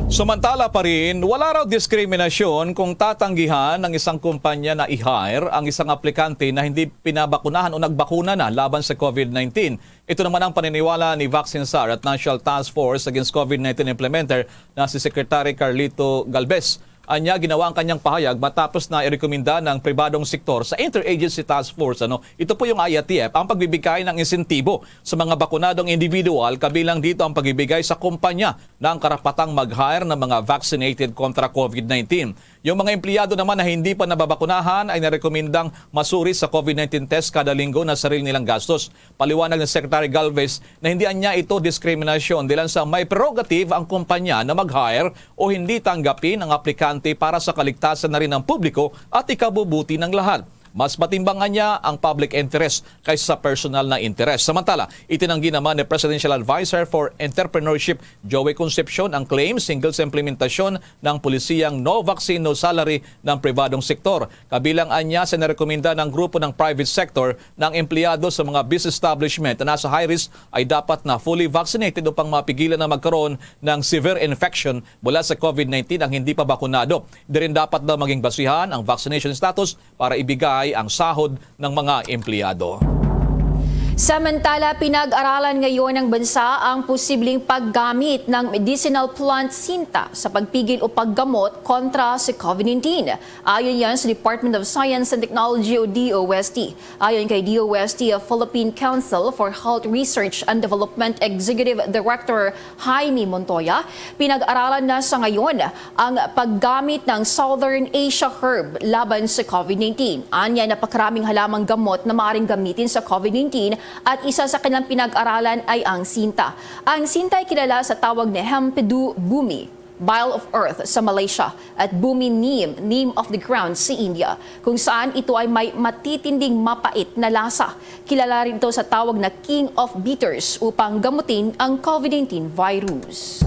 Samantala pa rin, wala raw diskriminasyon kung tatanggihan ng isang kumpanya na i-hire ang isang aplikante na hindi pinabakunahan o nagbakuna na laban sa COVID nineteen. Ito naman ang paniniwala ni Vaccine Czar at National Task Force Against COVID nineteen Implementer na si Secretary Carlito Galvez. Anya, ginawa ang kanyang pahayag matapos na irekomenda ng pribadong sektor sa Interagency Task Force, ano, ito po yung I A T F, ang pagbibigay ng insentibo sa mga bakunadong individual, kabilang dito ang pagbibigay sa kumpanya ng karapatang mag-hire ng mga vaccinated kontra COVID nineteen. Yung mga empleyado naman na hindi pa nababakunahan ay narekomendang masuri sa COVID nineteen test kada linggo na sarili nilang gastos. Paliwanag ni Secretary Galvez na hindi anya ito diskriminasyon, dilan sa may prerogative ang kumpanya na mag-hire o hindi tanggapin ang aplikante para sa kaligtasan na rin ng publiko at ikabubuti ng lahat. Mas matimbang niya ang public interest kaysa sa personal na interes. Samantala, itinanggi naman ni Presidential Advisor for Entrepreneurship Joey Concepcion ang claim single sa implementasyon ng polisiyang no vaccine, no salary ng pribadong sektor. Kabilang niya sa narekomenda ng grupo ng private sector na ang empleyado sa mga business establishment na nasa high risk ay dapat na fully vaccinated upang mapigilan na magkaroon ng severe infection mula sa COVID nineteen ang hindi pa bakunado. Di rin dapat daw maging basihan ang vaccination status para ibigay ang sahod ng mga empleyado. Samantala, pinag-aralan ngayon ng bansa ang posibleng paggamit ng medicinal plant sinta sa pagpigil o paggamot kontra sa COVID nineteen. Ayon yan sa Department of Science and Technology o D O S T. Ayon kay D O S T, Philippine Council for Health Research and Development Executive Director Jaime Montoya, pinag-aralan na sa ngayon ang paggamit ng Southern Asia Herb laban sa COVID nineteen. Anya, napakaraming halamang gamot na maaaring gamitin sa COVID nineteen at isa sa kanilang pinag-aralan ay ang sinta. Ang sinta ay kilala sa tawag na Hempedu bumi, bile of earth sa Malaysia, at bumi neem, neem of the ground sa India, kung saan ito ay may matitinding mapait na lasa. Kilala rin ito sa tawag na king of bitters upang gamutin ang COVID nineteen virus.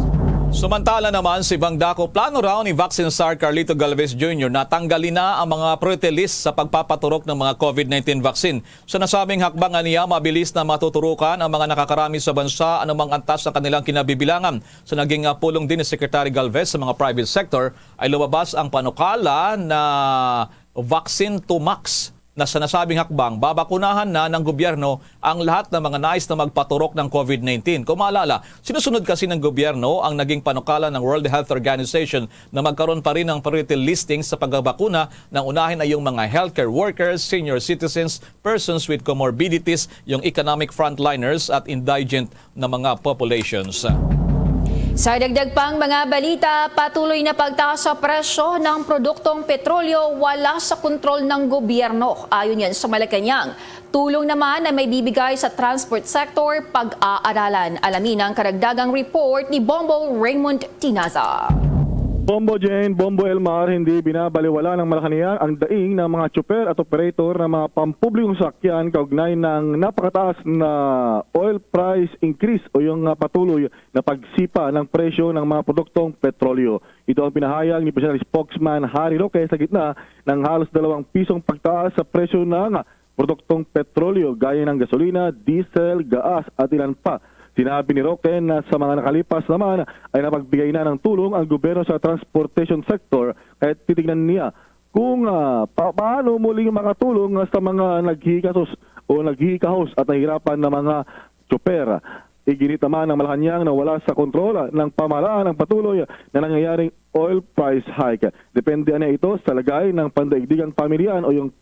Samantala naman, si Bangdaco, plano raw ni Vaccine Czar Carlito Galvez Junior na tanggalin na ang mga priority list sa pagpapaturok ng mga COVID nineteen vaccine. Sa nasabing hakbang niya, mabilis na matuturukan ang mga nakakarami sa bansa anumang antas ang kanilang kinabibilangan. Sa naging, ah, pulong din ni Secretary Galvez sa mga private sector, ay lumabas ang panukala na Vaccine to Max, na sa nasabing hakbang, babakunahan na ng gobyerno ang lahat ng mga nais na magpaturok ng COVID nineteen. Kung maalala, sinusunod kasi ng gobyerno ang naging panukala ng World Health Organization na magkaroon pa rin ng priority listing sa pagbabakuna, na unahin ay yung mga healthcare workers, senior citizens, persons with comorbidities, yung economic frontliners at indigent na mga populations. Sa dagdag pang mga balita, patuloy na pagtaas sa presyo ng produktong petrolyo wala sa kontrol ng gobyerno. Ayon yan sa Malacañang, tulong naman na may bibigay sa transport sector, pag-aaralan. Alamin ang karagdagang report ni Bombo Raymond Tinaza. Bombo Jane, Bombo Elmar, hindi binabaliwala ng Malacañang ang daing ng mga tsuper at operator ng mga pampublikong sasakyan kaugnay ng napakataas na oil price increase o yung, ah, patuloy na pagsipa ng presyo ng mga produktong petrolyo. Ito ang pinahayag ni Presidente Spokesman Harry Roque sa gitna ng halos dalawang pisong pagtaas sa presyo ng produktong petrolyo gaya ng gasolina, diesel, gaas at ilan pa. Sinabi ni Roque na sa mga nakalipas naman ay napagbigay na ng tulong ang gobyerno sa transportation sector, kaya titingnan niya kung, ah, pa- paano muling makatulong sa mga naghihikahos o naghihikahos at nahihirapan na mga tsuper. Iginit naman ng Malacañang na wala sa kontrol ng pamahalaan ang patuloy na nangyayaring oil price hike. Depende na ito sa lagay ng pandaigdigang pamilyan o yung,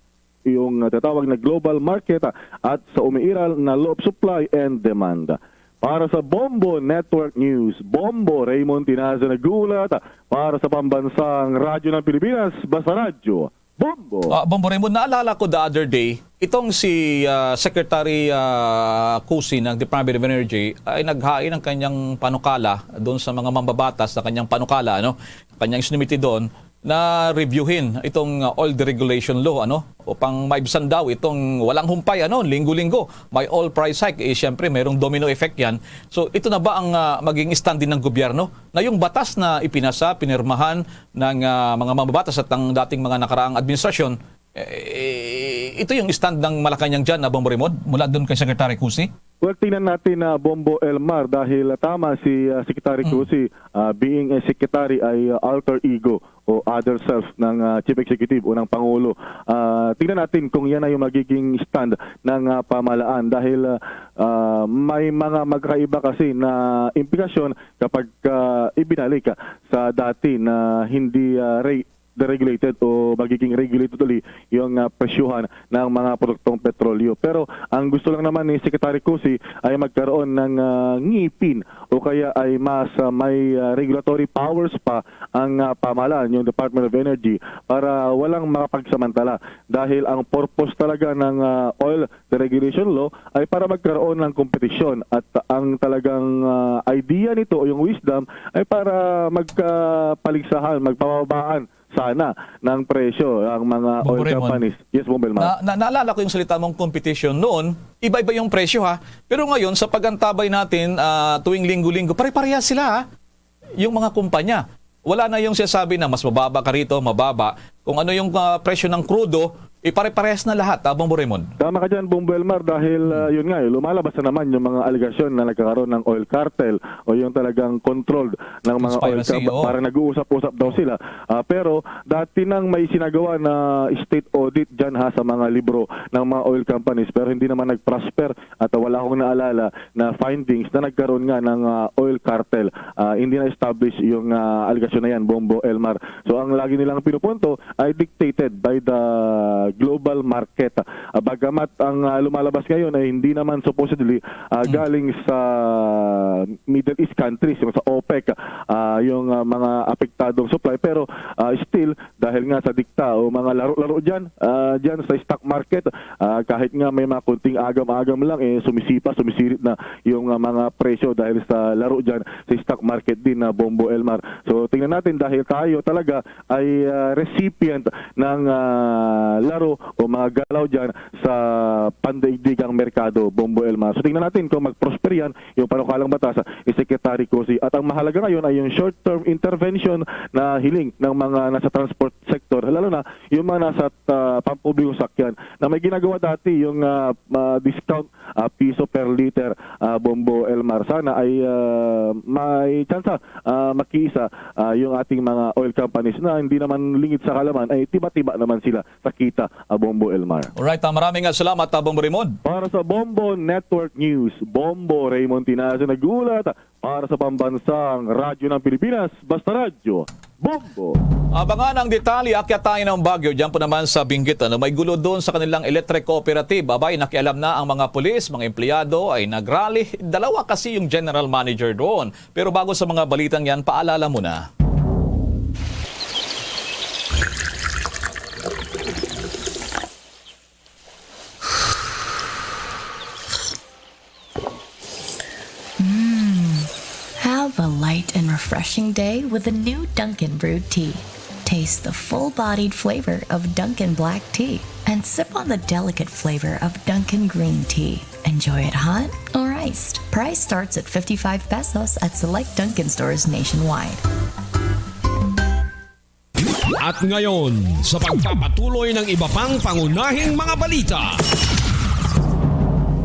yung, ah, tatawag na global market, ah, at sa umiiral na law of supply and demand. Para sa Bombo Network News, Bombo Raymond Tinaza nag-uulat para sa Pambansang Radyo ng Pilipinas, Basta Radyo, Bombo. Ah, Bombo Raymond, naalala ko the other day, itong si, ah, Secretary, ah, Cusi ng Department of Energy ay naghain ng kanyang panukala doon sa mga mambabatas na kanyang panukala, ano, kanyang sinumiti doon na reviewin itong, ah, oil deregulation law, ano, upang maibsan daw itong walang humpay, ano, linggo-linggo may oil price hike. Eh, siyempre, mayroong domino effect yan. So, ito na ba ang, ah, maging stand din ng gobyerno na yung batas na ipinasa, pinirmahan ng, ah, mga mambabatas at ang dating mga nakaraang administrasyon, eh, ito yung stand ng Malacañang dyan, Bombo Raymond, mula doon kay Secretary Cusi? Well, tingnan natin na Bombo Elmar dahil, ah, tama si, ah, Secretary Cusi, ah, being a secretary ay, ah, alter ego o other self ng, ah, Chief Executive o ng Pangulo. Ah, tingnan natin kung yan ay yung magiging stand ng, ah, pamahalaan dahil, ah, ah, may mga magkaiba kasi na implikasyon kapag, ah, ibinalik, ah, sa dati na hindi, ah, re- deregulated o magiging regulated uli yung, ah, presyuhan ng mga produktong petrolyo. Pero ang gusto lang naman ni Secretary Cusi ay magkaroon ng, ah, ngipin o kaya ay mas, ah, may, ah, regulatory powers pa ang, ah, pamahalaan, yung Department of Energy, para walang makapagsamantala. Dahil ang purpose talaga ng, ah, oil deregulation law ay para magkaroon ng kompetisyon at ang talagang, ah, idea nito o yung wisdom ay para magkapaligsahan, magpababaan sana ng presyo ang mga Bombo oil Raymond, companies. Yes, Bombo Elmar. Na, na, naalala ko yung salita mong competition noon, iba-iba yung presyo ha. Pero ngayon, sa pag-antabay natin, ah, tuwing linggo-linggo, pare-parehas sila ha. Yung mga kumpanya. Wala na yung sinasabi na mas mababa ka rito, mababa. Kung ano yung, ah, presyo ng krudo, ipare-parehas na lahat, ah, Bombo Raymond. Tama ka dyan, Bombo Elmar, dahil, ah, yun nga, eh, lumalabas na naman yung mga alegasyon na nagkakaroon ng oil cartel o yung talagang controlled ng mga oil Conspiracy, com-, oo. Parang nag-uusap-usap daw sila. Ah, pero dati nang may sinagawa na state audit dyan, ha, sa mga libro ng mga oil companies, pero hindi naman nag-prosper at wala akong naalala na findings na nagkaroon nga ng, ah, oil cartel. Ah, hindi na-establish yung, ah, alegasyon na yan, Bombo Elmar. So, ang lagi nilang pinupunto ay dictated by the global market. Ah, bagamat ang, ah, lumalabas ngayon ay hindi naman supposedly, ah, Hmm. galing sa Middle East countries, yung sa OPEC, ah, yung, ah, mga apektadong supply. Pero, ah, still, dahil nga sa dikta o mga laro-laro dyan, ah, dyan sa stock market, ah, kahit nga may mga kunting agam-agam lang, eh, sumisipa, sumisirit na yung, ah, mga presyo dahil sa laro dyan sa stock market din na, Bombo Elmar. So, tingnan natin dahil tayo talaga ay, ah, recipient ng, ah, laro o mga galaw dyan sa pandaigdigang merkado, Bombo Elmar. So, tingnan natin kung mag-prosper yan, yung panukalang batas, ah, ni Secretary Cossy. At ang mahalaga ngayon ay yung short-term intervention na hiling ng mga nasa transport sector, lalo na yung mga nasa, ah, pampublikong sakyan na may ginagawa dati yung, ah, ah, discount, ah, piso per liter, ah, Bombo Elmar. Sana ay, ah, may tsansa, ah, makiisa, ah, yung ating mga oil companies na hindi naman lingid sa kalaman, ay tiba-tiba naman sila sa kita, ah, Bombo Elmar. Alright, ah, maraming, ah, salamat, ah, Bombo Raymond. Para sa Bombo Network News, Bombo Raymond Tinazo nag-uulat. Para sa Pambansang Radyo ng Pilipinas, basta radyo, Bombo. Abangan ang detalye, akyat tayo ng Baguio. Diyan po naman sa Benguet, ano, may gulo doon sa kanilang electric cooperative. Abay, nakialam na ang mga pulis, mga empleyado ay nagrally. Dalawa kasi yung general manager doon. Pero bago sa mga balitang yan, paalala muna. Mm. Have a light and refreshing day with a new Dunkin' brewed tea. Taste the full-bodied flavor of Dunkin' black tea and sip on the delicate flavor of Dunkin' green tea. Enjoy it hot or iced. Price starts at fifty-five pesos at select Dunkin' stores nationwide. At ngayon, sa pagpapatuloy ng iba pang pangunahing mga balita.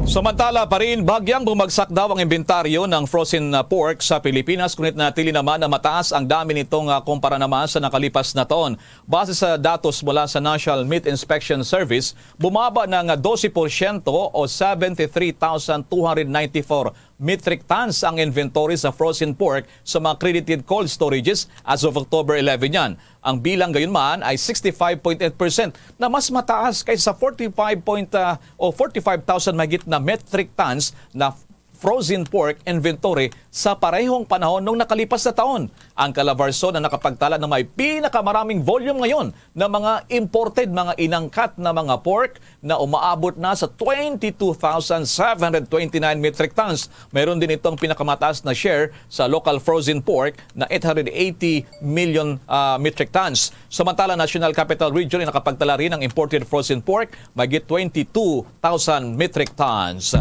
Samantala pa rin, bagyang bumagsak daw ang inventaryo ng frozen, ah, pork sa Pilipinas, ngunit nanatili naman na mataas ang dami nito, ah, kumpara naman sa nakalipas na taon. Base sa datos mula sa National Meat Inspection Service, bumaba ng, ah, dose porsyento o seventy-three thousand two hundred ninety-four metric tons ang inventory sa frozen pork sa mga credited cold storages as of October eleven yan. Ang bilang gayon man ay sixty-five point eight percent, na mas mataas kaysa sa forty-five point, ah, o forty-five thousand mahigit na metric tons na frozen pork inventory sa parehong panahon nung nakalipas na taon. Ang Calabarzon ang nakapagtala ng may pinakamaraming volume ngayon ng mga imported, mga inangkat na mga pork na umaabot na sa twenty-two thousand seven hundred twenty-nine metric tons. Mayroon din itong pinakamataas na share sa local frozen pork na eight hundred eighty million, ah, metric tons. Samantala, National Capital Region ay nakapagtala rin ng imported frozen pork, mahigit twenty-two thousand metric tons.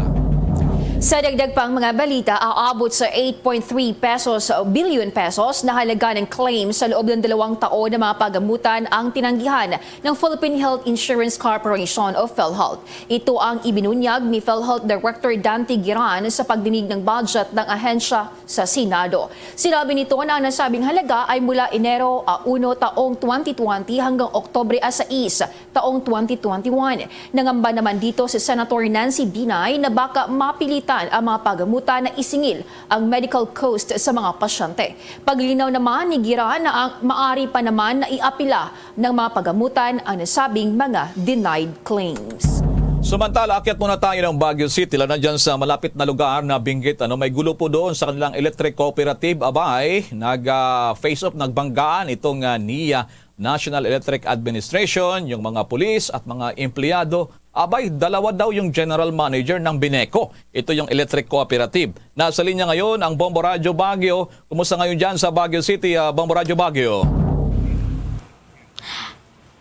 Sa dagdag pang mga balita, aabot sa eight point three pesos billion pesos na halaga ng claim sa loob ng dalawang taon ng mga pagamutan ang tinanggihan ng Philippine Health Insurance Corporation o PhilHealth. Ito ang ibinunyag ni PhilHealth Director Dante Giran sa pagdinig ng budget ng ahensya sa Senado. Sinabi nito na ang nasabing halaga ay mula Enero, ah, uno taong twenty twenty hanggang Oktubre, ah, sais taong twenty twenty-one. Nangamba naman dito si Senator Nancy Binay na baka mapilitan ang mga pagamutan na isingil ang medical cost sa mga pasyente. Paglinaw naman ni Giran na ang maari pa naman na iapila ng mga pagamutan ang nasabing mga denied claims. Samantala, akyat muna tayo ng Baguio City, lalo na dyan sa malapit na lugar na Benguet. Ano, may gulo po doon sa kanilang electric cooperative. Abay, nag, ah, face off, nagbanggaan itong, ah, NEA, National Electric Administration, yung mga pulis at mga empleyado. Abay, dalawa daw yung general manager ng Bineco. Ito yung electric cooperative. Nasa linya ngayon ang Bombo Radyo Baguio. Kumusta ngayon dyan sa Baguio City, ah, Bombo Radyo Baguio?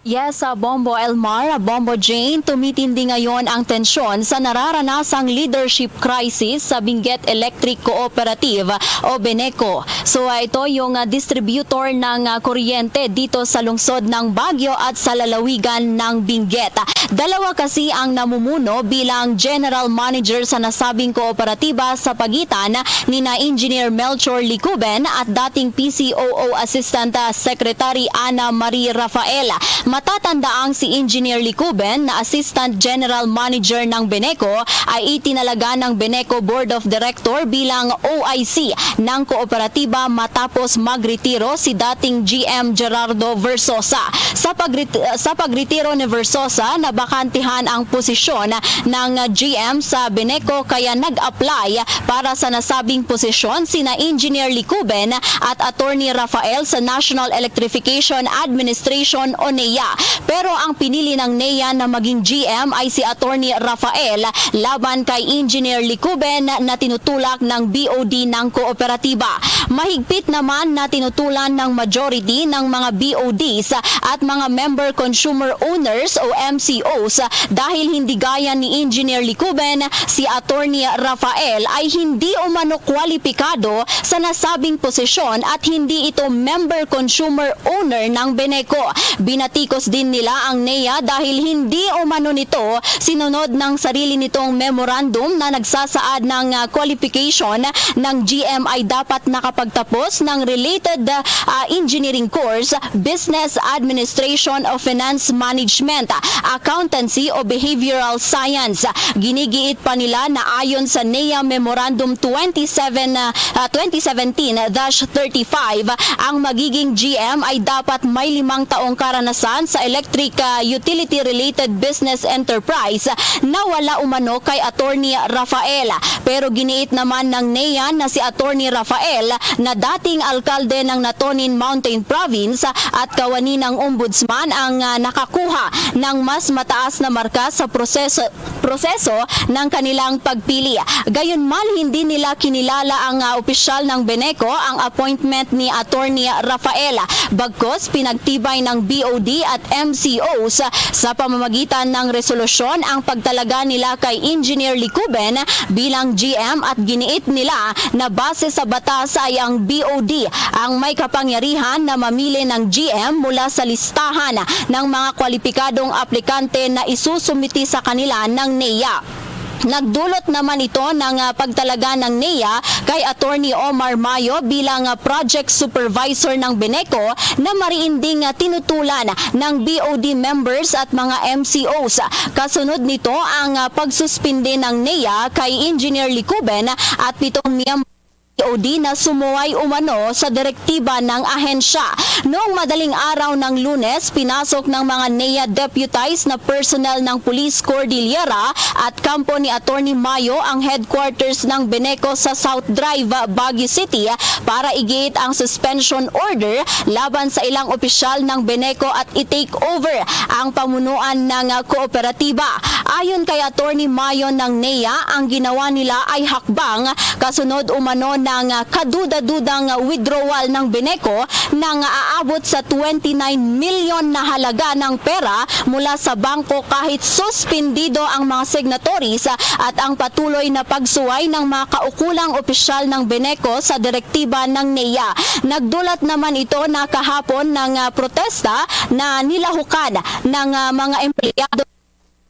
Yes, sa Bombo Elmar, Bombo Jane, tumitindi ngayon ang tensyon sa nararanasang leadership crisis sa Benguet Electric Cooperative o Beneco. So, ah, ito yung, ah, distributor ng, ah, kuryente dito sa lungsod ng Baguio at sa lalawigan ng Benguet. Dalawa kasi ang namumuno bilang general manager sa nasabing kooperatiba sa pagitan ni na Engineer Melchor Licuben at dating P C O O Assistant, ah, Secretary Ana Marie Rafael. Matatandaang si Engineer Licuben na Assistant General Manager ng Beneco ay itinalaga ng Beneco Board of Director bilang O I C ng kooperatiba matapos magretiro si dating G M Gerardo Versosa. Sa pagret-, sa pagretiro ni Versosa, nabakantihan ang posisyon ng G M sa Beneco kaya nag-apply para sa nasabing posisyon sina Engineer Licuben at Attorney Rafael sa National Electrification Administration o NEA. Pero ang pinili ng NEA na maging G M ay si Attorney Rafael laban kay Engineer Licuben na tinutulak ng B O D ng kooperatiba. Mahigpit naman na tinutulan ng majority ng mga B O Ds at mga member consumer owners o M C Os dahil hindi gaya ni Engineer Licuben, si Attorney Rafael ay hindi umano kwalipikado sa nasabing posisyon at hindi ito member consumer owner ng Beneco. Binatikos din nila ang NEA dahil hindi umano nito sinunod ng sarili nitong memorandum na nagsasaad ng, ah, qualification ng G M ay dapat nakapagtapos ng related, ah, engineering course, business administration o finance management, accountancy o behavioral science. Ginigiit pa nila na ayon sa NEA Memorandum twenty-seven, ah, twenty seventeen dash thirty-five, ang magiging G M ay dapat may limang taong karanasan sa electric, ah, utility-related business enterprise na wala umano kay Attorney Rafael. Pero giniit naman ng NEA na si Attorney Rafael na dating alkalde ng Natonin Mountain Province at kawani ng ombudsman ang, ah, nakakuha ng mas mataas na marka sa proseso, proseso ng kanilang pagpili. Gayunman, hindi nila kinilala ang, ah, opisyal ng Beneco ang appointment ni Attorney Rafael. Bagkus, pinagtibay ng B O D at M C Os sa pamamagitan ng resolusyon ang pagtalaga nila kay Engineer Licuben bilang G M at giniit nila na base sa batas ay ang B O D ang may kapangyarihan na mamili ng G M mula sa listahan ng mga kwalipikadong aplikante na isusumiti sa kanila ng NEA. Nagdulot naman ito ng, ah, pagtalaga ng NEA kay Attorney Omar Mayo bilang, ah, project supervisor ng Beneco na mariin ding, ah, tinutulan ng B O D members at mga M C Os. Kasunod nito ang, ah, pagsuspindi ng NEA kay Engineer Licuben at pitong miyembro B O D na sumuway umano sa direktiba ng ahensya. Noong madaling araw ng Lunes, pinasok ng mga NEA deputized na personnel ng Police Cordillera at kampo ni Attorney Mayo ang headquarters ng Beneco sa South Drive, Baguio City para igiit ang suspension order laban sa ilang opisyal ng Beneco at i-take over ang pamunuan ng kooperatiba. Ayon kay Attorney Mayo ng NEA, ang ginawa nila ay hakbang kasunod umano ng kaduda-dudang withdrawal ng Beneco na aabot sa twenty-nine million na halaga ng pera mula sa bangko kahit suspendido ang mga signatories at ang patuloy na pagsuway ng mga kaukulang opisyal ng Beneco sa direktiba ng NEA. Nagdulot naman ito na kahapon ng, ah, protesta na nilahukan ng, ah, mga empleyado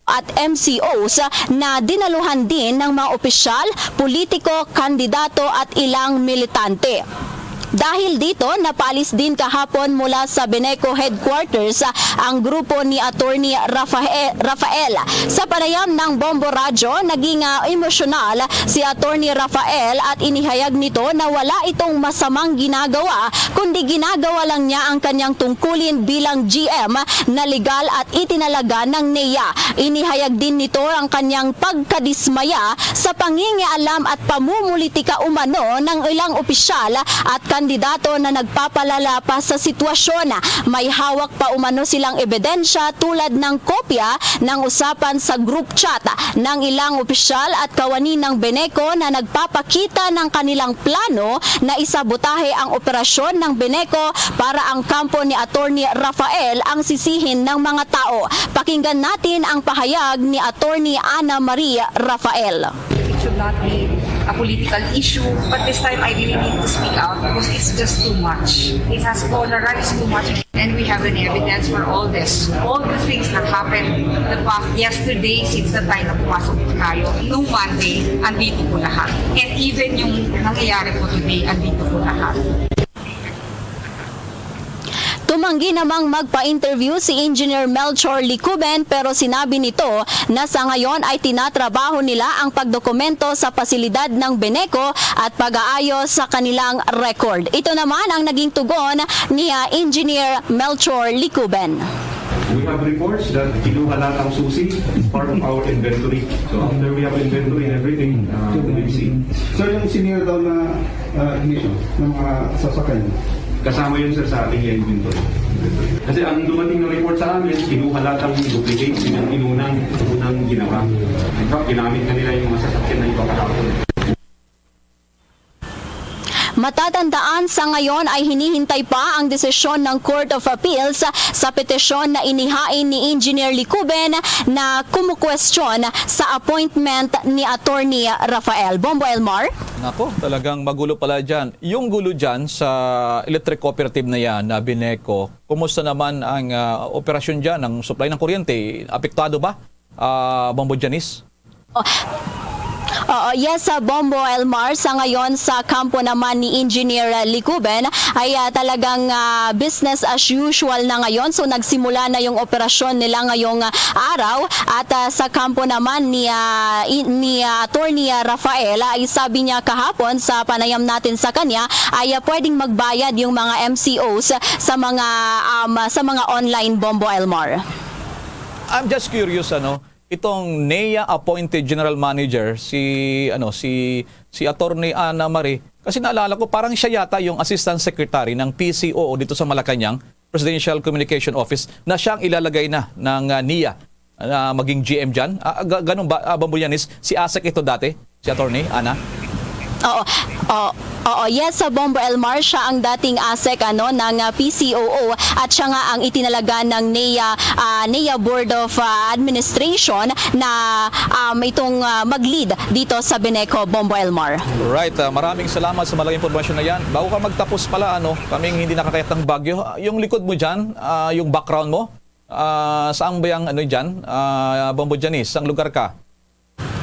at M C Os na dinaluhan din ng mga opisyal, politiko, kandidato at ilang militante. Dahil dito, napaalis din kahapon mula sa Beneco headquarters, ah, ang grupo ni Attorney Rafael, Rafael. Sa panayam ng Bombo Radyo, naging, ah, emosyonal si Attorney Rafael at inihayag nito na wala itong masamang ginagawa, kundi ginagawa lang niya ang kanyang tungkulin bilang G M na legal at itinalaga ng NEA. Inihayag din nito ang kanyang pagkadismaya sa pangingialam at pamumulitika umano ng ilang opisyal at kandidato na nagpapalala pa sa sitwasyon. May hawak pa umano silang ebidensya tulad ng kopya ng usapan sa group chat ng ilang opisyal at kawani ng Beneco na nagpapakita ng kanilang plano na isabotahe ang operasyon ng Beneco para ang kampo ni Attorney Rafael ang sisihin ng mga tao. Pakinggan natin ang pahayag ni Attorney Ana Marie Rafael. It should not be a political issue, but this time I really need to speak out because it's just too much. It has polarized too much, and we have an evidence for all this. All the things that happened the past yesterday, since the time na pumasok tayo, nung Monday, andito po lahat. And even yung nangyayari po today, andito po lahat. Tumanggi namang magpa-interview si Engineer Melchor Licuben, pero sinabi nito na sa ngayon ay tinatrabaho nila ang pagdokumento sa pasilidad ng Beneco at pag-aayos sa kanilang record. Ito naman ang naging tugon ni ah, Engineer Melchor Licuben. We have reports that kinuha lahat ang susi as part of our inventory. So after we have inventory and everything, uh, we will see. Sir, yung senior daw na uh, ignition ng mga sasakyan. Kasama yun, sir, sa ating inventory. Kasi ang dumating na report sa amin, kinuha lahat ang duplicate, yung inunang, unang ginawa. In fact, ginamit na nila yung mga sasakyan na iba kahapon. Matatandaan, sa ngayon ay hinihintay pa ang desisyon ng Court of Appeals sa petisyon na inihain ni Engineer Licuben na kumukwestiyon sa appointment ni Attorney Rafael. Bombo Elmar? Nako, talagang magulo pala dyan. Yung gulo dyan sa electric cooperative na yan, na Beneco, kumusta naman ang ah, operasyon dyan, ang supply ng kuryente? Apektado ba, ah, Bombo Janice? Oo, yes, sa Bombo Elmar, sa ngayon sa kampo naman ni Engineer Licuben ay ah, talagang ah, business as usual na ngayon. So nagsimula na yung operasyon nila ngayong ah, araw at ah, sa kampo naman ni ah, i- ni ah, Attorney ah, Rafael ay sabi niya kahapon sa panayam natin sa kanya ay ah, pwedeng magbayad yung mga M C Os sa mga um, sa mga online, Bombo Elmar. I'm just curious, ano, itong NEA appointed general manager, si ano, si si Attorney Ana Marie, kasi naalala ko parang siya yata yung assistant secretary ng P C O O dito sa Malacañang, Presidential Communication Office, na siyang ilalagay na ng ah, NEA na maging G M dyan. Ah, ga- ganun ba, ah, Bombo Janice? Si ASEC ito dati, si Attorney Ana? Oo. Oo. Oo, yes, sa Bombo Elmar, siya ang dating ASEC ano, ng ah, P C O O at siya nga ang itinalaga ng NEA, ah, NEA Board of ah, Administration na um, itong ah, mag-lead dito sa Beneco, Bombo Elmar. Right, ah, maraming salamat sa malaking impormasyon na yan. Bago ka magtapos pala, ano, kaming hindi nakakayat ng Baguio, ah, yung likod mo dyan, ah, yung background mo, ah, saan ba yung ano dyan? Ah, Bombo Janice, saan lugar ka?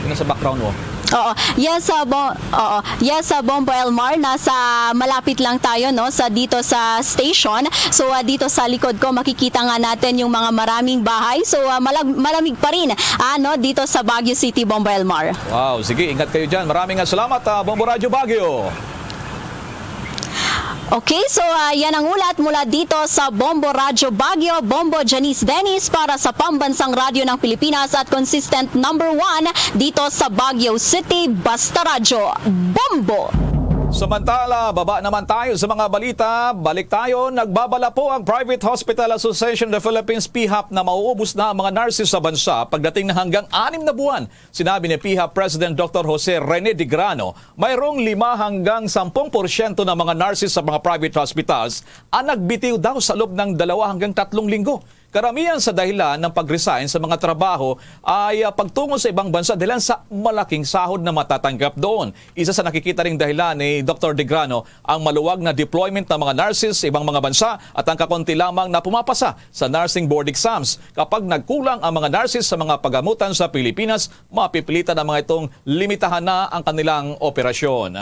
Yung nasa background mo. Oo. Yes, sa Bo- Oo. Yes, sa Bombo Elmar, nasa malapit lang tayo no sa dito sa station. So ah, dito sa likod ko makikita nga natin yung mga maraming bahay. So ah, malag- malamig pa rin ano dito sa Baguio City, Bombo Elmar. Wow, sige, ingat kayo dyan. Maraming nga salamat, ah, Bombo Radyo Baguio. Okay, so ah, yan ang ulat mula dito sa Bombo Radyo Baguio, Bombo Janice Dennis para sa Pambansang Radyo ng Pilipinas at consistent number one dito sa Baguio City, Basta Radyo, Bombo! Samantala, baba naman tayo sa mga balita. Balik tayo, nagbabala po ang Private Hospital Association of the Philippines, P H A P, na mauubos na ang mga nurses sa bansa pagdating na hanggang anim na buwan. Sinabi ni P H A P President Doctor Jose Rene Digrano, mayroong lima hanggang sampung porsyento ng mga nurses sa mga private hospitals ang nagbitiw daw sa loob ng dalawa hanggang tatlong linggo. Karamihan sa dahilan ng pag-resign sa mga trabaho ay ah, pagtungo sa ibang bansa dahilan sa malaking sahod na matatanggap doon. Isa sa nakikita ring dahilan ni Doctor Digrano ang maluwag na deployment ng mga nurses sa ibang mga bansa at ang kakonti lamang na pumapasa sa nursing board exams. Kapag nagkulang ang mga nurses sa mga pagamutan sa Pilipinas, mapipilitan ang mga itong limitahan na ang kanilang operasyon.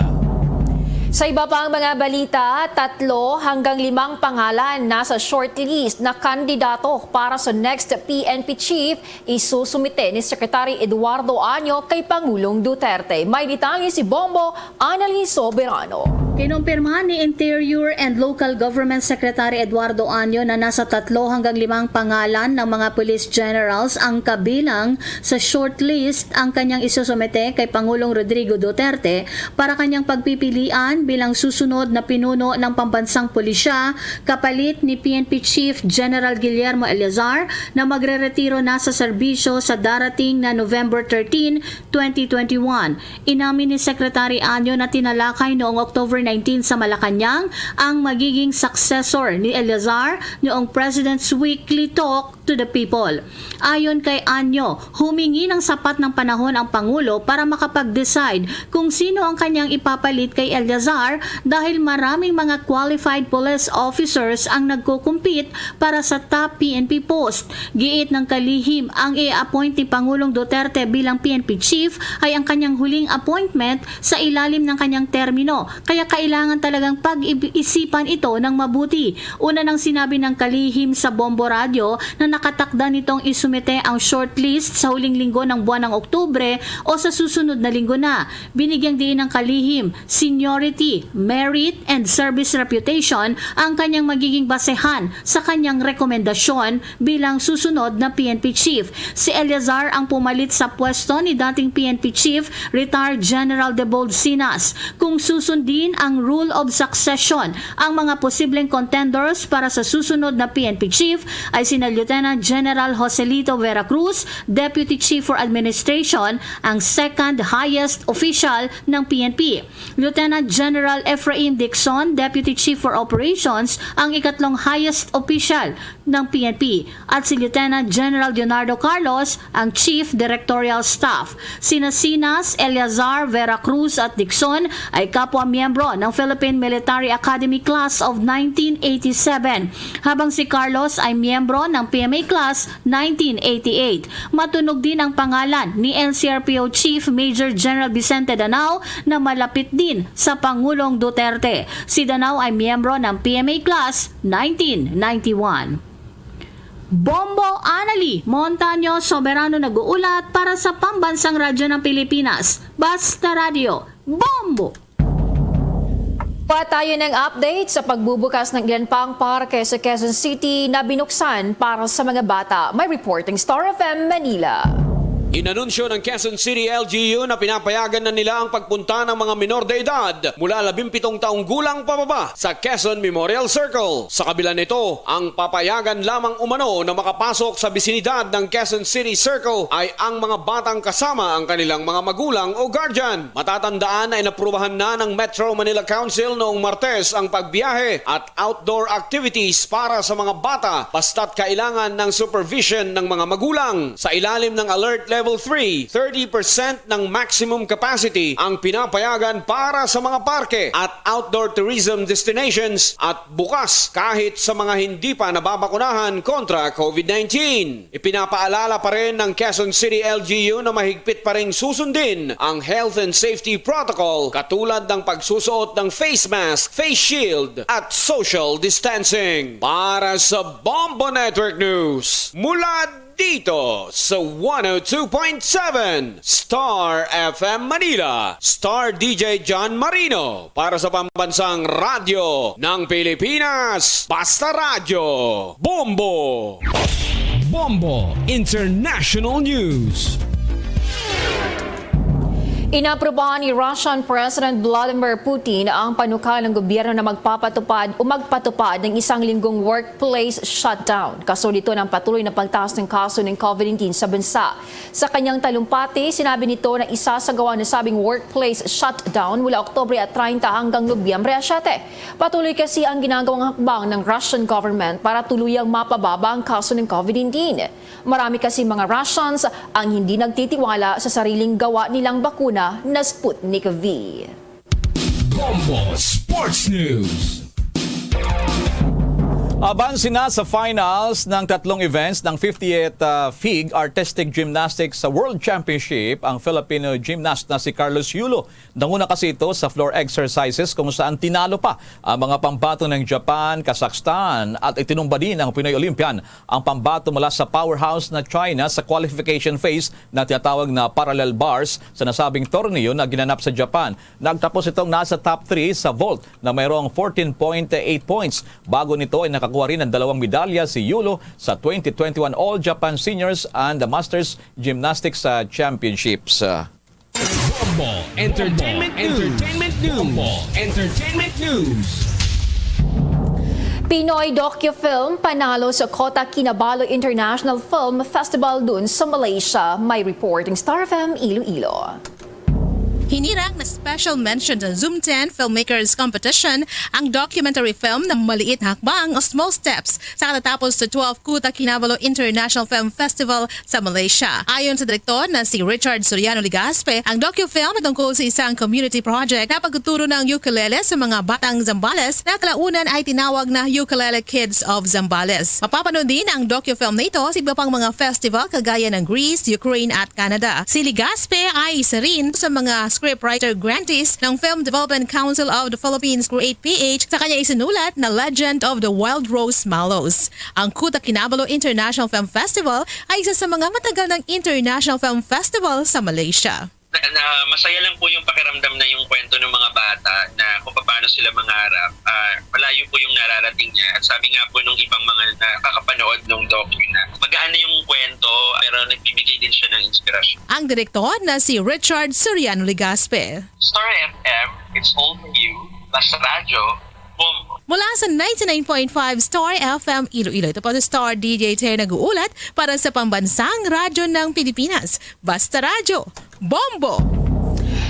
Sa iba pang mga balita, tatlo hanggang limang pangalan nasa shortlist na kandidato para sa next P N P chief isusumite ni Secretary Eduardo Año kay Pangulong Duterte. May detalye si Bombo Annalyn Soberano. Kinumpirma ni Interior and Local Government Secretary Eduardo Año na nasa tatlo hanggang limang pangalan ng mga police generals ang kabilang sa shortlist ang kanyang isusumite kay Pangulong Rodrigo Duterte para kanyang pagpipilian bilang susunod na pinuno ng pambansang pulisya, kapalit ni P N P Chief General Guillermo Eleazar, na magreretiro na sa serbisyo sa darating na November thirteen, twenty twenty-one. Inamin ni Secretary Anyo na tinalakay noong October nineteen sa Malacañang ang magiging successor ni Eleazar, noong President's Weekly Talk to the People. Ayon kay Anyo, humingi ng sapat ng panahon ang Pangulo para makapag-decide kung sino ang kanyang ipapalit kay Eleazar, dahil maraming mga qualified police officers ang nagko-compete para sa top P N P post. Giit ng kalihim, ang i-appoint ni Pangulong Duterte bilang P N P chief ay ang kanyang huling appointment sa ilalim ng kanyang termino, kaya kailangan talagang pag-isipan ito ng mabuti. Una nang sinabi ng kalihim sa Bombo Radio na nakatakda nitong isumite ang shortlist sa huling linggo ng buwan ng Oktubre o sa susunod na linggo na. Binigyang diin ng kalihim, seniority, merit, and service reputation ang kanyang magiging basehan sa kanyang rekomendasyon bilang susunod na P N P chief. Si Eleazar ang pumalit sa pwesto ni dating P N P Chief Retired General Debold Sinas. Kung susundin ang rule of succession, ang mga posibleng contenders para sa susunod na P N P chief ay sina Lieutenant General Joselito Vera Cruz, Deputy Chief for Administration, ang second highest official ng P N P, Lieutenant General Efrain Dixon, Deputy Chief for Operations, ang ikatlong highest official ng P N P, at si Lieutenant General Leonardo Carlos, ang Chief Directorial Staff. Sina Sinas, Eleazar, Vera Cruz, at Dixon ay kapwa miyembro ng Philippine Military Academy Class of nineteen eighty-seven, habang si Carlos ay miyembro ng P M A Class nineteen eighty-eight. Matunog din ang pangalan ni N C R P O Chief Major General Vicente Danao na malapit din sa Pangulong Duterte. Si Danao ay miyembro ng P M A Class nineteen ninety-one. Bombo Anali Montaño Soberano nag-uulat para sa Pambansang Radyo ng Pilipinas, Basta Radyo, Bombo! Patayon ang update sa pagbubukas ng ilan pang parke sa Quezon City na binuksan para sa mga bata. May reporting Star F M Manila. Inanunsyo ng Quezon City L G U na pinapayagan na nila ang pagpunta ng mga minor de edad mula labing pitong taong gulang pababa sa Quezon Memorial Circle. Sa kabila nito, ang papayagan lamang umano na makapasok sa bisinidad ng Quezon City Circle ay ang mga batang kasama ang kanilang mga magulang o guardian. Matatandaan na inaprubahan na ng Metro Manila Council noong Martes ang pagbiyahe at outdoor activities para sa mga bata, basta't kailangan ng supervision ng mga magulang. Sa ilalim ng Alert Level three, thirty percent ng maximum capacity ang pinapayagan para sa mga parke at outdoor tourism destinations at bukas kahit sa mga hindi pa nababakunahan kontra COVID nineteen. Ipinapaalala pa rin ng Quezon City L G U na mahigpit pa ring susundin ang health and safety protocol, katulad ng pagsusuot ng face mask, face shield, at social distancing. Para sa Bombo Network News, mula dito sa one oh two point seven Star F M Manila, Star D J John Marino. Para sa Pambansang Radyo ng Pilipinas, Basta Radyo, Bombo! Bombo International News. Inaprubahan ni Russian President Vladimir Putin ang panukal ng gobyerno na magpapatupad o magpatupad ng isang linggong workplace shutdown, kasunod nito ng patuloy na pagtaas ng kaso ng COVID nineteen sa bansa. Sa kanyang talumpati, sinabi nito na isasagawa ang nasabing workplace shutdown mula Oktubre treinta hanggang Nobyembre siyete. Patuloy kasi ang ginagawang hakbang ng Russian government para tuluyang mapababa ang kaso ng COVID nineteen. Marami kasi mga Russians ang hindi nagtitiwala sa sariling gawa nilang bakuna na Sputnik V. Bombo Sports News. Abanse na sa finals ng tatlong events ng fiftieth, ah, FIG Artistic Gymnastics sa World Championship ang Filipino gymnast na si Carlos Yulo. Nanguna kasi ito sa floor exercises kung saan tinalo pa ang mga pambato ng Japan, Kazakhstan at itinumba din ang Pinoy Olympian ang pambato mula sa powerhouse na China sa qualification phase na tinatawag na parallel bars sa nasabing torneo na ginanap sa Japan. Nagtapos itong nasa top three sa vault na mayroong fourteen point eight points. Bago nito ay nakakuha rin ng dalawang medalya si Yulo sa twenty twenty-one All Japan Seniors and Masters Gymnastics, ah, Championships. Bombo Entertainment News. Entertainment News. Bombo Entertainment News. Pinoy docufilm panalo sa Kota Kinabalu International Film Festival dun sa Malaysia. May report ang Star F M Iloilo. Hinirang na special mention sa Zoom ten Filmmakers Competition ang documentary film na Maliit na Hakbang o Small Steps sa katatapos sa twelfth Kota Kinabalu International Film Festival sa Malaysia. Ayon sa direktor na si Richard Soriano Legaspi, ang docufilm tungkol sa isang community project na pagtuturo ng ukulele sa mga batang Zambales na kalaunan ay tinawag na Ukulele Kids of Zambales. Mapapanood din ang docufilm na ito sa iba pang mga festival kagaya ng Greece, Ukraine at Canada. Si Legaspi ay isa rin sa mga scriptwriter grantees ng Film Development Council of the Philippines, Create P H, sa kanya isinulat na Legend of the Wild Rose Mallows. Ang Kota Kinabalu International Film Festival ay isa sa mga matagal ng international film festival sa Malaysia. Na, na masaya lang po yung pakiramdam na yung kwento ng mga bata na kung paano sila mangarap. Ah, malayo po yung nararating niya. At sabi nga po nung ibang mga nakakapanood nung docu na magaan na yung kwento pero nagbibigay din siya ng inspirasyon. Ang direktor na si Richard Soriano Legaspi. Star F M, it's all for you. Basta Radyo, Bombo. Mula sa ninety-nine point five Star F M Iloilo, ito po si Star D J Ter nag-uulat para sa Pambansang Radyo ng Pilipinas. Basta Radyo, Bombo!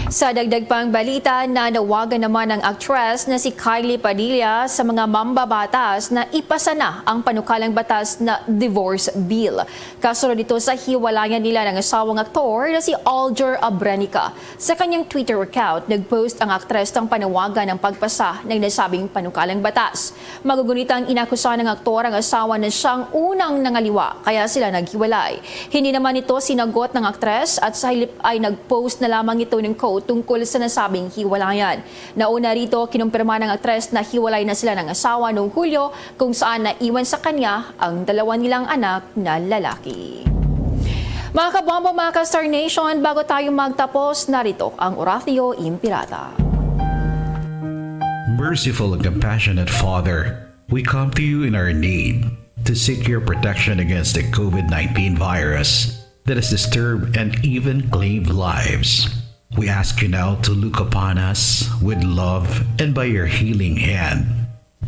Sa dagdag pang balita, nanawagan naman ang aktres na si Kylie Padilla sa mga mambabatas na ipasa na ang panukalang batas na divorce bill. Kasunod ito sa hiwalayan nila ng asawang aktor na si Alger Abrenica. Sa kanyang Twitter account, nag-post ang aktres ng panawagan ng pagpasa ng nasabing panukalang batas. Magugunit ang inakusahan ng aktor ang asawa na siyang unang nangaliwa, kaya sila naghiwalay. Hindi naman ito sinagot ng aktres at sa halip ay nag-post na lamang ito ng quote tungkol sa nasabing hiwalayan. Nauna rito, kinumpirma ng aktres na hiwalay na sila ng asawa noong Hulyo, kung saan naiwan sa kanya ang dalawa nilang anak na lalaki. Mga kabombo, mga ka-Star Nation, bago tayo magtapos, narito ang Oratio Impirata. Merciful and compassionate Father, we come to you in our need to seek your protection against the COVID nineteen virus that has disturbed and even claimed lives. We ask you now to look upon us with love and by your healing hand,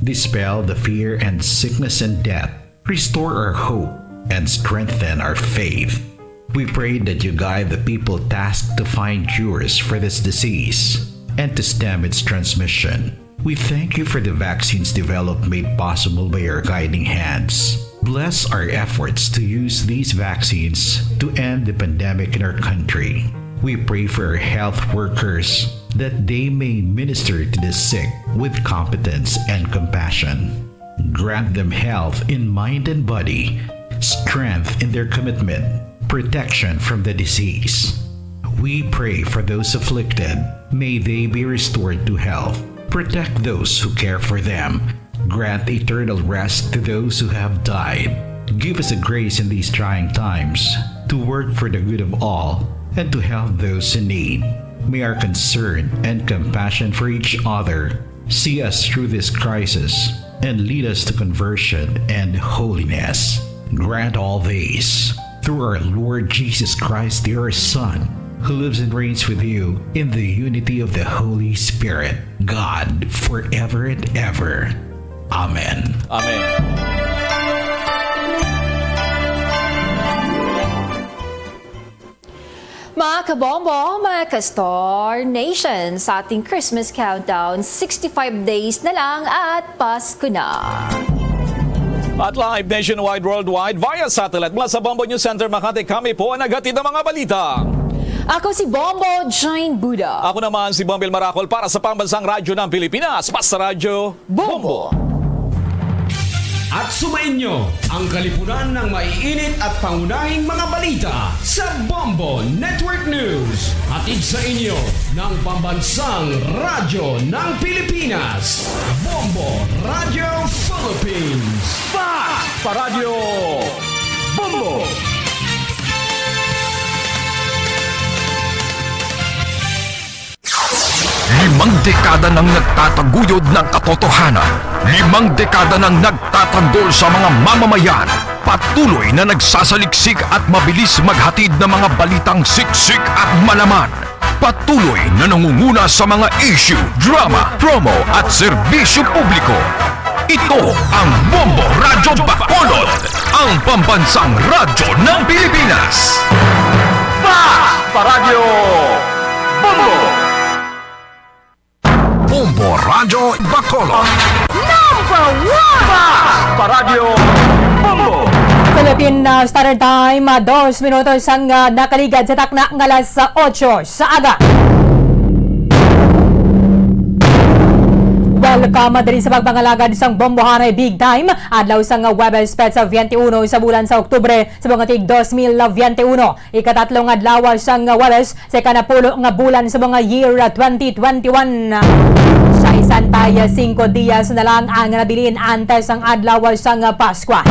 dispel the fear and sickness and death. Restore our hope and strengthen our faith. We pray that you guide the people tasked to find cures for this disease and to stem its transmission. We thank you for the vaccines developed made possible by your guiding hands. Bless our efforts to use these vaccines to end the pandemic in our country. We pray for our health workers that they may minister to the sick with competence and compassion. Grant them health in mind and body, strength in their commitment, protection from the disease. We pray for those afflicted. May they be restored to health. Protect those who care for them. Grant eternal rest to those who have died. Give us the grace in these trying times to work for the good of all and to help those in need. May our concern and compassion for each other see us through this crisis and lead us to conversion and holiness. Grant all these through our Lord Jesus Christ, your Son, who lives and reigns with you in the unity of the Holy Spirit, God, forever and ever. Amen. Amen. Mga kabombo, mga ka-Star Nation, sa ating Christmas countdown, sixty-five days na lang at Pasko na. At live nationwide, worldwide, via satellite. Mula sa Bombo News Center, Makati, kami po ang naghatid ng mga balita. Ako si Bombo Jane Buda. Ako naman si Bombil Maracol para sa Pambansang Radyo ng Pilipinas, Basta Radyo Bombo. At sumainyo ang kalipunan ng maiinit at pangunahing mga balita sa Bombo Network News. Hatid sa inyo ng Pambansang Radyo ng Pilipinas, Bombo Radyo Philippines. Fast Paradyo Bombo! Limang dekada nang nagtataguyod ng katotohanan. Limang dekada nang nagtatanggol sa mga mamamayan. Patuloy na nagsasaliksik at mabilis maghatid ng mga balitang siksik at malaman. Patuloy na nangunguna sa mga issue, drama, promo at serbisyo publiko. Ito ang Bombo Radyo Bacolod, ang pambansang radyo ng Pilipinas. Fast Paradyo Bombo! Bombo Radyo Bacolod. Number one! Fast Paradyo Bombo! Philippine, uh, Standard Time, uh, dos minutos ang, uh, nakaligad sa takna nga alas otso sa aga. Welcome diri sa pagpangalagad sang Bombohanay Big Time, adlaw sang Huwebes, petsa twenty-one sa bulan sa Oktubre sa mga tig dos mil twenty-one. Ikatatlo nga adlaw sang Huwebes sa ikanapulo nga bulan sa mga year twenty twenty-one. Sa sesenta y cinco dias na lang ang nabilin antes ang adlaw sang Paskwa.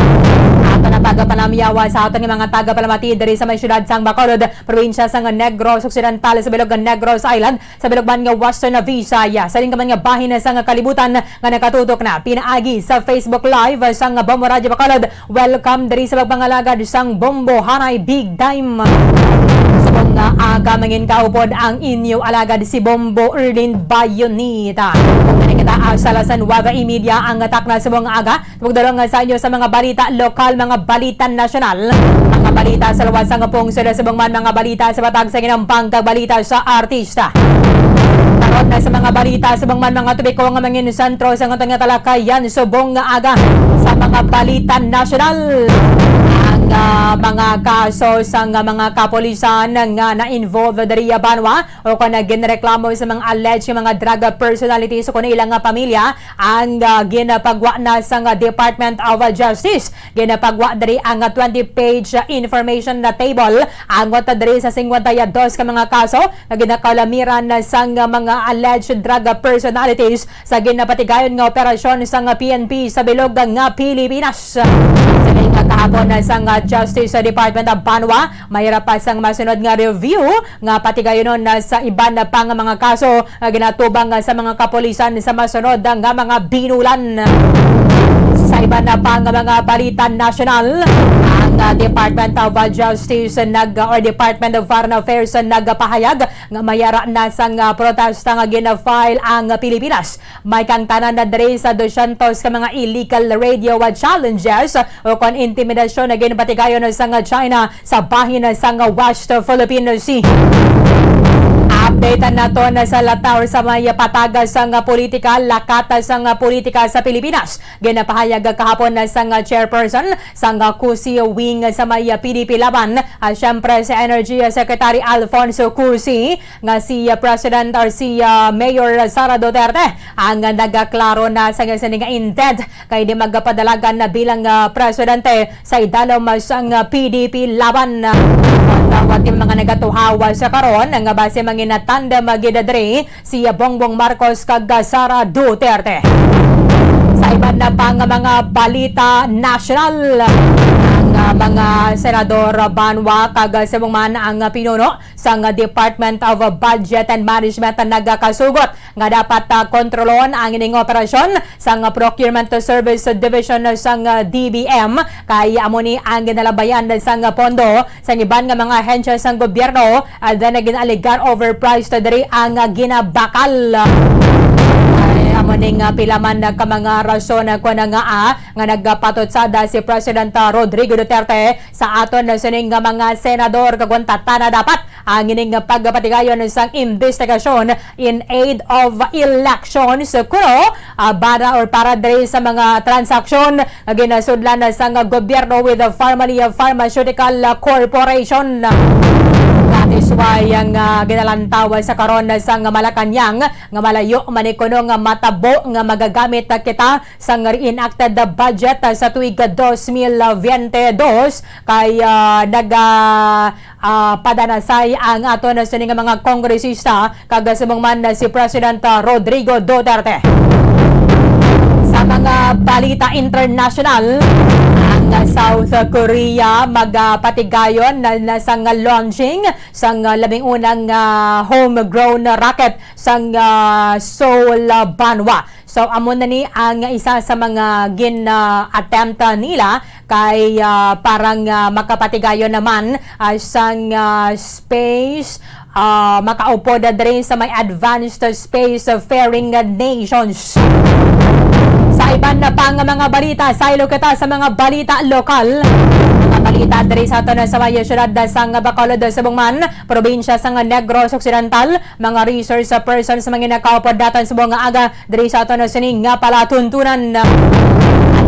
Ato na pagpanamyawa sa aton nga mga tagapalamati diri sa may siyudad sang Bacolod, probinsya sang Negros Occidental, sa bilog nga Negros Island, sa bilog man nga Western Visayas, sa lingkaman nga bahin sang kalibutan nga nakatutok na pinaagi sa Facebook Live sang Bombo Radyo Bacolod. Welcome diri sa pagpangalagad sang Bombohanay Big Time. Subong nga aga, mangin kaupod ang inyo alagad si Bombo Erlin Bayonita. Kung kani kita, ah, sa alas nuwebe y media ang takna subong nga aga. Magdulong sa inyo sa mga balita lokal, mga balita nasyonal, mga balita sa luwas sang pungsod, subong man mga balita sa patag sa ginampang kag balita sa artista. Karon na sa mga balita, subong man mga topiko nga mangin sentro sa aton nga talakayan subong nga aga. Sa mga balita nasyonal, ang, ah, mga kaso sa nga mga kapulisan nga na-involve diri banwa o kon ginreklamo sa mga alleged nga mga drug personalities o kon ila nga pamilya ang, ah, ginapagwa na sang Department of Justice. Ginapagwa diri ang twenty-page information na table angot diri sa singkwenta y dos ka mga kaso nga ginakalamiran sang mga alleged drug personalities sa ginapatigayon nga operasyon sang P N P sa bilog nga Pilipinas. Sa kahapon sang Justice Department of banwa, may ra pa sang masunod nga review nga patigayonon na sa iban pa nga mga kaso nga ginatubang sa mga kapulisan sa masunod nga mga binulan. Sa iban pa nga mga balita nasyonal, ang, ah, Department of Justice nag, or Department of Foreign Affairs nagpahayag nga may ara na sang, ah, protesta nga gina-file ang Pilipinas. May kaangtanan na diri sa dosyentos ka mga illegal radio, ah, challenges o kon intimidasyon na ginpatigayon sang China sa bahin sang West Philippine Sea. Update naton sa latar sa may patag sang politika, lakat sang politika sa Pilipinas. Ginapahayag kahapon sang chairperson sang COSI wing sa may P D P Laban, ah, siyempre si Energy Secretary Alfonso Cusi, nga si, ah, President or si, ah, Mayor Sara Duterte ang nagaklaro na sa sining intent kay di magapadalagan na bilang, ah, presidente sa idalom sang, ah, P D P Laban. Ang mga nagatuhawa sa karon nga base manginatandem gid diri si Bongbong Marcos kag Sara Duterte. Sa iban na pa nga mga balita nasyonal, ang, ah, mga senador banwa kag subong man ang pinuno sang Department of Budget and Management nagakasugot nga dapat, ah, kontrolon ang ining operasyon sang Procurement Service Division sang, ah, D B M, kay amo ni ang ginalabayan sang pondo sang iban nga mga ahensya sang gobyerno, ah, then ginalegar overpriced diri ang, ah, ginabakal. Ay, amo ni nga pila man ka mga rason, ah, kuwan nga, ah, nga nagpatutsada si President, ah, Rodrigo Duterte sa aton sining nga mga senador, kag kuntata na dapat ang ining pagpatigayon sang investigasyon in aid of elections, kuno, ah, para or para diri sa mga transaksyon nga ginasudlan sang gobyerno with the Pharmalia Pharmaceutical Corporation. That is why ang, ah, ginalantaw sa karon sang Malacañang nga malayo man ni kuno nga matabo nga magagamit kita sang reenacted budget sa tuig dos mil veinte dos kay, ah, naga, ah, padanasay ang aton sini nga mga kongresista kag subong man si President, ah, Rodrigo Duterte. Sa mga balita international, ang South Korea magapatigayon na, na sang launching sang labing unang, ah, homegrown rocket sang, ah, Seoul, ah, banwa. So, amo na ni ang isa sa mga gin, ah, attempt, ah, nila kay, ah, parang, ah, makapatigayon naman, ah, sang, ah, space, ah, makaupod na diri sa may advanced space faring nations. Sa iban na pa nga mga balita, saylo kita sa mga balita lokal. Mga balita diri sa aton sa may siyudad sang Bacolod, Subongman, probinsya sang Negros Occidental, mga resource persons, mga nakaupod naton subong nga aga diri sa aton sining nga palatuntunan.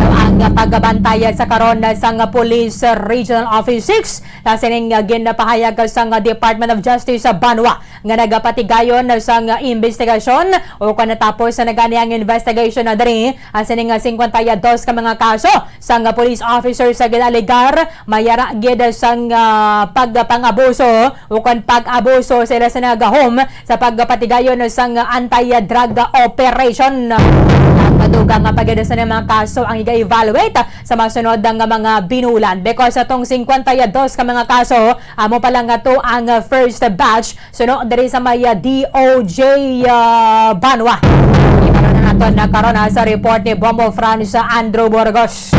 Ano ang pagbantay sa karon sang Police Regional Office six sa sining ginpahayag sang Department of Justice sa Banwa nga nagapatigayon sang imbestigasyon o kon natapos na gani ang investigation na diri sa sining singkwenta y dos ka mga kaso sang police officer sa ginalegar may ara gid sang, ah, pagpang-abuso ukon pag-abuso sila sa nagahom sa pagpatigayon sang anti-drug operation. Ang kadugang nga pagkada sa mga kaso ang iga-evaluate sa masunod nga mga binulan. Because sa tong singkwenta y dos ka mga kaso, amo pa lang nga to ang first batch suno diri sa may, ah, D O J, ah, Banwa. Ibaro na naton na karon, ah, sa report ni Bombo Franz Andrew Burgos.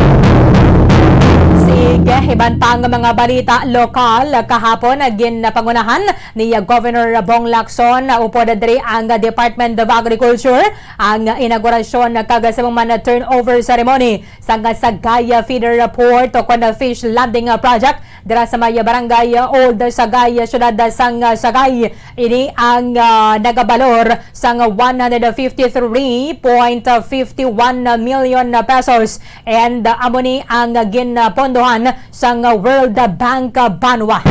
Sige, iban pang mga balita lokal, kahapon, ah, ginpangunahan ni, ah, Governor Bong Lacson, ah, upod diri ang, ah, Department of Agriculture, ang, ah, inaugurasyon, ah, kag sa mga turnover ceremony sang, ah, Sagaya Feeder Port o kon, ah, Fish Landing, ah, Project dira sa may barangay, ah, Old Sagay, ah, siyudad, ah, sang, ah, Sagay. Ini ang, ah, nagabalor sang one hundred fifty-three point fifty-one million pesos, and, ah, amo ni ang ginpondohan sang World Bank, ah, Banwa.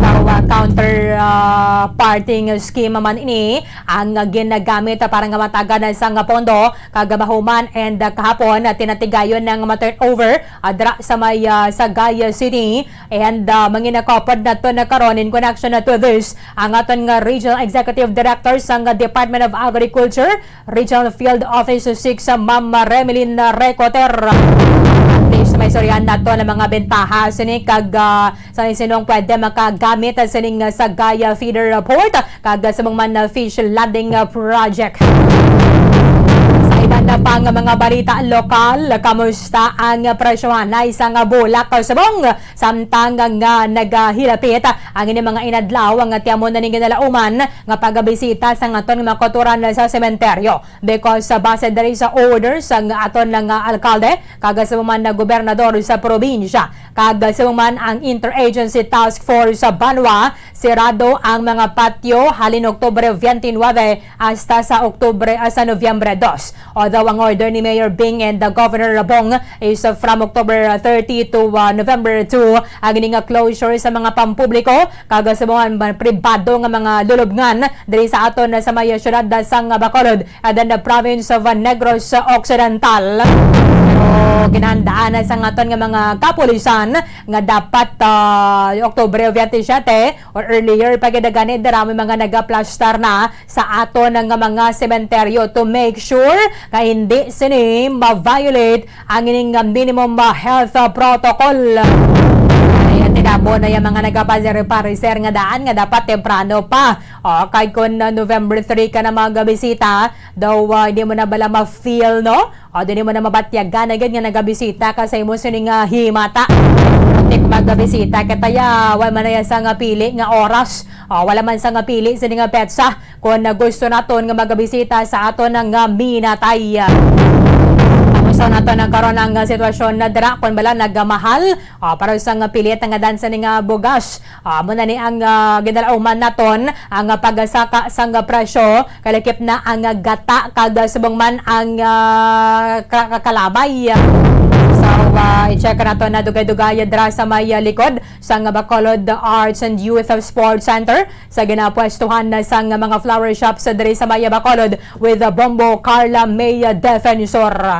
Ang, ah, counter, ah, parting scheme man ini ang ginagamit para nga matagan sang pondo kag mahuman, and, ah, kahapon, ah, tinatigayon nga ma-turnover, ah, dira sa may, ah, Sagay City. And, ah, manginakopod naton na karon in connection na to this, ang aton nga Regional Executive Director sang Department of Agriculture, Regional Field Office six, Ma'am Remelin Recoter. At least may surian naton ang mga bentaha sini kag, ah, sa sinong pwede makagamit sining Sagay Feeder Port kag sa mga man fish landing project. Sa iban na pa nga mga balita lokal, kamusta ang presyohan na isang bulak subong samtang nga nagahilapit ang ini mga inadlaw nga tiamon na ning ginalauman nga pagabisita sa aton nga mga kautoran sa sementeryo? Because, ah, base diri sa orders sang aton nga alkalde kag sa mga man na gobernador sa probinsya kag sa mga man ang Interagency Task Force sa Banwa, sirado ang mga patio halin Oktubre twenty-nine hasta sa Oktubre, ah, sa Nobyembre dos. Although ang order ni Mayor Bing and the Governor Bong is, ah, from October thirty to, ah, November two, ang ini nga closure sa mga pampubliko kag sa mga pribado nga mga lulubngan diri sa aton sa may siyudad sang Bacolod and in the province of Negros Occidental. Pero ginahandaan na sang aton nga mga kapulisan nga dapat, ah, Oktubre twenty-seven or earlier pa gid gani dira may mga nagaplastar na sa aton nga mga sementeryo to make sure nga hindi sini ma-violate ang ining minimum, ah, health, ah, protocol. Ay, tinabo na yung mga nagapareser nga daan nga dapat temprano pa. O, kay kun, ah, November three ka na magabisita, daw, ah, hindi mo na bala ma-feel, no? O, di mo na mabatyagan na gid nga nagabisita ka sa imo sini nga himata. Tik magabisita ka taya, wala man na sang pili nga oras. O, wala man sang pili sini nga petsa. Kung gusto naton nga magabisita sa aton nga minatay. Kamusta naton ang karon ang sitwasyon na dira? Kung bala nagmahal, o, para sa nga pilit nga dansa ni nga bugas. Ah, amo na ni ang, ah, ginalauman naton, ang, ah, pagsaka sang presyo, kalakip na ang, ah, gata, kag, ah, subong man ang, ah, ka-, kakalabay. So, ah, i-check nato na dugay-dugay dira sa may, ah, likod sang Bacolod Arts and Youth Sports Center sa ginapwestuhan na sang mga flower shops diri sa may Bacolod with, ah, Bombo Carla May Defensor.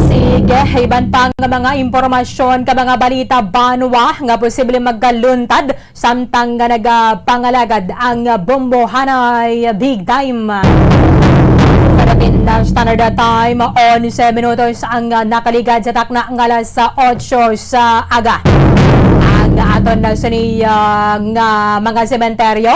Sige, iban pang mga impormasyon ka mga balita banwa nga posible magkaluntad samtang nga nagapangalagad ang Bombohanay Big Time. Philippine Standard Time, onse minutos ang nakaligad sa takna nga alas otso sa aga. Ang aton na sini, ah, nga mga sementeryo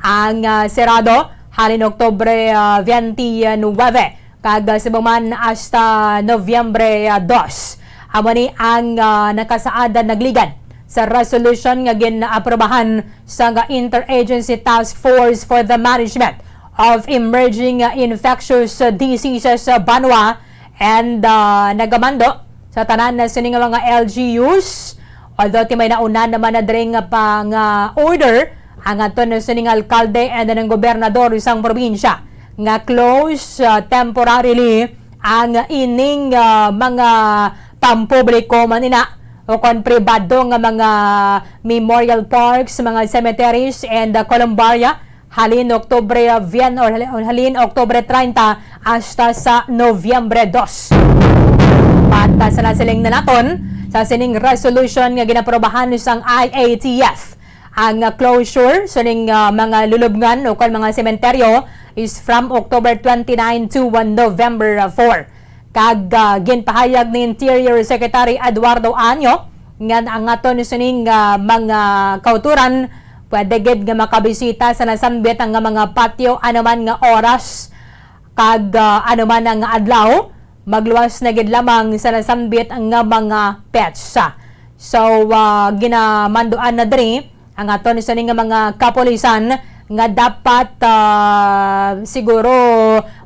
ang, ah, sirado halin Oktubre, ah, twenty-nine kag, ah, subong man hasta Nobyembre, ah, dos. Amo ni ang, ah, nakasaad nagligad sa resolution nga gin-aprobahan sang Interagency Task Force for the Management of Emerging, ah, Infectious, ah, Diseases, ah, Banwa, and, ah, nagamando sa tanan na sini nga mga L G Us. Although ti may nauna naman na diri nga pang, ah, order ang aton na sini nga alkalde and ang gobernador sang probinsya nga close, ah, temporarily ang ining, ah, mga pampubliko man ina o kon pribado nga mga memorial parks, mga cemeteries, and, ah, columbaria halin Oktubre, ah, Vien-, or hali-, halin Oktubre treinta hasta sa Nobyembre dos. Pat, ah, sa nasiling na naton sa sining resolution nga ginaprobahan sang I A T F, ang, ah, closure sining, ah, mga lulubngan o kon mga sementeryo is from October twenty-nine to, ah, November, ah, four. Kag, ah, ginpahayag ni Interior Secretary Eduardo Año nga ang aton sining, ah, mga kauturan pwede gid nga makabisita sa nasambit nga mga patio anuman nga oras kag, ah, anuman nga adlaw, magluwas na gid lamang sa nasambit nga mga petsa. So, ah, ginamanduan na diri ang aton sini nga mga kapulisan nga dapat, ah, siguro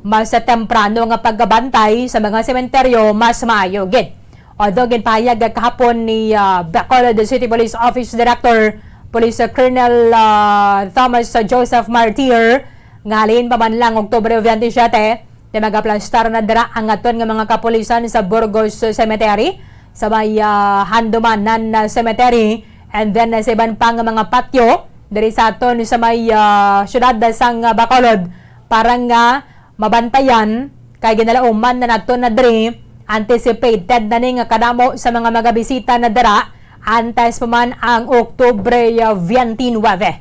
mas temprano nga pagbantay sa mga sementeryo mas maayo gid. Although ginpahayag kahapon ni, ah, Bacolod City Police Office Director Police Colonel, ah, Thomas Joseph Martir nga halin pa man lang Oktubre twenty-seven, na magaplastar na dira ang aton nga mga kapulisan sa Burgos Cemetery, sa may, ah, Handumanan, ah, Cemetery, and then, ah, sa iban pa nga mga patyo diri sa aton sa may, ah, siyudad sang, ah, Bacolod para nga mabantayan kay ginalauman na nato na diri. Anticipated na ni nga kadamo sa mga magabisita na dira antes pa man ang Oktubre, ah, twenty-nine.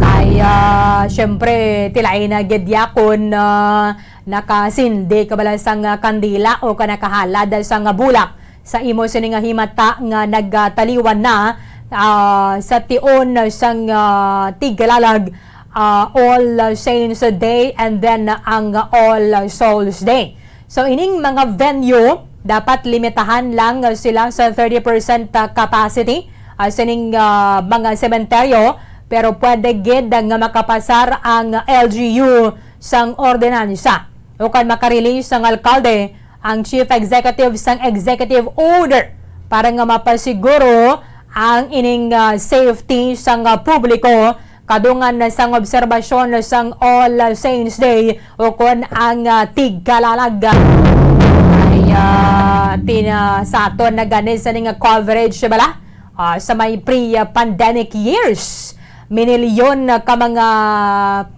Kay, ah, syempre, tilain na gid yakon, ah, nakasindi ka bala sang, ah, kandila o ka nakahalad sang, ah, bulak sa imo sini nga himata nga nagtaliwan na, ah, sa tion sang, ah, tigkalalag, ah, All Saints Day and then ang All Souls Day. So, ining mga venue, dapat limitahan lang sila sa thirty percent capacity, ah, sining, ah, mga sementeryo, pero pwede gid nga makapasar ang L G U sang ordinansa o kan makarelease ang alkalde, ang chief executive, sang executive order para nga mapasiguro ang ining, ah, safety sang, ah, publiko kadungan sang obserbasyon sang All Saints Day o kon ang, ah, tigkalalag. Ay, ah, tina-, sa aton na gani sa ning coverage bala, ah, sa may pre-pandemic years, minilyon ka mga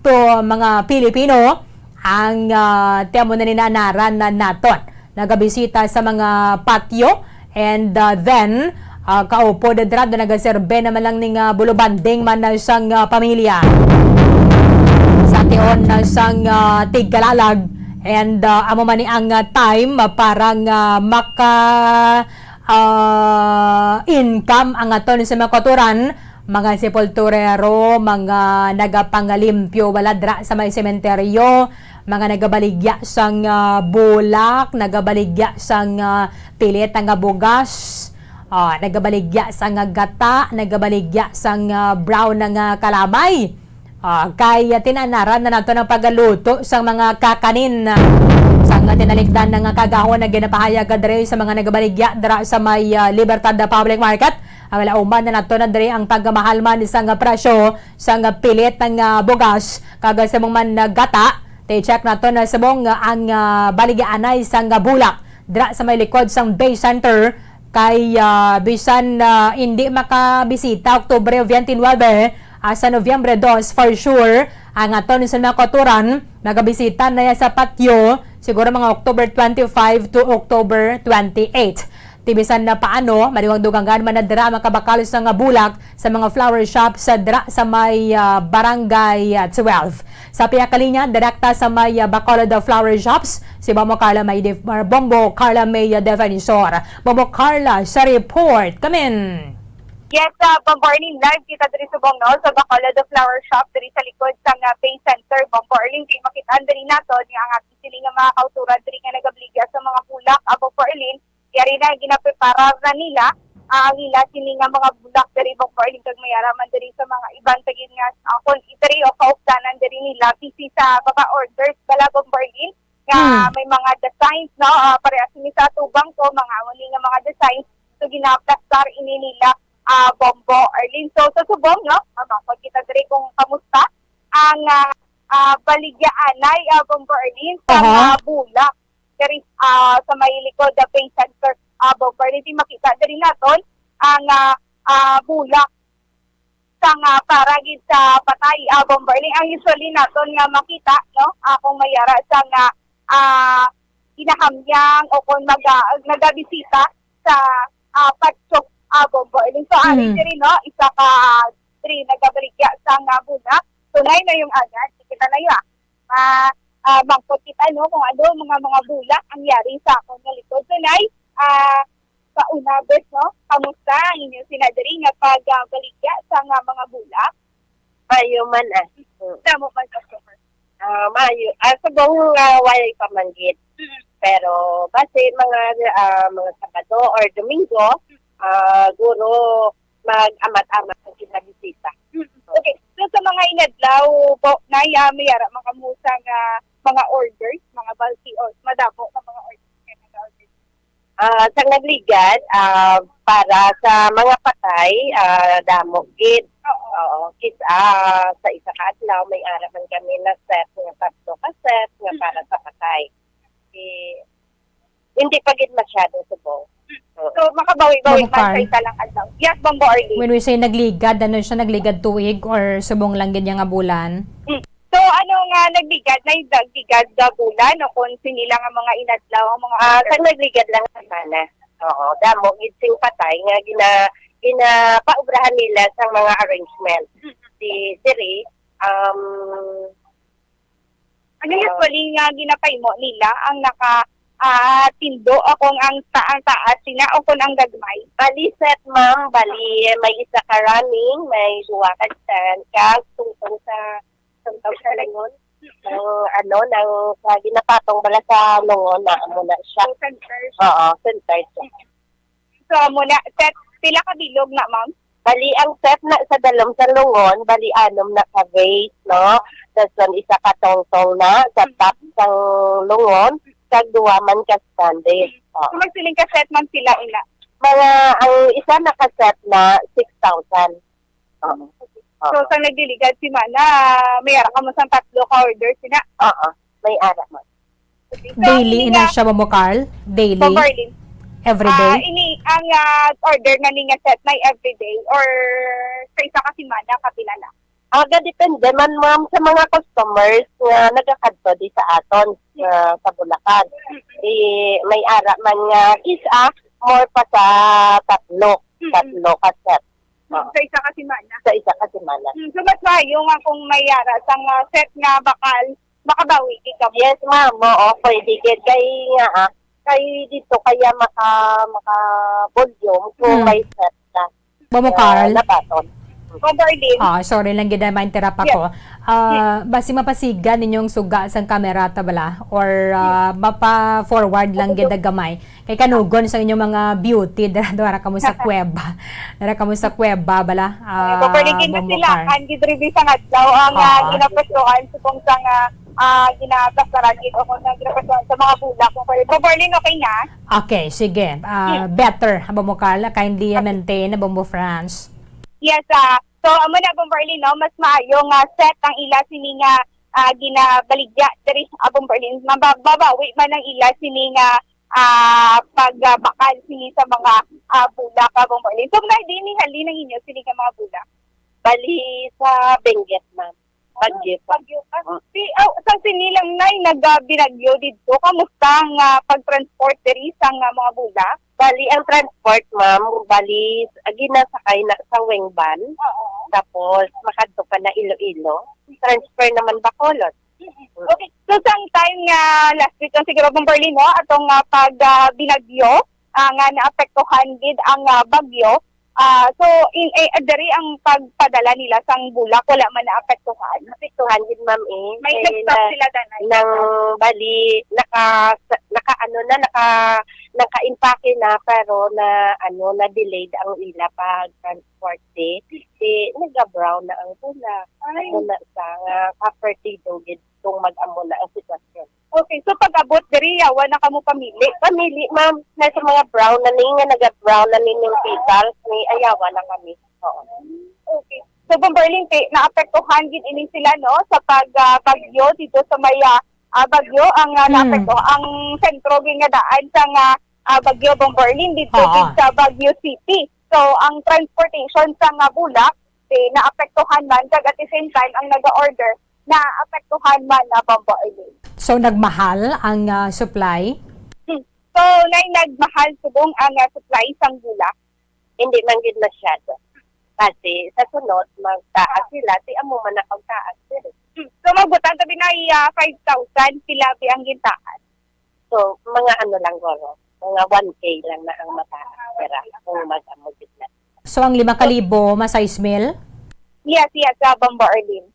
to, mga Pilipino ang, ah, ti amo na ni naanaran na naton nagabisita sa mga patyo. And, uh, then, uh, kaupod dira, do nagaserbe naman lang ning, uh, bulubanding man na sang, uh, pamilya sa tion na sang, uh, tigkalalag. And, uh, amo man ni ang, uh, time, uh, para nga maka, uh, income ang aton sa mga kauturan, mga sepulturero, mga nagapangalimpyo bala dira sa may sementeryo, mga nagabaligya sang, ah, bulak, nagabaligya sang, ah, pilit nga bugas, ah, nagabaligya sang, ah, gata, nagabaligya sang, ah, brown nga kalamay. Ah, kay, ah, tinanaran na nato ang pagluto sang mga kakanin, ah, sang tinalikdan nga kagahon na ginapahayag diri sa mga nagabaligya dira sa may, ah, Libertad Public Market. Ang lauman na nato na diri ang pagmahal man sang presyo sang pilit nga bugas kag sa mga man gata. Ti-check nato na subong nga ang, ah, baligyaanay sang bulak dira sa may likod sang Bay Center kay, ah, bisan, ah, indi makabisita Oktubre twenty-nine, ah, sa Nobyembre dos, for sure, ang aton sa mga kauturan, magabisita na ya sa patyo, siguro mga October twenty-five to October twenty-eight. Ti bisan na paano, maliwang dugangan man na dira makabakal sa nga bulak sa mga flower shop sa dra sa may, ah, Barangay, ah, twelve. Sa pihak kalinya, direkta sa may, ah, Bacolod Flower Shops, si Bombo Carla may def-, or Bombo Carla may, ah, Defensor. Bombo Carla, sa report. Kamin. Yes, uh, Bombo Arlene, live kita diri subong, no, sa Bacolod Flower Shop, diri sa likod sa nga Bay Center. Bombo Arlene, kay makit-an diri nato ni ang ating sini nga mga kauturan diri nga nagabaligya sa mga bulak, ah, Bombo Arlene, Yari na ginapreparar na nila, ah, ang ila sini nga mga bulak diri, Bombo Arlene, kag may ara man diri sa mga iban pa gid nga, ah, kon diri o kaupdanan diri nila, busy sa mga orders bala, Bombo Arlene, nga Hmm. may mga designs, no? Ah, parehas ni sa atubang ko, mga amo ni nga mga designs. So, ginaplastar ini nila, ah, Bombo Arlene. So, sa subong, no? Ah, makon kita diri kung kamusta ang, ah, ah, baligyaanay, ah, Bombo Arlene, sa Aha. mga bulak diri, ah, sa may likod, the Pay Center, ah, Bombo Arlene. Di makita diri naton ang, ah, ah, bulak sang, ah, para gid sa patay, ah, Bombo Arlene. Ang usually naton nga makita, no, ah, kung may ara sang, ah, ah, ginahamyang o kung maga-, nagabisita sa, ah, patso, ah, Bombo Arlene. So, ari Mhm. diri, no, isa ka diri nagabaligya sang, ah, bulak. Tunay na yung agad. Kita na yun, ah. Ah, ah, mangkot kita, no, kung ano mga, mga bulak ang yari sa akon nga likod. Tunay, ah, sa una, bes, no? Kamusta ang inyo sina diri nga pagbaligya sa nga mga bulak? Maayo man, ah. Mm. Damo man customer. Ah, maayo. Ah, subong, ah, walay pa man gid. Mm. Pero basi mga, ah, mga Sabado or Domingo, ah, guro mag-amat-amat ang kinabisita. Mm. Okay. So, sa mga inadlaw po, Nay, ah, may ara man kamo sa nga mga orders, mga bulky or madamo nga mga orders nga nag-order? Ah, sa nagligad, ah, para sa mga patay, ah, damo gid. Oo. Oo, kis-, ah, sa isa ka adlaw, may ara man kami na set nga tatlo ka set nga Mm. para sa patay. Eh, hindi pa gid masyado subong. Oo. So, makabawi-bawi Ma'am man sa Carl. isa lang adlaw. Yes, Bombo Arlene. When we say nagligad, ano siya, nagligad tuig or subong lang gid niya nga bulan? Mm. So, ano nga nagligad, na nagligad nga bulan o kung sini lang ang mga inadlaw, ang mga Ah, order? Sa nagligad lang sana. Oo, damo gid sing patay nga gina-, ginapaubrahan nila sa mga arrangement. Mm. Si Siri, um, Ano Ah. usually nga ginapahimo nila ang naka, ah, tindo o kung ang ta-, ang taas sina o kung ang gagmay? Bali set, ma'am. Bali may isa ka running, may duha ka stand, kag tungtong sa, tungtong sa langon. Ang ano, nang sa ginapatong bala sa lungon na amo na siya. So, center siya. Oo, center siya. So, amo na, set, pila ka bilog na, ma'am? Bali, ang set na sa dalom sa lungon, bali, anom na ka vase, no? Dason isa ka tongtong na sa top sang lungon, kag duha man ka standard. Oh. So, magsiling ka set man sila, ina? Mga, ang isa na ka set na six thousand. Oo. So, Oo. sa nagliligad si Mana, may ara ka mo sang tatlo ka orders, ina? Oo, may ara mo. So, Daily ang ina mga siya, Ma'am Carl? Daily? Bombo Arlene. Every day? Ah, ini, ang, ah, order na ni nga set na everyday or sa isa ka semana, kapila lang? Ah, gadepende man, ma'am, sa mga customers nga nagakadto di sa aton, ah, sa Bulacan. Di, may ara man nga isa, more pa sa tatlo. Mm-mm. Tatlo ka set. Oo. Sa isa ka semana. Sa isa ka semana. Hmm, so, mas maayo nga kung may ara sang, ah, set nga bakal, makabawi gid kamo. Yes, ma'am. Oo, pwede gid. Kay nga, ah, kay dito kaya maka-, maka-volume kung Hmm. may set ka. Ma'am Ah, Carl? Nabaton. Bombo Arlene. Ah, sorry lang gid, ma-interrupt Yes. ako. Ah, Hmm. basi mapasigan ninyong suga sang kamera ta bala? Or, ah, Hmm. mapa-forward lang Opo, gid Dok. gamay? Kay kanugon sa inyong mga beauty, dara, dara kamo sa kuweba. Dara kamo sa kuweba, bala. Ah, Ay, Bombo Arlene, Bombo Carl. Kasilakan, gid, Ribi, sa adlaw, ang, ah, Ah. ginapastuhan, subong sa nga, ah, ginapastuhan, gid, o kung nga ginapastuhan sa mga bulak, Bombo Arlene. Bombo Arlene, okay na? Okay, sige. Ah, Hmm. better, Bombo Carl. Kindly Okay. maintain, Bombo France. Yes, ah, so, amo na, Bombo Arlene, no? Mas maayo nga set ang ila sini nga, ah, ginabaligya diri, ah, Bombo Arlene. Maba-, babawi man ang ila sini nga ah, pagbakal sini sa mga, ah, bulak, ah, Bombo Arlene. So, na, di ni halin ang inyo sini nga mga bulak? Bali sa Benguet, ma'am. Baguio pa. Baguio pa. Mm. Si, oh, sa sini lang, Nay, nag, ah, binagyo didto. Kamusta ang, ah, pag-transport diri sa nga mga bulak? Bali, ang transport, ma'am, bali, ah, ginasakay na sa wing van. Oo. Tapos, makadto pa na Iloilo. Transfer naman Bacolod. Okay. So, sang time nga last week, ang siguro, Bombo Arlene, no, atong, ah, pag, ah, binagyo, ah, nga naapektuhan gid ang, ah, bagyo, Ah, so, in, eh, diri ang pagpadala nila sang bulak, wala man naapektuhan? Apektuhan gid, ma'am, eh. May Kay nag-stop na, sila, danay? Nang bali, naka, naka, ano na, naka, naka-impake na, pero na, ano, na-delayed ang ila pag-transport, eh. Di, naga-brown na ang bulak. Ay. Amo na sa nga, kapertido gid kung mag-amo na ang sitwasyon. Okay, so pag-abot diri, yawa na kamo pamili? Pamili, ma'am. Na sa mga brown na ni, nga naga-brown na ni yung petals, ni ayawa na kami. Oo. Okay. So, Bomberlin, ti-, naapektuhan gid ini sila, no, sa pag, ah, bagyo dito sa may, ah, ah, bagyo ang, ah, Hmm. naapekto-, ang sentro gid nga daan sa nga, ah, bagyo, Bomberlin, dito Oo. gid sa Baguio City. So, ang transportation sa nga bulak, eh, naapektuhan man, kag at the same time, ang nag-order, naapektuhan man na, Bomberlin. So, nagmahal ang, ah, supply? Hmm. So, nay, nagmahal subong ang, ah, supply sang bulak? Hindi man gid masyado. Kasi sa sunod, magtaas sila, ti amo man ang pagtaas diri. Hmm. So, magbutang tabi na, ah, five thousand, pila bi ang gintaas? So, mga ano lang guro, mga one K lang na ang mataas dira kung mag-amo gid na. So, ang lima ka libo, ma-sais mil? Yes, yes, ah, Bombo Arlene.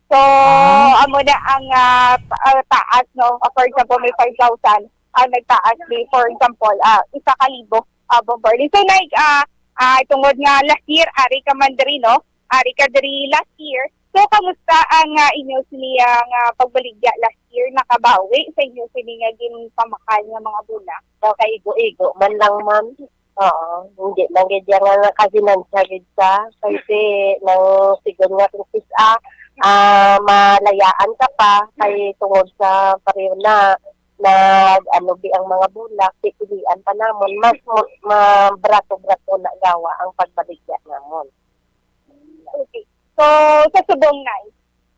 So, Ah. amo na ang, ah, ta-, ah, taas, no? Ah, for example, may five thousand, ah, nagtaas di, for example, ah, isa ka libo, ah, Bombo Arlene. So, like, ah, ah, tungod nga last year, ari ka man diri, no? Ari ka diri last year. So, kamusta ang, ah, inyo sini, ah, nga pagbaligya last year? Nakabawi sa inyo sini nga ginpamakal nga mga bulak? So, kaigo-igo man lang, ma'am. Oo, hindi lang gid yan nga nakahinansya gid sa, kasi nang sigon nga kung sis-, ah, ah, malayaan ka pa, kay tungod sa pareho na, nag, ano, bi ang mga bulak, pipilian pa namon, mas mo, mabrato-brato na gawa ang pagbaligya namon. Okay. So, sa subong, Nay,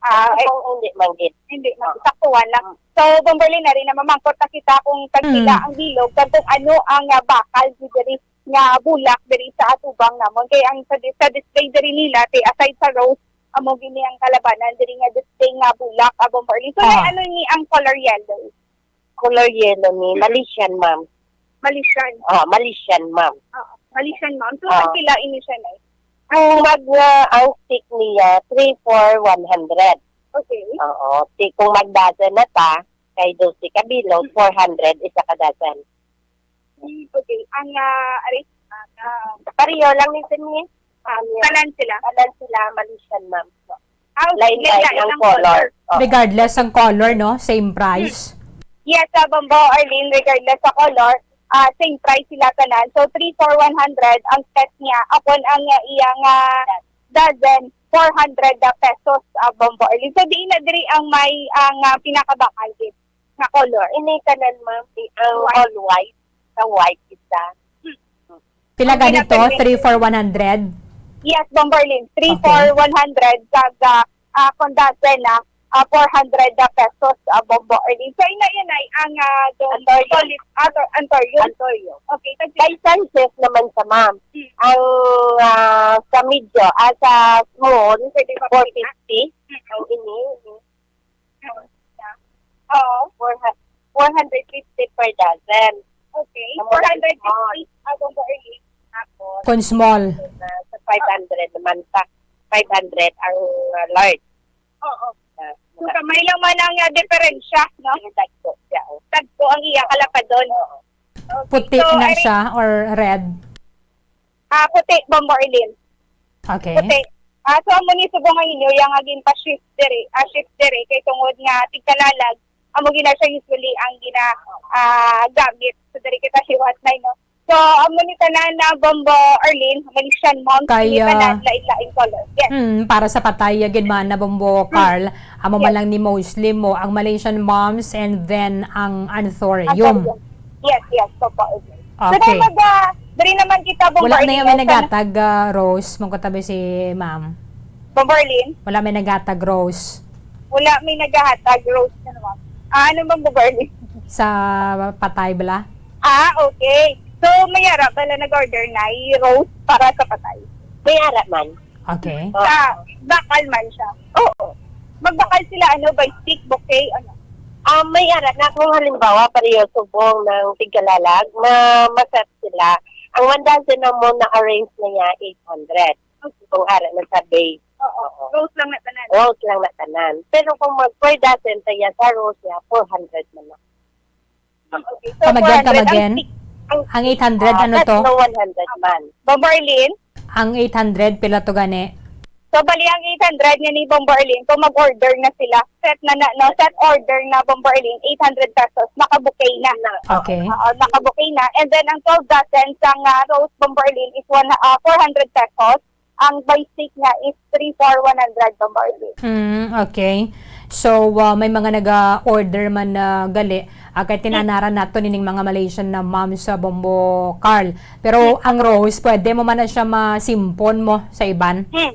ah, Sa eh, subong, hindi man gid. Hindi man, Ah. saktuhan lang. Mm. So, Bomberlin, na rin na mamangkot na kita kung tagpila Mm. ang bilog, kag kung ano ang, ah, bakal diri nga bulak diri sa atubang namon. Kay ang sa dis-, sa display diri nila, kay aside sa rose, amo gini ang kalabanan diri nga display nga bulak, ah, Bomberlin. So, Nay, Aha. ano ni ang color yellow? Color yellow ni Malaysian, ma'am. Malaysian. Oh, Malaysian, ma'am. Oo, Malaysian, ma'am. So, Oo. tagpila ini siya, Nay? Ang mag, ah, ang stick niya, three for one hundred. Okay. Oo. Ti-, kung magdozen na ta, kay dose ka bilog, Mm. four hundred, isa ka dozen. Hmm, okay. Ang, ah, ari, ah, ah, Pareho lang ni Simi. Ah, yeah. Tanan sila? Tanan sila, Malaysian, ma'am. Ah, okay. Lain-lain Lain-lain ang ang color. color. Oo. Regardless ang color, no? Same price? Hmm. Yes, ah, Bombo Arlene, regardless sa color, ah, same price sila tanan. So, three for one hundred ang set niya. Upon ang, ah, iyang, ah, dozen, four hundred na pesos, ah, Bombo Arlene. So, diin na diri ang may, ang, ah, pinakabakal gid nga color? Ini tanan, ma'am, di, ang White. all white. Sa white isa. Hmm. Pila Ang ganito? pinapili. Three for one hundred? Yes, Bombo Arlene. Three Okay. for one hundred, kag, ah, ah, kung dozen na, ah, four hundred na pesos, ah, Bombo Arlene. So, ina yan ay ang, ah, dong Antorio. solid, ah, to-, Antorio. Antorio. Okay, tag- May sizes naman sa, ma'am. Hmm. Ang, ah, sa medyo, ah, sa small, Pwede ba four fifty. Hmm. Ang ini, Oo. Four hu-, four hundred fifty per dozen. Okay. Ang mga four hundred fifty small. Ang Bombo Arlene. Tapos, Kung small. ah, sa five hundred naman pa. Five hundred ang, ah, large. Oo. Ah, So, mga kamay lang man ang, ah, diferensya, no? Ang dagko siya, oh. Dagko ang iya kalapad doon. Oo. Okay. Puti So, na ari siya or red? Ah, puti, Bombo Arlene. Okay. Puti. Ah, so, amo ni subong nga inyo, yang nga ginpa-shift diri, ah, shift diri, kay tungod nga tigkalalag, amo gina siya usually ang gina, ah, gamit. So, diri kita liwat na, no? So, amo ni tanan na Bombo Arlene, Malaysian moms, Kaya ni tanan, lain-lain color. Yes. Hmm, para sa patay, ya gid man na Bombo Hmm. Carl, amo man Yes. lang ni mostly mo, ang Malaysian moms and then ang Anthurium. Anthurium. Yes, yes, opo. So, Okay. dahil mag, ah, diri naman kita, Bombo Wala na Arlene, yung may sa nagatag, ah, rose, mong katabi si ma'am. Bombo Arlene? Wala may nagatag rose. Wala may nagahatag rose na naman. Ah, ano bang Bombo Arlene? Sa patay bala? Ah, okay. So, may ara bala nag-order na rose para sa patay? May ara man. Okay. Oo. Sa bakal man siya. Oo. Magbakal sila, ano, by stick, bouquet, ano? Ah, may ara na kung halimbawa, pareho subong ng tigkalalag, ma-, ma-set sila. Ang one dozen na mo na-arrange na niya, eight hundred. Kung ara na sa base. Oo. Oo. Rose lang na tanan. Rose lang na tanan. Pero kung mag four dozen, sa iya sa rose niya, four hundred man na. Okay. So, Come again, come four hundred ang again. ti-, ang Ang eight hundred, Ah, ano that's to? no one hundred man. Bombo Arlene? Ang eight hundred, pila to gani? So, bali ang eight hundred nga ni Bombo Arlene, kung mag-order na sila, set na, na, no, set order na Bombo Arlene, eight hundred pesos, naka-bouquet na. Okay. Oo, naka-bouquet na. And then, ang twelve dozen sa nga rose Bombo Arlene is one, ah, four hundred pesos. Ang by stick niya is three for one hundred Bombo Arlene. Mm, okay. So, ah, may mga nag-order man na gali. Ah, kay tinanaran nato nining mga Malaysian na ma'am sa Bombo Carl. Pero ang rose, pwede mo man na siya masimpon mo sa iban? Hmm.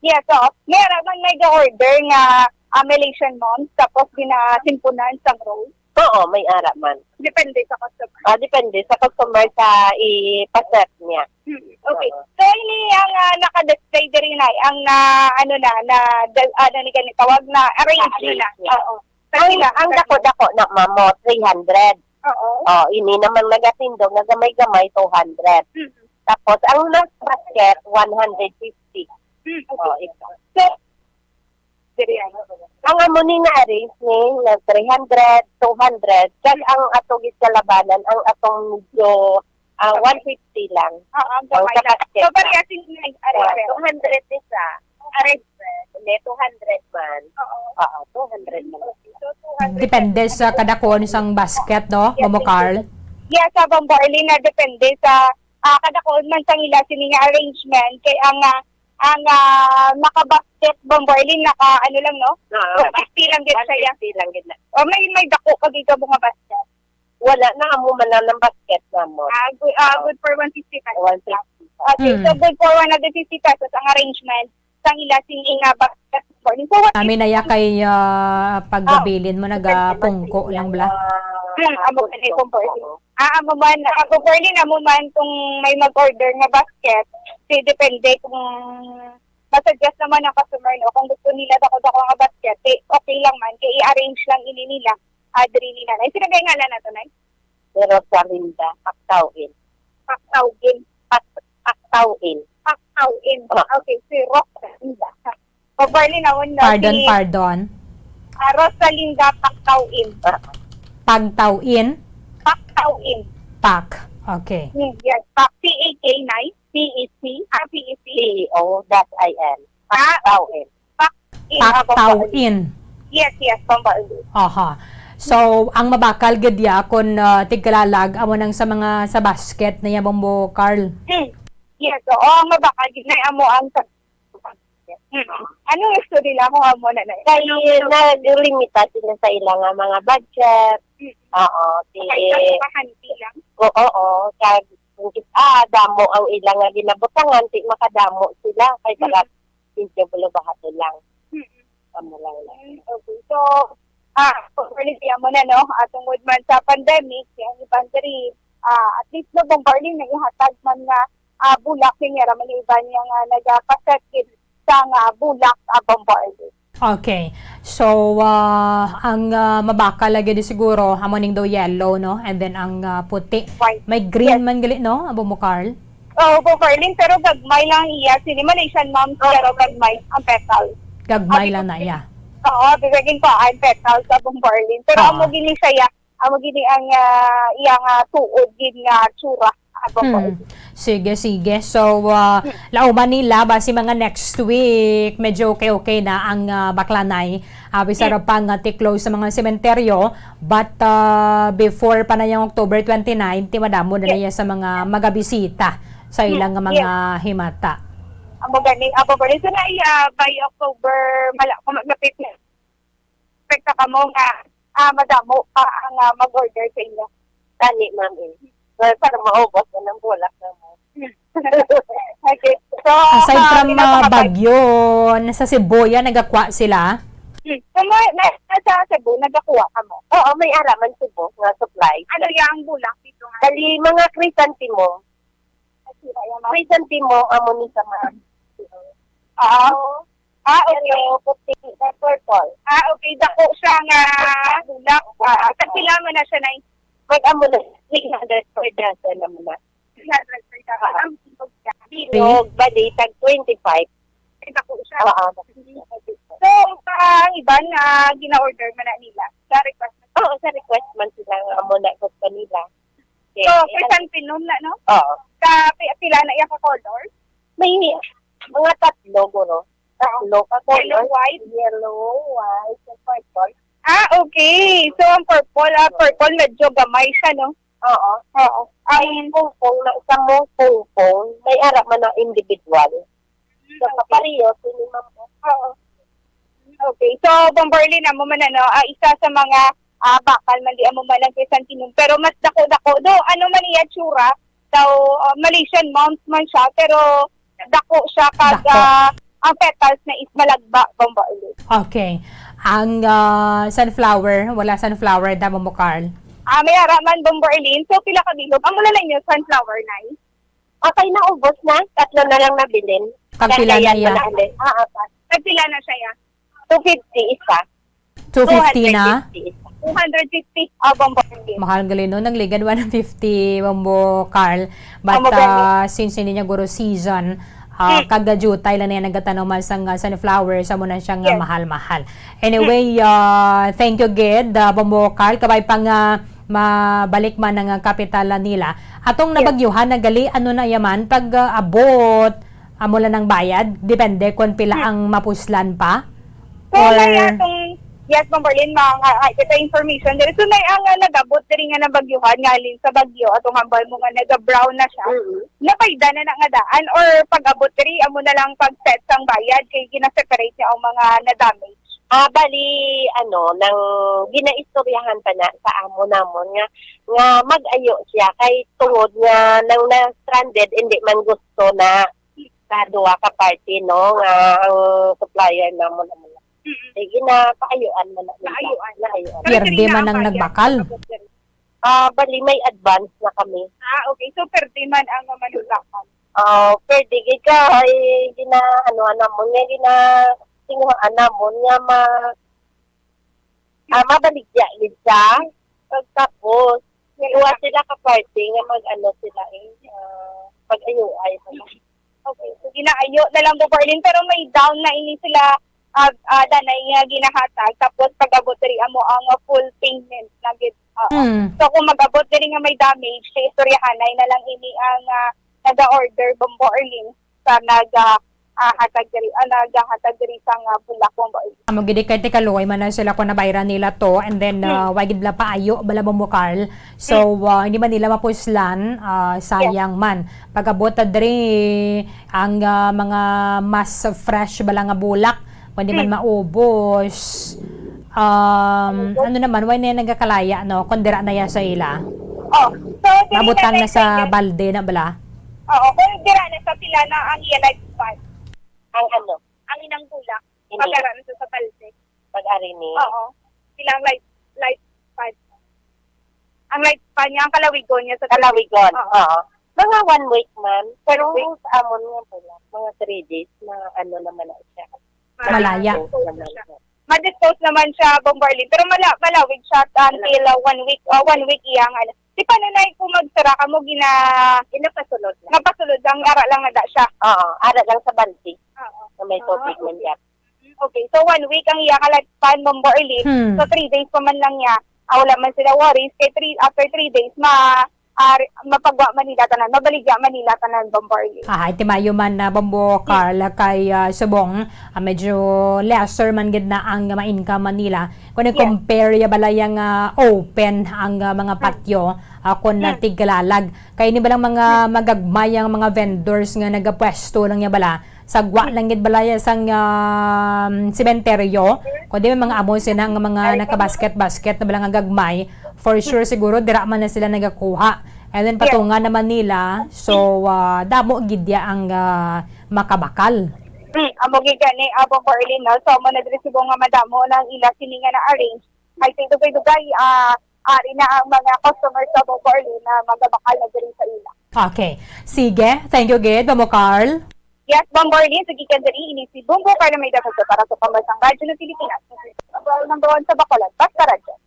Yes, so, may ara man may ga-order nga, ah, Malaysian moms, tapos ginasimpunan sang rose. Oo, may ara man. Depende sa customer. Ah, depende sa customer sa ipa-set niya. Hmm, okay. Oo. So, ini ang, ah, naka-display diri na, ang na, ano na, na, dal-, ano ni gani tawag na, arrange na. Arrange na. Oo. Ang, Kanila, ang kanila. dako-dako na, ma'am, mo, three hundred. Oo. Oh, ini namang nagatindog nga gamay-gamay, two hundred. Mm. Tapos, ang last basket, one hundred fifty. Mm, okay. Oh, ito. So, diri, ano? Ang amo ni nga arrange ni nga three hundred, two hundred, kag ang ato gid kalabanan, ang atong medyo, ah, Okay. one fifty lang. Oo, ang Ang gamay lang. kapatid So, na. parehas yung arrangement. Two hundred isa. Arrangement. Hindi, two hundred man. Oo. Oo, two hundred man. Okay, so, two hundred Depende sa kadakuan sang basket, no, Yes, Ma'am Carl? Yes, sa Bombo Arlene, na depende sa, ah, kadakuan man sang ila sini nga arrangement. Kay ang, ah, ang, ah, naka-basket Bombo Arlene, naka, ano lang, no? Oo. One fifty lang gid siya. One fifty lang gid na. O, may, may dako pa gid ka mga basket. Wala na, amo man lang ang basket namo. Ah, good, ah, Oo. good for one fifty pesos. One fifty. Okay, so Hmm. good for one hundred fifty pesos ang arrangement sang ila sini nga basket. So, what Kami na ya kay, ah, pagabilin mo, Oh. nagapungko lang bala. Hmm, amo ka na yung pungko. Ah, amo man, ah, kung pwede na mo man kung may mag-order nga basket, si depende kung masuggest naman ang customer, no? Kung gusto nila dako-dako nga basket, eh, okay lang man, kay i-arrange lang ini nila. Ah, diri ni nanay. Sino ba yung ngalan nato, nay? Si Rosalinda Pactawin. Pactawin. Pac-, Pactawin. Pactawin. Ah. Okay, si Rosalinda. Pagpali na, wala Pardon, si, pardon. ah, Rosalinda Pactawin. Ah. Pagtawin? Pactawin. Pac. Okay. Hmm, yes. Pac, P A K, nay. P E C, ah, P E C. P E O dot I N. Ah, Pactawin. Pac-, in, ah, Pactawin. Yes, yes, Bombo Arlene. Aha. So, ang mabakal gid ya kun, ah, tigkalalag amo nang sa mga sa basket na ya, Bombo Carl. Hmm. Yes, oo, ang mabakal gid na amo ang sa, hmm. Ano yung story lang kung amo na na? Kay Ano yung naglimita sila sa ilang mga budget. Hmm. Oo, Kay di, sa kahanti lang. oo, oo, kag Kung kit-, ah, damo ang ila nga ginabutangan, di makadamo sila kay Mm. para medyo bulabahato lang. Mm. Amo lang na. Mm, okay. So, ah, Bombo Arlene, kaya mo na, no? Ah, tungod man sa pandemic, yung iban diri, ah, at least, no, Bombo Arlene, naihatag man nga, ah, bulak, yun nga, raman yung iban niya nga nagapasakit sa nga bulak, ah, Bombo Arlene. Okay. So, ah, ang, ah, mabakal lagi di siguro, amo ning daw yellow, no? And then ang, ah, puti. White. May green Yes. man gali, no? Abo mo, Carl? Oo, Bombo Arlene, pero gagmay lang iya. Sini Malaysian moms, Oo. pero gagmay ang petal. Gagmay Abi lang ko, na iya. Oo, bibigyan ko ang petal sa Bombo Arlene. Pero Oo. amo gini siya, amo gini ang, ah, iyang, ah, tuod gid nga tsura. Abo ko. Hmm. Sige, sige. So, ah, Hmm. lauman nila, basi mga next week, medyo okay-okay na ang, ah, baklanay. Ah, bisara Hmm. pa nga ti-close sa mga sementeryo, but, ah, before pa na yung October twenty-nine, ti madamo na Yes. niya sa mga magabisita sa Hmm. ilang nga mga Yes. himata. Amo gani, abo gani. So, na, ah, by October, mala-, malapit na. Expect na kamo nga, ah, madamo pa ang, ah, mag-order sa inyo? Gani, ma'am, eh. Well, para maubos na ng bulak na mo. Okay. So, Aside ah, from, ah, pinapakabay- Baguio, sa Cebu yan, nagakwa sila? Hmm. So, may, may, sa Cebu, nagakuha ka mo? Oo, may araman Cebu nga supply. Ano yung bulak dito nga? Dali, mga chrysanthemum. Ay, sira yung mga Chrysanthemum, amo ni sa mga. Oo. Ah, okay. Pero puti na purple. Ah, okay. Dako siya nga bulak. Ah, kasi lamang na siya na Pag amo na, three hundred per dozen naman na. Three hundred per sa ang bilog, bali, tag twenty-five. Ay, dako siya. Oo. So, ang iban nga gina-order man na nila, sa request man? Oo, sa request man sila nga amo na gusto nila. Okay. So, eh, chrysanthemum na, no? Oo. Ka, pi-, pila na iya ka colors? May mga tatlo, guro. Tatlo ka colors. Yellow, white? Yellow, white, and purple. Ah, okay. So, ang purple, ah, purple, medyo gamay siya, no? Oo. Oo. Ang pungpong na, isang mong pungpong, may ara man ang individual. So, kapareho, sini, ma'am. Oo. Okay. So, Bombo Arlene, amo man, ano, ah, isa sa mga, ah, bakal man di amo man ang chrysanthemum. Pero mas dako-dako. Do, ano man iya tsura? Daw, ah, Malaysian mounds man siya, pero dako siya kag, dako. Ah, ang petals na is malagba, Bombo Arlene. Okay. Ang, ah, sunflower, wala sunflower da, Bombo Carl? Ah, may ara man, Bombo Arlene. So, pila ka bilog? Amo na lang yung sunflower, Nay. Okay, naubos na. Tatlo na lang nabilin. Kag pila na iya? Ah, apat. Kag pila na siya, ya? Two fifty isa. Two fifty na? Two hundred fifty, ah, Bombo Arlene. Mahal gali, no? Nagligad one fifty, Bombo Carl. But, ah, since hindi niya guro season, ah, kag jutay lang niya nagatanom sang, ah, sunflower, sa muna siya nga mahal-mahal. Anyway, ah, thank you gid, ah, Bombo Carl. Kabay pa nga mabalik man ang, ah, kapital nila. Atong nabagyuhan na gali, ano na yaman, pag, ah, abot, amo lang ang bayad? Depende kung pila ang mapuslan pa? So, or may atong, yes, Ma'am Berlin, mga, ah, kita information diri. So, may ang, ah, nag-abot diri nga nabagyuhan, nga halin sa bagyo, atong hambal mo nga naga-brown na siya. Mm. Nabayda na na nga daan, or pag-abot diri, amo na lang pag-set sang bayad, kay gina-separate niya ang mga na-damage. Ah, bali, ano, nang ginaistoryahan pa na sa amo namon nga, nga mag-ayo siya kay tungod nga nang na-stranded, hindi man gusto na sa duha ka party, no, nga ang supplier namon, amo na. Mm-mm. Sige na, paayuan man na nila. Paayuan. Naayuan. Pero diri man ang bayad nagbakal. Ah, bali, may advance na kami. Ah, okay. So, pwede man ang manudakan. Ah, pwede gid ka, ay, gina-, ano, ano mo nga, gina-, tinguhaan namon nga ma-, ah, mabaligya gid siya. Pagtapos, duha sila ka party nga mag-ano sila eh, ah, pag-ayuay sila. Okay, so ginaayo na lang po, Berlin, pero may down na ini sila, ah, ah, danay nga ginahatag, tapos pag-abot diri amo ang, ah, full payment na gid. Oo. Mm. So kung mag-abot diri nga may damage, kay istoryahanay na lang ini ang, ah, nag-order, Bombo Arlene, sa nag, ah, ah, hatag diri, ah, nagahatag diri sa nga bulak, Bombo Arlene. Amo gid kay tikaluoy man na sila kung nabayran nila to, and then, ah, wa gid la paayo bala, Bombo Carl. So, ah, hindi man nila mapuslan, ah, sayang man. Pag-abot ta diri, ang, ah, mga mas fresh bala nga bulak, pwede man maubos. Um, ano naman, why na nagakalaya, no? Kung dira na ya sa ila. Oh, so, diri mabutang na na sa sa balde na bala? Oo, kung dira na sa pila na ang iya lifespan. Ang ano? Ang inang bulak. Hindi. Pag-ara na sa, sa balde. Pag-ari ni? Oo. Pila ang life, lifespan? Ang lifespan niya, ang kalawigon niya sa Kalawigon, oo. Oo. Mga one week, ma'am. Pero sa amon nga pala, mga three days, na ano naman na siya. Malaya. Ma-dispose na siya. Ma-dispose naman siya, Bombo Arlene. Pero mala-, malawig siya until, uh, one week, uh, one week iyang, ano. Di pa na, Nay, kung magsara ka mo, gina-, Ginapasulod na. Mapasulod lang, ara lang na da siya. Oo, ara lang sa balde. Oo. Na may tubig man dyan. Okay, so one week ang iya ka lifespan, Bombo Arlene. Hmm. So three days pa man lang niya. Ah, wala man sila worries. Kay three, after three days, ma-, ah, re-, mapagwa man nila tanan, mabaligya man nila tanan, Bombo Arlene. Ah, ay, timayo man na, Bombo Carl, kay, ah, subong, ah, medyo lesser man gid na ang ma-income man nila. Kung i-compare ya bala yang, ah, open ang, ah, mga patio, ah, kung na tiglalag. Kay ini balang mga magagmay ang mga vendors nga nagapwesto lang ya bala, sagwa lang gid bala ya sang, um, sementeryo, kundi may mga amo sina nga mga nakabasket-basket na bala nga gagmay. For sure, siguro, dira man na sila nagakuha. And then, patunga naman nila. So, ah, damo gid ya ang, ah, makabakal. Hmm, amo gid gani, ah, Bombo Arlene, no? So, amo na diri siguro nga madamo na ang ila sini nga na-arrange. Ay, sa dugay-dugay, ah, ari na ang mga customers sa Bombo Arlene na magabakal na diri sa ila. Okay. Sige. Thank you gid, Bombo Carl. Yes, Bombo Arlene, sa gikan diri, ini si Bombo Carl May Dapat para sa Pambansang Radyo ng Pilipinas. Number one sa Bacolod, Basta Radyo.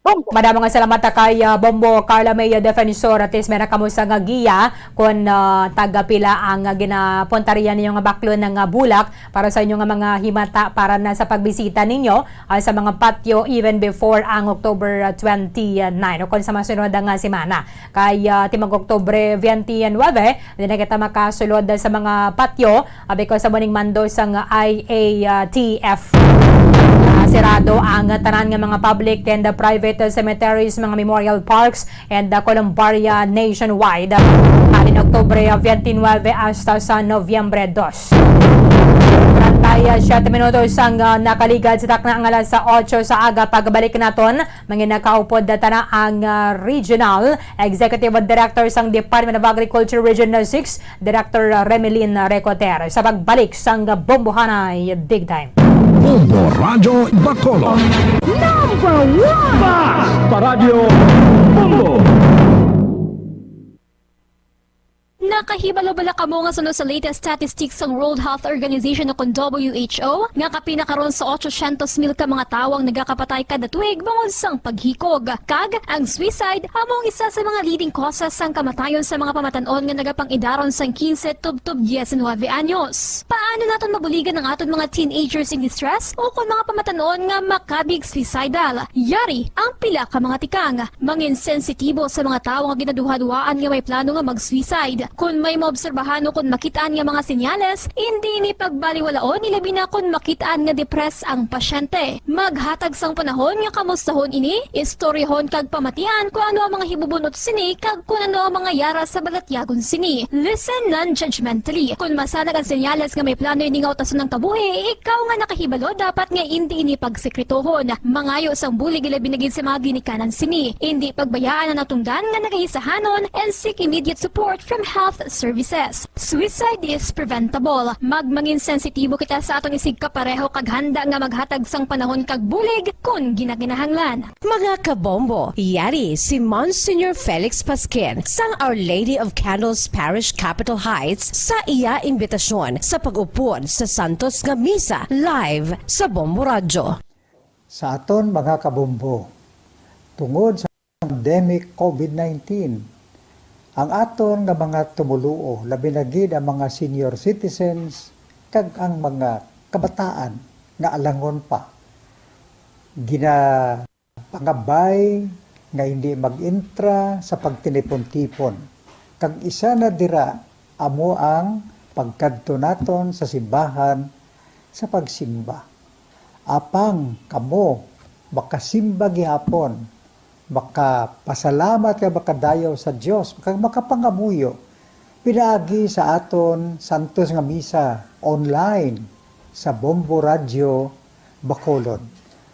Madamo nga salamat ta kay, ah, Bombo Carla May, ah, Defensor. At least, meron kamo sa nga giya kung, ah, taga pila ang, ah, ginapuntaria ninyo nga baklon nga bulak para sa inyo nga mga himata para na sa pagbisita ninyo, ah, sa mga patio even before ang October, ah, twenty-nine o kung sa masunod nga semana. Kay, ah, timog Oktubre twenty-nine, di na kita makasulod sa mga patio, ah, because sa muning mando sang I A T F. Ah, sirado ang tanan nga mga public and private cemeteries, mga memorial parks, and, ah, columbaria nationwide. Halin Oktubre twenty-nine hasta sa Nobyembre dos. Treinta y siete minutos ang, ah, nakaligad sa takna nga alas otso sa aga. Pagbalik naton, manginakaupod na tana ang, ah, Regional Executive Director sang Department of Agriculture Region six, Director Remelin Recoter, sa pagbalik sang Bombohanay Big Time. Bombo Radyo Bacolod. Number one! Mas pa Radyo Bombo! Nakahibalo bala kamo nga suno sa latest statistics sang World Health Organization o kon W H O nga kapin na karon sa otso syentos mil ka mga tawo ang nagakapatay kada tuig bangod sang paghikog? Kag ang suicide amo ang isa sa mga leading causes sang kamatayon sa mga pamatan-on nga nagapang-idaron sang quince tubtob diecinuebe anyos. Paano naton mabuligan ang aton mga teenagers in distress o kon mga pamatan-on nga makabig suicidal? Yari ang pila ka mga tikang. Mangin sensitibo sa mga tawo nga ginaduhaduhaan nga may plano nga mag-suicide. Kon may maobserbahan o kon makit-an nga mga senyales, indi ini pagbaliwalaon, ilabi na kon makit-an nga depressed ang pasyente. Maghatag sang panahon nga kamustahon ini, istoryahon kag pamatian kon ano ang mga hibubun-ot sini kag kon ano ang mga yara sa balatyagon sini. Listen non-judgmentally. Kon masanag ang senyales nga may plano ini nga utason ang kabuhi, ikaw nga nakahibalo dapat nga indi ini pagsekretohon. Mangayo sang bulig, ilabi na gid sa mga ginikanan sini. Indi pagbayaan ang natungdan nga nagahisahanon and seek immediate support from health services. Suicide is preventable. Magmangin sensitibo kita sa aton isigkapareho kag handa nga maghatag sang panahon kag bulig kon ginakinahanglan. Mga kabombo, yari si Monsignor Felix Pasquin sang Our Lady of Candles Parish, Capitol Heights, sa iya imbitasyon sa pag-upod sa Santos nga Misa live sa Bombo Radyo. Sa aton mga kabombo, tungod sa pandemic COVID nineteen, ang aton nga mga tumoluo, labi na gid ang mga senior citizens kag ang mga kabataan nga alangon pa, ginapangabay nga hindi mag-intra sa pagtinipon-tipon, kag isa na dira amo ang pagkadto naton sa simbahan sa pagsimba. Apang kamo makasimba gihapon, makapasalamat kag makadayaw sa Dios, kag makapangamuyo pinaagi sa aton santos nga misa online sa Bombo Radyo Bacolod,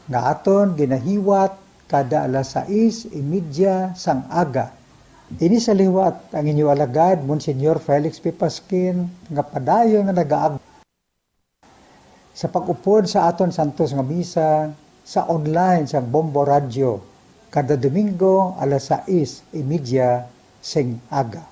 nga aton ginahiwat kada alas sais y media sang aga. Ini sa liwat ang inyo alagad, Monsignor Felix P. Pasquin, nga padayon nga nagaag sa pag-upod sa aton santos nga misa sa online sang Bombo Radyo kada Domingo alas sais y media sing aga.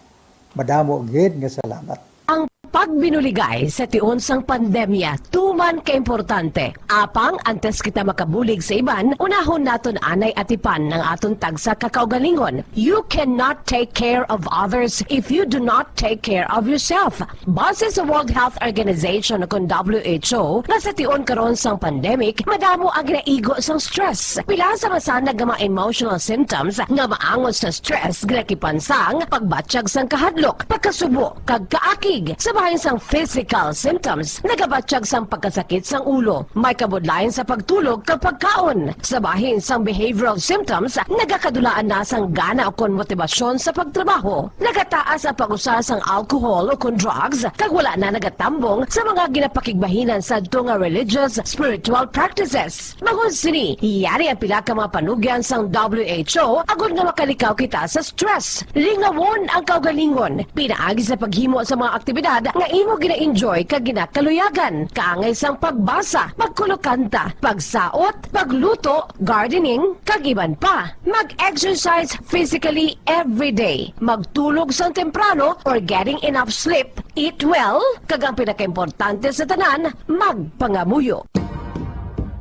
Madamo gid nga salamat. Ang pagbinuligay sa tion sang pandemya tuman kaimportante. Apang antes kita makabulig sa iban, unahon naton anay atipan ang aton tagsa ka kaugalingon. You cannot take care of others if you do not take care of yourself. Base sa World Health Organization o kon W H O, nga sa tion karon sang pandemic, madamo ang ginaigo sang stress. Pila sa masanag nga mga emotional symptoms nga maangot sa stress ginakipan sang pagbatyag sang kahadlok, pagkasubo, kag kaakig. Sa bahin sang physical symptoms, nagabatyag sang pagkasakit sang ulo, may kabudlayan sa pagtulog kag pagkaon. Sa bahin sang behavioral symptoms, nagakadulaan na sang gana ukon motibasyon sa pagtrabaho. Nagataas ang pag-usa sang alcohol ukon drugs, kag wala na nagatambong sa mga ginapakigbahinan sadto nga religious, spiritual practices. Bangod sini, yari ang pila ka mga panugyan sang W H O agod nga makalikaw kita sa stress. Lingawon ang kaugalingon pinaagi sa paghimo sa mga aktibidad nga imo gina-enjoy kag ginakaluyagan, kaangay sang pagbasa, pagkulokanta, pagsaot, pagluto, gardening, kag iban pa. Mag-exercise physically every day. Magtulog sang temprano or getting enough sleep. Eat well, kag ang pinakaimportante sa tanan, magpangamuyo.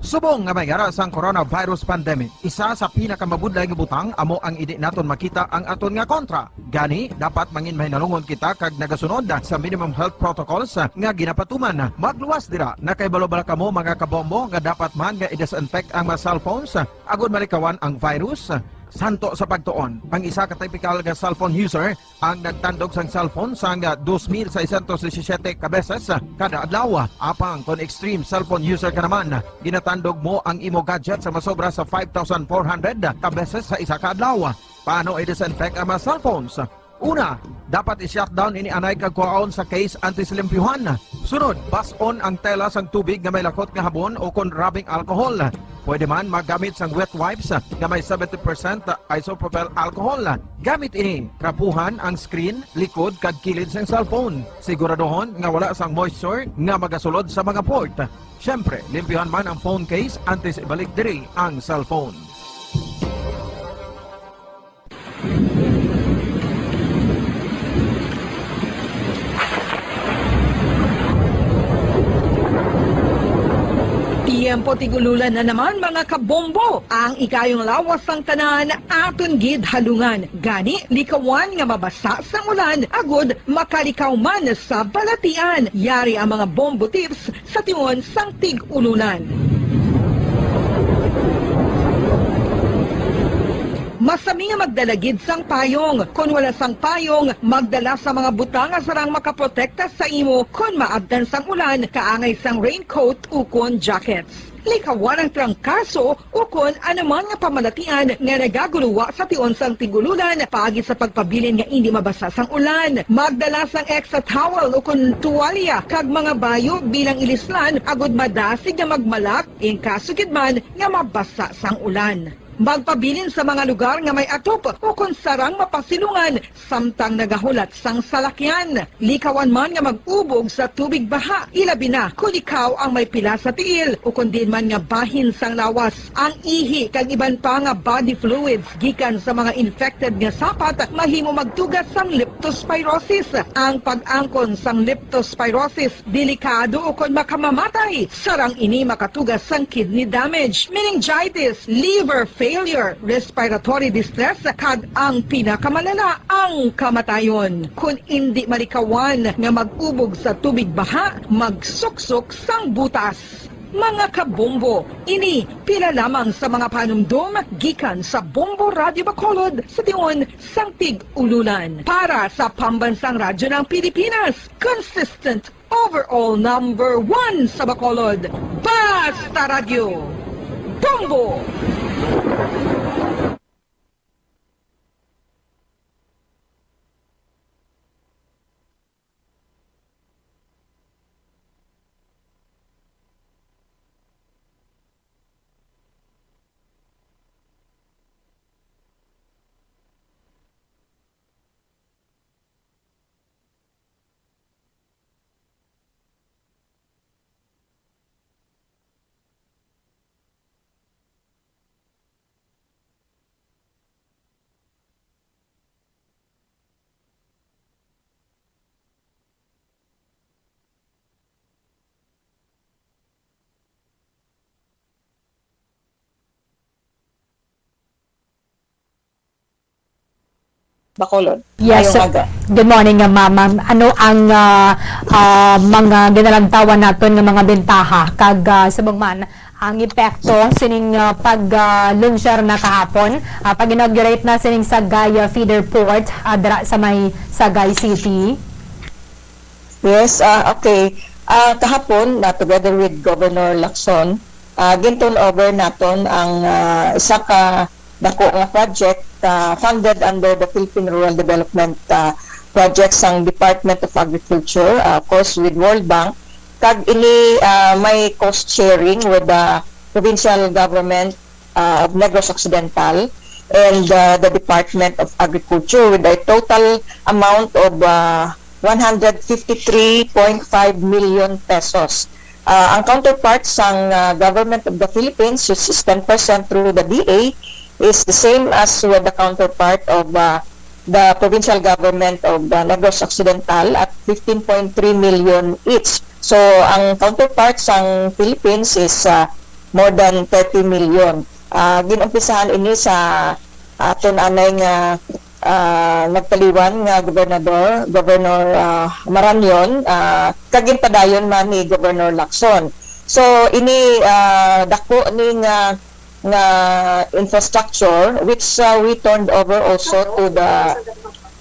Subong nga may ara sang coronavirus pandemic, isa sa pinakamabudlay nga butang amo ang indi naton makita ang aton nga kontra. Gani, dapat mangin mahinalungon kita kag nagasunod sa minimum health protocols nga ginapatuman. Magluwas dira, nakahibalo bala kamo, mga kabombo, nga dapat man nga i-disinfect ang mga cellphones agud malikawan ang virus? Santo sa pagtuon, ang isa ka typical nga cellphone user ang nagtandog sang cellphone sang dos mil seiscientos disisiete ka beses kada adlaw. Apang kon extreme cellphone user ka naman, ginatandog mo ang imo gadget sa masobra sa five thousand four hundred ka beses sa isa ka adlaw. Paano i-disinfect ang mga cellphones? Una, dapat i-shutdown ini anay kag kuhaon sa case antes limpyuhan. Sunod, bas-on ang tela sang tubig nga may lakot nga habon o kon rubbing alcohol. Pwede man maggamit sang wet wipes nga may seventy percent isopropyl alcohol. Gamit ini, trapuhan ang screen, likod, kag kilid sang cellphone. Siguraduhon nga wala sang moisture nga magasulod sa mga port. Siyempre, limpyuhan man ang phone case antes ibalik diri ang cellphone. Tiyempo tig-ululan na naman, mga kabombo. Ang ikayong lawas sang tanan aton gid halungan. Gani, likawan nga mabasa sang ulan agud makalikaw man sa balatian. Yari ang mga bombo tips sa tion sang tig-ululan. Masami nga magdala gid sang payong. Kon wala sang payong, magdala sa mga butang nga sarang makaprotekta sa imo kon maabtan sang ulan, kaangay sang raincoat ukon jackets. Likawan ang trangkaso ukon anuman nga pamalatian nga nagaguluwa sa tion sang tig-ululan paagi sa pagpabilin nga indi mabasa sang ulan. Magdala sang extra towel ukon tuwalya kag mga bayo bilang ilislan agud madasig nga magmalak in kaso gid man nga mabasa sang ulan. Magpabilin sa mga lugar nga may atop ukon sarang mapasilungan samtang nagahulat sang salakyan. Likawan man nga mag-ubog sa tubig baha, ilabi na kon ikaw ang may pila sa tiil ukon diin man nga bahin sang lawas. Ang ihi kag iban pa nga body fluids gikan sa mga infected nga sapat mahimo magtuga sang leptospirosis. Ang pag-angkon sang leptospirosis delikado ukon makamamatay. Sarang ini makatuga sang kidney damage, meningitis, liver failure, respiratory distress, kag ang pinakamalala, ang kamatayon. Kon indi malikawan nga mag-ubog sa tubig baha, magsuksok sang butas. Mga kabombo, ini pila lamang sa mga panumdom gikan sa Bombo Radyo Bacolod sa tion sang tig-ululan. Para sa Pambansang Radyo ng Pilipinas, consistent overall number one sa Bacolod, Basta Radyo, Bombo! Bacolod. Yes. Maayong aga. Good morning, uh, ma'am. Ma'am, ano ang, ah, ah, mga ginalantawan naton nga mga bentaha kag, ah, subong man ang epekto sining, ah, pag, ah, lunsar na kahapon, ah, pag-inaugurate na sining Sagay, ah, feeder port, ah, dira sa may Sagay City? Yes, ah, okay. Ah, kahapon, na together with Governor Lacson, ah, gin-turn over naton ang, ah, isa ka dako nga project, ah, funded under the Philippine Rural Development, ah, Project sang Department of Agriculture, ah, of course, with World Bank. Kag ini, ah, may cost sharing with the provincial government, ah, of Negros Occidental and, ah, the Department of Agriculture with a total amount of, ah, one hundred fifty-three point five million pesos. Ah, ang counterpart sang, ah, Government of the Philippines, which is ten percent through the D A, is the same as with the counterpart of, ah, the provincial government of, ah, Negros Occidental at fifteen point three million each. So, ang counterpart sang Philippines is, ah, more than thirty million. Ah, ginumpisahan ini sa aton anay nga, ah, nagpaliwan nga gobernador, Governor, ah, Marañon, ah, kag ginpadayon man ni Governor Lacson. So, ini, ah, dako ni nga, nga infrastructure which, ah, we turned over also to the,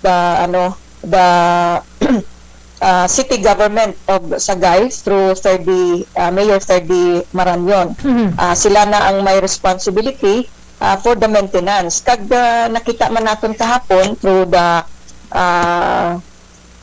the, ano, the, ah, city government of Sagay through Ferdy, ah, Mayor Ferdy Marañon. Mhm. Ah, sila na ang may responsibility, ah, for the maintenance. Kag, ah, nakita man naton kahapon through the, ah,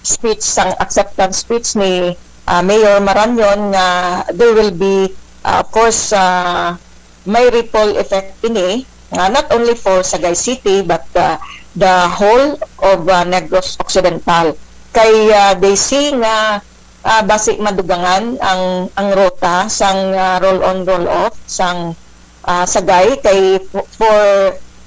speech, sang acceptance speech ni, ah, Mayor Marañon nga there will be, ah, of course, ah, may ripple effect ini, nga not only for Sagay City, but, ah, the whole of, ah, Negros Occidental. Kay, ah, they see nga, ah, basi madugangan ang, ang rota sang, ah, roll-on, roll-off sang, ah, Sagay. Kay fo-, for,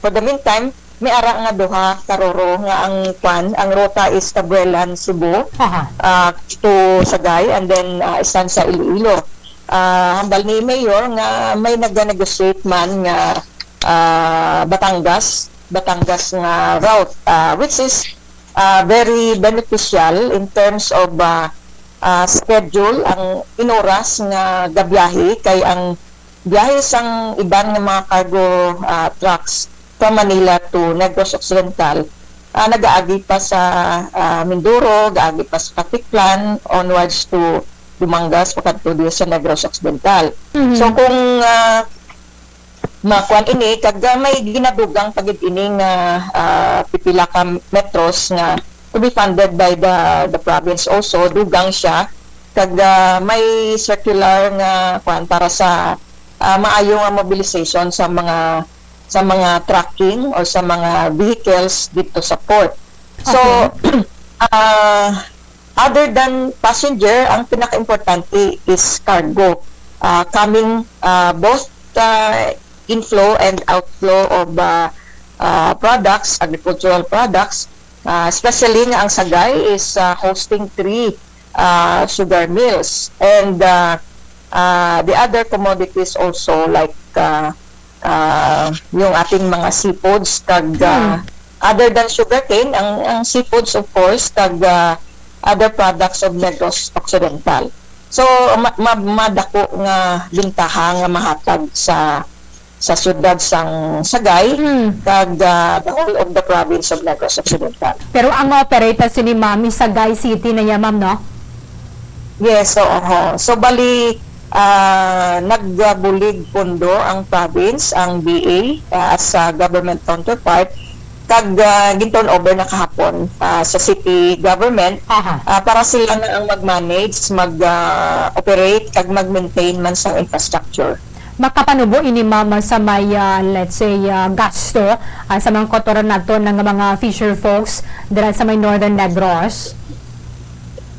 for the meantime, may ara nga duha ka roro nga ang, kwan, ang rota is Cabuelan, Cebu, Aha. ah, to Sagay, and then, ah, Estancia, Iloilo. Ah, hambal ni Mayor nga may nag-negotiate man nga, ah, Batangas, Batangas nga route, ah, which is, ah, very beneficial in terms of, ah, ah, schedule, ang in oras nga gabiyahe, kay ang biyahe sang iban nga mga cargo, ah, trucks from Manila to Negros Occidental, ah, nagaagi pa sa, ah, Mindoro, gaagi pa sa Caticlan, onwards to Dumangas, pakadto diri sa Negros Occidental. Mhm. So, kung, ah, makuan ini, kag, ah, may ginadugang pa gid ini nga, ah, pipila ka metros nga to be funded by the, the province also, dugang siya, kag, ah, may circular nga, kuan, para sa, ah, maayo nga mobilization sa mga, sa mga trucking or sa mga vehicles dito sa port. So, Okay. ah, other than passenger, ang pinaka-importante is cargo. Ah, coming, ah, both, ah, inflow and outflow of, ah, ah, products, agricultural products, ah, especially nga ang Sagay is, ah, hosting three, ah, sugar mills. And, ah, ah, the other commodities also, like, ah, ah, yung ating mga seafoods, kag, ah, Hmm. other than sugarcane, ang, ang seafoods, of course, kag, ah, other products of Negros Occidental. So, ma-, ma-, madako nga bintaha nga mahatag sa, sa siyudad sang Sagay, Hmm. kag, ah, the whole of the province of Negros Occidental. Pero ang ma-operate sini, ma'am, is Sagay City na niya, ma'am, no? Yes, oo. So, bali, ah, nagbulig pondo ang province, ang D A, ah, as a government counterpart, kag, ah, gin-turn over na kahapon, ah, sa city government, Aha. ah, para sila na ang mag-manage, mag, ah, operate, kag mag-maintain man sang infrastructure. Makapanubo ini, ma'am, sa may, ah, let's say, ah, gasto, ah, sa mga kautoran naton nga mga fisher folks dira sa may Northern Negros?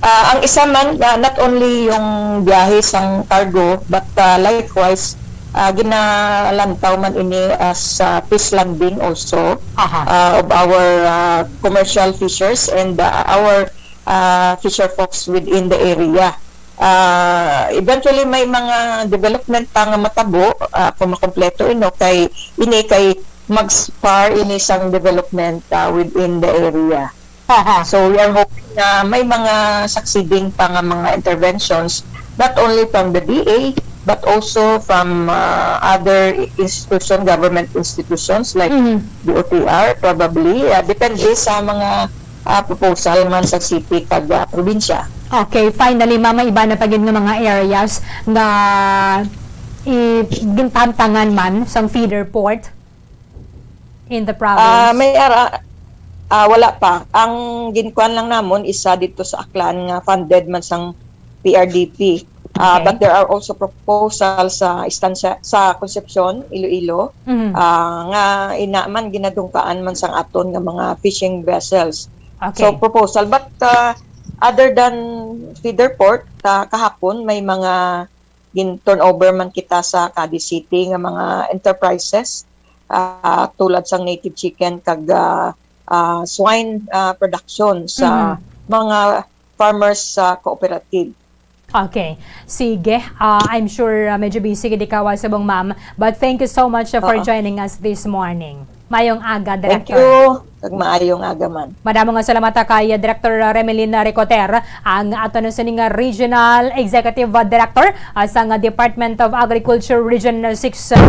Ah, ang isa man, ah, not only yung biyahe sang cargo, but, ah, likewise, ah, ginalantaw man ini as, ah, fish landing also, Aha. ah, of our, ah, commercial fishers and, ah, our, ah, fisher folks within the area. Ah, eventually, may mga development pa nga matabo, ah, kung makompleto ino, kay ini kay mag-spur ini sang development, ah, within the area. Aha. So, we are hoping na may mga succeeding pa nga mga interventions, not only from the D A, but also from, ah, other institution, government institutions like Mhm. D O T R, probably. Ah, depende sa mga, ah, proposal man sa city kag, ah, probinsya. Okay, finally, ma'am, may iba na pa gid nga mga areas nga i-, gintamtangan man sang feeder port in the Ah, province? May ara-, ah, wala pa. Ang ginkuan lang namon isa dito sa Aklan nga funded man sang P R D P. Ah, Okay. but there are also proposals sa istansya sa Concepcion, Iloilo, Mhm. ah, nga ina man ginadungkaan man sang aton nga mga fishing vessels. Okay. So, proposal. But, ah, other than feeder port, ah, kahapon may mga gin-turnover man kita sa Cadiz City nga mga enterprises, ah, tulad sang Native Chicken kag, ah, ah, swine, ah, production sa Mhm. mga farmers sa cooperative. Okay. Sige. Ah, I'm sure, ah, medyo busy gid ikaw, ah, subong ma'am. But thank you so much, ah, for Oo. joining us this morning. Mayong aga, Thank Director. you. Kag maayong aga man. Madamo nga salamat, ah, kay, ah, Director, ah, Remelin, ah, Ricoter, ang ato na sining, ah, Regional Executive, ah, Director, ah, sang, ah, Department of Agriculture Region six. Ah,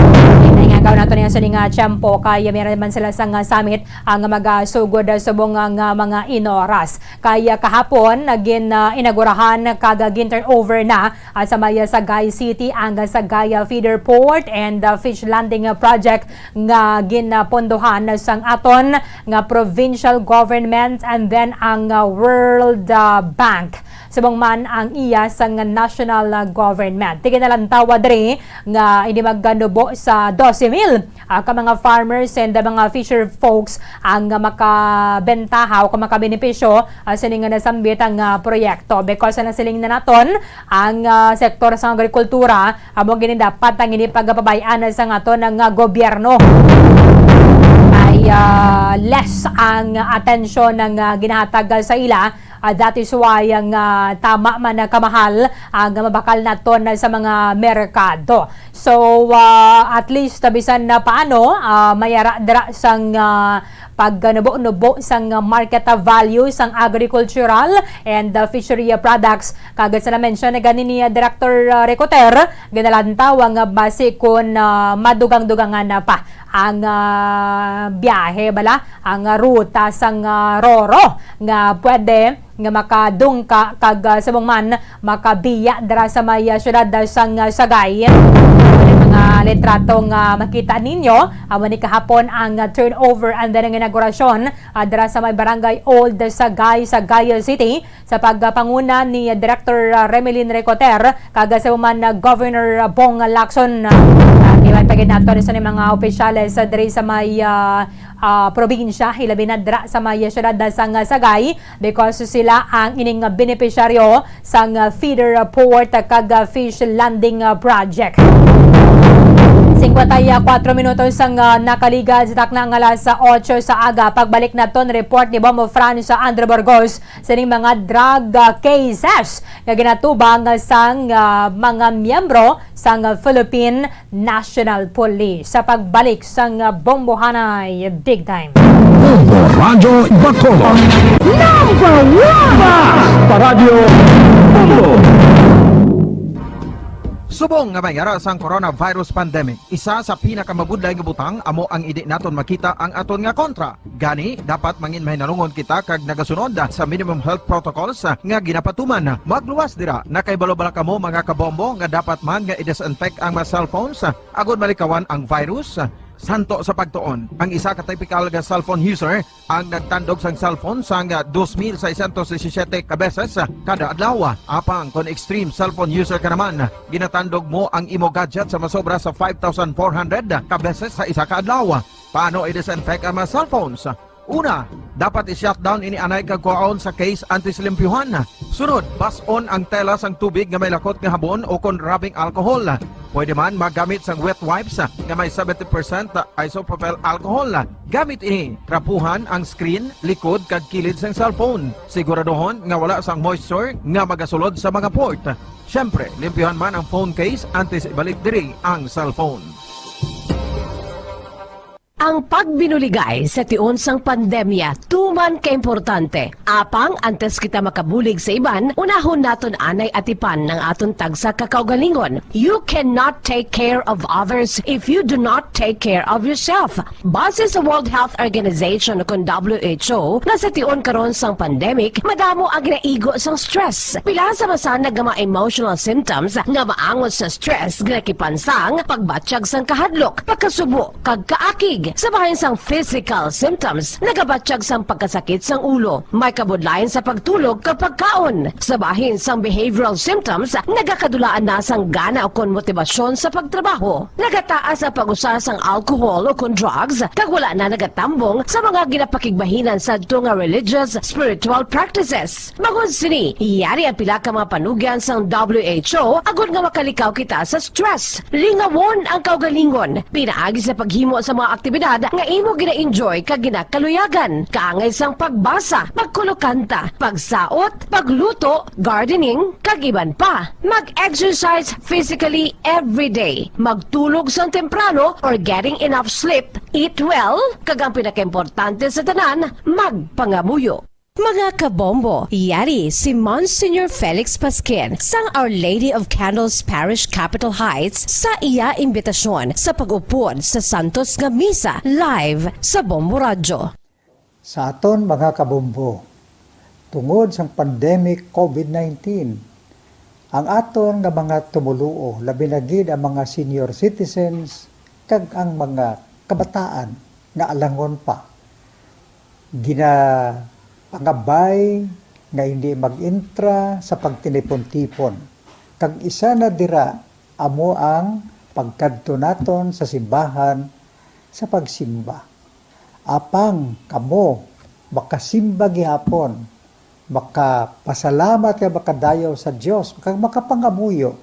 inangagaw nato niya sining, ah, tiyempo kay, ah, meron man sila sang, ah, summit ang magasugod, ah, subong nga mga inoras. Kay, ah, kahapon, ah, gin, ah, inaugurahan kag, ah, gin turnover na, ah, sa may, ah, Sagay City ang, ah, Sagay, ah, Feeder Port and, ah, Fish Landing, ah, Project nga ginapondohan sang aton nga provincial government and then ang, ah, World, ah, Bank. Subong man ang iya sang national, ah, government. Tiginalantawa diri nga hindi magganubo sa dose mil ah, ka mga farmers and, ah, mga fisher folks ang, ah, makabentaha o kung makabenepisyo, ah, sini nga nasambit ang, ah, proyekto. Because, ah, nasiling na naton, ang, ah, sektor sa agrikultura amo gini dapat ang hindi pagpabay-an sa aton nga gobyerno. Ay, ah, less ang atensyon nga ginahatag sa ila. Ah, that is why ang, ah, tama man na kamahal ang mabakal naton sa mga merkado. So, ah, at least, ah, bisan na paano, ah, mayara dira sang, ah, pagnubo-nubo sang, ah, market, ah, value sang agricultural and, ah, fishery, ah, products. Kag sa na-mention na gani ni, ah, Director, ah, Recoter, ginalantaw ang, ah, basi kun, ah, madugang-dugangan na pa ang, ah, biyahe bala, ang, ah, ruta sang, ah, Roro nga pwede nga makadungka kag, ah, subong man makabiya dira sa may, ah, siyudad, ah, sang, ah, Sagay. Ang mga litrato nga makita ninyo, amo ni kahapon ang, ah, turnover and then ang inaugurasyon, ah, dira sa may Barangay Old Sagay, Sagay City, sa pagpanguna ni Director, ah, Remelin Recoter kag subong man, ah, Governor Bong Lacson. Ah, giwan pa gid nato sa mga opisyales, ah, diri sa may, ah, ah, probinsya, ilabi na dira sa may siyudad sang Sagay, because sila ang ining benepisyaryo sang feeder port kag fish landing project. Singkwenta y kuwatro minutos ang, ah, nakaligad sa takna nga alas otso sa aga. Pagbalik naton report ni Bombo Franz Andrew Burgos sining mga drug, ah, cases nga ginatubang sang, ah, mga miyembro sang Philippine National Police. Sa pagbalik sang Bombohanay Big Time. Bombo Radyo Bacolod. Number one! Basta Radyo Bombo! Subong nga may ara sang coronavirus pandemic, isa sa pinakamabudlay nga butang amo ang indi naton makita ang aton nga kontra. Gani, dapat mangin mahinalungon kita kag nagasunod sa minimum health protocols nga ginapatuman. Magluwas dira, nakahibalo bala kamo, mga kabombo, nga dapat man nga i-disinfect ang mga cellphones agud malikawan ang virus? Santo sa pagtuon, ang isa ka typical nga cellphone user ang nagtandog sang cellphone sang dos mil seiscientos disisiete ka beses kada adlaw. Apang kon extreme cellphone user ka naman, ginatandog mo ang imo gadget sa masobra sa five thousand four hundred ka beses sa isa ka adlaw. Paano i-disinfect ang mga cellphones? Una, dapat i-shutdown ini anay kag kuhaon sa case antes limpyuhan. Sunod, bas-on ang tela sang tubig nga may lakot nga habon o kon rubbing alcohol. Pwede man magamit sang wet wipes nga may seventy percent isopropyl alcohol. Gamit ini, trapuhan ang screen, likod kag kilid sang cellphone. Siguraduhon nga wala sang moisture nga magasulod sa mga port. Siyempre, limpyuhan man ang phone case antes ibalik diri ang cellphone. Ang pagbinuligay sa tion sang pandemya tuman ka importante. Apang antes kita makabulig sa iban, unahon naton anay atipan ang aton tagsa ka kaugalingon. You cannot take care of others if you do not take care of yourself. Base sa World Health Organization o kon W H O, nga sa tion karon sang pandemic, madamo ang ginaigo sang stress. Pila sa masanag nga mga emotional symptoms nga maangot sa stress ginakipan sang pagbatyag sang kahadlok, pagkasubo, kag kaakig. Sa bahin sang physical symptoms, nagabatyag sang pagkasakit sang ulo, may kabudlayan sa pagtulog kag pagkaon. Sa bahin sang behavioral symptoms, nagakadulaan na sang gana ukon motibasyon sa pagtrabaho. Nagataas ang pag-usa sang alcohol ukon drugs, kag wala na nagatambong sa mga ginapakigbahinan sadto nga religious, spiritual practices. Bangod sini, yari ang pila ka mga panugyan sang W H O agod nga makalikaw kita sa stress. Lingawon ang kaugalingon pinaagi sa paghimo sa mga aktibidad aktibidad nga imo gina-enjoy kag ginakaluyagan, kaangay sang pagbasa, pagkulokanta, pagsaot, pagluto, gardening, kag iban pa. Mag-exercise physically every day. Magtulog sang temprano or getting enough sleep, eat well, kag ang pinakaimportante sa tanan, magpangamuyo. Mga kabombo, yari si Monsignor Felix Pasquin sang Our Lady of Candles Parish, Capitol Heights, sa iya imbitasyon sa pag-upod sa santos nga misa live sa Bombo Radyo. Sa aton mga kabombo, tungod sang pandemic COVID nineteen, ang aton nga mga tumoluo, labi na gid ang mga senior citizens kag ang mga kabataan nga alangon pa, ginapangabay nga hindi mag-entra sa pagtinipon-tipon. Kag isa na dira amo ang pagkadto naton sa simbahan sa pagsimba. Apang kamo makasimba gihapon, makapasalamat kag makadayaw sa Dios, kag makapangamuyo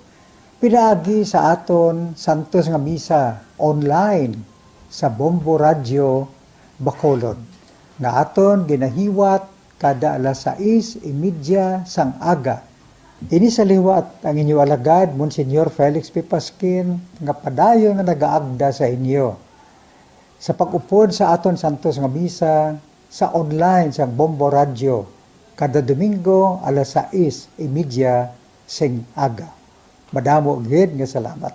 pinaagi sa aton santos nga misa online sa Bombo Radyo Bacolod, nga aton ginahiwat kada alas sais y media sang aga. Ini sa liwat ang inyo alagad, Monsignor Felix P. Pasquin, nga padayon nga nagaagda sa inyo sa pag-upod sa aton santos nga misa sa online sang Bombo Radyo kada Domingo alas sais y media sing aga. Madamo gid nga salamat.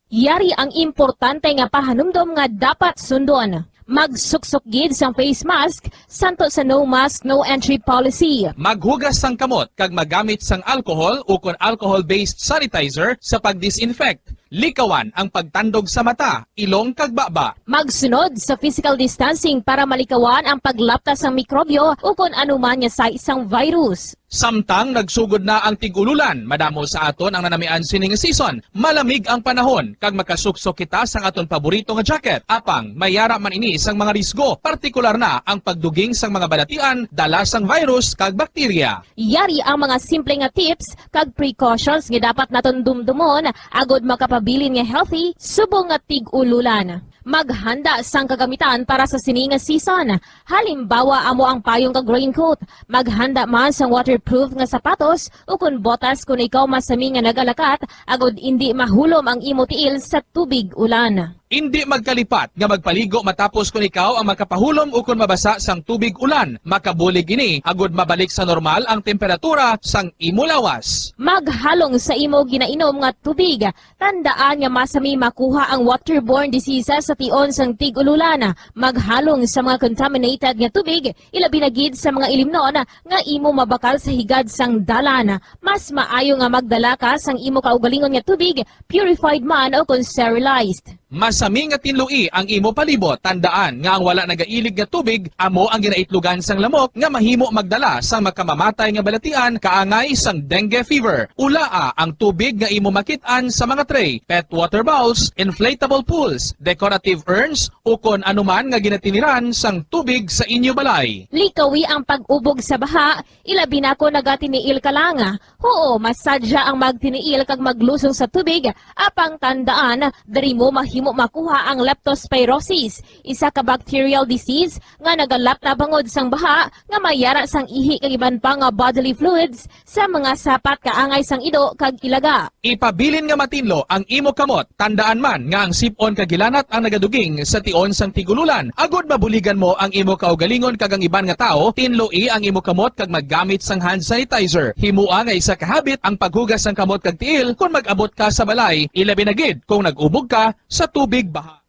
Yari ang importante nga pahanumdom nga dapat sundon. Magsuksok gid sang face mask, santo sa no mask, no entry policy. Maghugas sang kamot kag magamit sang alcohol ukon alcohol-based sanitizer sa pag-disinfect. Likawan ang pagtandog sa mata, ilong kag baba. Magsunod sa physical distancing para malikawan ang paglapta sang mikrobyo ukon anuman nga sais sang virus. Samtang nagsugod na ang tig-ululan, madamo sa aton ang nanamian sini nga season. Malamig ang panahon, kag makasuksok kita sang aton paborito nga jacket. Apang, may yara man ini sang mga risgo, partikular na ang pagduging sang mga balatian, dala sang virus kag bakterya. Yari ang mga simple nga tips kag precautions nga dapat naton dumdumon agod makapabilin nga healthy subong nga tig-ululan. Maghanda sang kagamitan para sa sini nga season. Halimbawa, amo ang payong kag raincoat. Maghanda man sang waterproof nga sapatos ukon botas kon ikaw masami nga nagalakat agod indi mahulom ang imo tiil sa tubig ulan. Indi magkalipat nga magpaligo matapos kon ikaw ang makapahulom ukon mabasa sang tubig ulan. Makabulig ini agod mabalik sa normal ang temperatura sang imo lawas. Maghalong sa imo ginainom nga tubig. Tandaan nga masami makuha ang waterborne diseases sa tion sang tig-ululan. Maghalong sa mga contaminated nga tubig, ilabi na gid sa mga ilimnon nga imo mabakal sa higad sang dalan. Mas maayo nga magdala ka sang imo kaugalingon nga tubig, purified man o kon sterilized. Masami nga tinloi ang imo palibot. Tandaan nga ang wala nagailig nga tubig amo ang ginaitlogan sang lamok nga mahimo magdala sang makamamatay nga balatian kaangay sang dengue fever. Ulaa ang tubig nga imo makit-an sa mga tray, pet water bowls, inflatable pools, decorative urns, ukon anuman nga ginatiniran sang tubig sa inyo balay. Likawi ang pag-ubog sa baha, ilabi na kon nagatiniil ka lang. Huo, masadya ang magtiniil kag maglusong sa tubig, apang tandaan, diri mo mahimo makuha ang leptospirosis, isa ka bacterial disease nga nagalapta bangod sang baha nga may yara sang ihi kag iban pa nga bodily fluids sa mga sapat kaangay sang ido kag ilaga. Ipabilin nga matinlo ang imo kamot. Tandaan man nga ang sip-on kag hilanat ang nagaduging sa tion sang tig-ululan. Agod mabuligan mo ang imo kaugalingon kag ang iban nga tawo, tinloi ang imo kamot kag maggamit sang hand sanitizer. Himoa nga isa ka habit ang paghugas sang kamot kag tiil kon mag-abot ka sa balay, ilabi na gid kon nag-ubog ka sa tubig baha.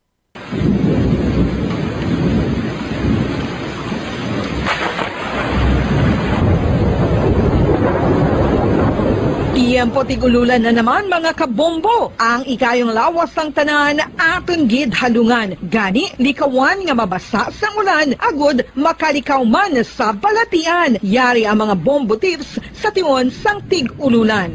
Tiyempo tig-ululan na naman, mga kabombo. Ang ikayong lawas sang tanan aton gid halungan. Gani, likawan nga mabasa sang ulan agud makalikaw man sa balatian. Yari ang mga bombo tips sa tion sang tig-ululan.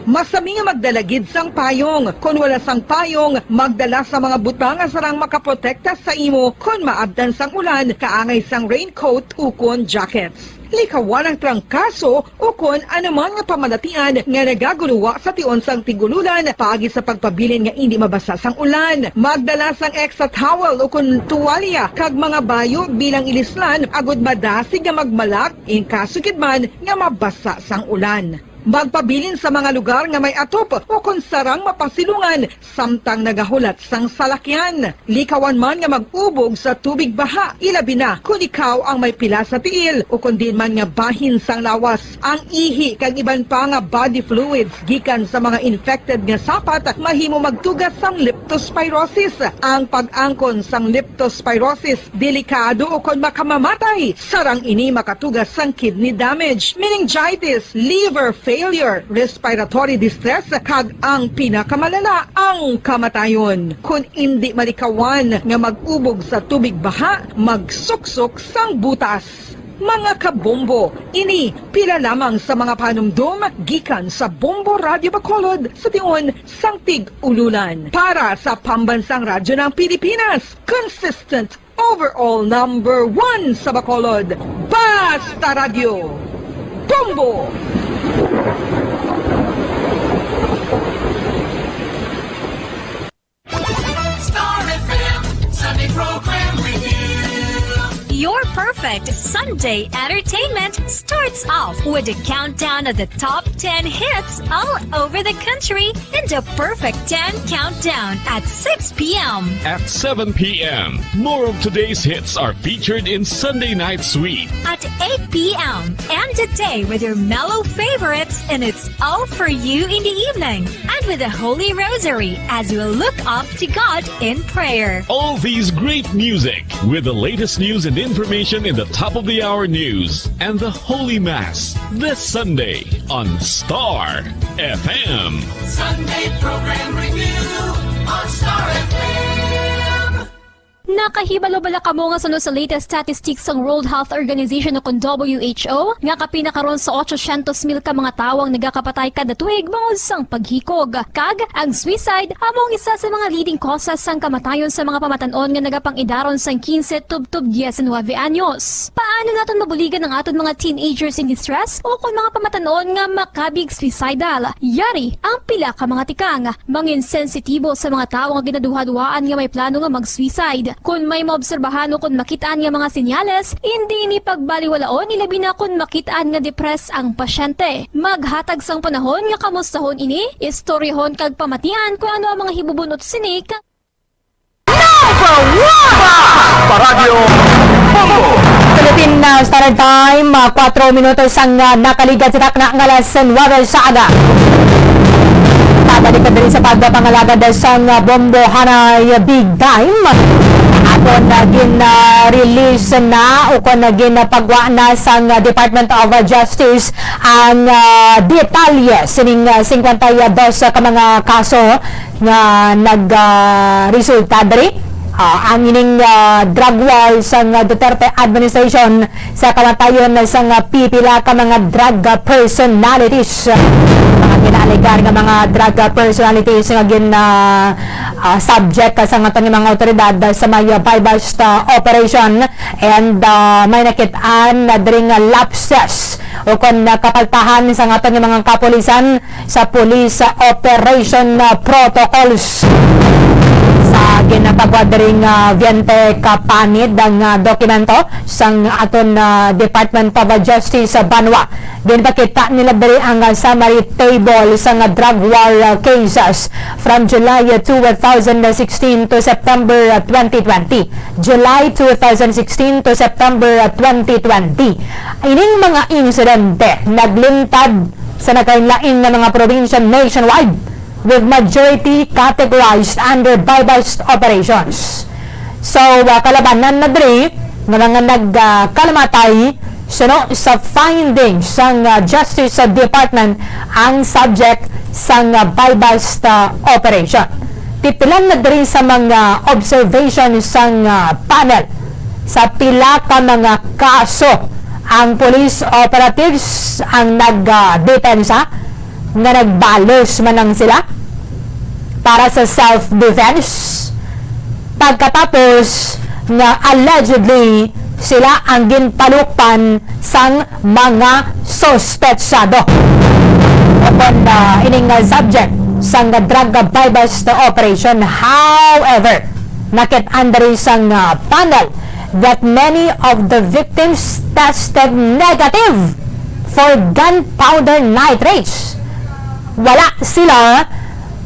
Masami nga magdala gid sang payong. Kon wala sang payong, magdala sa mga butang nga sarang makaprotekta sa imo kon maabtan sang ulan, kaangay sang raincoat ukon jackets. Likawan ang trangkaso ukon anuman nga pamalatian nga nagaguluwa sa tion sang tig-ululan paagi sa pagpabilin nga indi mabasa sang ulan. Magdala sang extra towel ukon tuwalya kag mga bayo bilang ilislan agud madasig nga magmalak in kaso gid man nga mabasa sang ulan. Magpabilin sa mga lugar nga may atop ukon sarang mapasilungan samtang nagahulat sang salakyan. Likawan man nga mag-ubog sa tubig baha, ilabi na kon ikaw ang may pila sa tiil ukon diin man nga bahin sang lawas. Ang ihi kag iban pa nga body fluids gikan sa mga infected nga sapat mahimo magtuga sang leptospirosis. Ang pag-angkon sang leptospirosis delikado ukon makamamatay. Sarang ini makatuga sang kidney damage, meningitis, liver failure, respiratory distress, kag ang pinakamalala, ang kamatayon. Kon indi malikawan nga mag-ubog sa tubig baha, magsuksok sang butas. Mga kabombo, ini pila lamang sa mga panumdom gikan sa Bombo Radyo Bacolod sa tion sang tig-ululan. Para sa Pambansang Radyo ng Pilipinas, consistent overall number one sa Bacolod. Basta Radyo, Bombo! Star F M Sunday Program Review. Your perfect Sunday entertainment starts off with a countdown of the top ten hits all over the country in the Perfect ten Countdown at six p m. At seven p m, more of today's hits are featured in Sunday Night Sweet. At eight p m, end the day with your mellow favorites, and it's all for you in the evening. And with the Holy Rosary as we look up to God in prayer. All these great music with the latest news and information in the top of the hour news and the Holy Mass this Sunday on Star F M. Sunday Program Review on Star F M. Nakahibalo bala kamo nga suno sa latest statistics sang World Health Organization o kon W H O, nga kapin na karon sa otsosyentos mil ka mga tawo ang nagakapatay kada tuig bangod sang paghikog? Kag ang suicide amo ang isa sa mga leading causes sang kamatayon sa mga pamatan-on nga nagapang-idaron sang quince tubtob diecinuebe anyos. Paano naton mabuligan ang aton mga teenagers in distress o kon mga pamatan-on nga makabig suicidal? Yari ang pila ka mga tikang. Mangin sensitibo sa mga tawo nga ginaduhaduhaan nga may plano nga mag-suicide. Kon may maobserbahan o kon makit-an nga mga senyales, indi ini pagbaliwalaon, ilabi na kon makit-an nga depressed ang pasyente. Maghatag sang panahon nga kamustahon ini, istoryahon kag pamatian kon ano ang mga hibubun-ot sini kag Number one! Paradyo Bombo! Philippine, uh, Standard Time, uh, kwatro minutos ang, uh, nakaligad sa takna nga alas nuebe sa aga. Pabalik ka diri sa pagpangalagad sang, uh, Bombo Hanay Big Time. Aton, uh, gin, uh, release na o kon, uh, gin, uh, pagwa na sang, uh, Department of, uh, Justice ang, uh, detalye sining, uh, singkwenta y dos ka mga kaso nga nag, ah, resulta diri. Ah, ang ining, ah, drug war sang, ah, Duterte administration sa kamatayon sang, ah, pipila ka mga drug, ah, personalities. Mga ginaalegar nga mga drug, ah, personalities nga gin, ah, ah, subject, ah, sa aton nga mga awtoridad, ah, sa may, ah, buy-bust, ah, operation and, ah, may nakit-an na diri nga lapses o kon nakapagtahan sa aton nga mga kapulisan sa police operation, uh, protocols. Sa ginapagwa diri nga veinte ka panid ang, uh, dokumento sang aton, uh, Department of Justice sa banwa. Ginpakita nila diri ang, uh, summary table sang, uh, drug war, uh, cases from July, uh, two thousand sixteen to September, uh, twenty twenty. July two thousand sixteen to September, uh, twenty twenty. Ining mga insidente naglintad sa naglain-lain nga mga probinsya nationwide, with majority categorized under buy-bust operations. So, uh, kalabanan na diri nga mga nag, uh, kalamatay suno sa findings sang, uh, Justice Department ang subject sang, uh, buy-bust, uh, operation. Titilan na diri sa mga observation sang, ah, panel sa pila ka mga kaso ang police operatives ang nag, ah, depensa nga nagbalos man lang sila para sa self-defense pagkatapos nga allegedly sila ang ginpalukpan sang mga suspetsado. Upon, ah, ining, ah, subject sang drug buy-bust operation. However, nakit-an diri sang, ah, panel that many of the victims tested negative for gunpowder nitrates. Wala sila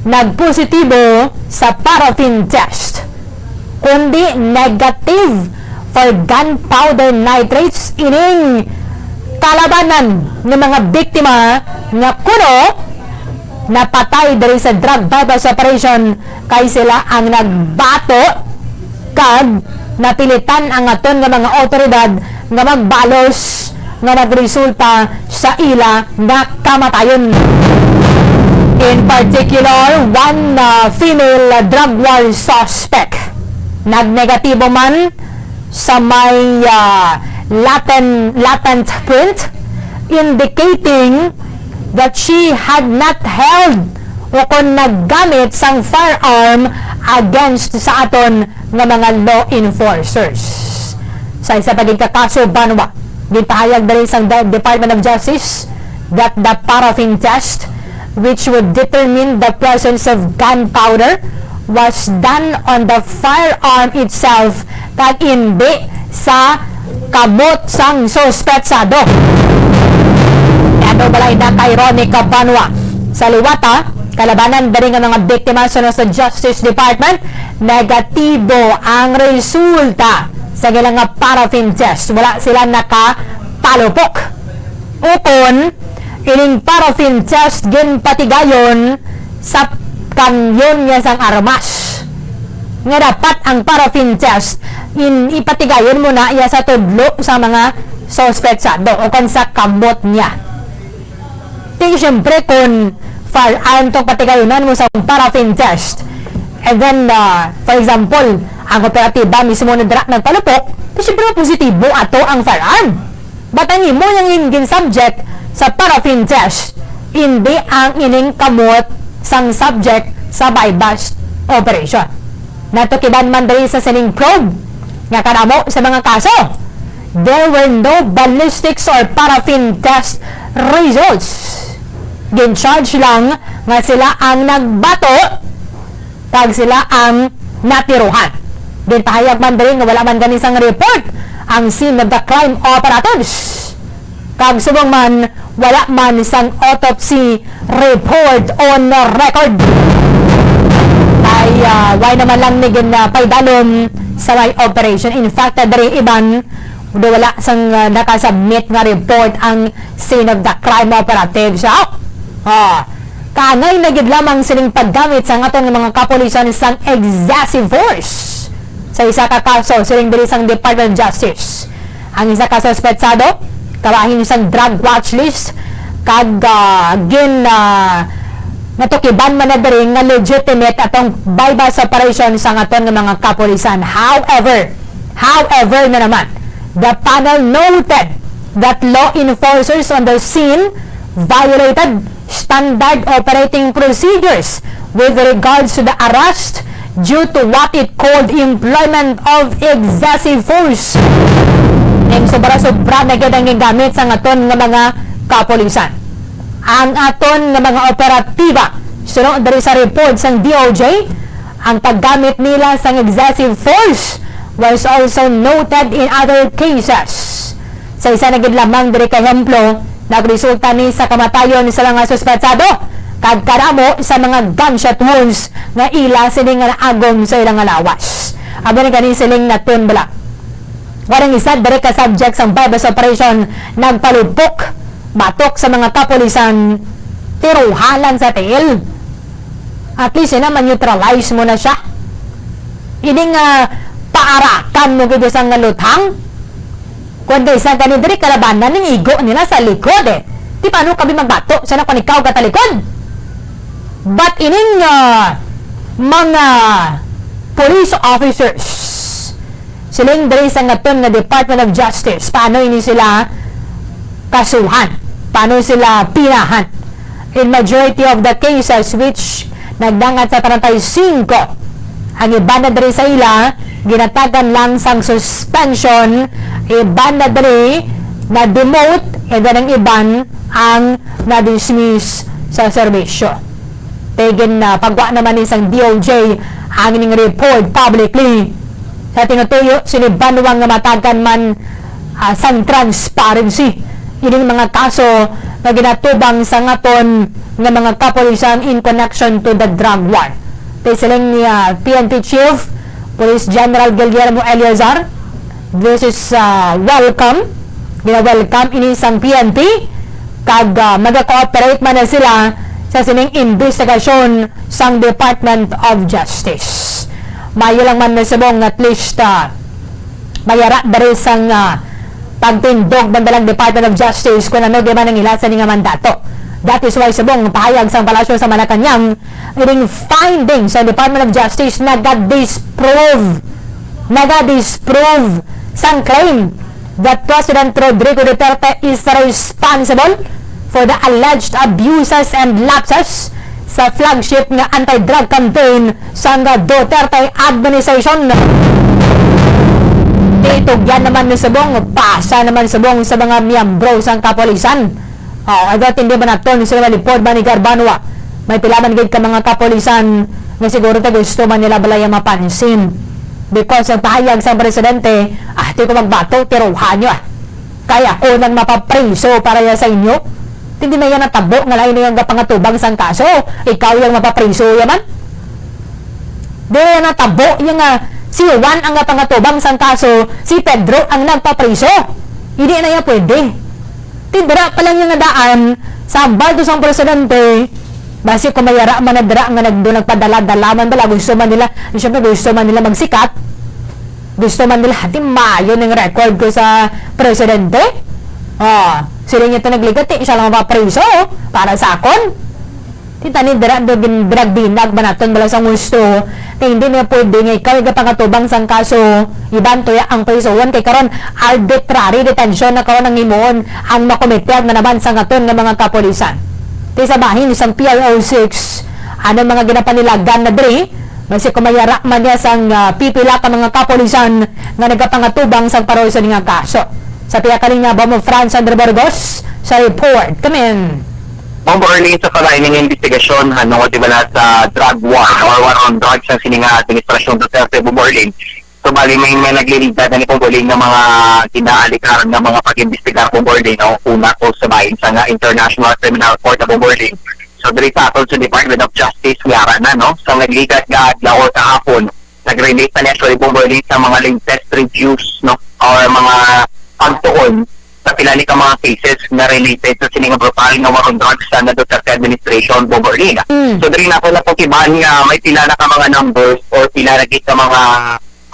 nagpositibo sa paraffin test, kundi negative for gunpowder nitrates ining kalabanan ng mga biktima nga kuno napatay diri sa drug buy-bust operation kay sila ang nagbato kag napilitan ang aton nga mga awtoridad nga magbalos nga nagresulta sa ila nga kamatayon. In particular, one, uh, female drug war suspect nagnegatibo man sa may, uh, latent, latent print indicating that she had not held o kon naggamit sang firearm against sa aton nga mga law enforcers. Sa isa pa gid ka kaso, banwa, gipahayag diri sang De-, Department of Justice that the paraffin test, which would determine the presence of gunpowder, was done on the firearm itself kag indi sa kamot sang suspetsado. Ano balay na kay Ronnie Cabanwa? Sa liwat, ha, kalabanan diri nga mga biktima suno sa Justice Department, negatibo ang resulta sa ilang nga paraffin test. Wala sila nakapalupok. Ukon, ining paraffin test ginpatigayon sa kanyon niya sang armas. Nga dapat ang paraffin test in, ipatigayon mo na iya sa tudlo sa mga suspetsado o kon sa kamot niya. Di, siyempre, kung firearm tong patigayunan mo sa paraffin test, and then, uh, for example, ang operatiba mismo na dira nagpalupok, di, siyempre, positibo ato ang firearm. But ang imo yang in-, gin-subject sa paraffin test, hindi ang ining kamot sang subject sa buy-bust operation. Natukiban man diri sa sining probe nga kadamo sa mga kaso, there were no ballistics or paraffin test results. Gin-charge lang nga sila ang nagbato kag sila ang natiruhan. Ginpahayag man diri nga wala man gani sang report ang scene of the crime operatives. Kag subong man, wala man sang autopsy report on record. Ay, ah, why naman lang ni gin, ah, paidalom sa may operation? In fact, ah, diri iban, do wala sang, ah, nakasubmit nga report ang scene of the crime operatives. Ah, ah, kaangay na gid lamang sining paggamit sa aton nga mga kapulisan sang excessive force sa isa ka kaso siling diri sang Department of Justice. Ang isa ka suspetsado kabahin sang drug watch list kag, ah, gin, ah, natukiban man na diri nga legitimate atong buy-bust operation sang aton nga mga kapulisan. However, however na naman, the panel noted that law enforcers on the scene violated standard operating procedures with regards to the arrest due to what it called employment of excessive force. Ning sobra-sobra na gid ang gigamit sa aton nga mga kapulisan. Ang aton nga mga operatiba, suno diri sa report sang D O J, ang paggamit nila sang excessive force was also noted in other cases. Sa isa na gid lamang diri ka ehemplo, nagresulta ni sa kamatayon sa mga suspetsado kag kadamo sa mga gunshot wounds nga ila sini nga naagom sa ilang nga lawas. Amo ni gani siling naton bala. Waring isa diri ka subject sang buy-bust operation nagpalupok batok sa mga kapulisan, tiruhalan sa tiil. At least, ina, ma-neutralize mo na siya. Ini nga paarakan mo gid sang luthang. Kung dahil sa gani diri, kalabanan ning igo nila sa likod, eh. Di paano kami magbato sa nakon ikaw katalikod? But ining, ah, mga police officers, siling diri sa aton nga Department of Justice, paano ini sila kasuhan? Paano sila pinahan? In majority of the cases which nagdangat sa treinta y cinco Ang iban na diri sa ila, ginatagan lang sang suspension, iban na diri na-demote, and then ang iban ang na-dismiss sa serbisyo. Tigin na pagwa naman ni sang D O J ang ining report publicly. Sa tinutuyo, sini banwa nga matagan man, ah, sang transparency ining mga kaso nga ginatubang sang aton nga mga kapulisan in connection to the drug war. Kay siling ni, ah, P N P Chief Police General Guillermo Eleazar, this is, ah, welcome. Gina-welcome ini sang P N P, kag, ah, maga-cooperate man na sila sa sining imbestigasyon sang Department of Justice. Maayo lang man na subong, at least, ah, mayara diri sang, ah, pagtindog man dalang Department of Justice kung ano di man ang ila sini nga mandato. That is why subong pahayag sang Palasyo sa Malacañang, ining findings sa Department of Justice naga-disprove, naga-disprove sang claim that President Rodrigo Duterte is responsible for the alleged abuses and lapses sa flagship nga anti-drug campaign sang Duterte administration. Itugyan naman ni subong, pasa naman subong sa mga miyembro sang kapulisan. Oh, although hindi man naton sila malipod ba ni Garbanwa. May pila man gid ka mga kapulisan nga siguro ta gusto man nila balaya mapansin. Because ang pahayag sa presidente, ah, di ko magbato, tiruhan nyo, ah. Kaya ko nang mapapriso para ya sa inyo. Hindi na yan natabo nga lain na yung pangatubang sang kaso. Ikaw yung mapapriso yaman. Di na yan natabo yung, ah, si Juan ang pangatubang sang kaso, si Pedro ang nagpapriso. Hindi na yan pwede. Ti dira pa lang yung nga daan, sa baldo sang presidente, basi kung mayara man na dira nga nagdo nagpadala-dala man bala, gusto man nila, siyempre gusto man nila magsikat, gusto man nila, "Hati, mayo ning record ko sa presidente." Oh, sila niya ito nagligati, siya lang mapapriso para sa akon. Ti tani dira, dira, dira binag ba naton bala sa gusto? Kay hindi na pwede nga ikaw yung pangatubang sang kaso, iban to ya ang prisuhon. Kay karon, arbitrary detention na karon ang himuon ang makomitir na naman sa ngaton nga mga kapulisan. Ti sa bahin sang P R O six, ano mga ginapanilagan na diri, basi kumayara man niya sang, ah, pipila ka mga kapulisan nga nagapangatubang sang parol sa nga kaso. Sa piyakaling nga Bamo Franz Andre Burgos, sa report. Kamin. Bombo Early sa palain nga investigasyon, ano, di ba na sa drug war or war on drugs ang sini nga administrasyon Duterte, Bombo Early. So, bali, may, may naglilidad na ni Bombo Early nga mga kinaalikaran nga mga pag-imbestigar, Bombo Early, no? Una ko sa bahin sa nga International Criminal Court na, Bombo Early. So, diri sa aton sa Department of Justice, yara na, no? Sa naglidad nga adlaw or kahapon, nag-release na ni actually, Bombo Early, sa mga latest reviews, no? Or mga pagtuon sa pila ni ka mga cases na related sa sini nga brutal nga war on drugs sa na Duterte administration, Bombo Early. Mm. So, diri na ako napakibahan nga may pila na ka mga numbers or pila na gid ka mga,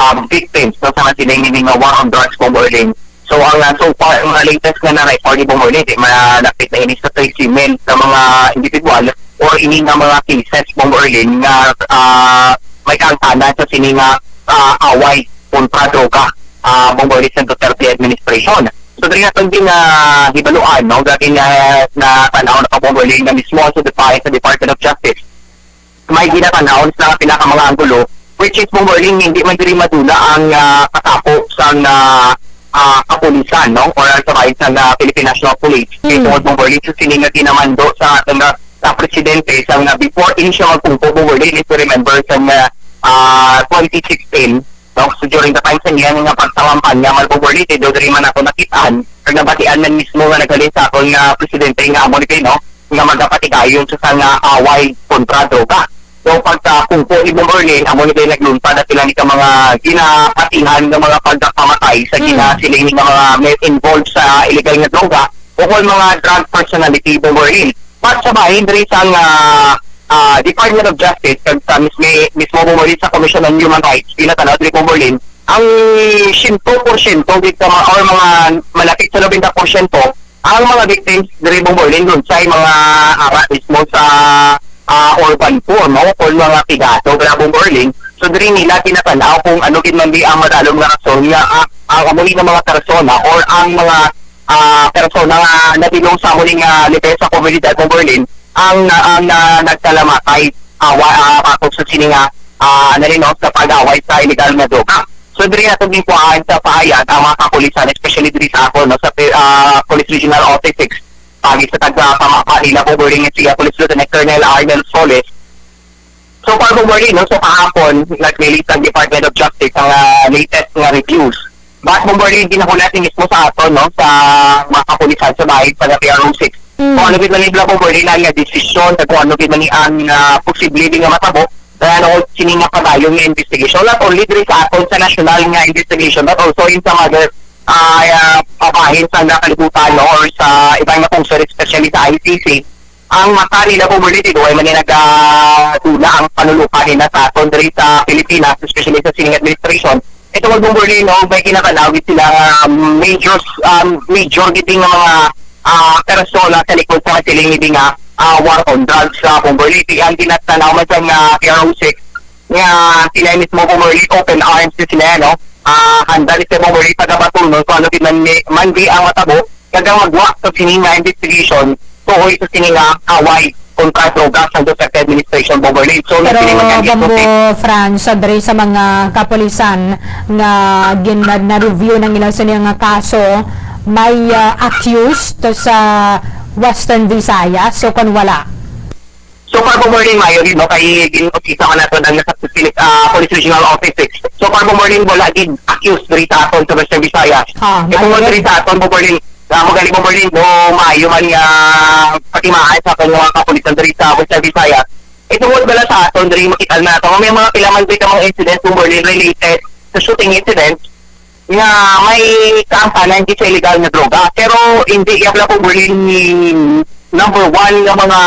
um, victims, no, sa nga sini nga war on drugs, Bombo Early. So, ang, uh, so far, ang mga latest nga na-record ni, Bombo Early, di, malapit na ini sa trese mil ka mga individual or ini nga mga cases, Bombo Early, nga, uh, may kaangtanan sa sini nga, uh, away kontra droga, uh, Bombo Early, sa Duterte administration. So, diri naton gin, uh, hibaluan, no, dati na, na tanaw na ka, Bombo Early, nga mismo sa depa-, sa Department of Justice, may ginatanawon sa pila ka mga anggulo, which is, Bombo Early, hindi man diri madula ang, ah, katapo sang, ah, ah, kapulisan, no? Or ang sa bahin sang, ah, Philippine National Police. Mm. Kay tungod, Bombo Early, sa sini nga ginamando sa aton nga, sa presidente, sa nga before ini siya magpungko, Bombo Early, if you remember, sa nga, ah, twenty sixteen, no? So, during the time sa niya nga pagtalampanya, Bombo Early, kay diri man ako nakit-an, kag nabatian man mismo nga naghalin sa aton nga presidente nga amo ni kay, no? Nga magapatigayon sa nga away kontra droga. So, pagka kung po ni Bombo Early, amo ni kay nagluntad at sila ni ka mga ginapatihan nga mga pagkapamatay sa Mm. ginasiling ni mga may involved sa illegal nga droga o kung mga drug personality, Bombo Early. But sa bahin diri sa nga, ah, Department of Justice, kag sa mis-, mi-, mismo, Bombo Early, sa Commission on Human Rights, pinatanaw diri, Bombo Early, ang siyento porsyento gid ka mga, or mga malapit sa nobenta porsyento ang mga victims diri, Bombo Early, lunsay mga ara mismo sa, ah, urban poor, no? Or mga pigado, dira, Bombo Early. So, diri nila ginatanaw kung ano gid man di ang madalom nga rason nga, ah, ang amo ni nga mga persona or ang mga, ah, persona nga nabilong sa amo ni nga level sa komunidad, Bombo Early, ang, ang, ah, nagkalamatay, ah, wa-, ah, ato sa sini nga ah, ano rin, no, sa pag-away sa illegal nga droga. So, diri nato ginkuhaan sa pahayag ang mga kapulisan, especially diri sa ako, no, sa, ah, Police Regional Office six, pagi sa taga-pamapa nila, Bomberlin, nga si, ah, Police Lieutenant Colonel Arnel Solis. So far, Bomberlin, no, so kahapon, nag-release ang Department of Justice ang, ah, latest nga reviews. But, Bomberlin, ginahulat ni mismo sa aton, no, sa mga kapulisan sa bahin sa P R O six. Mm. Kung ano gid man nila, Bomberlin, ang, ah, desisyon, kung ano gid man ni ang, ah, posible din nga matabo, kaya ano, sini nga padayon nga investigation, not only diri sa aton sa national nga investigation, but also in some other, ah, ah, bahin sa nga kalibutan, no, or sa ibang nga pungsod, especially sa I C C. Ang mata nila, Bomberlin, way man ni nagadula ang panulukan nila sa aton diri sa Pilipinas, especially sa sining administration. Ito, Bomberlin, no, may kinakalawi sila nga major, um, major gid nga mga, ah, persona sa likod sa siling nga, ah, war on drugs sa Bomberlin. Ang ginatanaw man sa nga P R O six, nga sila mismo, Bomberlin, open arms na sila, no? Ah, handa ni sila, Bomberlin, pagabatunon kung ano gid man, man di ang matabo, kag ang magwa sa sini nga investigation tuhoy sa sini nga away kontra droga sa Duterte administration, Bomberlin. So, Pero, nagpili man nga Bombo dito, Franz, sa diri sa mga kapulisan nga gin-, na-review ng ilang sini nga kaso, may, ah, accused sa Western Visayas, so kung wala? So far, Bomberlin, mayo rin, no? Kay gin-, umpisa ko nato ang nasa Philip-, ah, Police Regional Office six. So far, Bomberlin, wala gid accused diri sa aton sa Western Visayas. Ah, Ito mo mayo diri rin. Sa aton, Bomberlin, na mo gali, Bomberlin, no, maayo man nga patimaan sa aton mga kapulisan diri sa Western Visayas. Ito mo bala sa aton, diri makita na nato. May mga pila man diri ka mga incidents, Bomberlin, related sa shooting incidents nga may kaangtanan gid sa illegal nga droga. Pero hindi iya pala, Bomberlin, ni number one nga mga,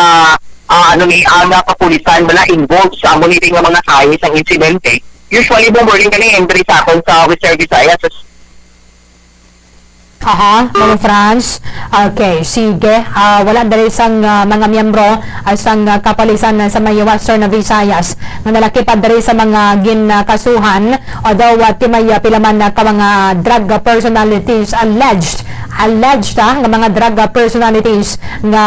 ah, ano ni, ah, nga kapulisan wala involved sa amo ni nga mga size sang insidente. Usually, Bomberlin, kani entry sa aton sa Western Visayas. Aha, Ma'am Franz. Okay, sige. Ah, wala diri sang, ah, mga miyembro, ah, sang, ah, kapulisan, ah, sa may Western Visayas nga nalakip diri sa mga ginkasuhan. Although, ah, ti may, ah, pila man, ah, ka mga drug personalities alleged, alleged, ah, nga mga drug personalities nga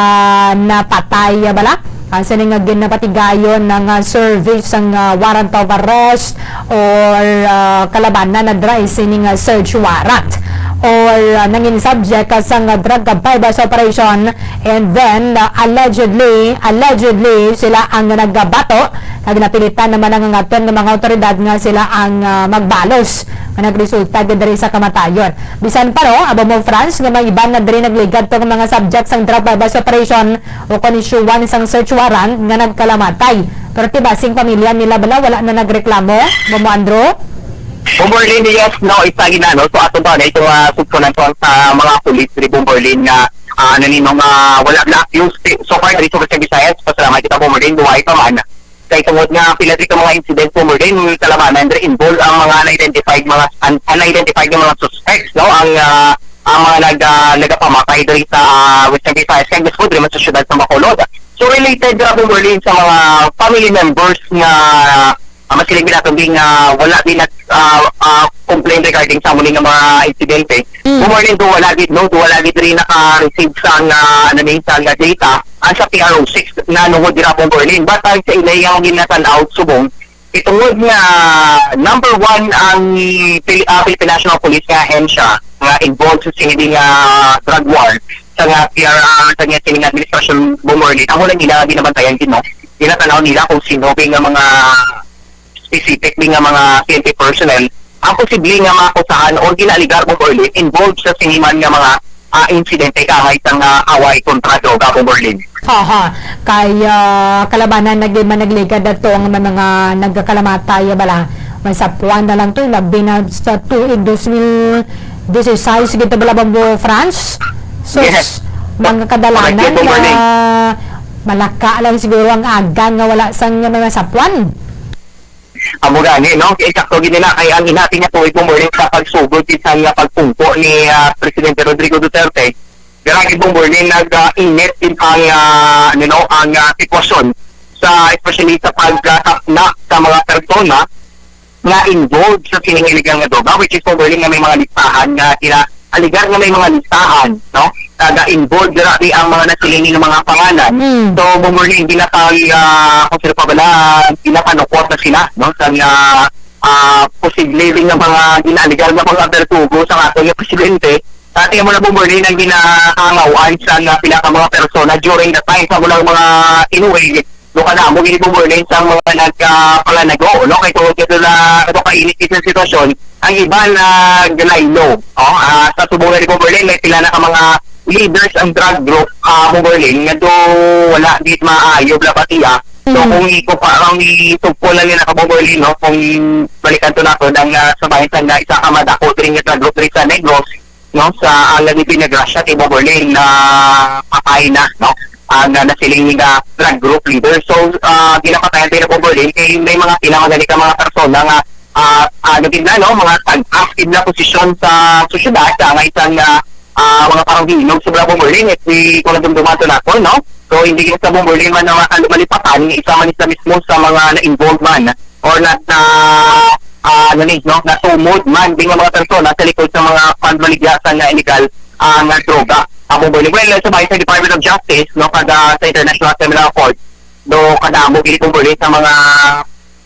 napatay, ah, bala, ah, sini nga ginapatigayon nga service sang, ah, warrant of arrest or, ah, kalabanan na dry sini nga search warrant or, ah, nangin subject, ah, sang, ah, drug buy-bust operation. And then, ah, allegedly, allegedly, sila ang nagbato, kag napilitan naman ang aton nga mga awtoridad nga sila ang, ah, magbalos nga nagresulta gid diri sa kamatayon. Bisan pa, no, abo mo, Franz, nga may iban na diri nagligad tong mga subject sang drug buy-bust operation o kon-isyuhan sang search warrant nga nagkalamatay. Pero ti ba sing pamilya nila bala wala na nagreklamo, Ma'am Andrew? Bomberlin, yes, no, isa gid na, no? So, ato ba na itong, ah, sugpunan ko sa mga pulis ni Bomberlin nga, ah, ano ni, no, nga wala na accused. So far, diri sa Western Visayas, pasalamat kita, Bomberlin, duway pa man. Kay tungod nga pila dito mga incident, Bomberlin, kalabanan diri involved ang mga unidentified, mga un-, unidentified nga mga suspects, no? Ang, ah, ang mga nag-, ah, nagapamatay diri sa, ah, Western Visayas, kay gusto diri man sa syudad sa Bacolod. So, related, ah, Bomberlin, sa mga family members nga ah, mas kilig naton din nga wala din nag, ah, ah, complain regarding sa muli nga mga insidente. Mm. Bumalik do wala gid, no, do wala gid rin naka-receive sa nga, ano ni, sa nga data, ang sa P R O six na nungod dira Bomberlin. But ang sa ilay nga ginatan out subong, itungod nga number one ang Pili-, ah, Philippine National Police nga ahensya nga involved sa sini nga drug war sa nga P R, ah, sa nga sini nga administrasyon Bomberlin. Amo lang nila ginabantayan gid, no? Ginatanaw nila kung sino ba nga mga specific din nga mga P N P personnel ang posible nga makusahan o ginaaligar, Bomberlin, involved sa siniman nga mga, ah, insidente kaangay sang, ah, away kontra droga, Bomberlin. Aha, kay, ah, kalabanan na gid man nagligad ato ang may mga nagkakalamatay, bala. May sapuan na lang to, labi na sa tuig dos mil dieciséis gid to, bala, Bombo Franz. Sus, Yes. mga kadalanan Correct, Bomberlin. na malaka lang siguro ang agan nga wala sang mga sapuan. Amo gani, no? Kay sakto gid na kay ang hinati nga tuig, Bomberlin, sa pagsugod sa nga pagpungko ni, ah, Presidente Rodrigo Duterte. Grabe, Bomberlin, nag, ah, init gid ang, ah, ano, no, ang, ah, sitwasyon sa, especially sa pagkatapna sa mga persona nga involved sa sining illegal nga droga, which is, Bomberlin, nga may mga listahan nga gina-, aligar nga may mga listahan, no? naga-involve dira di ang mga nasiling nga mga pangalan. Mm. So, Bomberlin, ginapang, ah, kung sino pa bala, ginapanukot na sila, no? Sa nga, ah, posible din nga mga ginaligal nga mga berdugo sa aton nga presidente. Sa ating mga Bomberlin ang ginahangawan sa nga pila ka mga persona during the time sa mga, mga inuwi, no, kadamo gini, Bomberlin, sa mga nagkapalanago, no? Kay tungod dito na ito kainit sa sitwasyon, ang iba nag-lie low, oh, ah, sa subong na ni Bomberlin, may pila na ka mga leaders ang drug group, ah, Bomberlin, nga do wala di maayo bala batia. So, Mhm. kung iko pa, ang itugpo lang nila ka Bomberlin, no? Kung balikan to nato, ang, ah, sa bahin sa nga isa ka madako diri nga drug group diri sa Negros, no, sa ang nagipinagrasya kay Bomberlin na patay na, no, ang, ah, nasiling nga drug group leader. So, ah, ginapatayan tayo na Bomberlin kay may mga pinangagali ka mga persona nga, ah, ah, naging na, no, mga tag-as gid na posisyon sa sosyedad, sa nga isang, ah, ah, mga parang hinog sa Bomberlin, if we, kung nadumduman to nato, no? So, hindi gid sa Bomberlin man na makalumalipatan, isa man isa mismo sa mga na-involved man or na, na, ah, ano ni, no, natumod man din nga mga persona sa likod sa mga pagbaligya sa nga illegal, ah, nga droga. Ang Bomberlin, well, sa bahin sa Department of Justice, no, kada sa International Criminal Court, do kadamo gid Bomberlin sa mga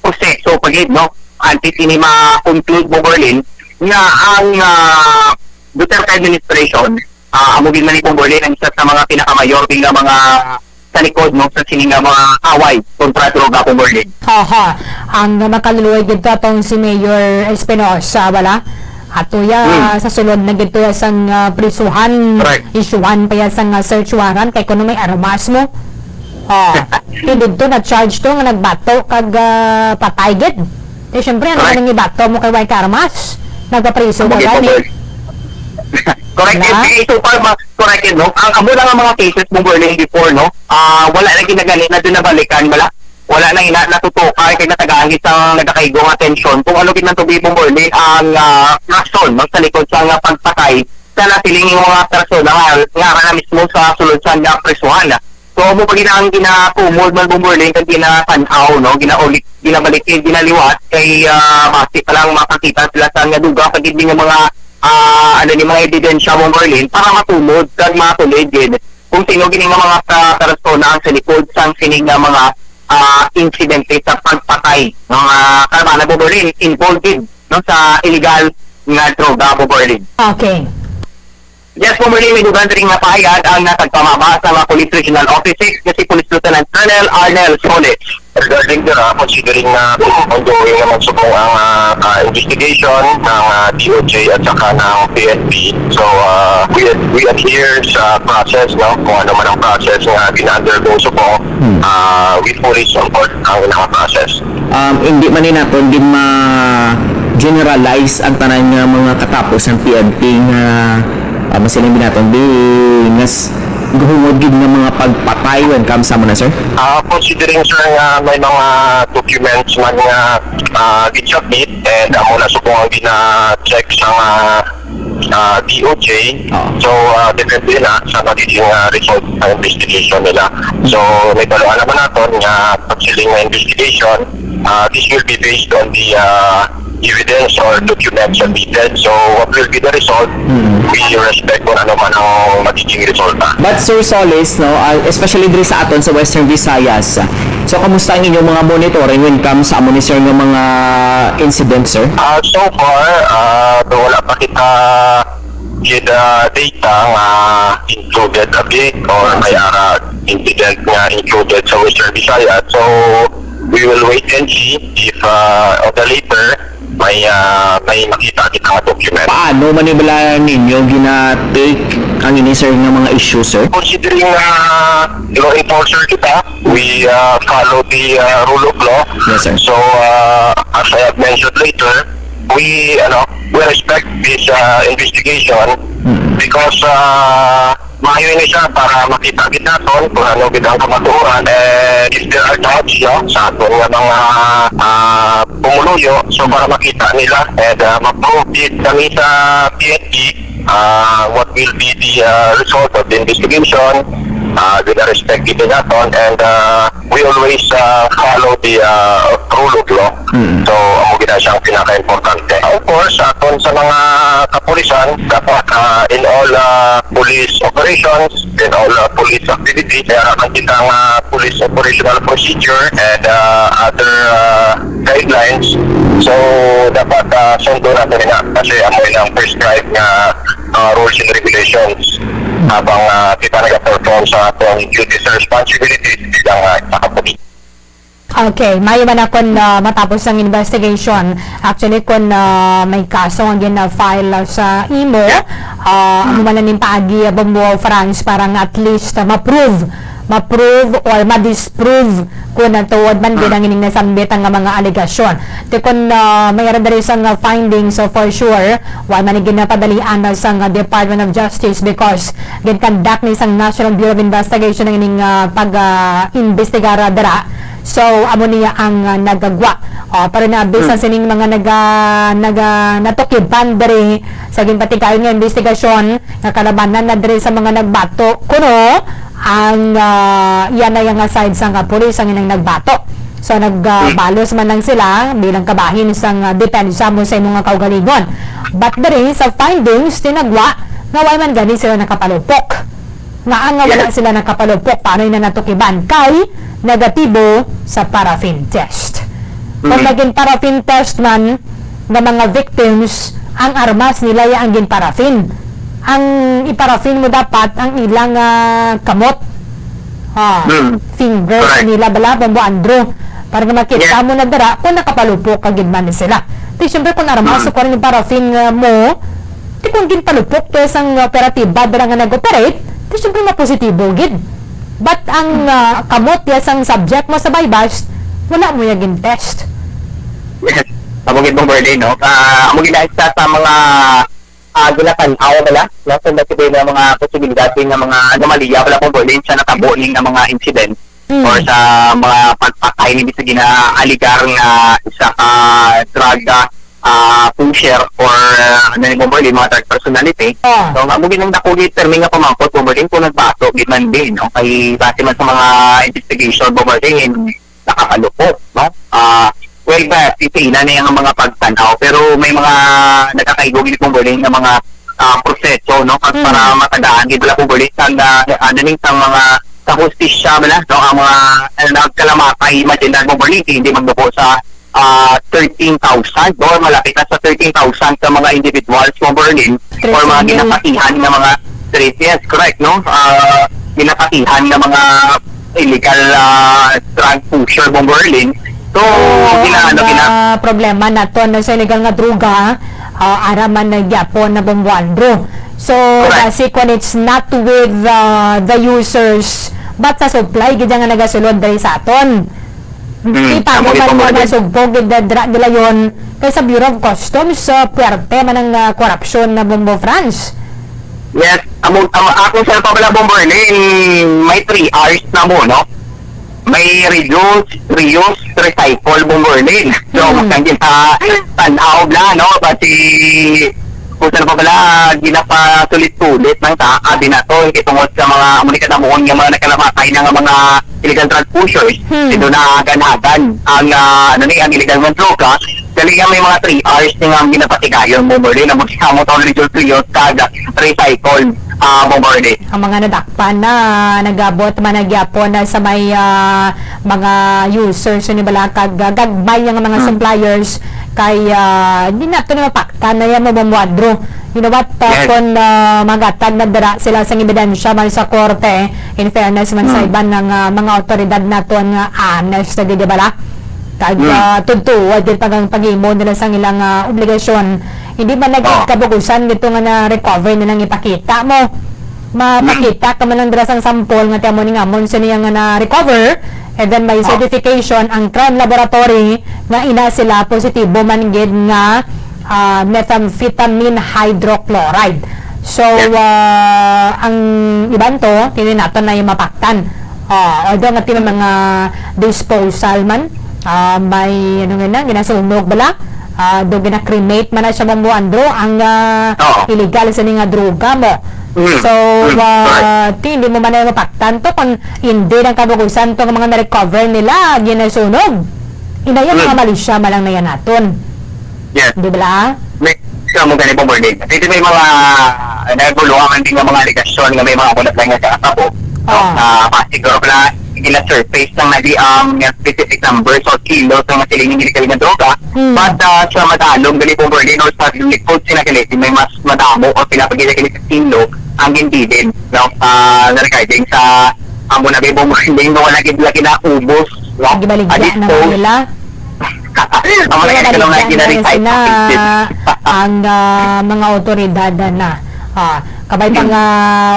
proseso pa gid, no, antes ini ma-conclude, Bomberlin, nga ang, ah, Duterte administration, ah, amo gid man ni Bomberlin ang isa sa mga pinakamayor gid nga mga sa likod, no, sa sini nga mga away kontra droga, Bomberlin. Aha. Ang makaluluoy gid to atong si Mayor Espinosa, wala? Ato ya, Hmm. sa sulod na gid to ya sang, ah, prisuhan, Correct. isyuhan pa ya sang, ah, search warrant kay kuno may armas mo. Oh, kay didto na charge to nga nagbato kag, ah, patay gid. Kay syempre, ano Correct. man ang ibato mo kay way ka armas? Nagpapriso Amo ka gid, gani. Bomberlin. Correct. Wala? Sige, so far, ma-, correct yun, no? Ang amo lang ang mga cases, Bomberlin, before, no? Ah, wala na ginagani na din nabalikan, wala. Wala na ina natutukan kay natagaan gid sang nagakaigo nga atensyon kung ano gid man to, Bomberlin, ang, ah, rason, no, sa likod sa nga pagpatay sa nasiling nga mga persona nga, nga ara na mismo sa sulod sa nga prisuhan. So, amo pa gid ang ginatumod man, Bomberlin, kag ginatan-aw, no? Ginaulit, ginabalik, eh, ginaliwat kay, ah, basi pa lang makakita sila sa nga dugang pa gid nga mga, ah, ano ni, mga ebidensya, Bomberlin, para matumod kag matulig gid kung sino gini nga mga ka-, persona ang sa likod sang sini nga mga, ah, insidente sa pagpatay, no? Nga karma na, Bomberlin, involved gid, no, sa illegal nga droga, Bomberlin. Okay. Yes, Bomberlin, may dugang diri nga pahayag ang natagpamaba sa mga Police Regional Office six nga si Police Lieutenant Colonel Arnel Solis. Regarding dira, considering na ongoing naman subong ang, ah, ah, investigation ng, ah, D O J at saka ng P N P. So, ah, we ad-, we adhere sa process, no? Kung ano man ang process nga gina-undergo subong, Hmm. ah, we fully support ang ilang process. Um, hindi man ni naton din ma-generalize ang tanan nga mga katapos ng P N P nga, ah, masiling din naton di nga s-, gahungod gid nga mga pagpatay when comes sa muna, sir? Ah, considering, sir, nga may mga documents man nga, ah, gin-submit and amo na subong ang gina-check sa mga, ah, D O J. Oo. So, ah, depende na sa magiging, ah, result ng investigation nila. So, may baluan naman naton nga pagsiling nga investigation, ah, this will be based on the, ah, evidence or documents submitted. So, what will be the result? Mm. We respect kung ano man ang magiging resulta. But Sir Solis, no, ah, especially diri sa aton sa Western Visayas, so kamusta ang inyong mga monitoring when comes sa amo ni sir nga mga incident, sir? Ah, so far, ah, do wala pa kita gid, ah, data nga included abi or may ara incident nga included sa Western Visayas. So, we will wait and see if, ah, on the later may, ah, may makita kita nga document. Paano man ni bala ninyo gina-take ang ini, sir, nga mga issue, sir? Considering na law enforcer kita, we, ah, follow the, ah, rule of law. Yes, sir. So, ah, as I have mentioned later, we, ano, we respect this, ah, investigation Mm. because, ah, maayo ini siya para makita gid naton kung ano gid ang kamatuoran. And if there are doubts, no, sa aton nga mga, ah, pumuluyo, so para makita nila and, ah, ma-prove gid kami sa P N P, ah, what will be the, ah, result of the investigation. Ah, gina-respect gid naton, and, ah, we always, ah, follow the, ah, rule of law. Mm. So, amo gid na siyang pinaka-importante. Of course, aton sa mga kapulisan, dapat, ah, in all, ah, police operations, in all, ah, police activities, may ara man kita nga police operational procedure and, ah, other, ah, guidelines. So, dapat, ah, sundon nato na kasi amo na ang prescribed nga, ah, rules and regulations habang, ah, kita nag-perform sa atong duties and responsibilities bilang, ah, isa ka pulis. Okay, maayo man na kung, ah, matapos ang investigation. Actually, kung, ah, may kaso nga gina-file sa imo, Yeah. ah, amo man na ning paagi, ah, Bombo Franz, para nga at least, ah, ma-prove, ma-prove or ma-disprove kung natuod man gid Mm. ang ining nasambit nga mga alegasyon. Ti kung, ah, may ara diri sang, ah, findings, so for sure, wa man ni ginapadalian na sang, ah, Department of Justice because gin-conduct ni sang National Bureau of Investigation ang ining, ah, pag, ah, imbestigar, ah, dira. So, amo niya ang, ah, nagagwa. Oh, pero na, bisan Hmm. sining mga naga-, naga-, natukiban diri sa ginpatigayon nga investigasyon nga kalabanan na diri sa mga nagbato. Kuno, ang, ah, yan na yung side sang, ah, pulis ang inang nagbato. So, nag, ah, Hmm. balos man lang sila bilang kabahin sang, ah, depensa mo sa imong nga kaugalingon. But diri sa findings, tinagwa nga way man gani sila nakapalupok. Nga ang nga wala Yes. sila nakapalupok, paano na natukiban? Kay negatibo sa paraffin test. Kung Mm. naging paraffin test man nga mga victims, ang armas nila ya ang ginparaffin. Ang iparaffin mo dapat ang ilang, ah, kamot. Ah, Mm. fingers Correct. nila bala, Bombo Andrew. Para nga makita Yes. mo na dira kung nakapalupok ka gid man sila. Di syempre kung armas Mm. o kung yung paraffin, ah, mo, Ti kung ginpalupok to sang operatiba dira nga nag-operate, ti syempre mapositibo gid. But ang, ah, kamot ya sang subject mo sa buy-bust, wala mo ya gin-test. Yes. Amo gid, Bombo Erlin, no? Ah, amo gid na isa sa mga, ah, ginatan-aw bala, no? Sa nagsibi nga mga posibilidad nga mga anomalya bala, Bombo Erlin, sa natabo ni nga mga incident Mm. or sa mga pagpatay ni sa ginaaligar nga isa ka drug, ah, ah, pusher or, ah, ano ni, Bombo Erlin, mga drug personality. Ah. So, amo gid ang dako gid termi nga pamangkot, Bombo Erlin, kung nagbato gid man din, no? Kay base man sa mga investigation, Bombo Erlin, nakapalupok, no? Ah, well, ba, ipila na yung mga pagtanaw, pero may mga nagakaigo gid, Bombo Erlin, nga mga, ah, proseso, no? Pag, Mm. para matagaan gid bala, Bombo Erlin, sa, ah, ano ni, sa mga, sa hustisya bala, no? Ang mga, ah, nagkalamatay, imagine na, Bombo Erlin, hindi magdugo sa ah, thirteen thousand, no? Malapit na sa thirteen thousand ka mga individuals, Bombo Erlin, or mga Tracing yun. ginapatihan nga mga trace. Yes, correct, no? Ah, ginapatihan nga mga illegal, ah, drug pusher, Bombo Erlin. So, Oo, gina-, ang, ano, gina- ah, problema nato na sa illegal nga droga, ah, ara man na gyapon na, Bombo Andrew. So, Correct. basi kung it's not with, ah, the users, but sa supply, gid nga nagasulod diri sa aton. Mm, Kita tama mo gid, man Bombo nga Erlin. Masugpo gid dira gilayon kay sa Bureau of Customs, ah, puwerte man ang, ah, korupsyon na, Bombo Franz. Yes, amo, amo, ako sa pa bala, Bombo Erlin, may three R's na mo, no? May reduce, reuse, recycle, Bombo Erlin. So, Mm. ang gina-, tan-aw bala, no? Basi, kung saan pa bala, ginapasulit-sulit ng ta, abi nato, itungod sa mga, amo ni katamuon nga mga nagkalamatay na nga mga illegal drug pushers, Hmm. ito na hagan-hagan ang, ah, ano ni, ang illegal nga droga. Dali nga may mga three R's ni nga ang ginapatigayon, Bombo Erlin, na magkamo taon reduce, reuse, kag recycle, ah, Bombo Erlin. Ang mga nadakpan na nagabot man nagyapon na sa may, ah, mga users ni bala kag, ah, gagmay nga mga Hmm. suppliers kay, ah, di nato na mapaktan na yan, Bombo Andrew. You know what? Uh, Yes. Kung, uh, magatag na dira sila sang ebidensya man sa korte, in fairness man sa Mm. iban nga, uh, mga awtoridad naton nga honest na gid, di bala? Kag, Mm. uh, tudtuod gid pag-, ang paghimo nila sang ilang, uh, obligasyon. Hindi man lagi Oh. kabugusan dito nga na-recover nilang ipakita mo. Mapakita Mm. ka man lang dira sang sample nga ti amo ni nga amon sini nga na-recover, and then may Oh. certification ang crime laboratory nga ina sila positibo man gid nga ah, methamphetamine hydrochloride. So, Yes. ah, ang iban to, hindi nato na yung mapaktan. Ah, although nga ti may mga disposal man, ah, may, ano nga na, ginasunog bala, ah, do gina-cremate man na siya, Bombo Andrew, ang, ah, Oo. illegal sa nga droga mo. Mm. So, Mm. ah, Correct. Ti, hindi mo man na mapaktan to kung hindi lang kabukusan to nga mga na-recover nila, ginasunog. Inday, ang mga Mm. malisya man lang na yan naton. Yes. Di ba? May, sa mo gani, Bomberlin. Dito may mga, ah, naguluhan man din nga mga alegasyon nga may mga bulat lang nga sa kasabo, no? Ah. Na base siguro na gina-surface lang na di ang specific numbers or kilos nga siling illegal nga droga. Mm. But, ah, sa madalom gani, Bomberlin, or sa likod sila gani, may mas madamo o pinapagila gani sa kilo ang ginbilin, no? Ah, na regarding sa amo na may Bomberlin nga wala gid lagi naubos, no? Gibaligya na man nila. Amo na Kaya gani, nagkalaw na ginaligya na ginarecycle. Sina ang, ah, mga otoridad na. Ah, kabay pa nga,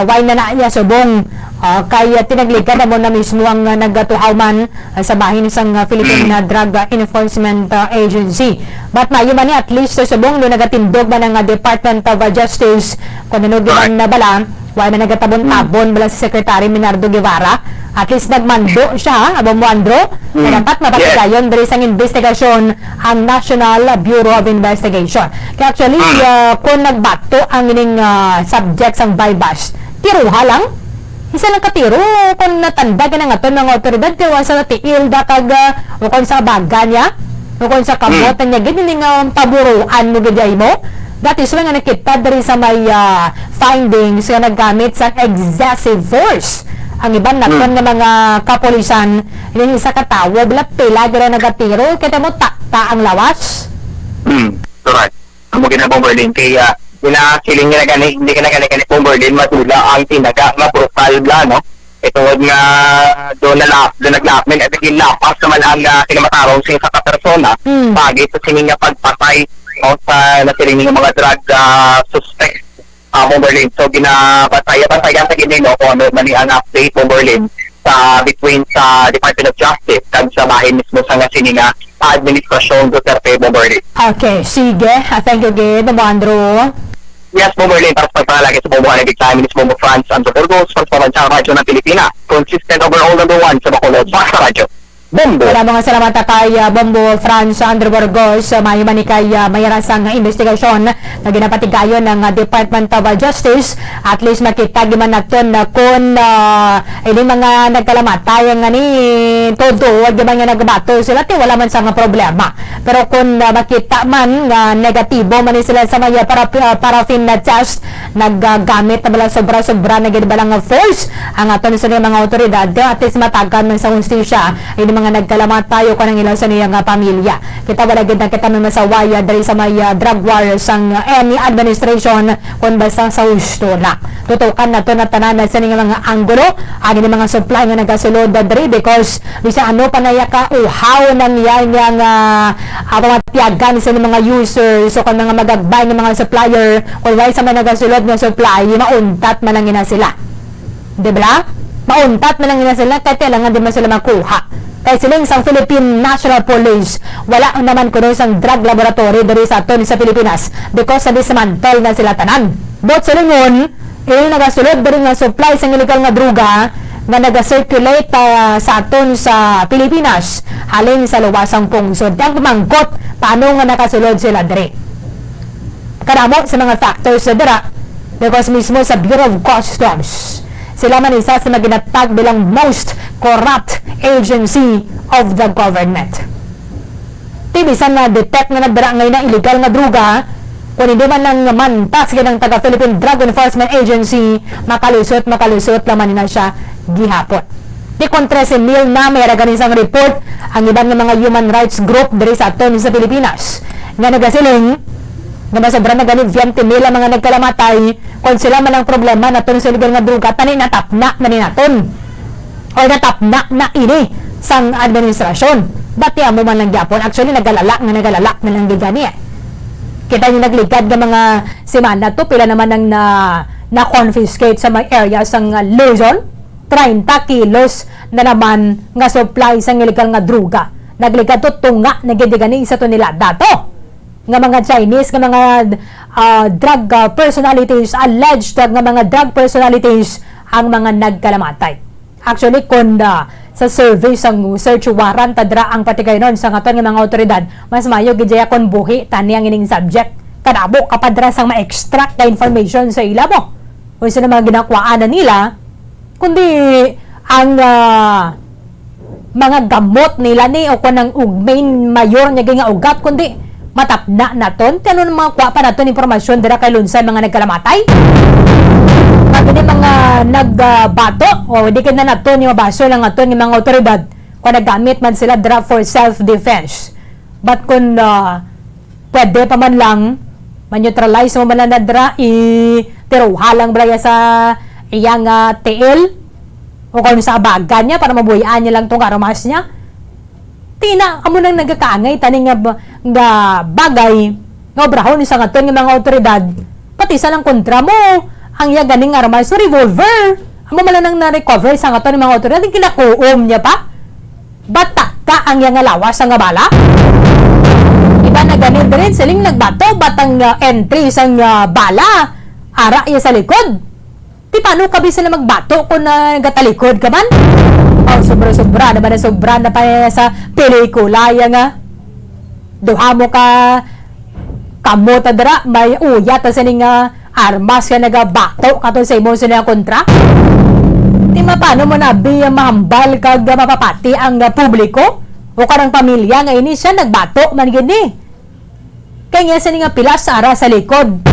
why na na niya subong? Ah, kay, ah, tinagligad na mo na mismo ang, ah, nagatuhaw man, ah, sa bahin sang, ah, Philippine, ah, Drug, ah, Enforcement, ah, Agency. But maayo man ni, at least, sa subong, no, nagatindog man ang, ah, Department of, ah, Justice, kung ano man na bala, wala na nagatabon-tabon bala si Secretary Minardo Guevara. At least nagmando siya, ha, Bombo Andrew, na dapat mapatigayon diri sang investigasyon ang National Bureau of Investigation. Kaya actually, ah, kung nagbato ang ining, ah, subject sang buy-bust, tiruha lang. Isa lang ka tiro, kung natanda ka na nga to, mga otoridad, tiruha sa tiil da kag, ah, o kung sa baga niya, o kung sa kamot niya, gid, hindi nga paburuan mo gid ay mo. That is why nga nakita diri sa may, ah, findings nga naggamit sa excessive force ang iban naton nga mga kapulisan. Ini isa ka tawo, bala pila gira nagatiro, kita mo takta ang lawas. Hmm, correct. Amo gid na, Bomberlin, kay, ah, ginasiling nga gani, hindi ka na gani, gani, Bomberlin, madula ang tinaga nga brutal bala, no? Itungod nga doon na la-, doon naglapin, at ginlapas naman ang, ah, kinamatarong sa isa ka persona, pagi sa sini nga pagpatay, no, sa nasiling nga mga drug, ah, suspect, ah, Bomberlin. So, ginabantay-bantayan sa gini, no, kung ano man ni ang update, Bomberlin, sa between sa Department of Justice kag sa bahin mismo sa nga sini nga administrasyong Duterte, Bomberlin. Okay, sige. Ah, thank you gid, Bombo Andrew. Yes, Bomberlin, para sa pagpangalagay sa Bombo Hanay Big Time, inis Bombo Franz Andrew Burgos, para sa Radyo ng Pilipinas, consistent overall number one sa Bacolod, para sa Radyo. Bombo! Wala, mga salamat kay, ah, Bombo Franz Andrew Burgos. Ah, maayo man ni kay, ah, mayara sang investigasyon nga ginapatigayon ng, ah, Department of, ah, Justice. At least makita gyud man naton na kung, ah, Ini mga nagkalamatay nga ni todo, di man nga nagbato sila, ti wala man sa nga problema. Pero kung, ah, makita man nga negatibo man ni sila sa mga para-, ah, paraffin na test, naggamit na bala sobra-sobra na gid bala nga force ang aton sa mga awtoridad, at least matagan man sa hustisya ini mga nagkalamatay o kanang ilang sa niya nga pamilya. Kita wala gid na kita may masawaya diri sa may, ah, drug war sang, ah, any administration, kung basta sa husto lang. Tutukan nato na tanan na sini nga mga anggulo, ang ini mga supply nga nagasulod na diri, because bisan ano pa na ya ka uhaw nang yan nga, ah, pamatiyagan sa mga users o kung mga magagbay nga mga supplier, kung wala sa mga nagasulod nga supply, mauntat man lang ina sila. Di ba? Mauntat man lang ina sila, kaya kailangan di man sila makuha. Kay siling sang Philippine National Police, wala naman kuno sang drug laboratory diri sa aton sa Pilipinas because sa dismantle na sila tanan. But sa lingon, ini nagasulod diri nga supply sang illegal nga droga nga naga-circulate, ah, sa aton sa Pilipinas, halin sa luwasang pungsod. Ang pamangkot, paano nga nakasulod sila diri? Kadamo sa mga factors na dira, because mismo sa Bureau of Customs, sila man isa sa mga ginatag bilang most corrupt agency of the government. Ti bisan na-detect na nagdala ngayon ng illegal nga droga, kung hindi man lang mantas ka ng taga Philippine Drug Enforcement Agency, makalusot, makalusot lamang na siya gihapon. Ti kon trese mil na may ara gani sang report ang iban nga mga human rights group diri sa aton sa Pilipinas nga nagasiling nga masobra na gani twenty mil ang mga nagkalamatay, kung sila man ang problema naton sa illegal nga droga, tani natapna na ni naton. Or natapna na ini sang administrasyon. Bati amo man lang gyapon. Actually, nagalala nga nagalala na lang gid gani, eh. Kita niyo nagligad nga mga semana to, pila naman ang na, na-confiscate sa may area sang, ah, Luzon. Treinta kilos na naman nga supply sang illegal nga droga. Nagligad to, tunga na gid gani sa tonelada to. Nga mga Chinese, nga mga, ah, drug, ah, personalities, alleged nga mga drug personalities ang mga nagkalamatay. Actually, kon, ah, sa survey sang search warrant, tadra ang patigaynon sa aton nga mga awtoridad, mas maayo gid kon buhi tani ang ining subject. Kadamo ka pa dira sang ma-extract nga information sa ila mo. o sa mga ginakuhaan na nila, kundi ang, ah, mga gamot nila ni o kung ang ug-, main mayor niya nga ugat, kundi matapna naton. Ti ano ang mga kuha pa naton impormasyon dira kay Lunsay, mga nagkalamatay? Pag ini mga nagbato, o di kay na naton ni mabaso lang naton nga mga otoridad kung nagamit man sila dira for self-defense. But kung, ah, pwede pa man lang, ma-neutralize mo man lang na dira, i-, tiruha lang bala ya sa iyang, ah, tiil, o kung sa abagan niya para mabuhian niya lang tong armas niya. Tina, amo nang nagakaangay tani nga ba-, nga bagay nga obrahon sa ngaton nga mga awtoridad, pati sa nang kontra mo, ang iya ganing armas, revolver. Amo man lang nang na-recover sa ngaton nga mga awtoridad, ang kinakuom niya pa. Bata ka ang iya nga lawas nga bala. Iba na gani diri, siling nagbato, batang, ah, entry sang, ah, bala. Ara iya sa likod. Ti paano ka bisan na magbato kung nagatalikod ka man? Oh, sobra-sobra na ba na sobra na pa sa pelikula ya nga. Duha mo ka kamot dira, may uyat sa ning, ah, armas nga nagabato kato sa imo sa iyang kontra. Ti mapano mo na abi mahambal kag mapapati ang, ah, publiko o kanang pamilya nga ini siya nagbato man gid ni? Kay nga sini nga pilas ara sa likod.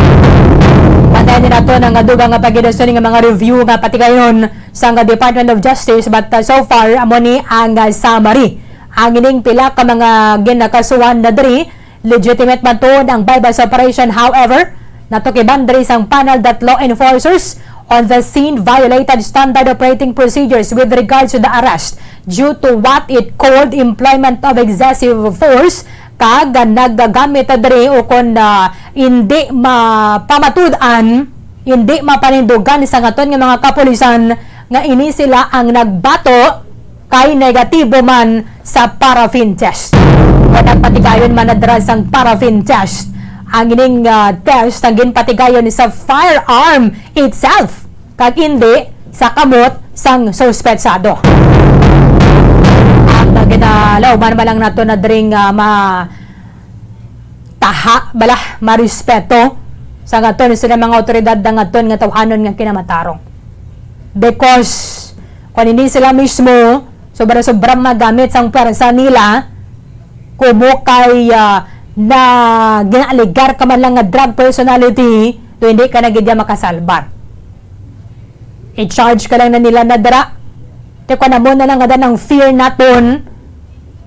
Bantayan ni nato ang dugang nga pagidasyon nga mga review nga patigayon sa nga Department of Justice, but, uh, so far amo ni ang, uh, summary. Ang ining pila ka mga ginakasuhan na diri, legitimate man tuod ang buy-bust operation. However, natukiban diri sang panel that law enforcers on the scene violated standard operating procedures with regards to the arrest due to what it called employment of excessive force kag nagagamit diri o kon, ah, indi mapamatud-an, indi mapanindugan sa ngaton nga mga kapulisan nga ini sila ang nagbato kay negatibo man sa paraffin test. Kon ang patigayon man nadra sang paraffin test, ang ining, ah, test ang ginpatigayon sa firearm itself kag indi sa kamot sang suspetsado. Ang ginalauman man lang nato na dring, ah, ma-, taha bala, marespeto sa ngaton sa mga awtoridad nga ngaton nga tawhanon nga kinamatarong. Because kung hindi sila mismo sobra-sobra magamit sang pwersa nila, kumo kay, ah, na ginaaligar ka man lang nga drug personality, to hindi ka na gid ya makasalbar. I-charge ka lang na nila na dira. Kay kung amo na lang nga ang fear naton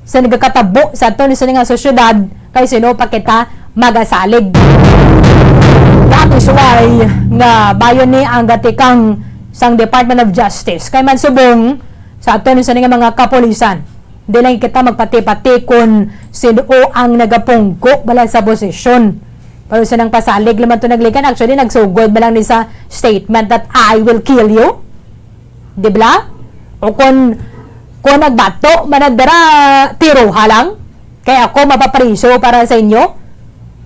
sa nagakatabo sa aton sa nga sosyedad, kay sino pa kita magasalig. That is why nga bayon ni ang gatikang sang Department of Justice. Kay man subong sa aton sa nga mga kapulisan, di lang kita magpati-pati kung sino ang nagapungko bala sa posisyon. Pero sa nang pasalig naman to naglikan, actually, nagsugod ba lang ni sa statement that, "I will kill you." Di ba? O kung, kung nagbato, manadara, tiruha lang. Kay ako mapapriso para sa inyo.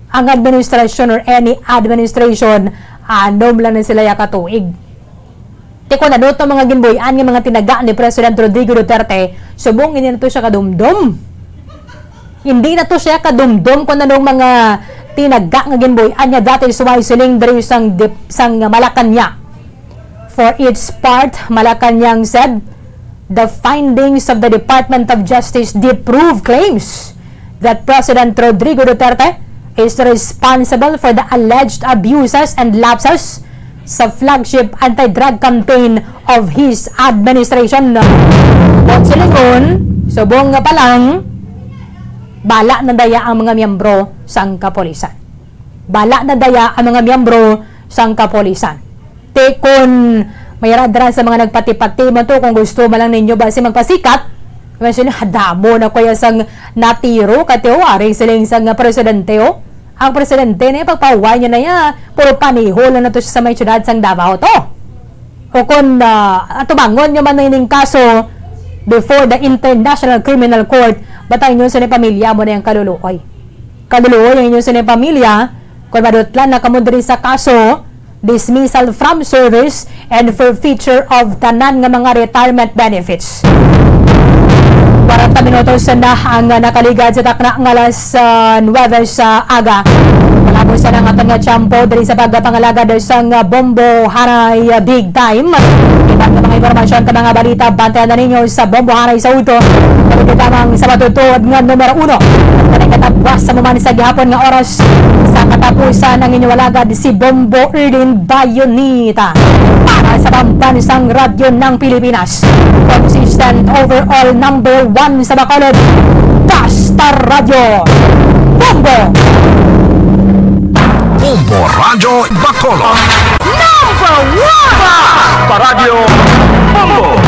Ang administration or any administration, anom lang na sila ya katuig. Ti kung ano to mga ginbuy-an nga mga tinaga ni President Rodrigo Duterte, subong hindi na to siya kadumdom. Hindi na to siya kadumdom kung anong mga tinaga nga ginbuy-an niya. That is why siling diri sang dip-, sang Malacañang. For its part, Malacañang said, the findings of the Department of Justice disprove claims that President Rodrigo Duterte is responsible for the alleged abuses and lapses sa flagship anti-drug campaign of his administration. Buot silingon, subong nga pa lang, bala na daya ang mga miyembro sang kapulisan. Bala na daya ang mga miyembro sang kapulisan. Ti kon may radra sa mga nagpati-pati mo to, kung gusto man lang ninyo basi magpasikat, may sila, "Hadamo na ko ya sang natiro," katiyo, aring siling sang presidente, oh. Ang presidente na pagpahuway niya na ya, puro paneho lang na to siya sa may syudad sang Davao to. O kon, ah, atubangon niyo man na ining kaso before the International Criminal Court, batayon niyo sa ni pamilya mo na yung kaluluoy. Kaluluoy ang inyo sa ni pamilya, kung madutlan na kamo diri sa kaso, dismissal from service, and forfeiture of tanan nga mga retirement benefits. Kwarenta minutos na ang nakaligad sa takna nga alas, ah, nuwebe sa aga. Malabo Sa nang aton nga tiyempo diri sa pagpangalagad sang Bombo Hanay Big Time. Iban nga mga impormasyon ka mga balita, bantayan na ninyo sa Bombo Hanay sa udto. Dito lamang sa matutuod nga numero uno. Kanay katabwas sa muman sa gihapon nga oras sa katapusan ang inyong alagad si Bombo Erlin Bayonita. Para sa Pambansang Radyo ng Pilipinas, consistent overall number one sa Bacolod, Basta Radyo, Bombo! Bombo Radyo Bacolod. Number one! Basta Radyo, Bombo!